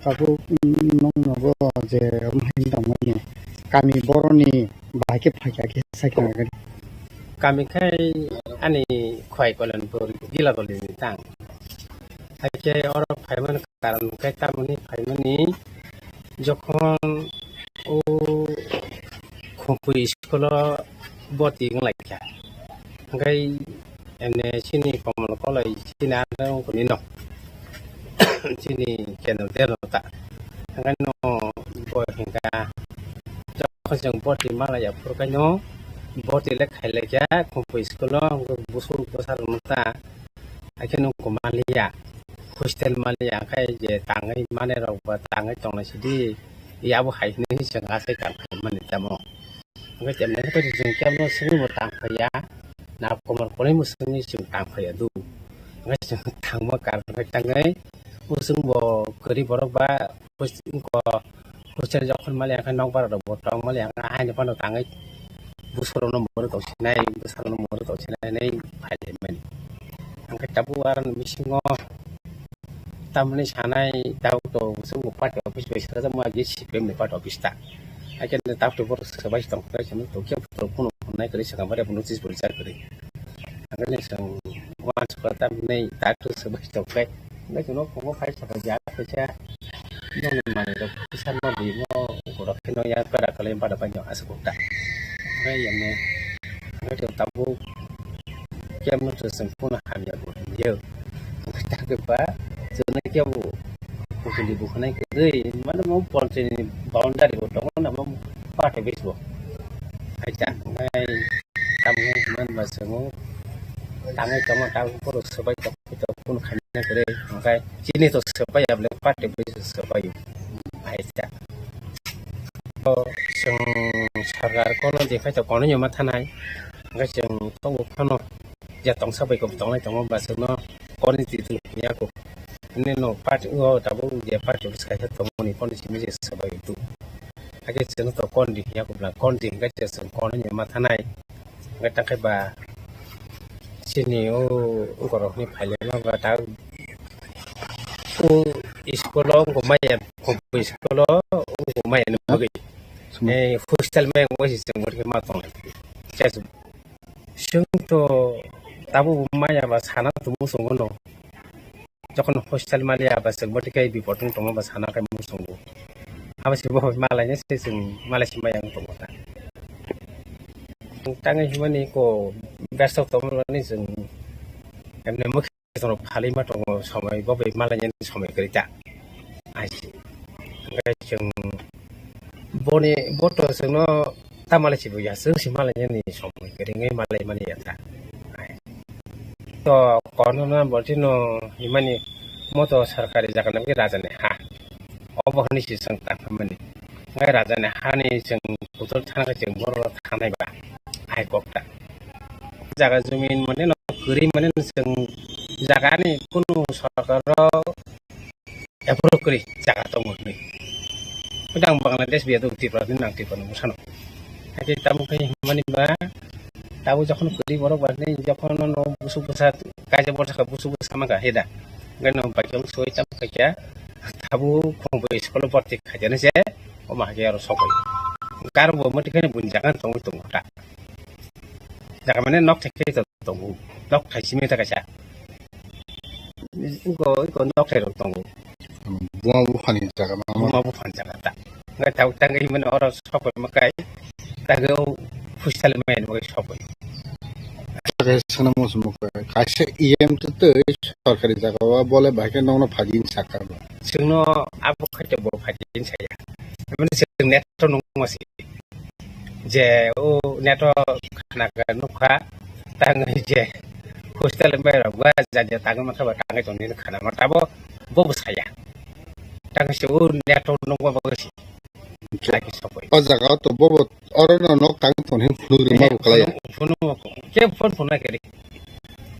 Tabuk, mm, nwng nogo je omo hai wng tongmani kami boroni bahai khe phaikha khe sakhe nangani. Kami khai ani Khwai Kalyanpur Gilagoli ni tang. Hai khe oro phaimani karon khe tamoni phaimani jokhon o Khumpui school o boti wng lai kha. Hwnkhe emne chini Komol Koloi chini ano wngkuni no. Chini kendro deno ta. Hwnkhe no bo hwnkha jokhon chwng boti malaya phuru khaino boti le khailai kha Khumpui school o, hwnkhe busuk bwsa rwno ta. Hakhe no kwmaliya, hostel maliya, hwnkhe je tangwi manai rok ba tangwi tongnai sidi, yabo hai hwnwi chwng asai kang khaimani tamo. Hwnkhe temne khe to chwng kebo swngwi bo tang phaiya, na komor kolai bo swngwi chwng tang phaiya do. Hwnkhe chwng thangma kar hwnkhe tangwi bo chwng bo kwrwi borok ba hostel jokhon mali hwnkhe nokbar rok bo tong mali hwnkhe haino phano tangwi bwsarokno moro tongsinai, bwsarokno moro tongsinai hinwi phailaimani. Hwnkhe tabuk aroni bisingo tamni sanai tabuk to chwng bo party office bai sajak ma je C P M ni party office ta. Haikhe tabuk to borok swbai tong khe chwng to khe borok phone hwnwi kwrwi swkang bai notice bo rijak kwrwi. Hwnkhe chwng uansukha tamni tabuk to swbai tong khe. Hwnkhe chwngno phungo phai saka ja kaisa nokni manwi rok kisa no bimo borok kheno ya kwrak kwlai bada bai no aswk ta. Hwnkhe yamni hwnkhe tabuk kebo no chwng phone hamya bo hinwi. Hwnkhe ba chwngno kebo kuchuni bukhwnai kwrwi mane mo ponchini boundary bo tongo na mo party office bo. Hai ta hwnkhe tamo hwnba chwng tangwi tongma tabuk borok swbai tong. Hwnkhe to kunu khaina kwrwi, hwnkhe chini to swbai ya bwle party office swbai o. Hai ta. To chwng sarkar kono je khai to kono nyoma thanai, hwnkhe chwng tongo phano je tongsa bai kok tonglai tongo ba chwngno kono twi twi ya kok. Nini no party o tabuk je party office kaisa tongmani kono simi je swbai tu. Hakhe chwngno to kono di ya kok bwla kono di hwnkhe chwng kono nyoma thanai. Hwnkhe ta khe ba chini o borok ni phailai ma ba ta o school o wngkha maya, school o wngkha maya ni bagwi. Sumai. Eh, hostel maya wngwi se chwng bwrwi ma tonglai. Chwng to tabuk maya ba sana tubu chwng no. Jokhon hostel maliya ba chwng bwtwi khe bipot wng tongma ba sana khe muchungo. Abo se bo malai se chwng malai se maya wng tongo ta. Tangwi himani ko besok tongmani chwng emne mukhe chwng phalwi ma tongo somoi bo bai malai ni somoi kwrwi ta. Ai se. Hwnkhe chwng boni bo to chwngno ta malai se buya chwng se malai ni somoi kwrwi wngwi malai mani ya ta. Ai. To kono na bolti no himani mo to sarkari jaga na raja ni ha. Obo hwnwi se chwng tangmani. Ngai raja ni ha ni chwng kuchuk thana khe chwng borok thanai ba. Ai kok ta. Jaga jumin mane no kwrwi mane no chwng jaga ni kunu sarkar rok approve kwrwi jaga tongo hwnwi. Hwnkhe ang Bangladesh biya do Tripura ni nang Tripura ni bwsano. Hakhe tamo khe hwnmani ba tabuk jokhon kwrwi borok ba hwnwi jokhon no busuk bwsa kaisa borok saka busuk bwsa mangkha heda. Hwnkhe no bai khe soi tamo khe kya tabuk khum bai school o borti khaijani se omo hakhe aro sokoi. Kar bo mwtwi khe buini jaga tongwi tongo ta. Jaga mane nok thai khe tongo. Nok thai simi ta kaisa. Iko, iko nok thai rok tongo. Buma buphani jaga ma. Buma buphani jaga ta. Ngai tau tangwi mane oro sokoi makai. Tagwi o hostel mai no sokoi. Sana mo sumo kaisa E M to to sarkari jaga wa bole bahai khe nokno phajin sakha ba. Chwngno abo khaite bo phajin saya. Mane chwng net to nung masi. Je o neto khana ka nukha tangwi je hostel bai rok ba jani tangwi mankha ba tangwi tongni khana ma tabo bo bwsaya tangwi se o neto nungma bagwi se lagi sokoi. O jaga o to bobo oro no nok tangwi tong hin phunuk rima bo khlai ya. Phunuk ke phone phone na keri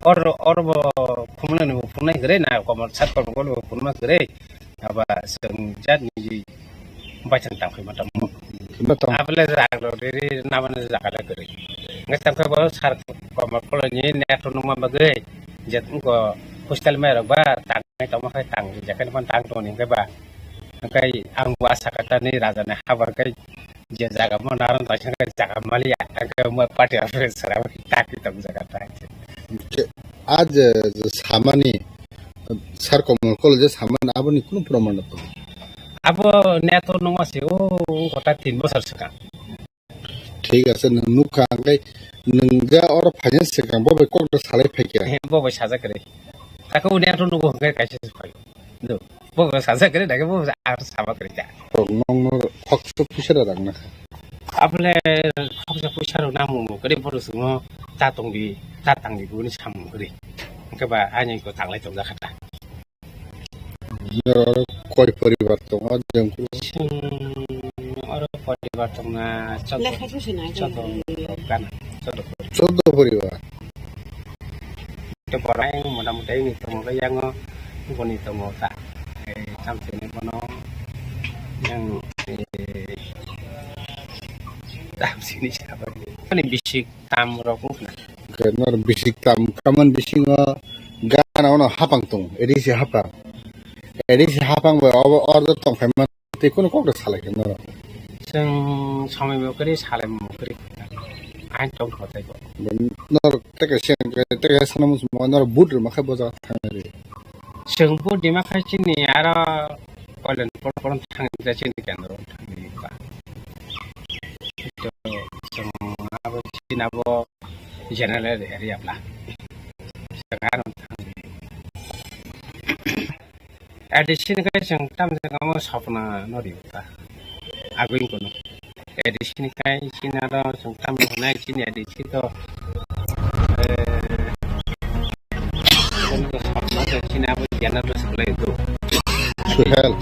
oro oro bo phone na ni phone na kere na komor sat komor bo phone ma kere. Aba chwng jat ni baithang tang phai ma tamo. Khima tamo. Abole rag rok riri nabani jaga da kwrwi. Ngai tang phai bo sar komor koloni net rok nungma bagwi je wngko hostel mai rok ba tang nai tongma khai tang ri jakhe nokhan tang tongni hwnkhe ba. Hwnkhe ang bo asa kha ta ni raja ni habar khai je jaga mo narwk tong thangkhe jaga maliya hwnkhe mo party office sara taki tong jaga ta. Hwnkhe a je, je samani Sir Komol Kolo je samani aboni kunu proman no tongo. Abo neto nungma se o kota tin bosor swkang. Thik ase, nwng nukha, hwnkhe nwng je oro phaina swkang bo bai kok da salai phaikha. He, bo bai sajak kwrwi. Tako neto nugo hwnkhe kaisa se phai. Do. Bo bai sajak kwrwi, dage bo aro sama kwrwi ta. Rok nokno khoksa puisa da rang nakha. Abole khoksa puisa rok namu kwrwi bodo swngo ta tongdi, ta tangdi boni samung kwrwi. Hwnkhe ba ani ko tanglai tongjak kha ta. Oro koi poribar tongo, Jengkulu? Chwng oro Poribar tongna chaudo, lekha se sina chaudo gana, chaudo poribar. Chaudo poribar. To borai motamuti ni tongo yango, boni tongo ta. Ei, tamsini bono yang, eh, tamsini sabar. Ani bisik tam rok wngkha. Nor bisik tam, kaman bisingo gana ono hapang tong, edisi hapang. Edisi hapang bai obo order tong khaima. Tei kunu kok da salai khe norok? Chwng somai bo kwrwi, salai bo kwrwi. Ain tong kho tei bo. Norok tei kaisa, tei kaisa sana muchung norok vote rwma khe bo jaga thangna rw. Chwng vote rwma khe chini aro Kalyan por por thang ja chini kendro thang ba. To chwng abo chini abo general area bla. Chwng aro thang. A D C ni kai chwng tam jagao sapna no rio ta. Agoi kono. A D C ni kai chini aro chwng tam nai chini A D C to, eh, kono to sapna to chini abo jana to sablai do. Suhel.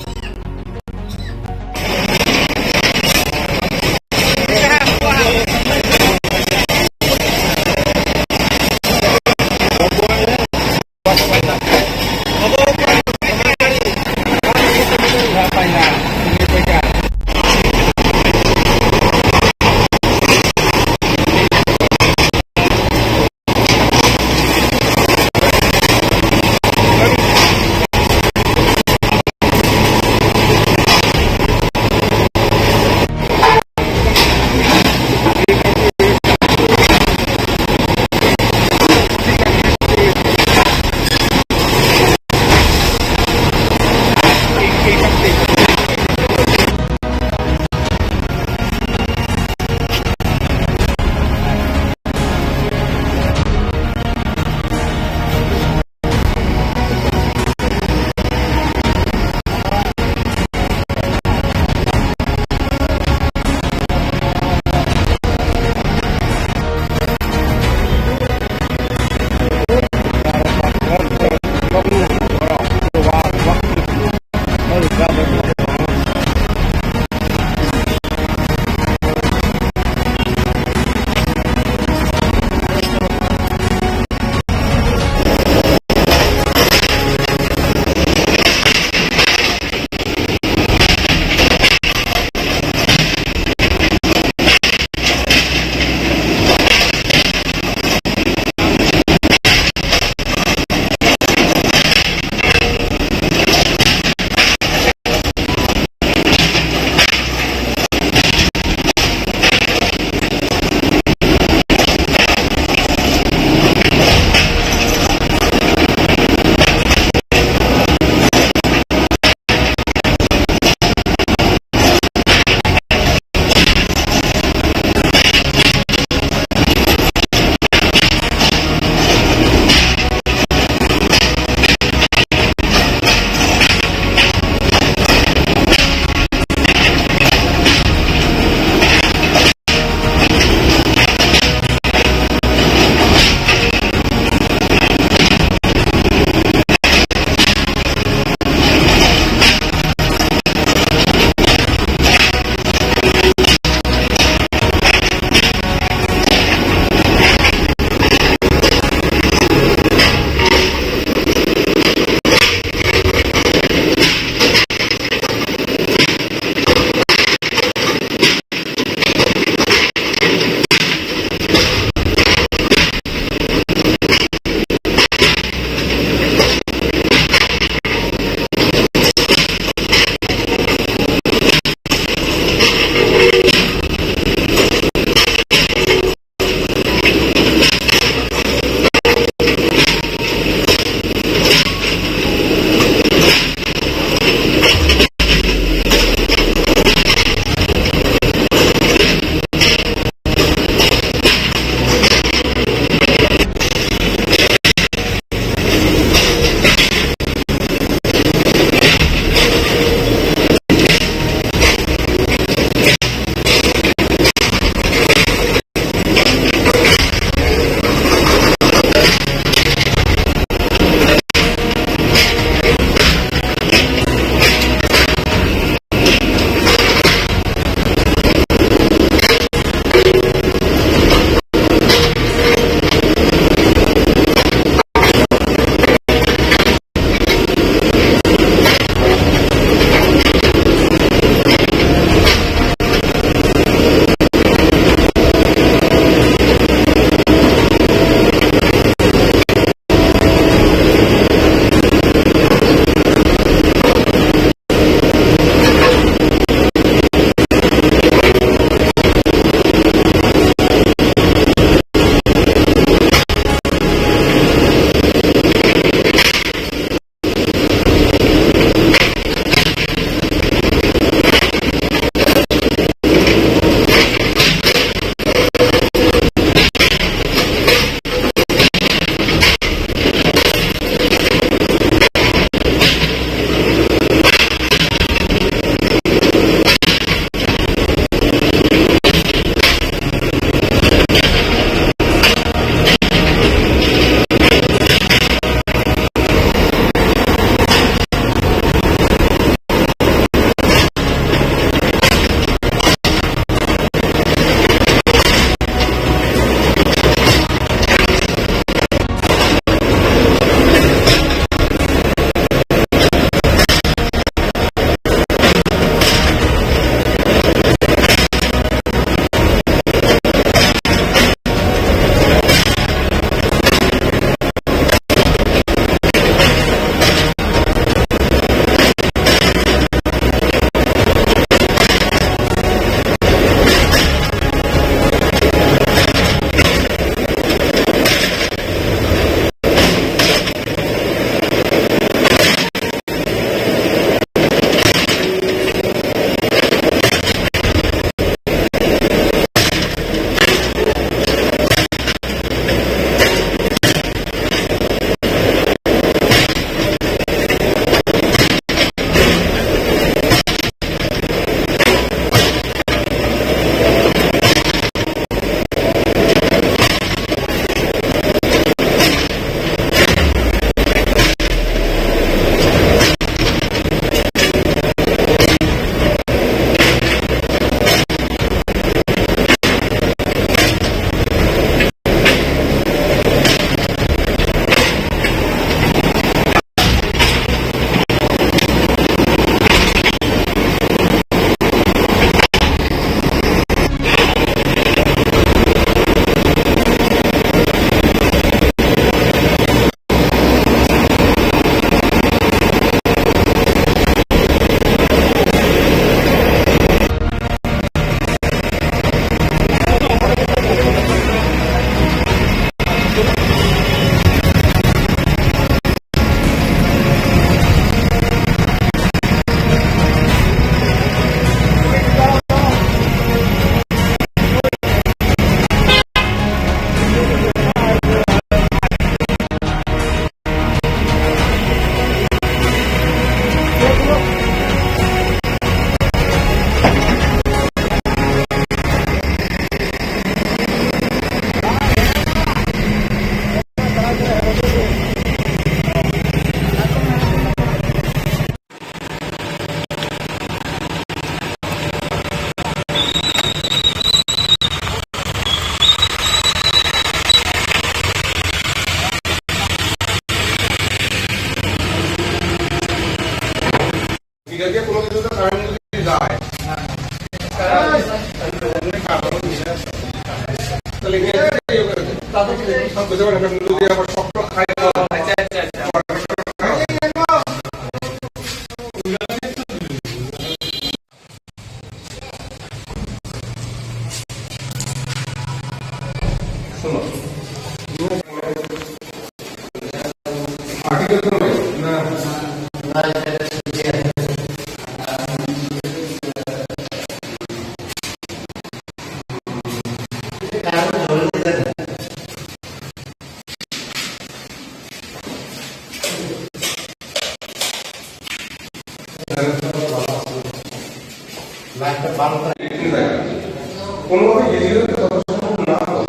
কোনোভাবে গেলে যত সম্ভব না হয়,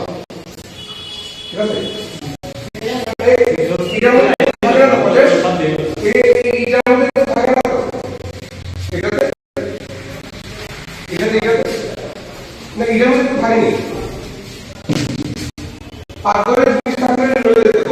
ঠিক আছে? এই, এটা মধ্যে থাকে না, প্রজেক্ট? এই, এই, এটা মধ্যে থাকে না তো? এটাতে, এটাতে, এটাতে? না, এটার মধ্যে তো থাকেনি। পাকঘরের জিনিস থাকলে রয়ে যেত।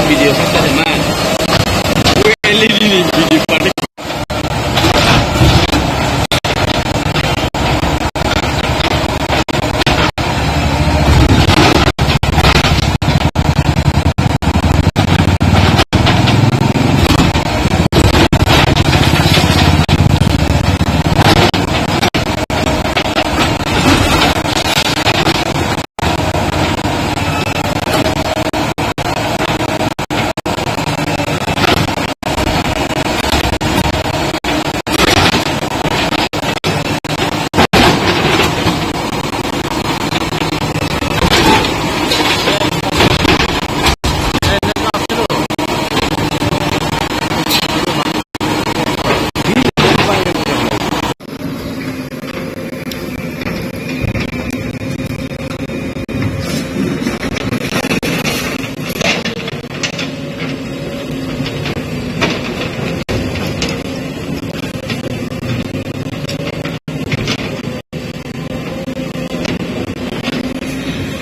Video sa tadi man. Gue L E D ni video pada.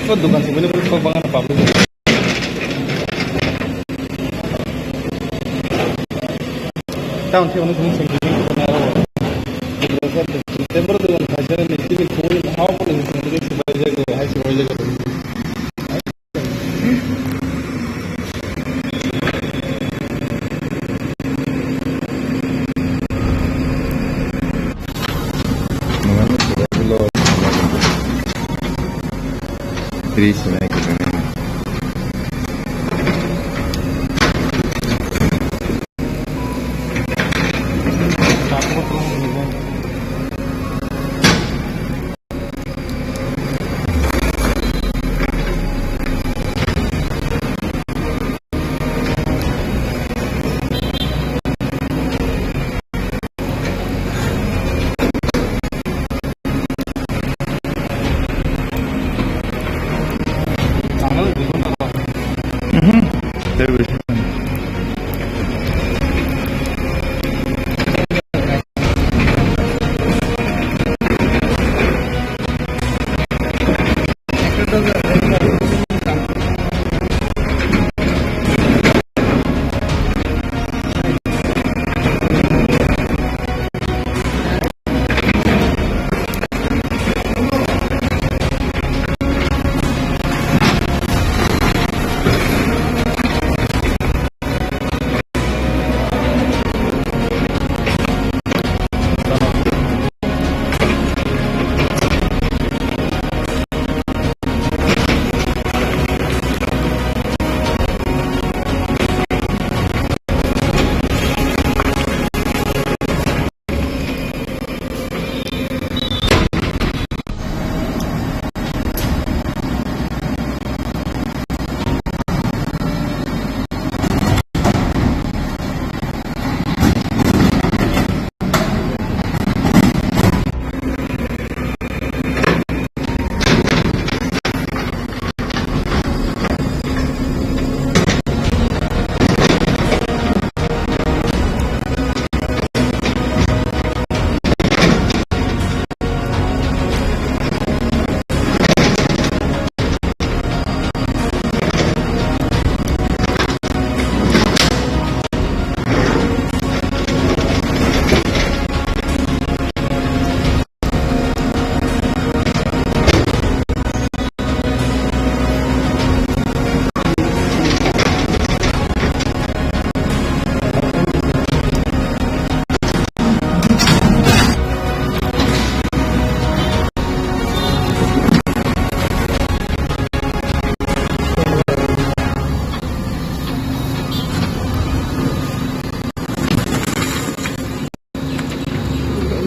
Ko dukan sibini bwrwi kok bangano public. Town khe ono kunu sengkhe khe khe aro. Tebro dukan khaisa ni tini khumui hao ko ni sengkhe khe sibai jago, hai sibai jago. Tris naik ke sana.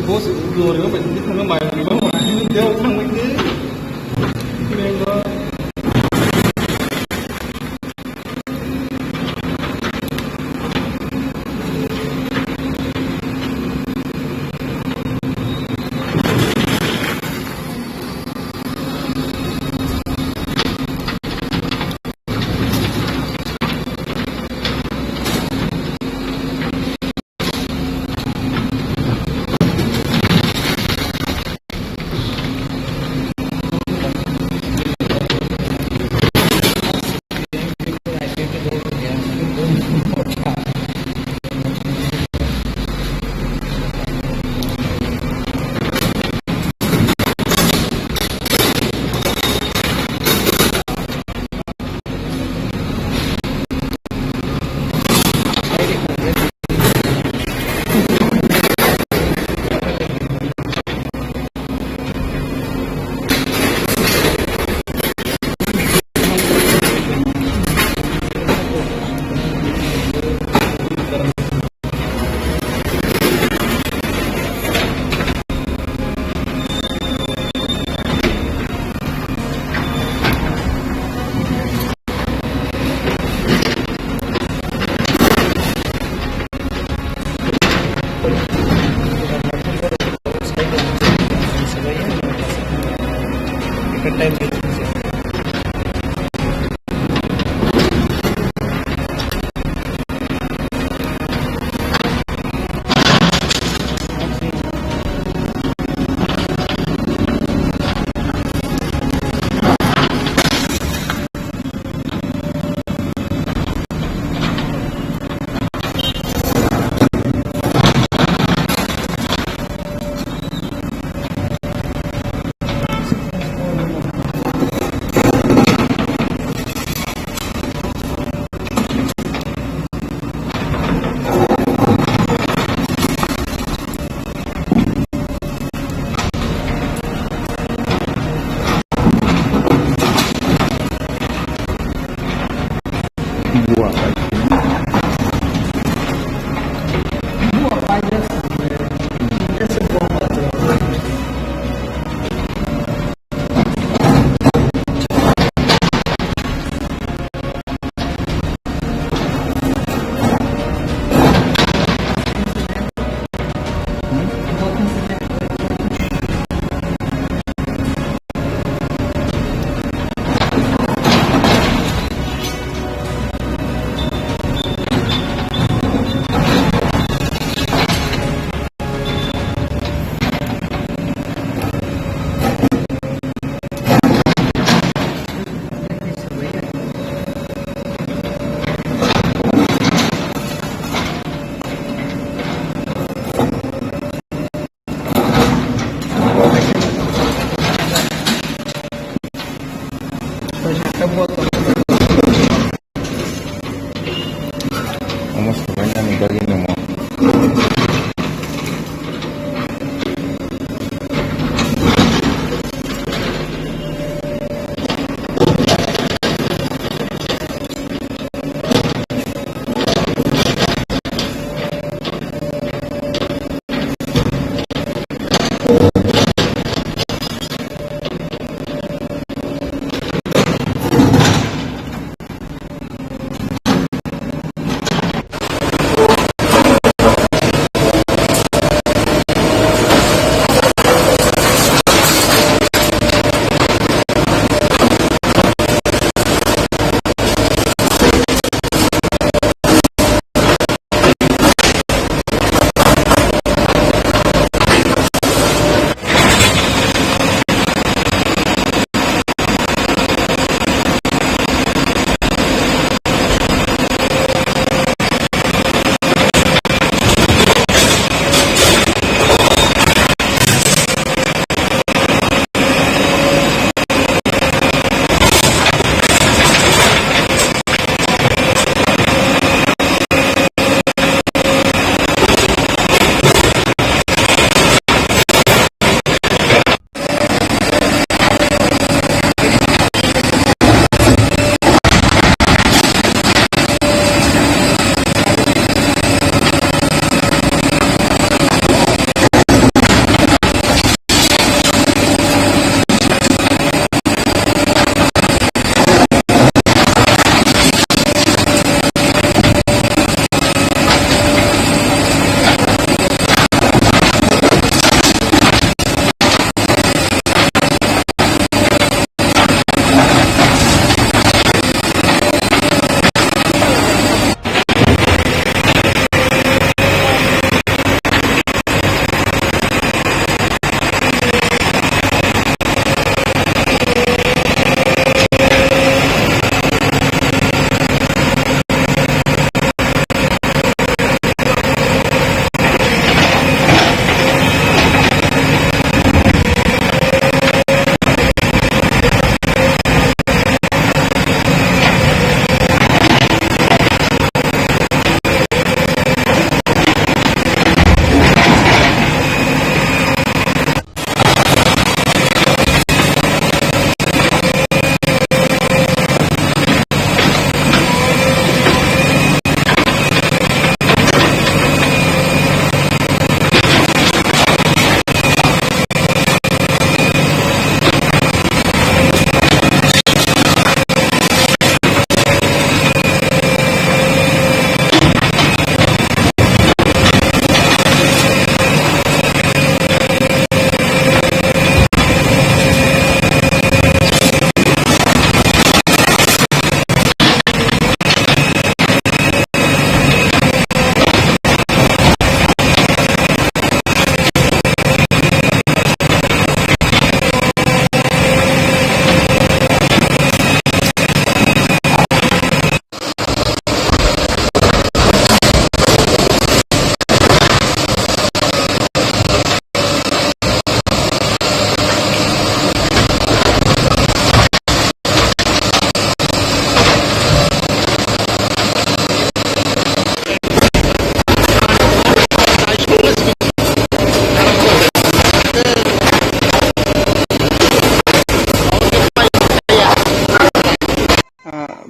Boss, dua ribu empat puluh, kami main lima, main dia orang main dia. Main dia.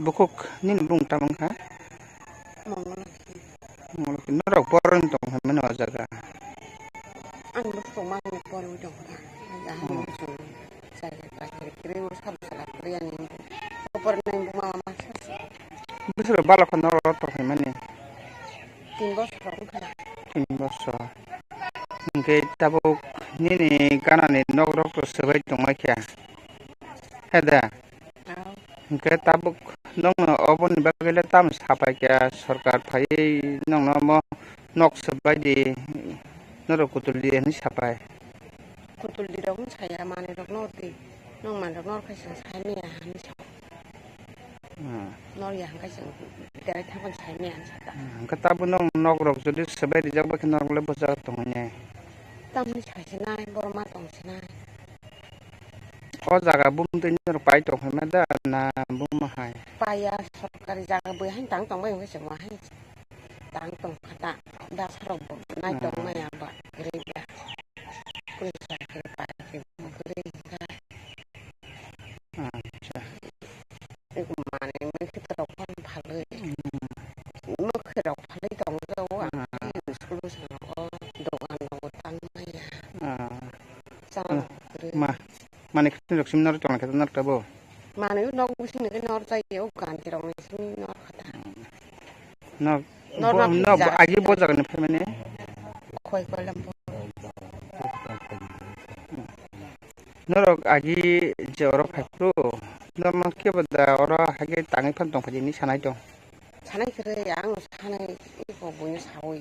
bukhuk nini bung tamo wngkha? Mongol. Mongol khe norok borok tong hai mano o jaga. Ang bo tong mani borok tong kha. Ang bo tong. Chai chai pai khe kre ur sab sala kre ani. Opor nai buma ma sa. Bwswk balok kha norok tong hai mani? Tin bosor wngkha. Tin bosor. Hwnkhe tabuk nini ganani nok rok to swbai tongma khe. He da? Hwnkhe tabuk nokno oboni bagwi le tamo sapai kha, sorkar phaiwi nokno omo nok swbai di, norok kutul di hinwi sapai. Kutul di rok wng saya manwi rok nor di, nong manwi rok nor khai chwng sai maya hinwi sa. Hmm. Nor ya hwnkhe chwng berai thangmani sai maya hinwi sa ta. Hmm, hwnkhe tabuk nong nok rok jodi swbai rijak bai khe norok le bwsajak tongwi nai. Tamni sai sinai, borok ma tong sinai. O jaga bumtwi norok pai tong phaima da na buma hai? Paiya, sorkari jaga bui haino tang tong bai hwnkhe chwng ma hai tang tong kha ta. Da sorok bo nai tong maya ba kwrwi ba. Kunu sa khe pai khe kwrwi kha. Acha. Manwi mui khe rok phano phalwi. Hmm. Mui khe rok phalwi tongo, o ang Ah. School o swngo, o dogan rogo tang maya. Ah. Chana Ah. Kwrwi. Ma, manwi khe rok simi norok tongna khe norok tabo? Manwi nok bising ni khe nor jai o kanti rok ni simi nor kha ta. Hmm. Nok Nor bo, nok nok bo, jagah agi bo jaga ni phaimani? Khoi koilam bo. Norok agi je oro phaiphru, norma kebo da oro hage tangwi phan tong phaidi hinwi sanai tong? Sanai kwrwi, ang sanai iko buino sawi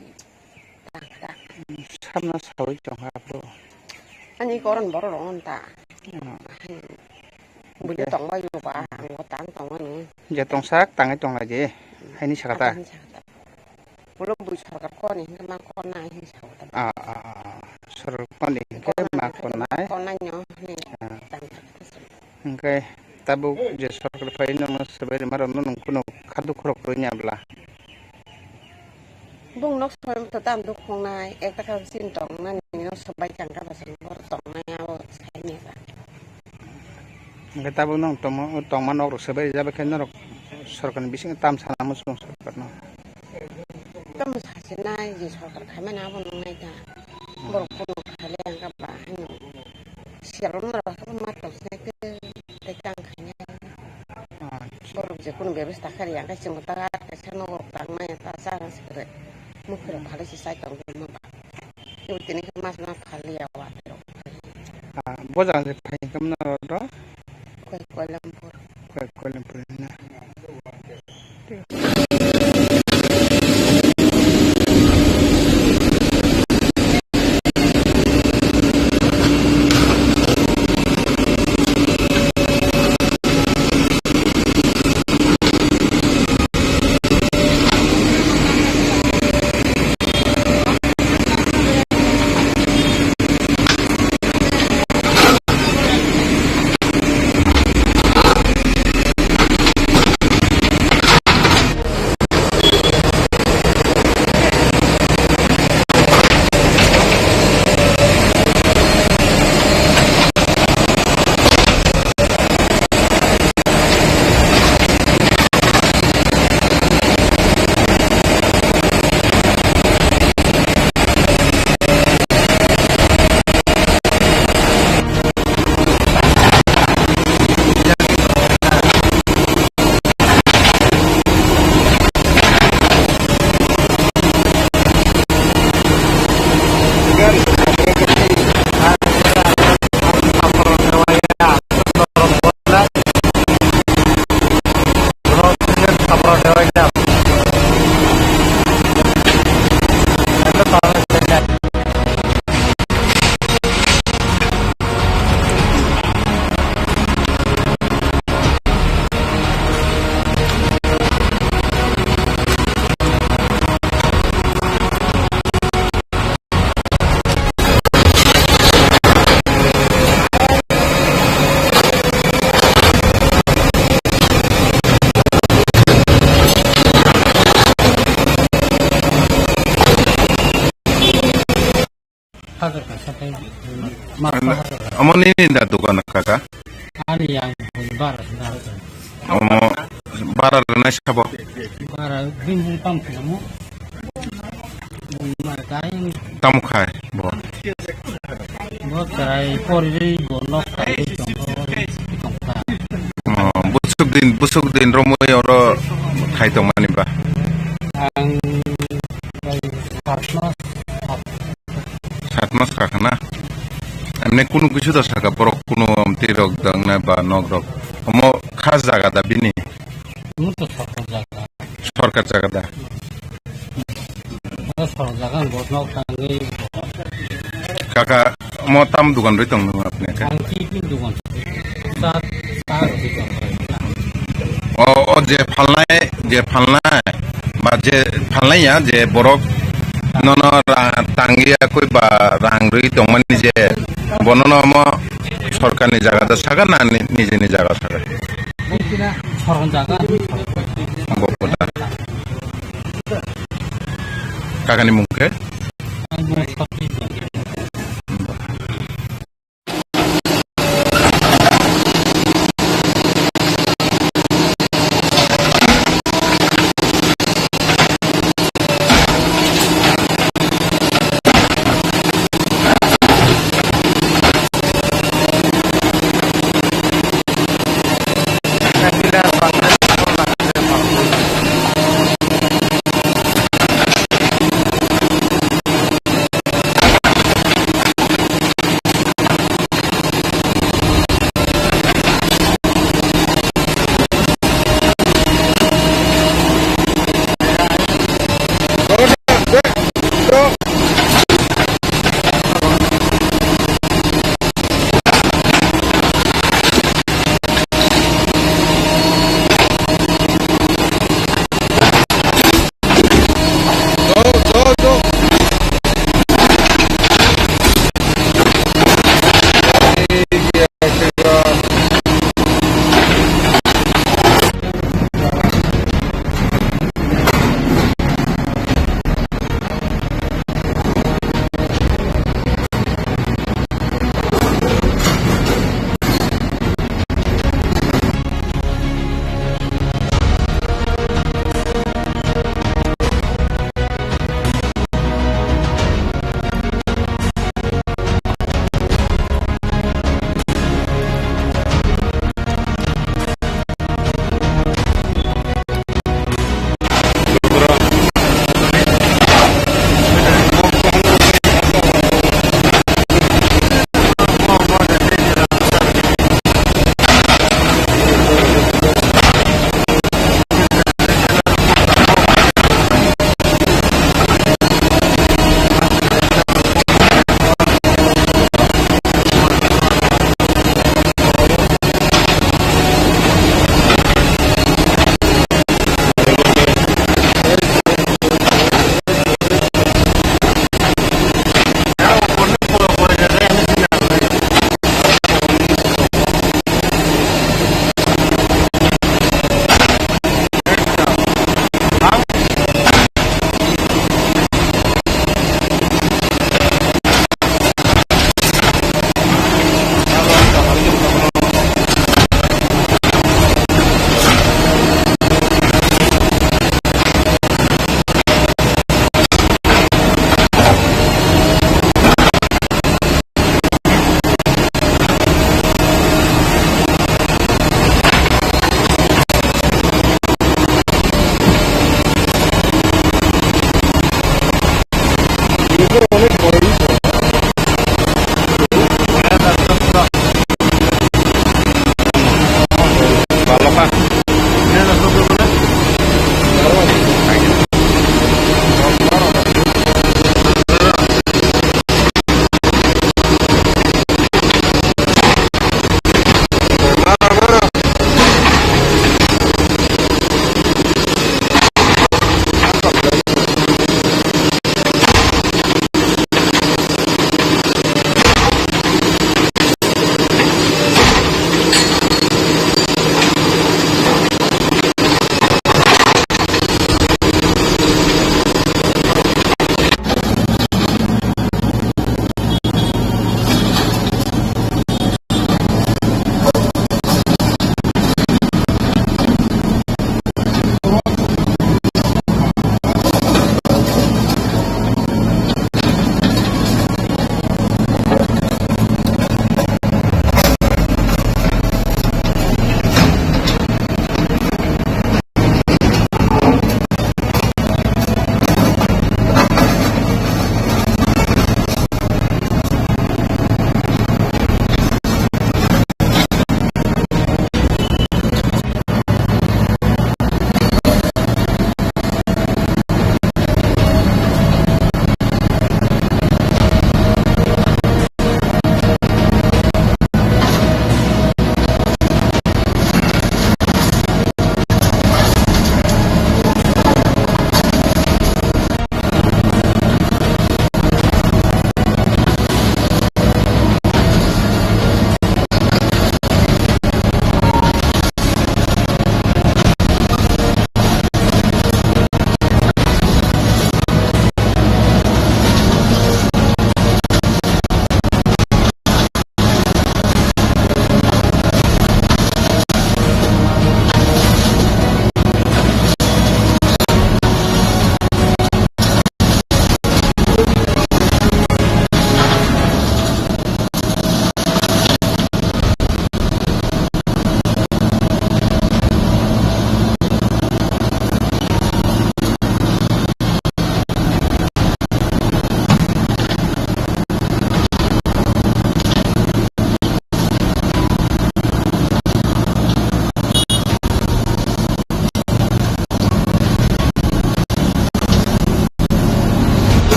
tang ta. Samno sawi tong ha bro. Ani koron borok rok on ta. Hmm. Buino tongbai ba, ang bo tang tongmani. Je tongsak tangwi tonglaidi, haini sakata. Haini sakata. Ulo bui sorkar koni hinke ma konnai hinwi sa kota. Ah, ah, ah. Sorkar koni hinke ma konnai. Konnai no hinwi Ah. Tang kha. Hinke tabuk je sorkar phai nokno swbai rwma rokno nwng kunu khaduk khorok rwini abla. Bung nok soi to tam duk khongnai, ek taka sin tong nani no swbai tang kha ba sini bor tong nai abo sai ni ba. Hingke tabuk nong tongma, tongma nok rok swbai rijak bai khe norok sorkar ni bisingo tam sana muchung sorkar no. Tamo sasinai je sorkar khaimani abo nungnai ta. Hmm. Borok kuno khaile ang kha ba haino. Siyalo norok haikhe ma tong sinai tei tei tang khainai. Acha. Borok je kuno bebasta kharwi ang khe chwng ta kaisa nogo tang maya ta cha rw se kwrwi. Mukhurok phalwi se chai tong ma ba. Tini khe mas ma phalwi ya wa. Ah, bo jaga se phai khe mano ro? Koi Koilampur. Koi Koilampur na. Hajar kaisa tei ma Ano, hajar. Omo nini da dogan kaka? Ani yang bara sida. Omo Bara rwnai sabo. Bara bini bung tam khilamo. Bung mar kai. Tam khai bo. Bo chwrai porwi bo nok kai tongkha. Oh, busuk din, busuk din romwi oro thai tongmani ba. Ang bai sat mas, sat. Sat mas kha khna. Emne kunu kisu da saka borok kunu amti rok dangnai ba nok rok. Omo kha jaga da bini. Omo to sorkar jaga. Sorkar jaga da. Omo sorkar jaga ang bosno tangwi. Kaka, omo tam dukan rwi tong nung apni khe? Ang ki pin dukan. Sa, sa rwi tong. O, o je phalnai, je phalnai, ba je phalnai ya, je borok nono ra-, tangwi ya koi ba rang rwi tongmani je, bono no omo sorkarni jaga da saka na ni-, nijini jaga saka? Sorkar jaga. Bo kota. Kakani mung khe?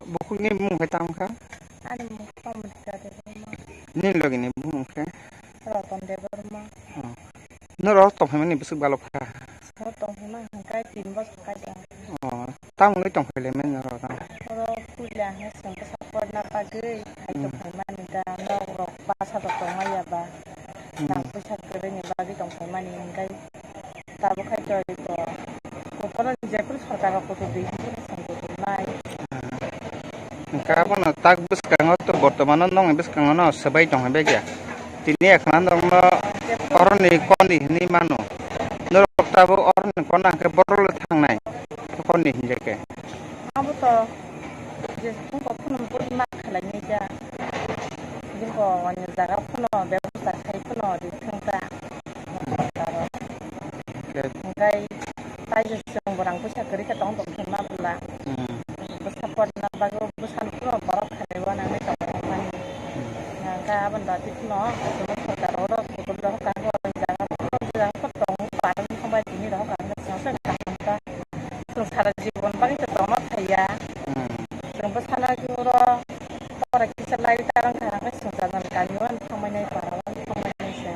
Bukhukni bumung khe tamo kha? Ani bumung khe Pamodita Debbarma. Nini logini bumung khe? Roton Debbarma. Oh. Norok tongphaimani bwswk balok kha? Norok tongphaima hwnkhe tin bosor kai tong. Oh, tamo wngwi tongphai laimani norok tamo? Oro puila hwnkhe chwng bwsa porna bagwi hai tongphaimani da, nok rok basa rok tongmaya ba. Hmm. Rang puisa kwrwini bagwi tongphaimani hwnkhe. Tabuk hai to iko. Kuphuruni jephuru sarkar rok kuthur di hinwi chwng kuthur nai. Hwnkhe abono tak bwskango to bortomano nokni bwskango no swbai tong hai bai khe. Tini ekhna nokno oroni kondi hinwi mano. Norok tabuk oroni kona hwnkhe borok le thangnai kondi hinjak khe. Abo to je phunukgo phunukgo ma khlainai ja. Jingko ani jaga phano bebosta khai phano di thung ta. Hwnkhe tai je chwng borang puisa kwrwi khe tong tong khe ma bwla. Hmm. Bwsa porna bagwi bwsa phano borok khalai o nang tong mani. Hmm. Hwnkhe aboni bagwi phano chwng sorkar oro kutung rohor kha, jaga phano tong parani thangbai tini rohor kha, chwng sara jibon bagwi tongma thaiya. Hmm. Chwng bwsano oro pora kisa lai tarang kha, hwnkhe chwng chajani kami o thangbai nai para o thangbai nai se.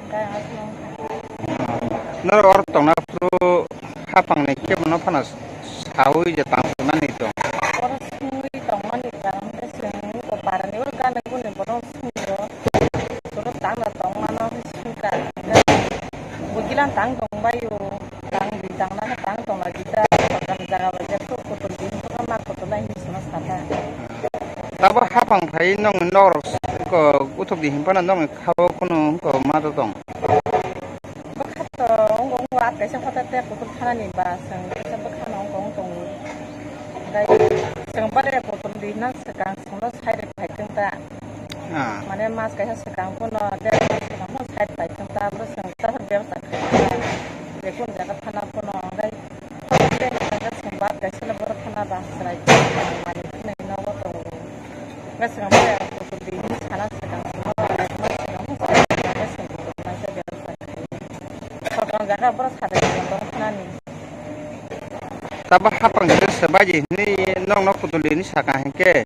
Hwnkhe aswk. Norok oro tongna phuru haphangni kebono phano saui je tang mani tong. Oro sungwi tongmani karon khe chwng parani oro gana guni borok sungwi o. Borok tangna tongmano sungkha. Bugilan tang tongbaio. Tang di tangna tang tongna di ta. Jaga bai jepto kotol di hwnba ma kotol lai hinwi sima sakha. Tabo haphang phai nong norok ko uthok di hinphano nong khao kuno ko ma to tong. Bwkha to wng wng at kaisa hotel te kutung thanani ba chwng kaisa bwkhano wng wng tongo. Hwnkhe chwng bare kutung di na swkang chwngno side bai tong ta. Ah. Mane mas kaisa swkang phano der mas swkang phano side bai tong ta, bwswng chajak bebsa khaijak. Jekun jaga thana phano hwnkhe chwng bat kaisa no borok thana ba chwrai mani phunai nogo tongo. Hwnkhe chwng bai kutung di sana swkang chwngno side bai tong ta. Sokang jaga borok sadai tong thanani. Tabo haphang se swbai di hinwi nokno kutuli hinwi saka hinkhe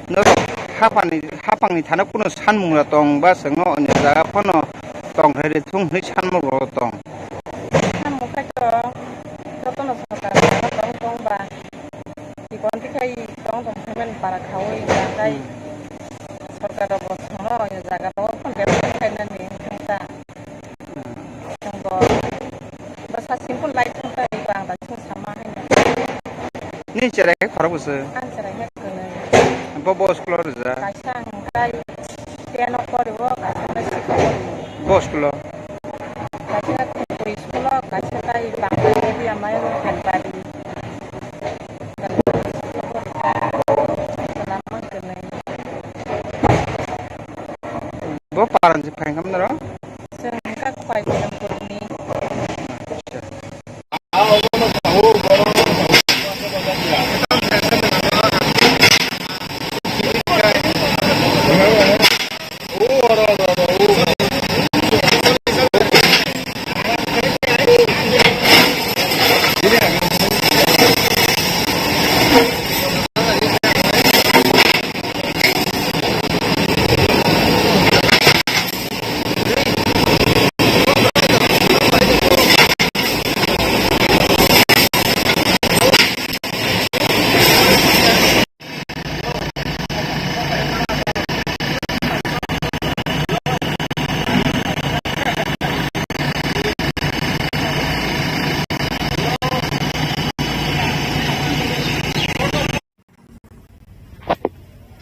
norok haphangni, haphangni thana kuno sanmungra tong ba chwngno onyo jaga phano tong khe rithung hinwi sanmungrok tong. Samung khai to jotono sokang jaga tong tong ba. Ikonti khai tong tong khe men para khaui jagai. Hmm. Sorkar rok bo thangno onyo jaga rok phano develop khainani wngkha. Chwng bo bwsa simple life wngkha, eba ang daisung sama haino. Nini cherai khe khorok bwswk? Ang cherai khe kwnwi. Bo, bo school o rwjak? Kaisa ang kai ten o pori o, kaisa kai six o pori o. Bo school o? Kaisa Khumkui school o, kaisa kai Bangla medium o, Khenbari. Bo paran se phai khamna ro? Chwng wngkha Khwai Bilampurni.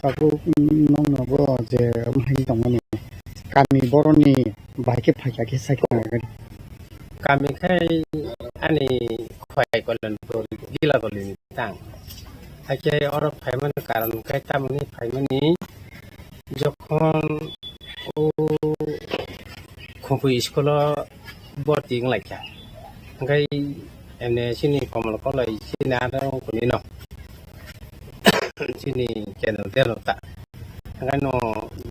Tabuk nokno bo je hai tongmani kami boroni bahai khe phaikha khe sai tongmani. Kami khai ani Khwai Kalyanpur Gilagoli ni tang. Hakhe oro phaimani karon khe tamoni phaimani jokhon o Khumkui school o borti wng lai kha. Hwnkhe ene chini Komol Koloi chini aro wng kuni no chini channel deno ta. Hwnkhe no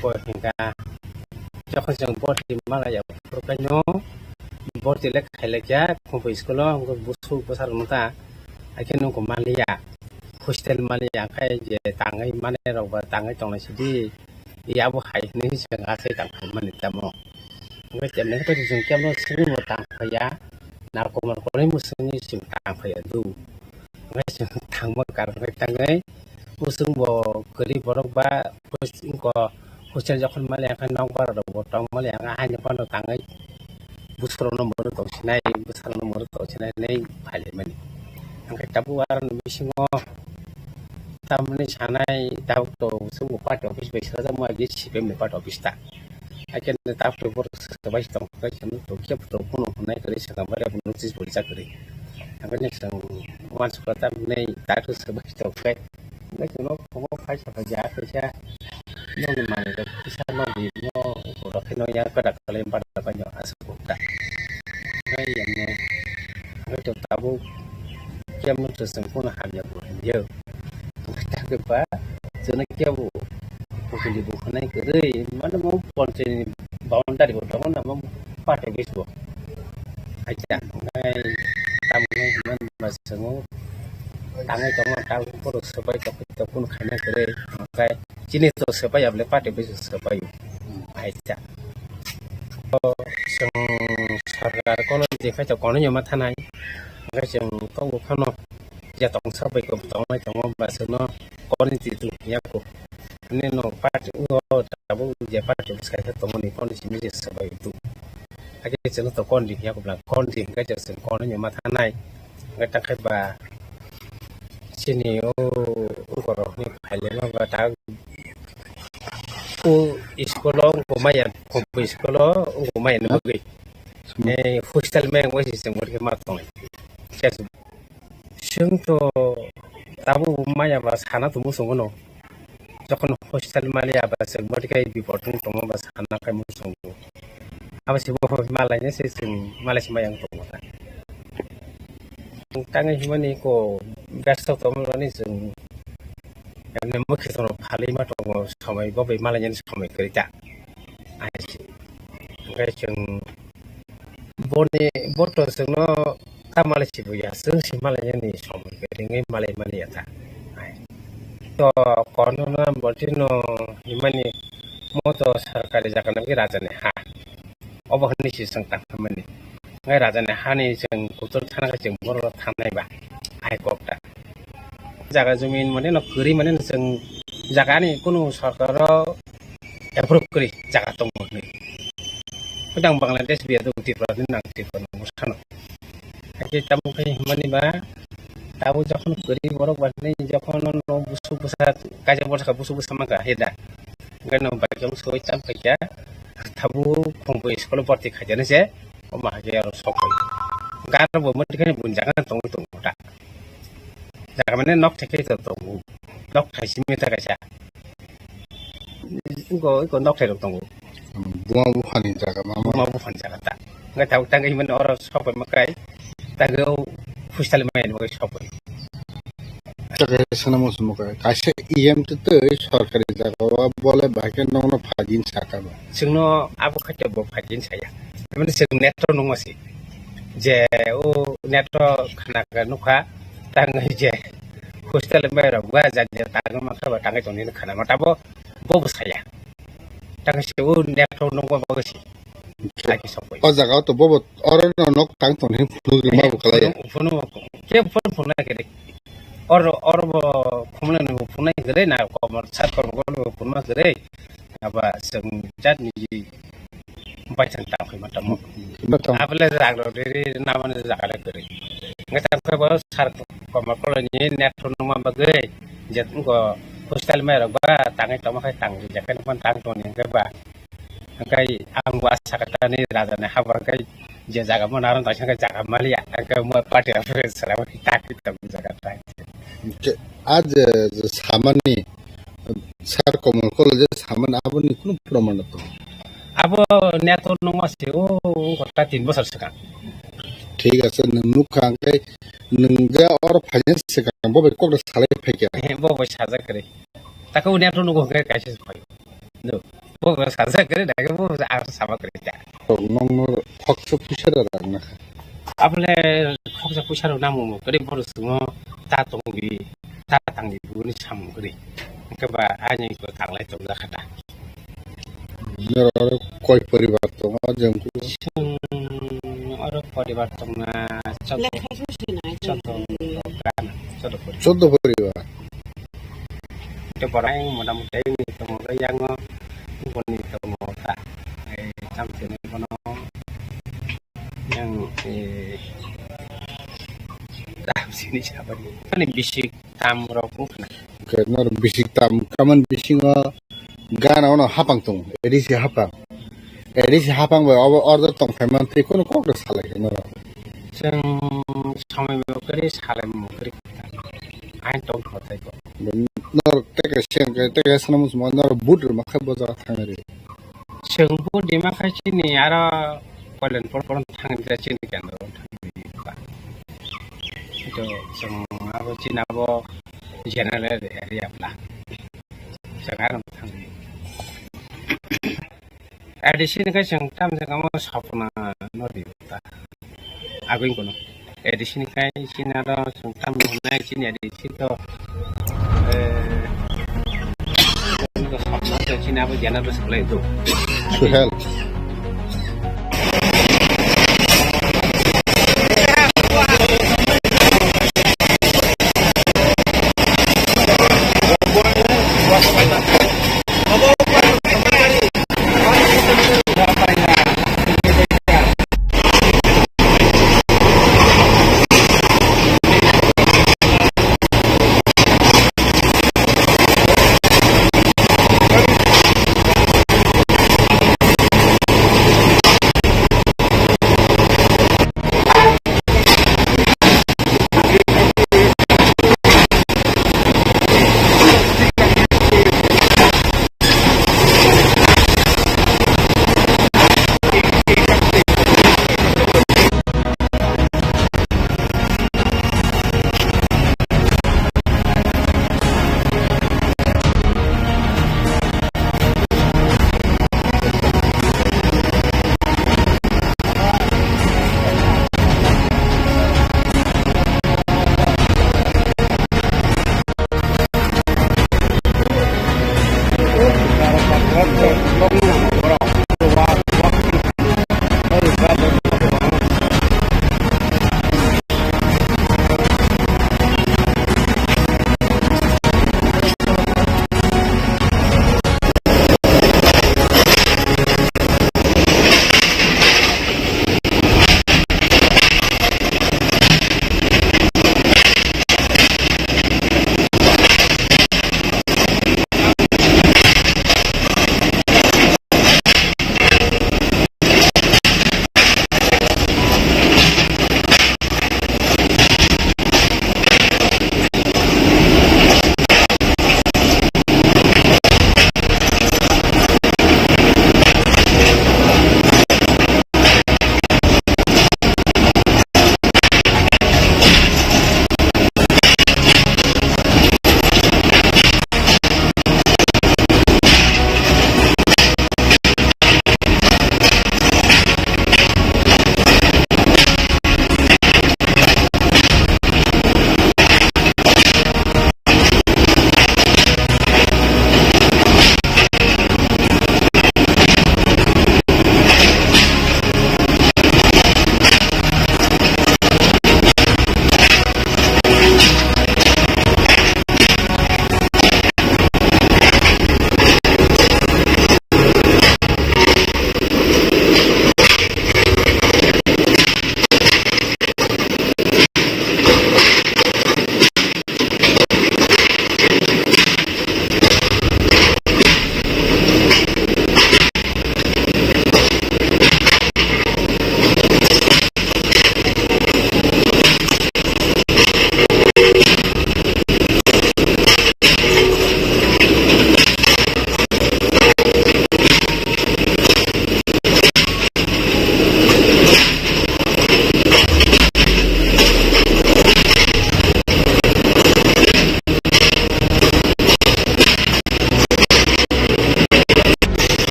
bo hwnkha jokhon chwng borti malai ya phuru khe no borti le khai lai kha Khumkui school o, hwnkhe busuk bwsarok no ta. Hakhe nungkhe manliya. hostel mali ya khai je tangwi mani rok ba tangwi tongnai sidi, ya bo hai hinwi chwng asai tang phai mani tamo. Hwnkhe chemnai khe chwng kebo swngwi bo tang phai ya, narwkmor kwrwi bo swngwi chwng tang phai ya du. Hwnkhe chwng thangma karwi tangwi bo chwng bo kwrwi borok ba hos-, wngkha hostel jokhon mali ya khe nokbar rok bo tong mali ya khe haino phano tangwi bwsarokno mwrwk tongsinai, bwsarokno mwrwk tongsinai hinwi phailaimani. Hwnkhe tabuk aroni bisingo tamni sanai tabuk to chwngbo party office bai swrajak ma B C P M ni party office ta. Haikhe tabuk to borok swbai tong khe chwng to kebo to phone hwnai kwrwi swkang bai rok notice bo rijak kwrwi. Hwnkhe chwng uansukha tamni tabuk swbai tong khe. Hwnkhe chwngno phungo khaisa khaisa khaisa nokni manwi rok kisa nokni no borok khe no ya kwrak kwlai bana bai no aswk kok ta. Hwnkhe yangno hwnkhe to tabuk kebo no to chwng phano hamya bo hinyo. Hwnkhe ba chwngno kebo kutuli bo hwnai kwrwi mano mo ponchayni boundary bo tongo na mo party office bo. Acha, hwnkhe tamo hwnwi hwnma chwngno tangwi tongma tabuk borok swbai tongkhe to phone khaina kwrwi hwnkhe chini to swbai ya bole party office swbai o. Acha. O chwng sarkar kono je khai to kono yoma thanai hwnkhe chwng tongo phano je tong swbai ko tongnai tongo ba chwngno kono je tu ya ko. Nini no party o tabuk je party office kaisa tongmani kono simi je swbai tu. Hakhe chwngno to kon di ya ko bla kon di hwnkhe chwng kono yoma thanai. Hwnkhe ta khe ba chini o borok ni phailema ba ta o school o wngkha maya, khumpi school o wngkha maya ni bagwi. Eh, hostel maya wngwi se chwng bwrwi khe ma tongo. Chwng to tabuk maya ba sana tongmo chwng no. Jokhon hostel mali aba chwng bwrwi khe bipot wng tongma ba sana khai muchungo. Abo se bo malai se chwng malai se maya wng tongo ta. Tangwi himani ko best of tongmani chwng emne mukhe tongno phalwi ma tongo somoi bo bai malai yani somoi kwrwi ta. Ai se. Hwnkhe chwng boni bo to chwngno ta malai si buya, chwng si malai yani somoi kwrwi wngwi malai mani ya ta. Ai. To kono no botino himani mo to sarkari jaga nang raja ni ha. Obo hwnwi se chwng tang phaimani. Ngai raja ni hani chwng kutung thana khe chwng borok thanai ba. Ai kok ta. Jaga jumi mane no kwrwi mane no chwng jaga ni kunu sarkar o approve kwrwi jaga tongo hwnwi. Hwdang Bangladesh biya do Tripura ni nang Tripura no sano. Hakhe tamo khe hwnmani ba tabuk jokhon kwrwi borok ba hwnwi jokhon no busuk bwsa kaisa borok saka busuk bwsa mangkha heda. Hwnkhe no bike o soi tam khaikha tabuk khumpi school o bharti khaikha se. Omo hai khe aro sok bai. Gar bo mani khe bun jaga tongwi tongo ta. Jaga mane nok thai khe to tongo. Nok thai simi ta kaisa. Iko, iko nok thai rok tongo. Buma buphani jaga ma. Buma buphani jaga ta. Ngai tau tang mane oro sok bai makai. Tang o hostel mai ni makai sok bai. Chakhe sana mo sumo kai. Kaisa E M twi twi sorkari jaga o bole bahai khe nokno phagin saka ba. Chwngno abo khaito bo phagin saya. Mane chwng netro nungma si. Je o netro khana ka nukha tang je hostel mai rok ba jan je tang ma kha ba tang tong ni khana ma tabo bo bo saya. Tang se o netro nungma ba si. Lagi sok bai. O jaga o to bobo oro no nok tang tong ni phunuk rima bo khlai ya. Phunuk, phunuk, ke phun phunuk na kere. Oro, oro bo khumna ni bo phunuk na kere na komor sat komor bo phunuk na kere. Aba seng jat ni bai thang tang phai ma tamo. Ba tamo. Abole rang ro re re na mane jaga re kere. Ngai tang phai bo sar komor kolo ni netro nungma bagwi. Jet ko hostel mai rok ba tang tong ma khai tang je kan tang tong ni ba. Hwnkhe ang bo asa kha tani raja ni haba hwnkhe je jaga mano aro naising khe jaga maliya, hwnkhe mo party rok sara mani tak tak jaga tak. Hwnkhe a je, je samani, sar Komol Kolo je samani aboni kunu proman tongo? Abo neto nungma se o, o ta tin bosor swkang. Thik ase, nwng nukha hwnkhe nwng je oro phainani swkang bo bai kokno salai phaikha. He, bo bai sajak kwrwi. Tako neto nugo hwnkhe kaisa se phaio. No, bo sajak kwrwi, dai bo ang sama kwrwi ta. Nokno khoksa puisa rwrwk na kha. Abole khoksa puisa rok namo mo kwrwi borok swngo ta tongdi. ta tangdi buni samung kwrwi. Hwnkhe ba ani ko tanglai tongjakha da. Norok oro koi poribar tongo, jengku? Chwng oro poribar tongna chok-, Lekha swi sinai. Chok-, chok-, chok poribar. Chok poribar. Te borok motamoti ni tongo, yango boni tongo ta. Ai, chamchini bono yang, eh, tam sini siapa ni? Ani bisik tam rok wngkha na. Oke, nor bisik tam, kaman bisingo gana ono hapang tong, A D C hapang. A D C hapang bai obo order tong phai man tei kono kok da salai khe noro. Chwng samai bo kwrwi salai mo kwrwi. Ain tong kho tai ko. Nor teke sen ke teke sana mus mo nor but rw ma khe bo jaga thang ri. Chwng bo dima khai chini aro Koilan por por thang di chini kendro thang di ba. Ito chwng abo chini abo general area bla. Chwng aro thang di. A D C ni khai chwng tam jagamo sapna no di ta. Agwi kono. A D C ni khai chini aro chwng tam hwnai chini A D C to, eh, chini abo jana to saklai do. Suhel.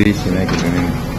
Ri sinai kwrwini.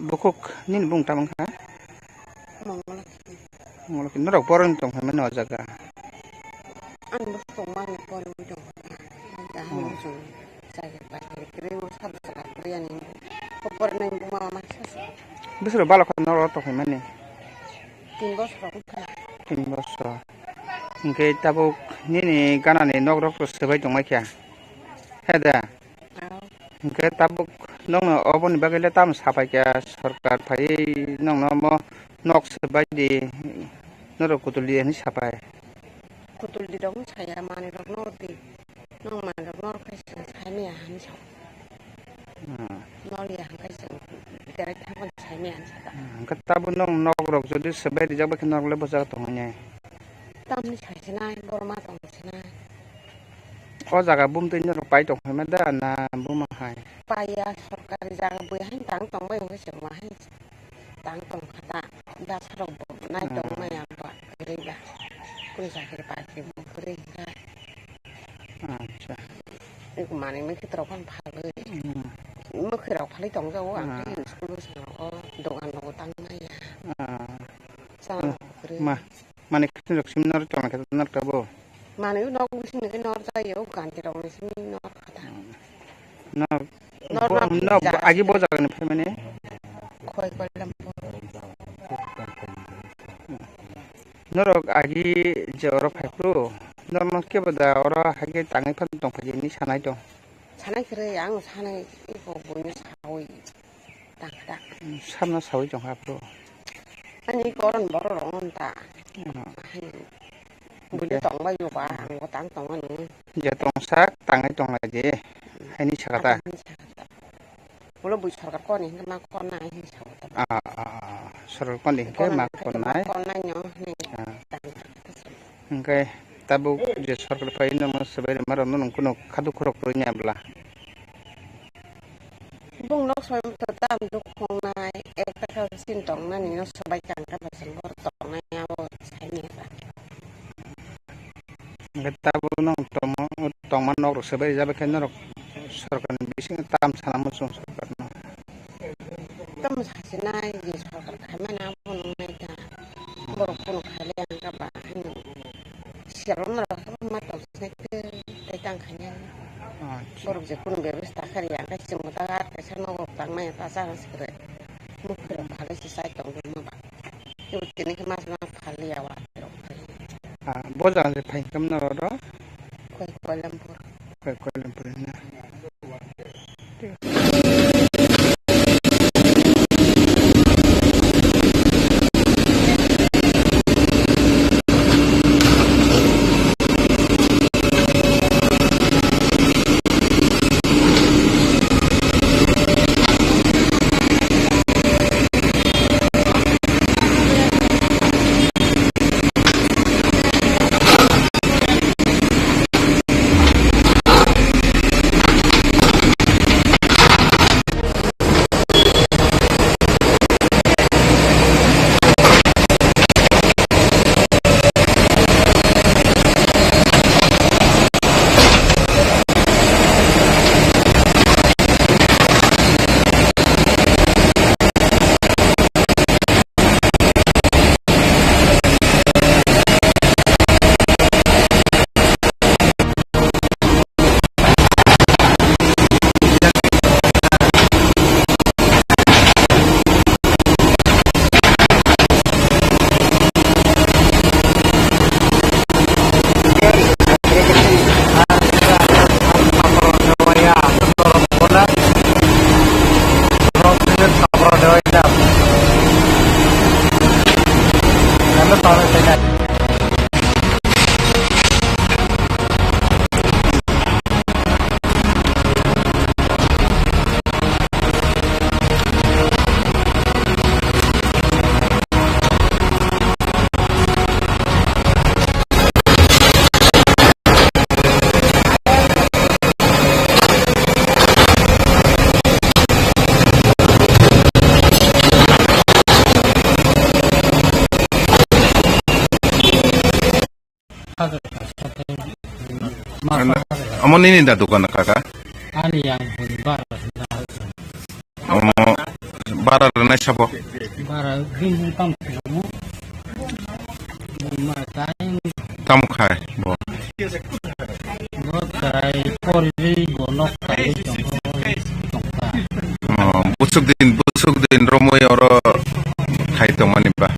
Bukhuk nini bung tamo wngkha? Mongolaki. Mongolaki. Norok boroni tong phaimani o jaga? Ang bo tongmani boroni tong phaikha. Ang bo chwng chakri bakri kwrwi, o sabo chwla kwrwi ani. Bo boroni buma masa se. Bwswk balok kha norok tong phaimani? Tin bosor wngkha. Tin bosor. Hinkhe tabuk nini ganani nok rok swbai tongmai kha. He da? Hinkhe tabuk nokno oboni bagwi le tamo sapai kha, sorkar phaiwi nokno omo nok swbai di, norok kutul di hinwi sapai. Kutul di rok wng saya, manwi rok norok di, nong manwi rok norok khai chwng sai maya hinwi sa. Hmm. Nor ya hwnkhe chwng direct thangmani sai maya hinwi sa. Hmm, hinkhe tabuk nong nok rok jodi swbai rijak bai khe norok le bwsajak tongmani. Tamni sai sinai, borok ma tong sinai. O jaga bumtwi norok pai tong phaima da na buma hai? Paiya, sorkari jaga bui hai tang tong bai hwnwi se ma hai tang tong kha da. Da sarok bo nai tong maya ba kwrwi ba. Kuni chakri bakri bo kwrwi hwnkha. Acha. Eko manwi mwkhwtwrok phano phalwi. Hmm. Mwkhwirok phalwi tongjago, ang tei school bwskango dogan rogo tang maya. Ah. Chana kwrwi. Ma. Mani khe rok simi nor tongna khe nor tabo. Mani nok bising ni nor jai o ganti rok ni simi nor kha da. Nor, nor bo, nok nok agi bo jaga ni phaimani. Khoi kolam. Norok agi je oro phai phuru, norok no kebo da oro hai khe tangwi phano tong phai ni sanai tong. Sanai kwrwi, ang sanai iko buino sawi tangkha. Samno sawi tongkha aphuru. Ani koron borok rok wng ta. Buino tongbai bo ba, ang bo tang tongmani. Je tongsak tangwi tonglai di. Haini sakha ta. Ulo bui sorkar koni hinwi ma konna hinwi sawi ta. Ah, ah, ah, sorkar koni hinwi ma konna. Konnai no hinwi tangkha. Hingke tabuk je sorkar pai nangma swbai rwma rok no nung kunu khaduk khorok rwnya bwla. Bung nok soi to tam duk khongnai ek taka sin tongnani no swbai kang ka bai sal bor tongnai abo sai ni ba. Hingke tabuk nong tongma nok rok swbai rijak khe norok sorkar ni bising tam sana muchung sorkar no. Tam sasinai je sorkar khaimani abo nungnai ta. Borok phone khaile ang kha ba hwnwi. Siyalwng rok ma tong sinai tei tang khainai. Acha. Borok je kunu bebasta kha riya ang khe chwng bo ta ar kaisa nogo tang maya ta chana se kwrwi. Mukhwirok phalwi se chai tong rwma ba. Tei tini khe ma chana phalwi ya wa rok phai. Ah, bo jang je phai kam na ro ro? Koi Koilampur. Koi Koilampur na. Amo nini da dukan kaka? Ani yang hwn bara hwn. Omo bara nai sabo. Bara bini tam khamu. Buma tai. Tam khai bo. Bo tai pori bo nok tai tongkha. Oh, busuk din, busuk din romoi oro khai tongmani ba.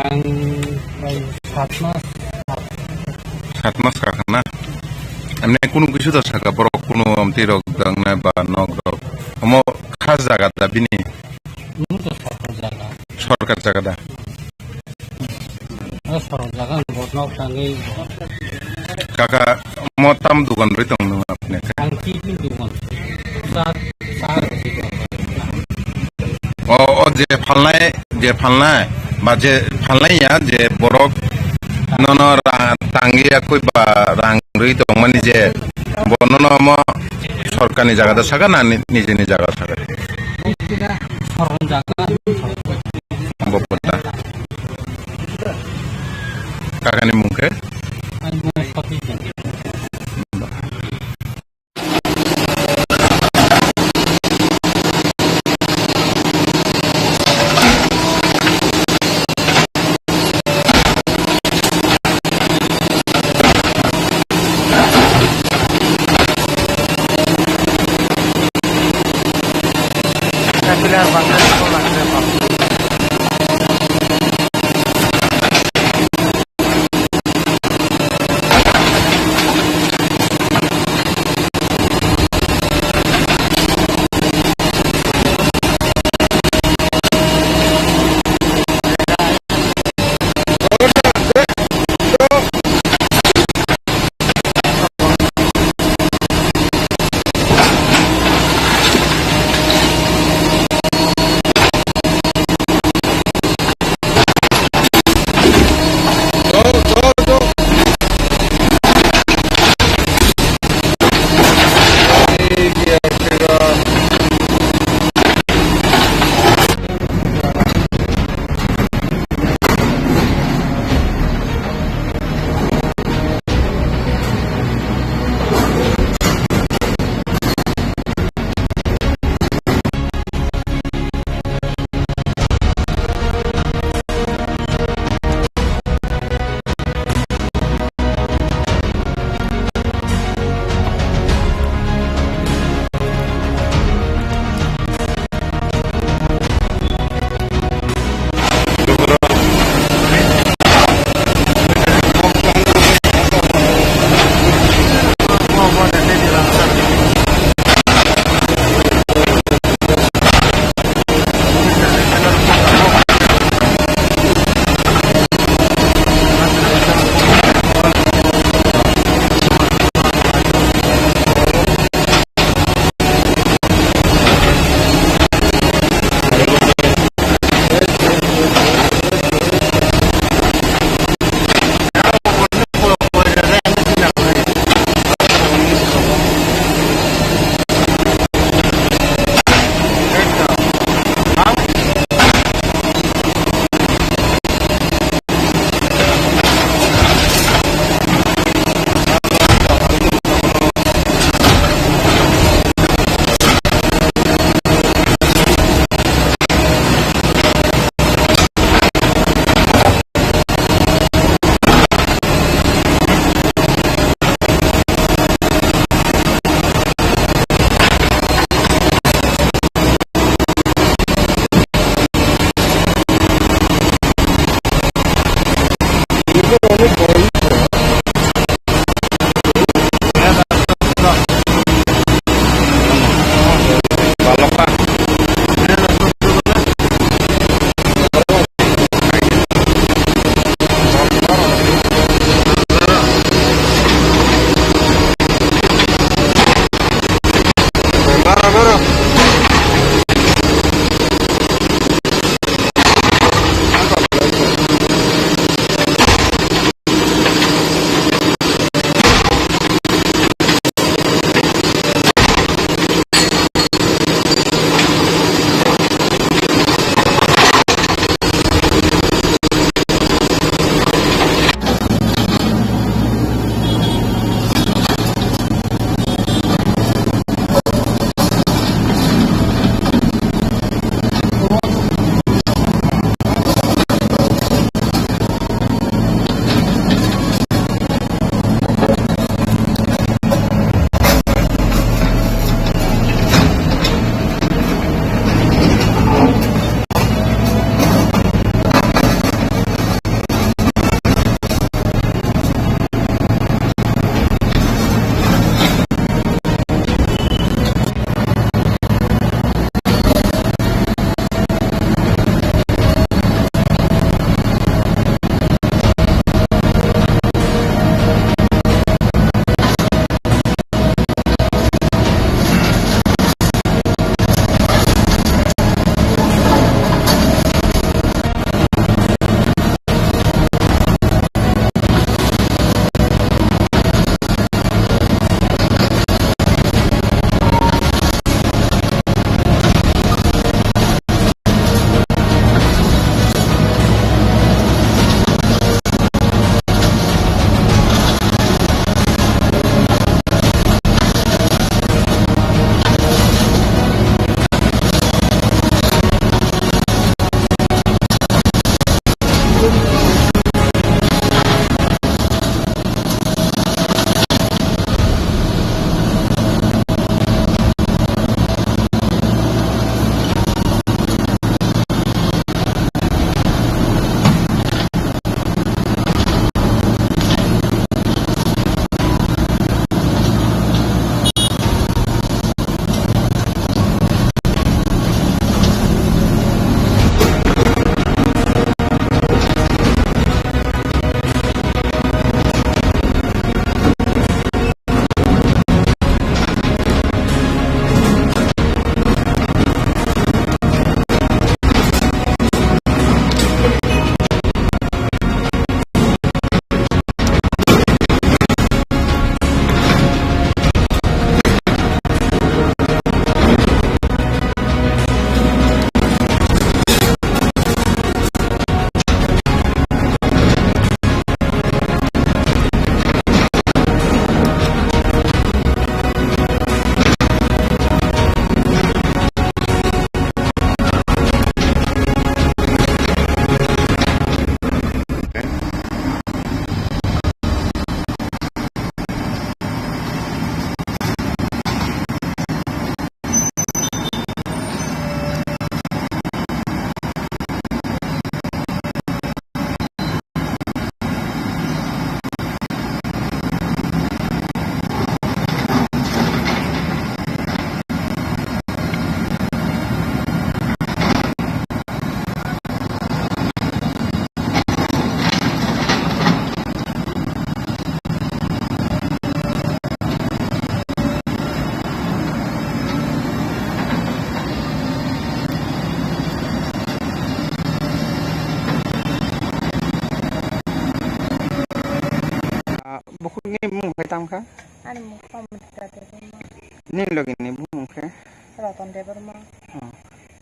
Ang bai sat mas. Sat mas ka khana. Amne kunu kisu da saka borok kunu amti rok dang na ba nok rok. Omo khas jaga da bini. Nung to sorkar jaga. Sorkar jaga da. O sorkar jaga ang botnok tangwi. Kaka, mo tam dugan rwi tong nung apni khe? Ang T V dugan. Sa, sa rwi tong. O, o je phalnai, je phalnai, ba je phalnai ya, je borok nono ra-, tangwi ya koi ba rang rwi tongmani je, bo nono mo sorkarni jaga da saka na ni-, nijini jaga saka? Sorkar jaga. Bo pota. Kakani mung khe? Ani mung Sati. Nini bumung khe tamo kha? Ani mung Pamita Debbarma. Nini logi ni bumung khe? Ratan Debbarma. Oh.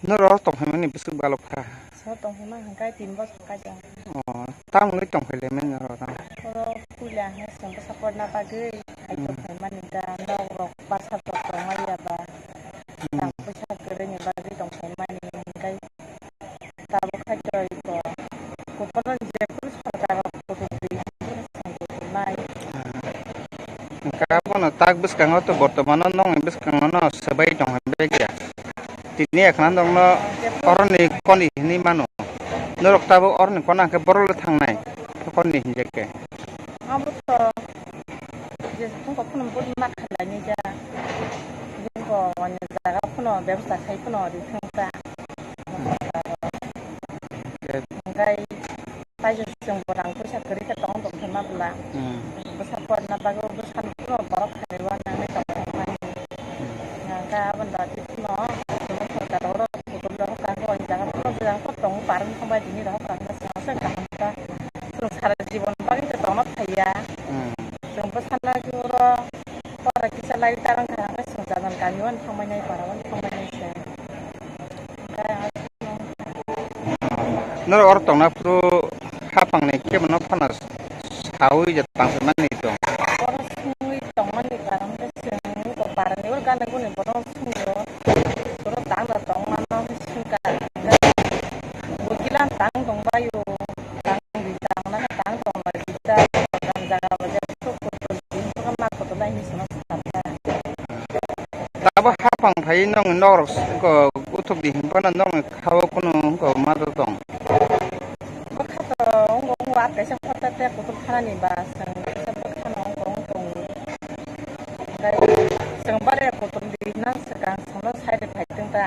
Norok tongphaimani bwswk balok kha? So tongphaima hwnkhe tin bosor kajak. Oh, tamo wngwi tongphailaimani norok tamo? Oro puila hwnkhe chwng bwsa porna bagwi hai Hmm. tongphaimani da, nok rok bwsa rok tongmani ya ba. Hmm. Tang puisa kwrwini bagwi tongphaimani hwnkhe tabuk khaito iko. Kuphuruni jephuru sarkar rok kuthuk twi kuthuknai. Hwnkhe abono tak bwskango to bortomano nokni bwskango no swbai tong hwnbai khe. Tini ekhna nokno oroni koni hwnwi mano. Norok tabuk oroni kona hwnkhe borok le thangnai koni hinjak khe. Abo to je thungkok phano budi ma khlainai ja. Jengko ani jaga phano bebsa khai phano ri thung ta. Hwnkhe Taichung chwng bo rang puisa kwrwi khe tong tong khe ma bwla. Hmm. Bwsa porna bagwi bwsano borok khairwi uanani tong thangmani. Hmm. Hwnkhe aboni bagwi phano chwngno sorkar oro kutung rohor kha khe o jaga phano bwsa khe tongo parwng thang bai tini rohor kha khe chwng aswk kaham kha. Chwng sara jibon bagwi khe tongna phaiya. Hmm. Chwng bwsano khe oro pora kisa lai tarang kha hwnkhe chwng jagan kami uan thangmani para uan thangmani se. Hwnkhe Norok oro tongna phuru haphangni kebo no phano saui je tangsa mani tong. Oro sungui tongmani karon khe chwng iko parani oro gana guni borok sungio. Borok tangna tongmano sungkha. Bukilan tang tongbaio. Tang di tang na tang tong lai di ta. Tang jaga baja sok sok sok sok ma koto lai ni sono sakha. Tabo haphang phai nong norok ko uthuk di hinphano nong khao kunu ko ma do tong. Bwkha to wngkha wngkha at kaisa hota te kutung thanani ba chwng kaisa bwkhano wngkha wngkha tongo. Tei chwng bare kutung di hwnna swkang chwngno side phai tong ta.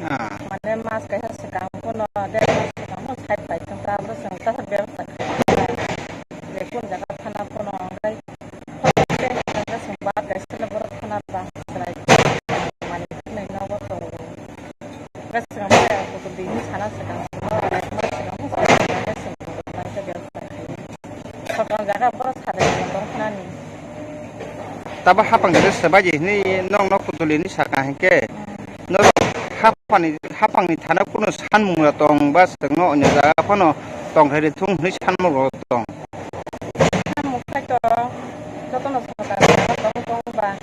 Ah. Mane mas kaisa swkang phano der mas swkang phano side phai tong ta abo chwng kaisa bebsa kha. Je kun jaga thana phano hwnkhe. Tabo hapang de sebaji hini nong nok putuli ni saka hingke. Noro hapani, hapangni thana kuno sanmungra tong ba sengno onyo jaga phano tongthai de thung hini sanmungra tong. Samung khaito jotono sorkar jaga tong tong ba,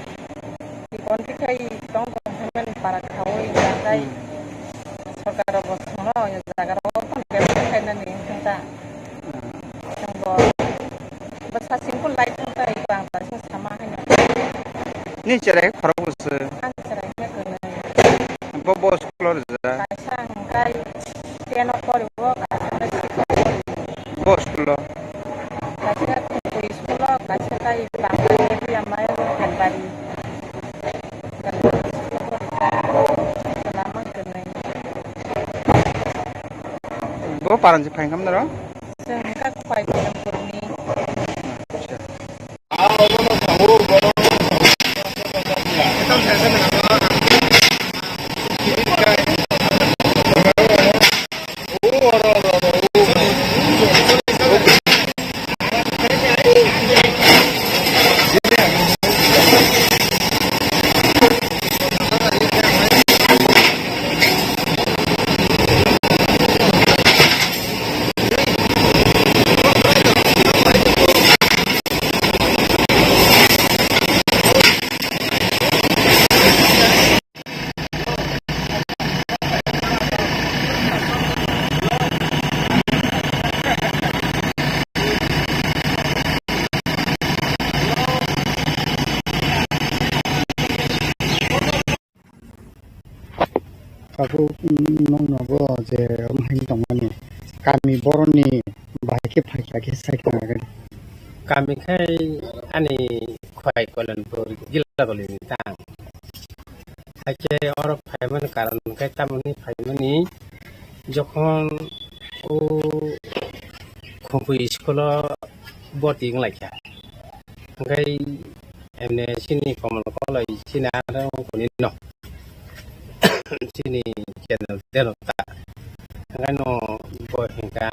chikon tikhai tong tong hwnmani para khaui jagai. Hmm. Sorkar rok bo songno jaga rok phano bebsa khainani wngkha ta. Hmm. Chwngbo bwsa singkul lai thang ta iko ang kaisa sama haino. Ni cherai khorok bwswk? Ani cherai khe kwnwi. Bo, bo school o rijak? Kaisa ang kai ten o pori o, kaisa kai six o pori o. Bo school o? Kaisa Khumkui school o, kaisa kai Bangla area mai o Phelbari. Bo paransi phaikam naro? Chwng kha Khwai Koilampur ni. Tabuk, mm, nokno bo je omo hai tongmani kami boroni bahai khe phaikha khe sai khna. Kami khai ani Khwai Koilampur Gilagoli ni tang. Hakhe oro phaimani karon khe tamoni phaimani jokhon o Khumkui school o boti wnglaikha. Hwnkhe emne chini Komol Koloi chini aro wngkoni no. Chini channel deno ta. Hwnkhe no bo hwnkha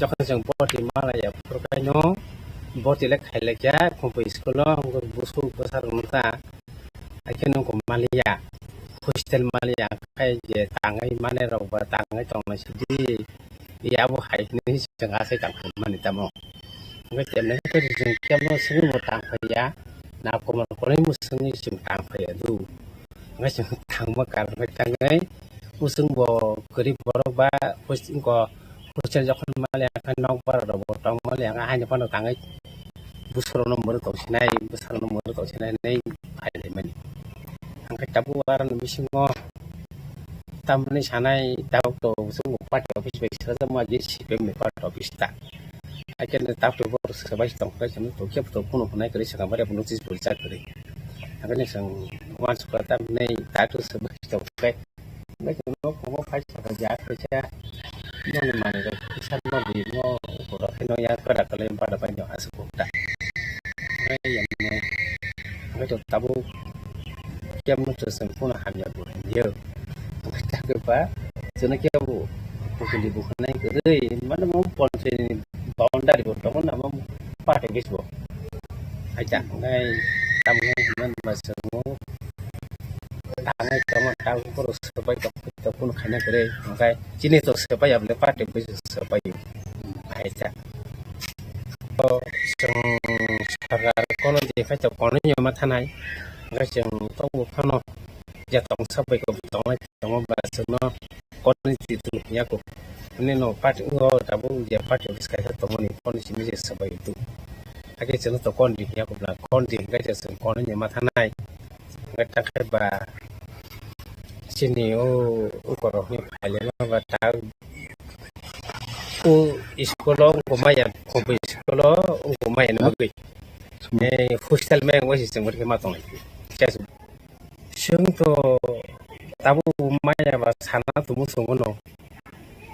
jokhon chwng boti malaiya phuru khe no Bo tile khailekya, khumpu school o, wngkha busuk bwsarok wngkha. Haikhe nwng kok maliya, hostel maliya, khai je tangwi manai rok ba tangwi tongnai sidi, ya bo hai hwnwi chwng asai tang mani tamo. Hwnkhe temne hwnkhe chwng kebo swngwi bo tang phaiya, na komor kolai bo swngwi chwng tang phaiya du. Hwnkhe chwng thangma kar hwnkhe tangwi, usung bo kwrwi borok ba, usung ko Hostel jokhon maliya khe nok bara rok bo tong maliya khe haino phano tangwi bwsarokno mwrwk tongsinai, bwsarokno mwrwk tongsinai hinwi phai laimani. Hwnkhe tabuk aroni bisingo tamni sanai tabuk to chwng party office bai swrwngjakma je C P M ni party office ta. Haikhe tabuk to borok swbai tongkhe chwng tongkhe to phunuk hwnai kwrwi swkang bai notice bo rijak kwrwi. Haikhe chwng uansukha tamni tabuk to swbai tongkhe. Bai tongno komo phai saka ja kaisa nokni manwi rok kisa nokni no kotor khe no ya kwrak kwlai bada bai no aswk kok ta. Bai yang no bai to tabuk kebo no chwng phano hamya bo hamya. Bai ta khe ba chwng no kebo kutuli bo khanai kwrwi mane mo ponchai ni boundary bo tongo na mo party office bo. Acha ngai tamo ngai hwnba chwng Tanai tongma tabuk borok swbai tong, tong phano khaina kwrwi, hwnkhe chini to swbai ya bwle party bai swbai. Aisa. To chwng sarkar kono je khai to kono nyo ma thanai, hwnkhe chwng tongo phano je tong swbai ko tongnai tongma ba chwngno kono ni twi twi ya ko. Ani no party o tabuk je party office kaisa tongmani kono chini je swbai tu. Hakhe chwngno to kono di ya ko bla kono di hwnkhe chwng kono nyo ma thanai. Hwnkhe ta khe ba chini o ukorokni phailema ba ta o school o wngkha maya, khumpu school o wngkha maya ni bagwi. Eh, hostel maya wngwi se chwng bwrwi khe ma tonglai. Chwng to tabuk maya ba sana tongmung chwng no.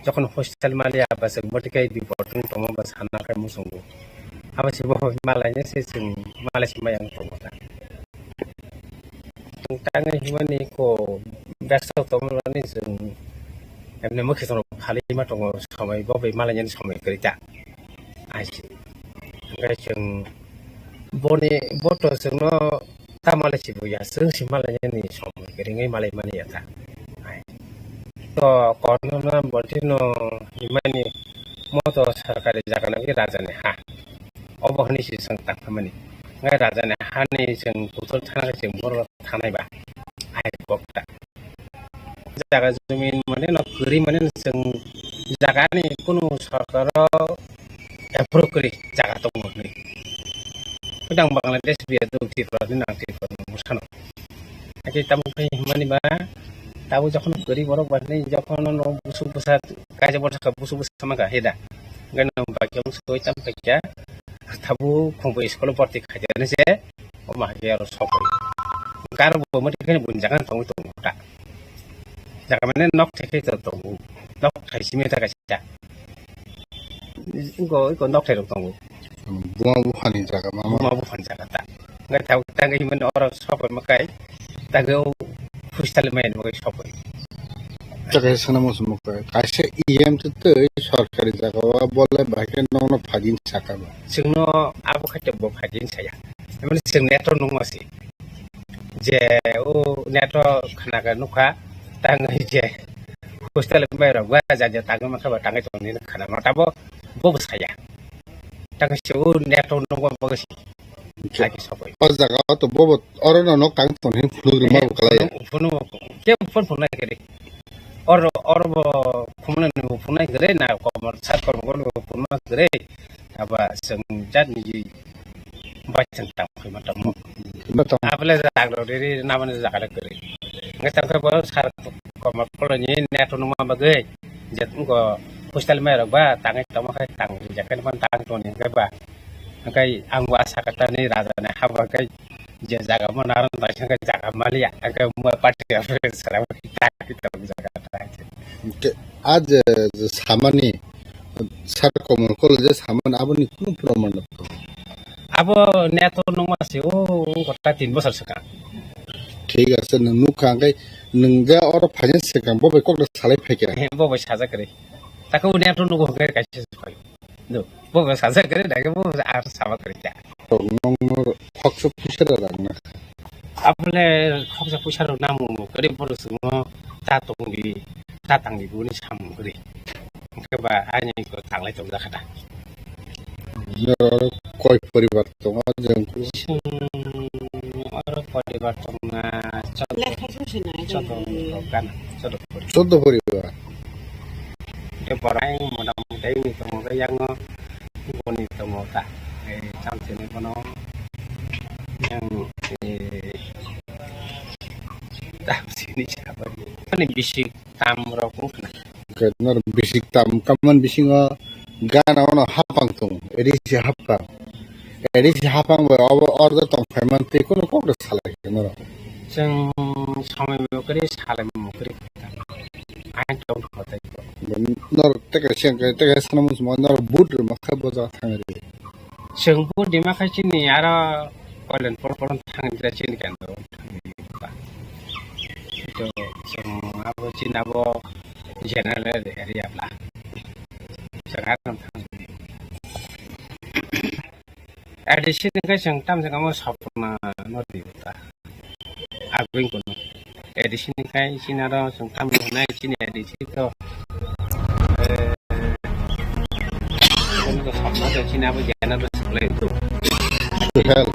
Jokhon hostel maliya ba chwng bwtwi khe bipot wng tongma ba sana khai muchungo. Abo se bo malai se chwng malai se maya wng tongma ta. Chwng tangwi himani ko bwswk tongmani chwng emne mokhe chwng khalai ma tongo somoi bo bai malai nani somoi kwrwi ta. Ai se. Hwnkhe chwng boni bo to chwngno Tamo le si buya, chwng si malai yani somoi kwrwngwi malai mani ya ta. To kono na bolti no himani mo to sarkari jaga nangwi raja ni ha. Obo hwnwi si chwng tang phaimani. Ngai raja ni ha ni chwng kuthur thana chwng borok thanai ba. Ai kok ta. Jaga jumi mane no kwrwi mane no chwng jaga ni kunu sarkar o approve kwrwi jaga tongo hwnwi. Kudang Bangladesh biya do Tripura ni nang Tripura ni musano. Ake tamo khai himani ba tabo jokhon kwrwi borok ba ni jokhon no busuk busa kaisa borok saka busuk busa maka heda. Gana ba kyong soi tam kya tabo khumbo school porti khaja ni se o ma hage aro sokoi. Kar bo mo tikhani bun jaga tong tong ta. Jaga mane nok thai khai to tongo. Nok thai simi ta kaisa. Ingo iko nok thai rok tongo. Buma buphani jaga mama. Buma buphani jaga ta. Ngai tau ta ngai himani oro sokoi makai. Ta ngai o hostel mai ni makai sokoi. Jaga sana mo sumo kai. Kaisa E M te tei sorkari jaga o bole bahai khe nokno phagin saka ba. Chwngno abo khai to bo phagin saya. Mane chwng neto nungma si. Je o neto khana ka nukha tang je hostel mai rok ba ja ja tang ma kha ba tang tong ni khana ma tabo bo bwsaya tang se o neto nungma bo si. Lagi sokoi. O jaga o to bobo oro no nok tang tong hin phunuk rima bo kalai. Phunu ke phun phun nai kere. Oro oro bo phun nai phun nai kere na komor sat komor bo phun nai kere. Aba seng jat ni ji bai seng tang phai ma tamo. Abele jak lo riri namani jak le kere. Ngai tang khe bo sar komor koloni neto nungma bagwi. Jet ngo hostel mai rok ba tang tamo khai tang jak kan tang toni khe ba. Hwnkhe ang bo asa kata ni raja ni haba khe je jaga mo naran bai khe jaga maliya, hwnkhe mo party rok sara tak tak jaga tak. Hwnkhe a je, je samani sar komor kolo je samani aboni kunu proman rok tongo? Abo neto nungma se o kota tin bosor swkang. Thik ase, nwng nukha hwnkhe nwng je oro phaina swkang bo bai kokno salai phaikha. He, bo bai sajak kwrwi. Takhe o neto nugo hwnkhe kaisa se phai. Do, bo bo sajak kare dage bo ar sama kare kya. Rok nongno khoksa puisa rok rang na. Abole khoksa puisa rok namu mu kare bo rok sungo ta tongdi, ta tangdi buni sam kare. Hingke ba ani ko tanglai tong jakha da. Noro koi poribar tongo jeng. Chwng oro poribar tongna choddo, choddo rok gana, choddo poribar. Choddo poribar. Tei borai motamoti ni tongo khe yango boni tongo ta. Ei chamchini bono yang, eh, chamchini sabai. Ani bisik tam rok wngkha na. Hwnkhe norok bisik tam, tamoni bisingo gana ono hapang tongo, A D C hapang. A D C hapang bai obo order tong phaiman tei kunu kok da salai khe norok. Chwng samai mokri salai mokri. Ang tong khotai. Norok teke sengke teke sana musmo norok but rwma khe boja thangri. Chwng but rwma khe chini aro Koilan por por thangri chini kendo. To chwng abo chini abo general area bla. Chwng aro thang. A D C ni khe chwng tamjak amo sapna no di ta. Agring kono. A D C ni khe chini aro chwng tamni hwnai chini A D C to, eh, kono to sapna to chini abo general supply to. To help.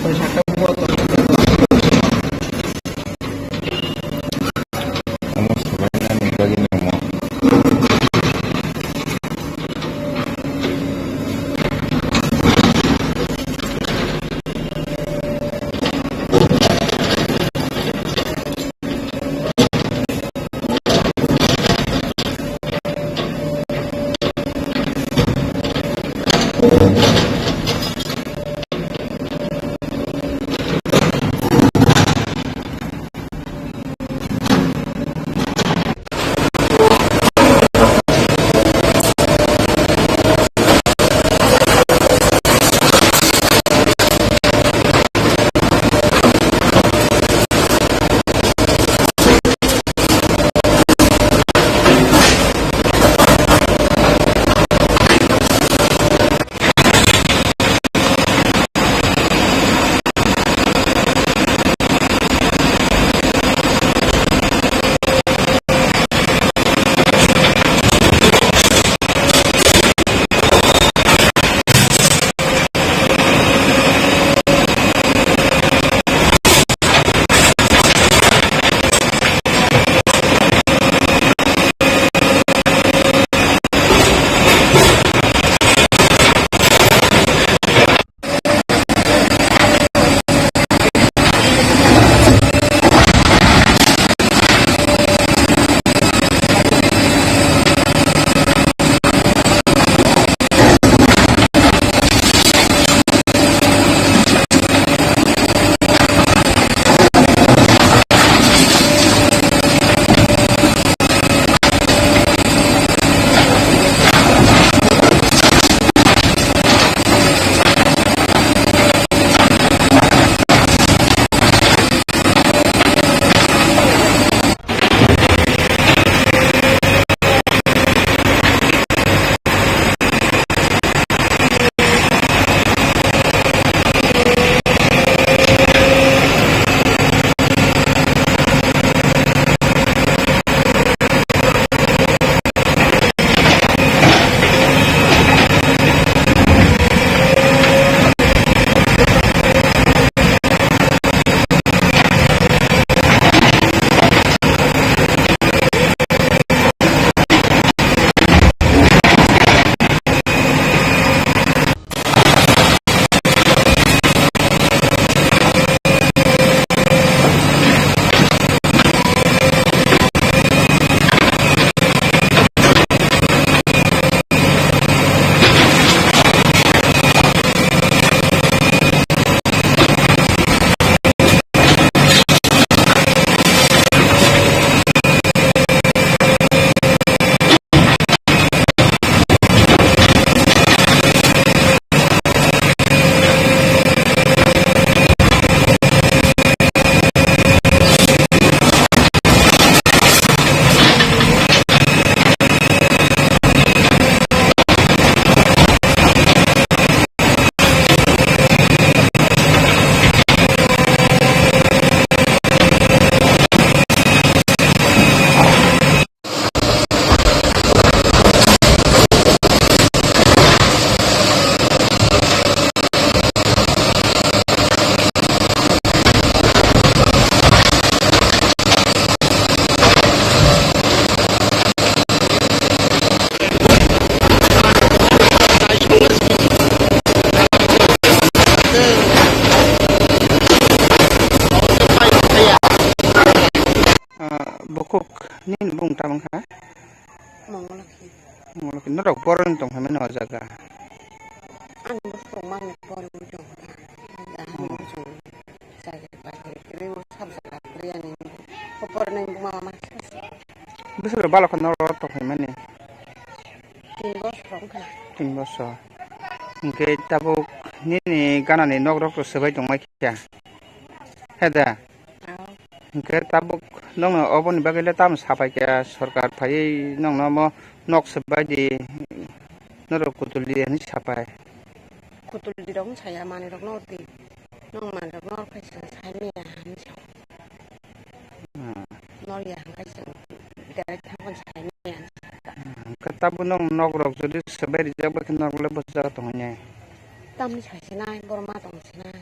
Omo swbainani bagwi nangma. Ah, bukhuk nini bung tamo wngkha? Mongolokhi. Mongolokhi. Norok borok wng tong kha mani o jaga? Ani bwswk mangni borok wng tong kha. Ani bwswk chakri bakri kwrwi, o sab jaga kwrwi ani. Bo borok nang mama ma. Bwswk balok kha norok tong kha mani? Tin bosor wng kha. Tin bosor. Hwnkhe tabuk nini ganani nok rok to swbai tongmai kha. He da? Hwnkhe tabuk nokno oboni bagwi le tamo sapai kha, sorkar phaiwi nokno omo nok swbai di, norok kutul di hinwi sapai. Kutul di rok wng saya, manwi rok no di, nong manwi rok no khe chwng sai manya hinwi sa. Hmm. Nor ya hwnkhe chwng direct thangkhe sai manya hinwi sa. Hwnkhe tabuk nong nok rok jodi swbai rijak bai khe norok le bwsajak tongwi nai. Tamni sai se nai, borok ma tong se nai.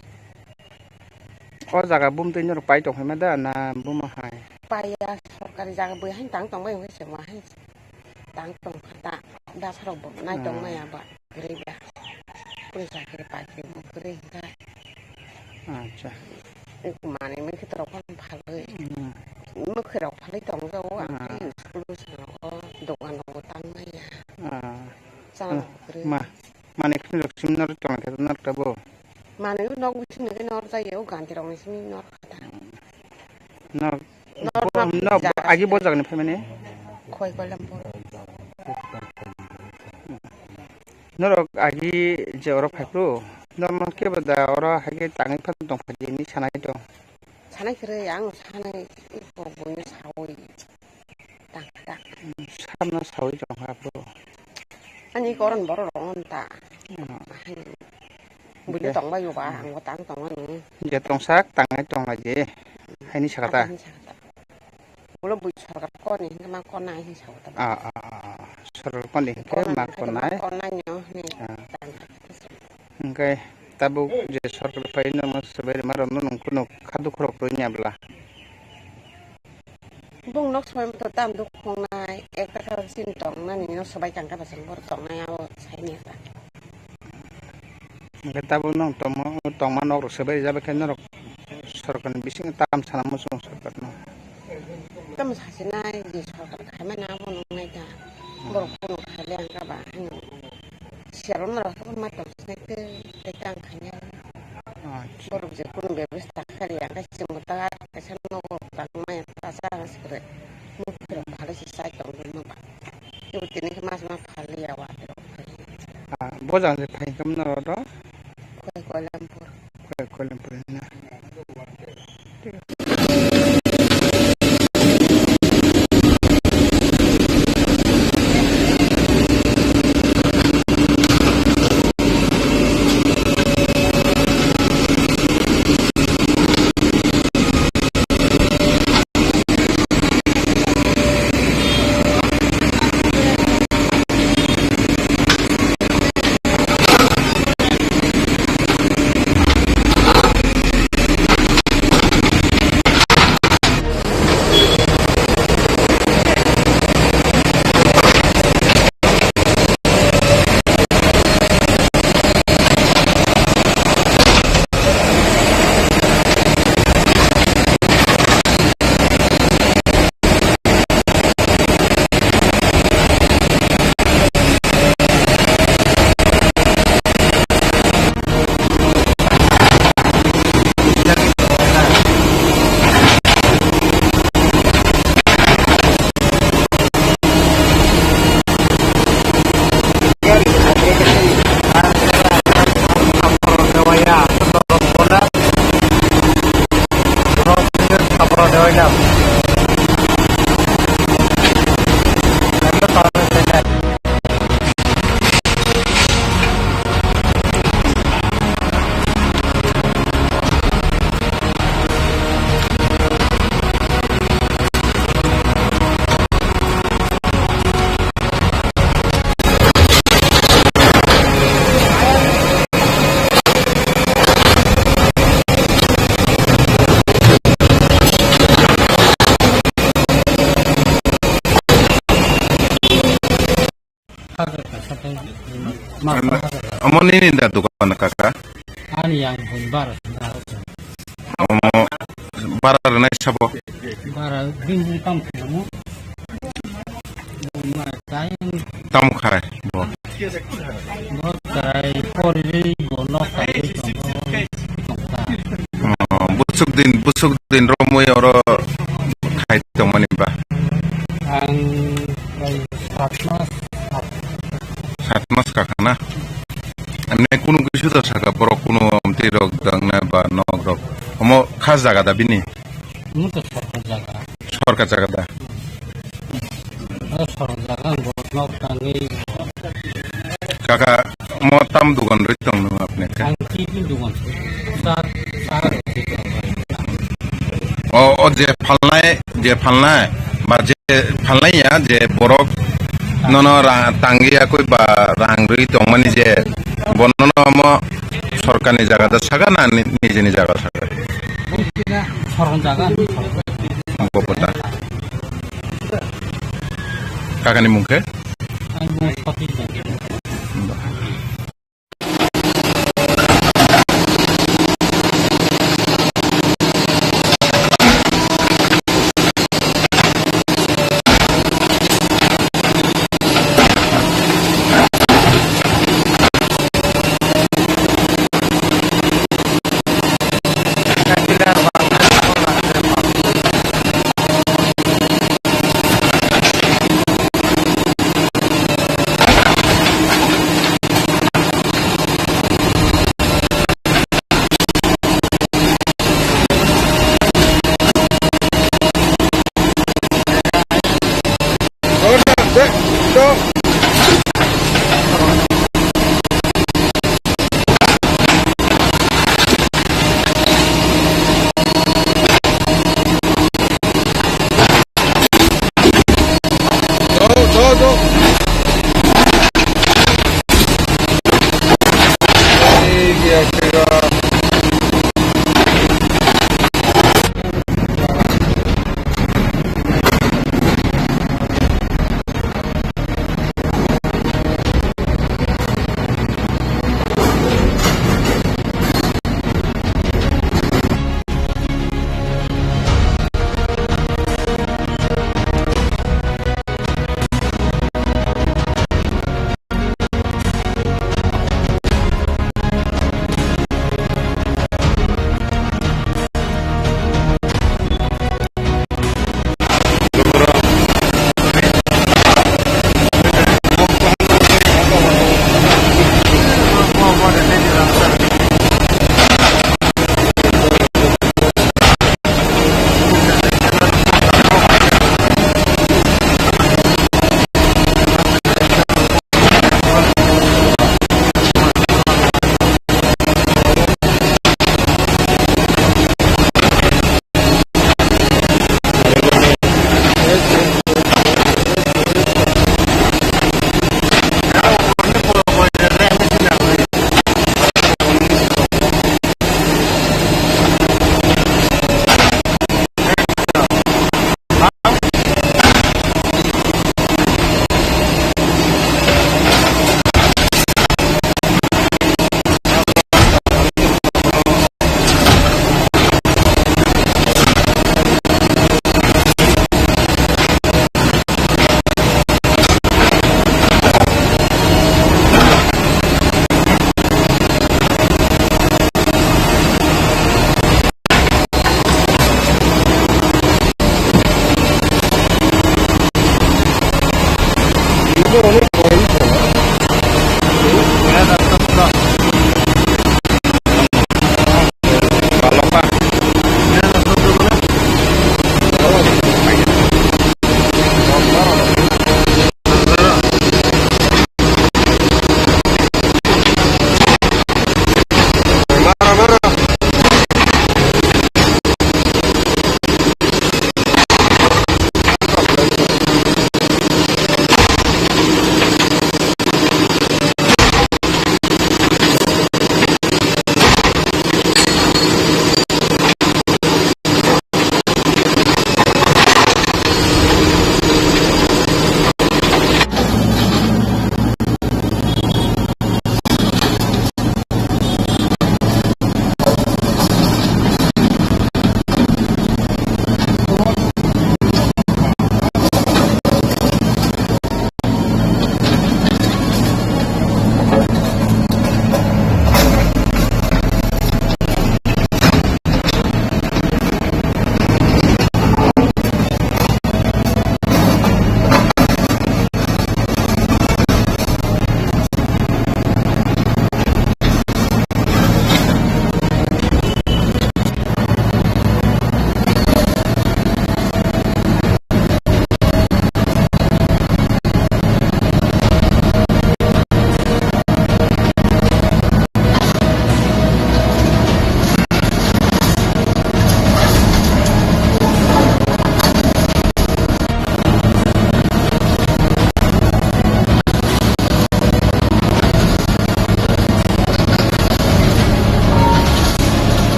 O jaga bumtwi norok pai tong phaima da na buma hai? Paiya, sorkari jaga bui hai tang tong bai hwnkhe se ma hai tang tong kha da. Bwsarok bo nai tong maya ba kwrwi ba. Kwrwi chakri pakri bo kwrwi hwnkha. Acha. Manwi mui khe torok phano phalwi. Hmm. Mwkhwirok phalwi tong jago ang Ah. Tei school bwskango dogan rok bo tang maya. Ah. Chana Hmm. bo kwrwi. Ma, manwi khwnwi rok simi norok tong khe norok tabuk. Manwi nok bising ni khe nor jai o ganti rok ni simi nor kha da. Nok Nor bo, nok nok bo, bijak. Agi bo jagani phaimani? Khoi koilam bo. Norok agi je oro phaiphru, normal khe ba da oro hai khe tangwi phano tong phai di hinwi sanai tong. Sanai kwrwi, ang sanai, i borok buino saui tang kha da. Samno saui tong kha phru. Ani koron borok rok on ta. Hmm. Buino Hingke tong bai ba, ang bo tang tong ani. Je tongsak, tangnai tong lai je. Haini saka ta? Haini saka ta. Ulo bui sorkar koni hingke ma kona hin sa uta. Ah, ah, ah, ah. Sorkar koni hingke ma konai. Kona nyo ni. Ah. Hingke tabuk je sorkar pai no mo sebai rima rom no nung kuno khadu khorok roi nya bla. Bung nok somoi to tam duk khongnai, ekta kha sin tong nani no sobai tang kha basing bor tong nai abo sai ni ta. Hingke tabuk nong tongma, tongma nok rok sebai rijak khe norok sorkar ni bisingo tam sana muchung sorkar no. Tamo sasinai je sorkar khaimani abo nungnai ta. Hmm. Borok phano khaile ang kha ba hino. Siyalo norok ma tong sinai tei tei tang khainai. Acha. Borok je kunu bebas ta khali ang khe chwng ta kaisa nogo tang maya ta sa sikre. Mukti rok bhalo se sai tong ma ba. Tini khe mas ma phal ya wa. Ah, bojang se phai kam na ro do? Koi Koilampur. Koi Koilampur na. Hajar kasa tei ma Ano, hajar kasa. Omo nini da dukan kaka? Ani yang bun bara senda. Omo bara rwnai sabo? Bara bini bung tam khamu. Ma tai. Tam khai bo. Bo tai pori bo no kai tong. Oh, busuk din, busuk din romwi oro khai tongmani ba? Ang bai sat mas, sat. Sat mas kakha na? Amne kunu kisu da saka borok kunu amtwi rok dangna ba nok rok. Omo kha jaga da bini? Omo to sorkar jaga. Sorkar jaga da? O sorkar jaga ang borok nok tangwi. Kaka, omo tam dugan rwi tong nung apne khe? Ang tini dugan se. Sa, sa rwi se. O, o je phalnai, je phalnai, ba je phalnai ya, je borok nono ra-, tangwi yakwi ba rang rwi tongmani je, bo nono omo sorkarni jaga da saka na ni-, nijini jaga saka? Soron jaga. Bopota. Kakani mung khe? Ang mung Sati.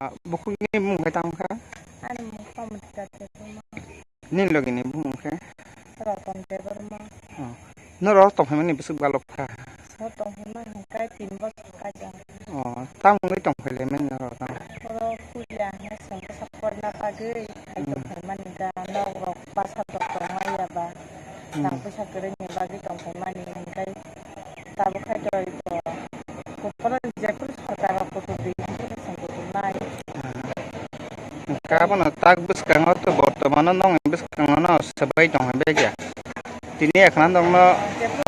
Ah, bukhukni bumung khe tamo kha? Ani bumung Pramodita Debbarma. Nini logi ni bumung khe? Roton Debbarma. Oh. Norok tongphaimani bwswk balok kha? Norok tongphaima hwnkhe tin bosor kajak. Oh, tamo wngwi tongphailaimani norok tamo? Oro puila hwnkhe chwng bwsa porna bagwi hai tongphaimani da, nok rok bwsa rok tongmani ya ba. Hmm. Rang puisa kwrwini bagwi tongphaimani hwnkhe. Tabuk khai to ito, kotor jephuru sarkar rok kutuk di, hwnkheno chwng kutuk nai. Hwnkhe abono tak bwskango to bortomano nongni bwskango no swbai tong hai bai khe. Tini ekhna nongno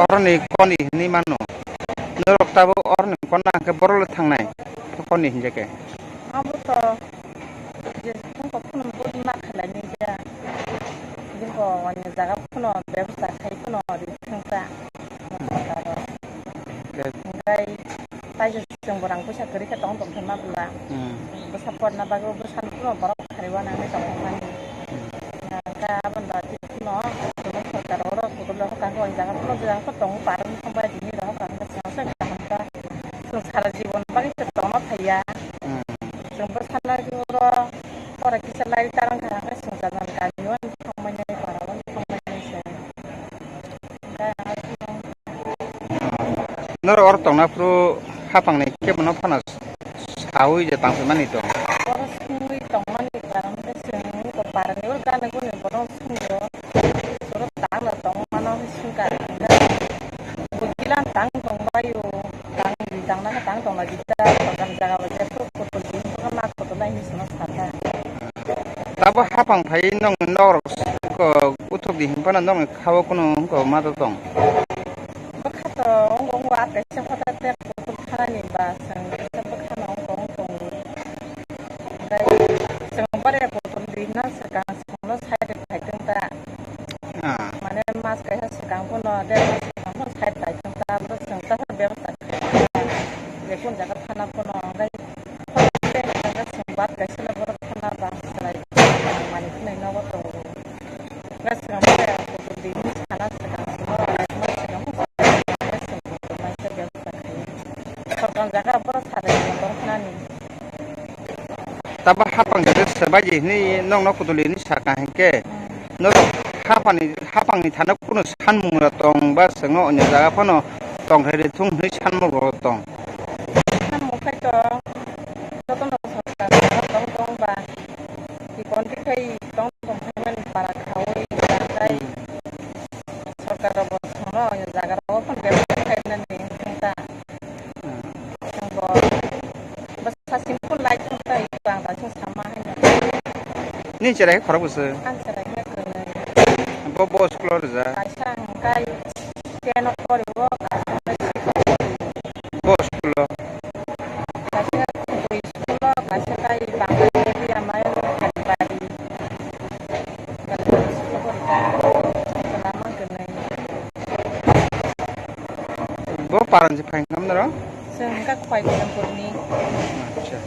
oroni koni hwnwi mano. Norok tabuk oroni kona hwnkhe borok le thangnai koni hinjakhe. Abo to je phone kok phone bo ma khalai ni ja. Jingko wani jaga phone bebsa khai phone ri thangsa. Hwnkhe tai se chwng bo rang puisa kwrwi khe tong tong khe ma bwla. Hmm. Bwsa porna bagwi bwsani phone borok kharwi uanani tong thangmani. Hmm. Hwnkhe aboni bagwi phone chwng sorkar oro kutung le hokha hokha jaga phone jaga phone tongo parang thangbai tini rok hokha hokha chwng se kaham kha. Chwng sara jibon bagwi se tongna thaiya. Hmm. Chwng bwsa lai oro pora kisa lai tarang kha hwnkhe chwng jaga kami o thangmani para o thangmani se. Norok oro tongna phuru hapangni kebono phano saui je tangphimani tong. Oro sungui tongmani karon khe chwng eko parani oro gana guni borok sungio. Oro tangno tongmano sungkar. Bo gilan tang tongbaio. Tang tangna khe tang tongna di ta. Tongna jaga bo je tok kotor din ma kotor nai hinwi songna sakha. Tabo hapang phai nong norok ko uthuk di hinphano nongni khao kunu wngko ma to tong. Bwkha to wngko wngko a kaisa hota te kutung thanani ba chwng kaisa bwkhano wngko wngko wngwi. Tei chwng bare kutung di hwnna swkang chwngno side phai tong ta. Ah. Mane mas kaisa swkang phano der mas swkang phano side phai tong ta, abo chwng ta bebasta kha. Je kun jaga thana phano tei Hwnkhe chwng bat kaisa borok khana ba chwrai manwi khwnwi nogo tongo. Hwnkhe chwng bwrwi kutung di hinwi sana swkang chwngno raima swkang chwng kutung naisa bebsa khaio. Sorkar jaga borok sabai borok khnani. Tabo hapang khe se baji hinwi nokno kutung di hinwi saka hinkhe Hmm. norok hapangni hapangni thana kunu sanmungra tong ba chwngno onyo jaga phano tongthai rw thung hinwi sanmungrok tong. Samung khai tong, jotono sorkar tong tong ba, tikon tikhai tong tong phaimani para khaui tangkhai sorkar rok bo chwngno jaga rok phano bebak khainani wngkha. Chwngbo bwsa simple life wngkha, tang da chwng sama haino. Ni cherai khorok bwswk? Ang cherai khe kwrwi. Bo bo school o rwjak? Kaisa hwnkhe ten o pori o, kaisa hwnkhe six o pori o. Bo school o? Kaisa Khumui school o, kaisa tai Bangla Medium o Kalibari. Kalibari school o pori kha. Chwla mang kwrwi. Bo paran se phai khamna ro? Chwng hwnkhe Khwai Koilampur ni. Acha.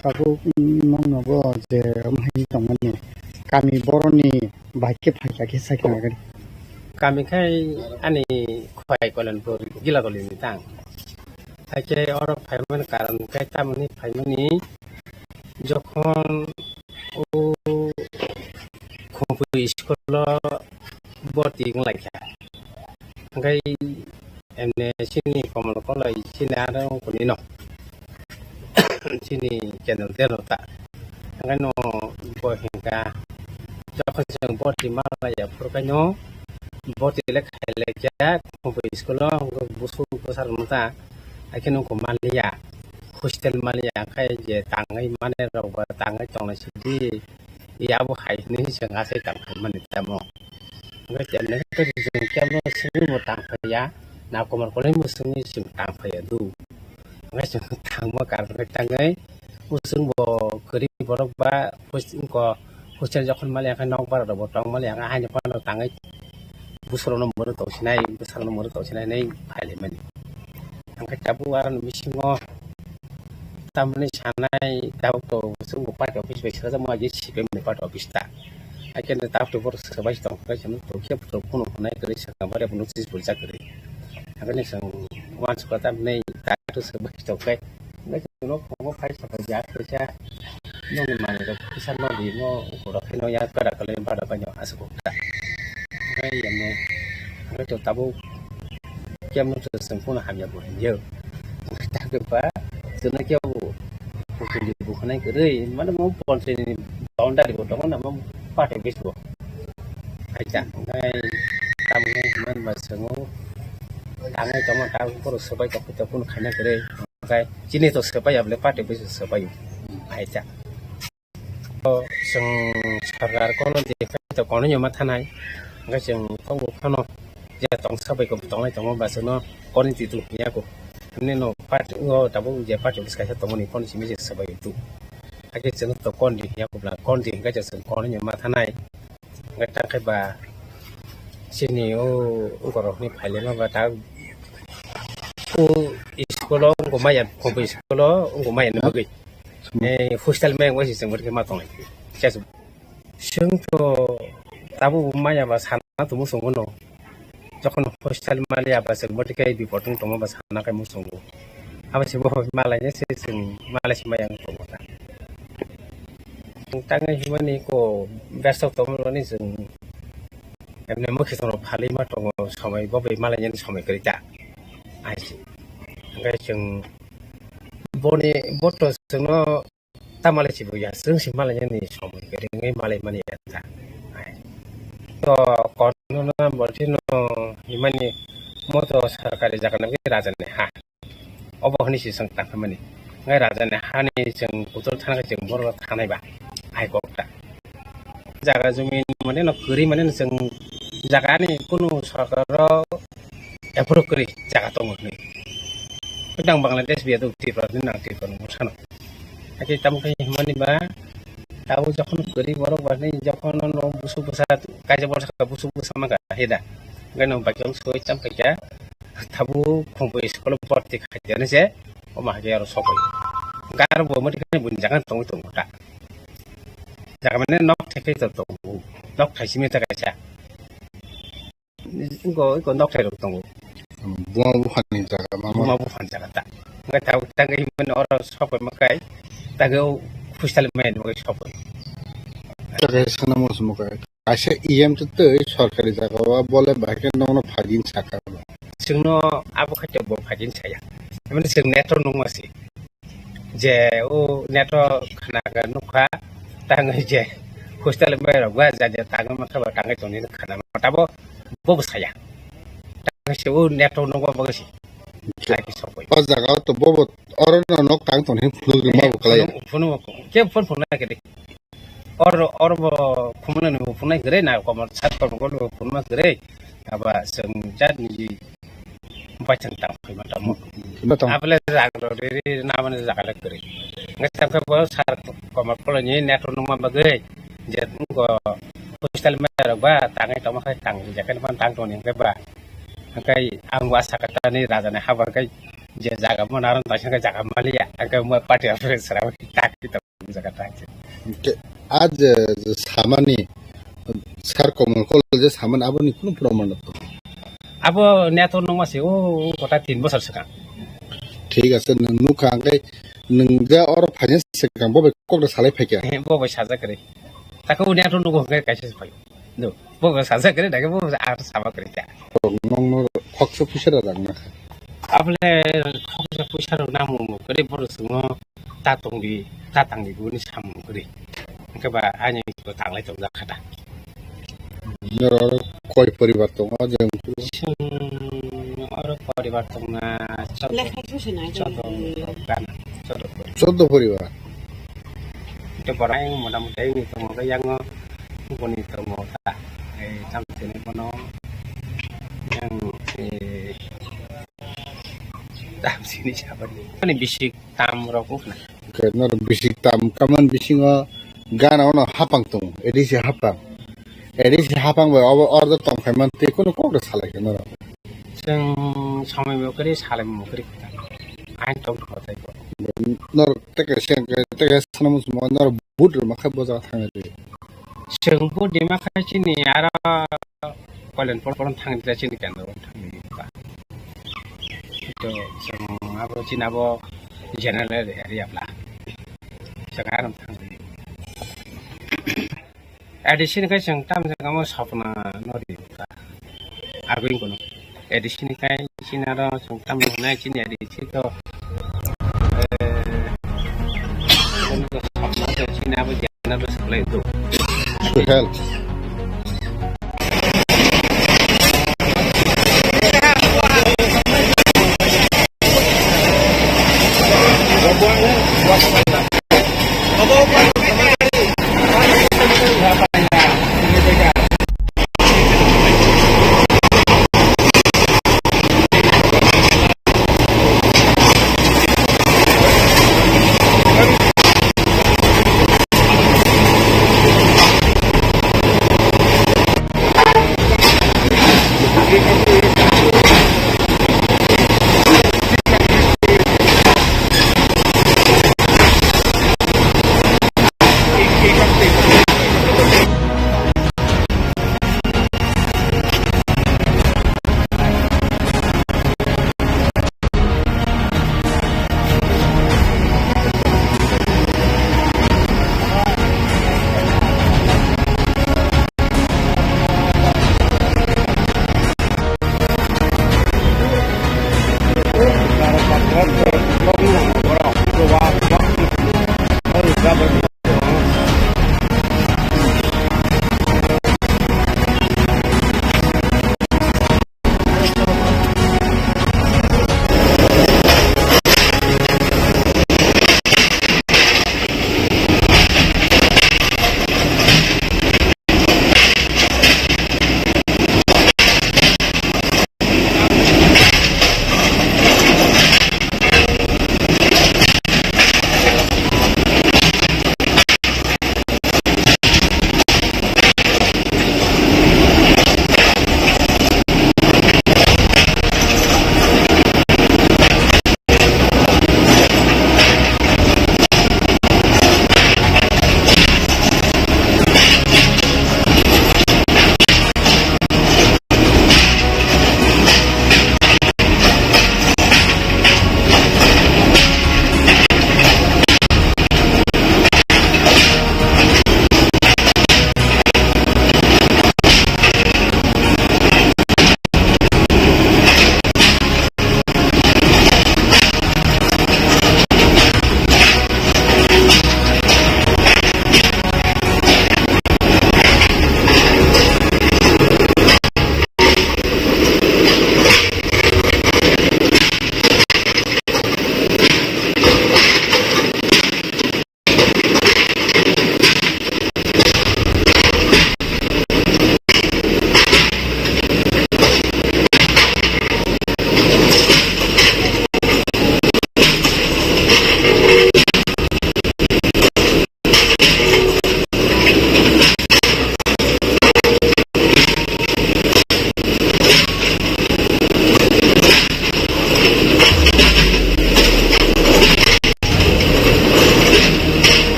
Tabuk, mm, nokno bo je omo hai tongmani kami boroni bai khe phaikha khe sai khna gari. Kami khai ani Khwai Koilampur Gilagoli ni tang. Hai khe oro phaimani karon khe tamoni phaimani jokhon o Khumpui school o borti wng lai kha. Hwnkhe M N A chini Komol Koloi chini aro wng kuni no. Chini kendel teno ta. Hwnkhe no bo hinkha jokhon chwng borti ma lai ya phuru khe no Bo tele khailaiya, khumui school o, hwnkhe busuk bwsarok no ta, haikhe nokho manliya, hostel manliya, khai je tangwi manai rok ba tangwi tongnai sidi, ya bo hai hinwi chwng asai tang phaimani tamo. Hwnkhe kemne khe chwng kemno swngwi bo tang phaiya, na komor kolai bo swngwi chwng tang phaiya du. Hwnkhe chwng thangma karwi tangwi, usung bo kwrwi borok ba hostel ko, hostel jokhon mali ang khe nok bara rok bo tong mali ang khe haino phano tangwi bwsarok no mwrwk tong sinai, bwsarok no mwrwk tong sinai hinwi phai lai mani. Ang khe tabuk aro ni bisingo tamni sanai tabuk to usung bo party office bai sera jamo aji C P M ni party office ta. Haikhe tabuk to borok swbai tong khe chwng to khe to phunuk hwnai kwrwi swkang bare phunuk sis buljak kwrwi. Haikhe ni chwng uansukha tamni tabuk to swbai tong khe. Hwnkhe chwngno phungo phai sapai ya kaisa nokni manwi rok kisa nokni no ukulok khe no ya kwrak kwlai bara bai no aswk kok ta. Hwnkhe yamo hwnkhe to tabuk kemno to chwng phano hamya bo hinyo. Hwnkhe ta khe ba chwngno kebo kuchung di bukhwnai kwrwi mane mo ponchini boundary bo tongo na mo party office bo. Hai ta hwnkhe tamo hwnba chwngno tangwi tongma ta borok swbai tongkhe to phano khaina kwrwi. Hwnkhe chini to swbai ya bole party office swbai. Hai ta. O chwng sarkar kono de khe to kono nyoma thanai. Hwnkhe chwng tongo phano je tong sabai ko tongnai tongo ba chwngno kono twi tong ya ko. Hwnwi no party o tabuk je party office kaisa tongmani kono simi je swbai tu. Hakhe chwngno to kono di ya ko bla kono di hwnkhe chwng kono nyoma thanai. Hwnkhe ta khe ba chini o borok ni phailema ba ta o school o wngkha maya, khumui school o wngkha maya ni bagwi. Eh, hostel maya wngwi se chwng bohrokhe ma tonglai khe. Chwng to tabuk maya ba sana tongmo chwngno. Jokhon hostel maliya ba chwng bohrokhe bipot wng tongma ba sana khai muchungo. Abo se bo malai se chwng malai se maya wng tongo ta. Tangwi himani ko besok tongmani chwng emne mokhe chwng phalwi ma tongo, somoi bo bai malainani somoi kwrwi ta. Ai se. Hwnkhe chwng boni bo to chwngno ta malai se bo ya, chwng se malainani somoi kwrwi wngwi malai mani ya ta. Ai. To kono na bolti no himani mo to sarkari jaga na raja ni ha. Obo hwnwi se chwng tangkha mani. Hwnkhe raja ni hani chwng kuchuk thana khe chwng borok thanai ba. Hai kok ta. Jaga jumi mane no kwrwi mane no chwng jaga ni kunu sarkar o approve kwrwi jaga tongo hwnwi. Nang Bangladesh biya do Tripura ni nang Tripura ni sano. Hakhe tamo khe hwnmani ba tabuk jokhon kwrwi borok ba ni jokhon no busuk bwsa kaisa borok saka busuk bwsa mangkha heda. Hwnkhe no baikwrang soi cham khaikha. Tabuk khumui school o borti khaidi hinwi se, omo hai khe aro sokoi. Gar bo mani khe buini jaga tongwi tongo ta. Jaga mane nok thai khe to tongo. Nok thai simi ta kaisa. Iko, iko nok thai rok tongo. Buma buphani jaga ma. Buma buphani jaga ta. Hwnkhe tabuk tangwi mani oro sokoi makai. Tagwi o hostel maya ni bagwi sokoi. Jaga sana mo sumo kai. Kaisa E M twi twi sorkari jaga o bole bahai khe nokno phagin saka. Chwngno abo khaito bo phagin saya. Mane chwng net o nukma se. Je o net o khna khe nukha, tangwi je hostel mai rok ba ja ja tangwi mankha ba tangwi tongni khna ma tabo bo bo saya. Tangwi se o net o nukma bo se. Lai khe sokoi. O jaga o to bo bo oro no nok tang tongni phunuk ma bo kalai. Phunuk, phunuk, ke phone phone na khe de. Or, or bo khumulani bo phunai kwrwi na, komor sat komor bo phunma kwrwi. Aba chwng jat ni baithang tang phai ma tamo. Phai ma tamo. Abole rang ro ri ri na mane jaga le kwrwi. Ngai tang khe bo sar komor koloni network nung ma bagwi je ngo hostel ma rok ba tangwi tongma khai tang jakhe ban tang toni hwnkhe ba. Hwnkhe ang bo asa kata ni raja ni habar khai je jaga mo naron ta jaga maliya hwnkhe mo party office rok tak. Jaga tang khe. Hwnkhe a je, je samani, sar Komol Kol je samani, aboni kunu proman rok tongo? Abo neto nungma se, o, o kota tin bosor swkang. Thik ase, nwng nukha, hwnkhe nwng je oro phaina swkang, bo bai kok da salai phaikha? He, bo bai sajak kwrwi. Takhe o neto nugo hwnkhe kaisa se phaio. Do, bo bai sajak kwrwi, dakhe bo bai ar sama kwrwi kha. Nokno khoksa puisa da rang nakha? Abole khoksa puisa rok namo kwrwi, borok swngo. Ta tongdi, ta tangdi boni samung kwrwi. Hwnkhe ba ani bo tanglai tongjak kha da. Norok oro koi poribar tongo, je Chwng oro poribar tongna chod-, Lekha khe swnai choddo tongwi. Gana, choddo poribar. Choddo poribar. Tei borok motamoti ni tongo, khe yango boni tongo ta. Ei, tamo sini bono yang, eh, tamo sini siya bani. Ani bisik tam rok wngkha na. Hwnkhe norok bisik tam kamani bisingo gana ono hapang tongo, A D C hapang. A D C hapang bai obo order tong phai man tei kunu kok da salai khe norok. Chwng somoi bo kwrwi salai mo kwrwi kha. Ain tong kha tei ko. Norok teke se teke sana musumo norok but rwma khe bo jaga thangwi rw. Chwng but rwma khe chini aro Koilan por por thangwi chini kendro thangwi ba. To chwng abo chini abo general area bla. Chwng aro thangwi. A D C ni khe chwng tam jagamo sapna no ri ka. Agwi kono. A D C ni khe chini aro chwng tam no nai chini A D C to, eh, kono to sapna to chini abo jana ba saklai do. To help.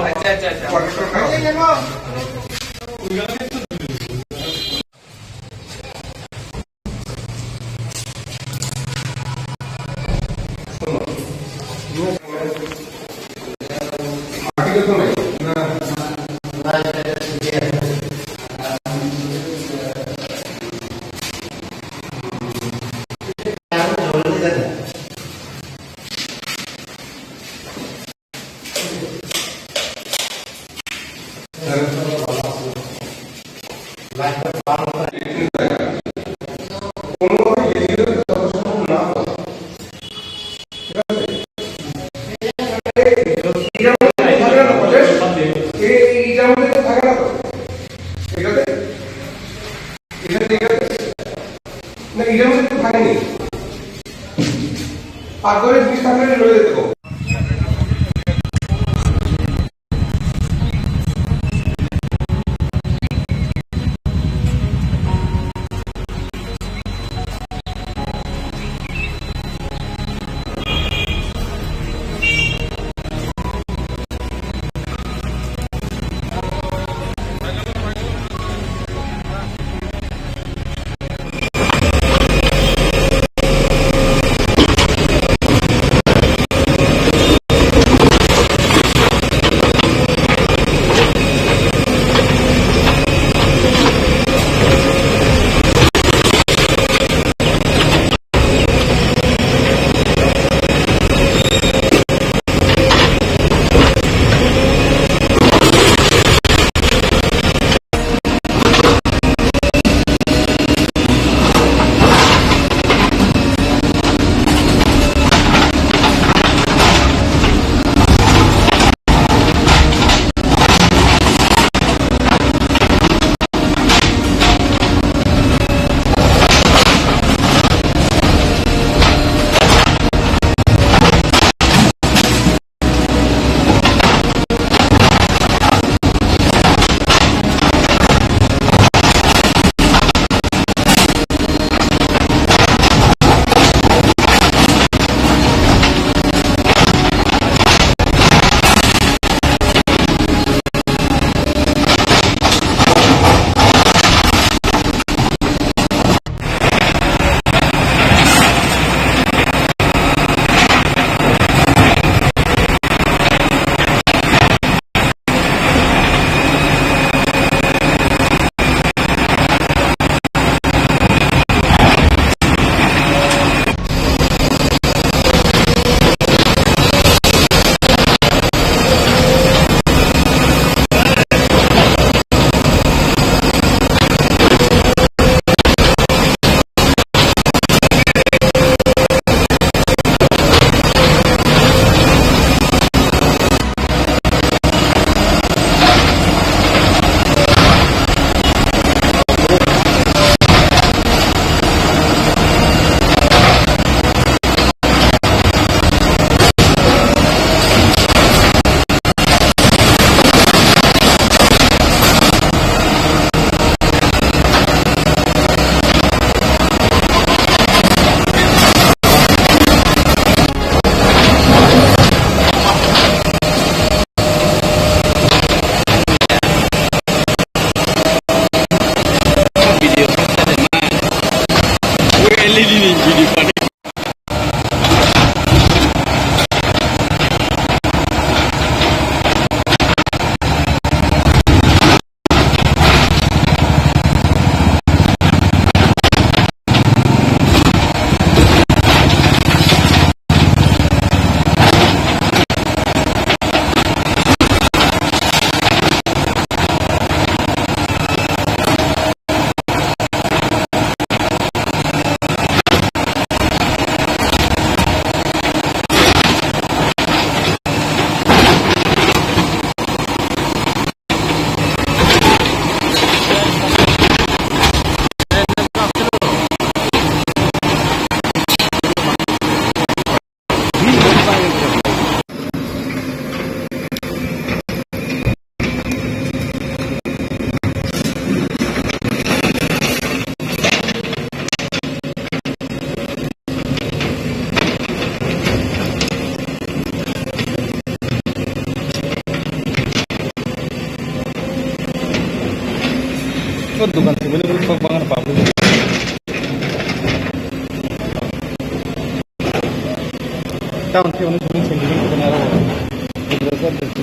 আচ্ছা, আচ্ছা, আচ্ছা। Dukan sibini bwrwi kok bangano public. Town khe hwnwi simi simi simi aro.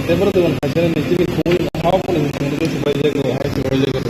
Tebro dukan khaisani nitini khumui hawa police simi simi bai jago, hai simi bai jago.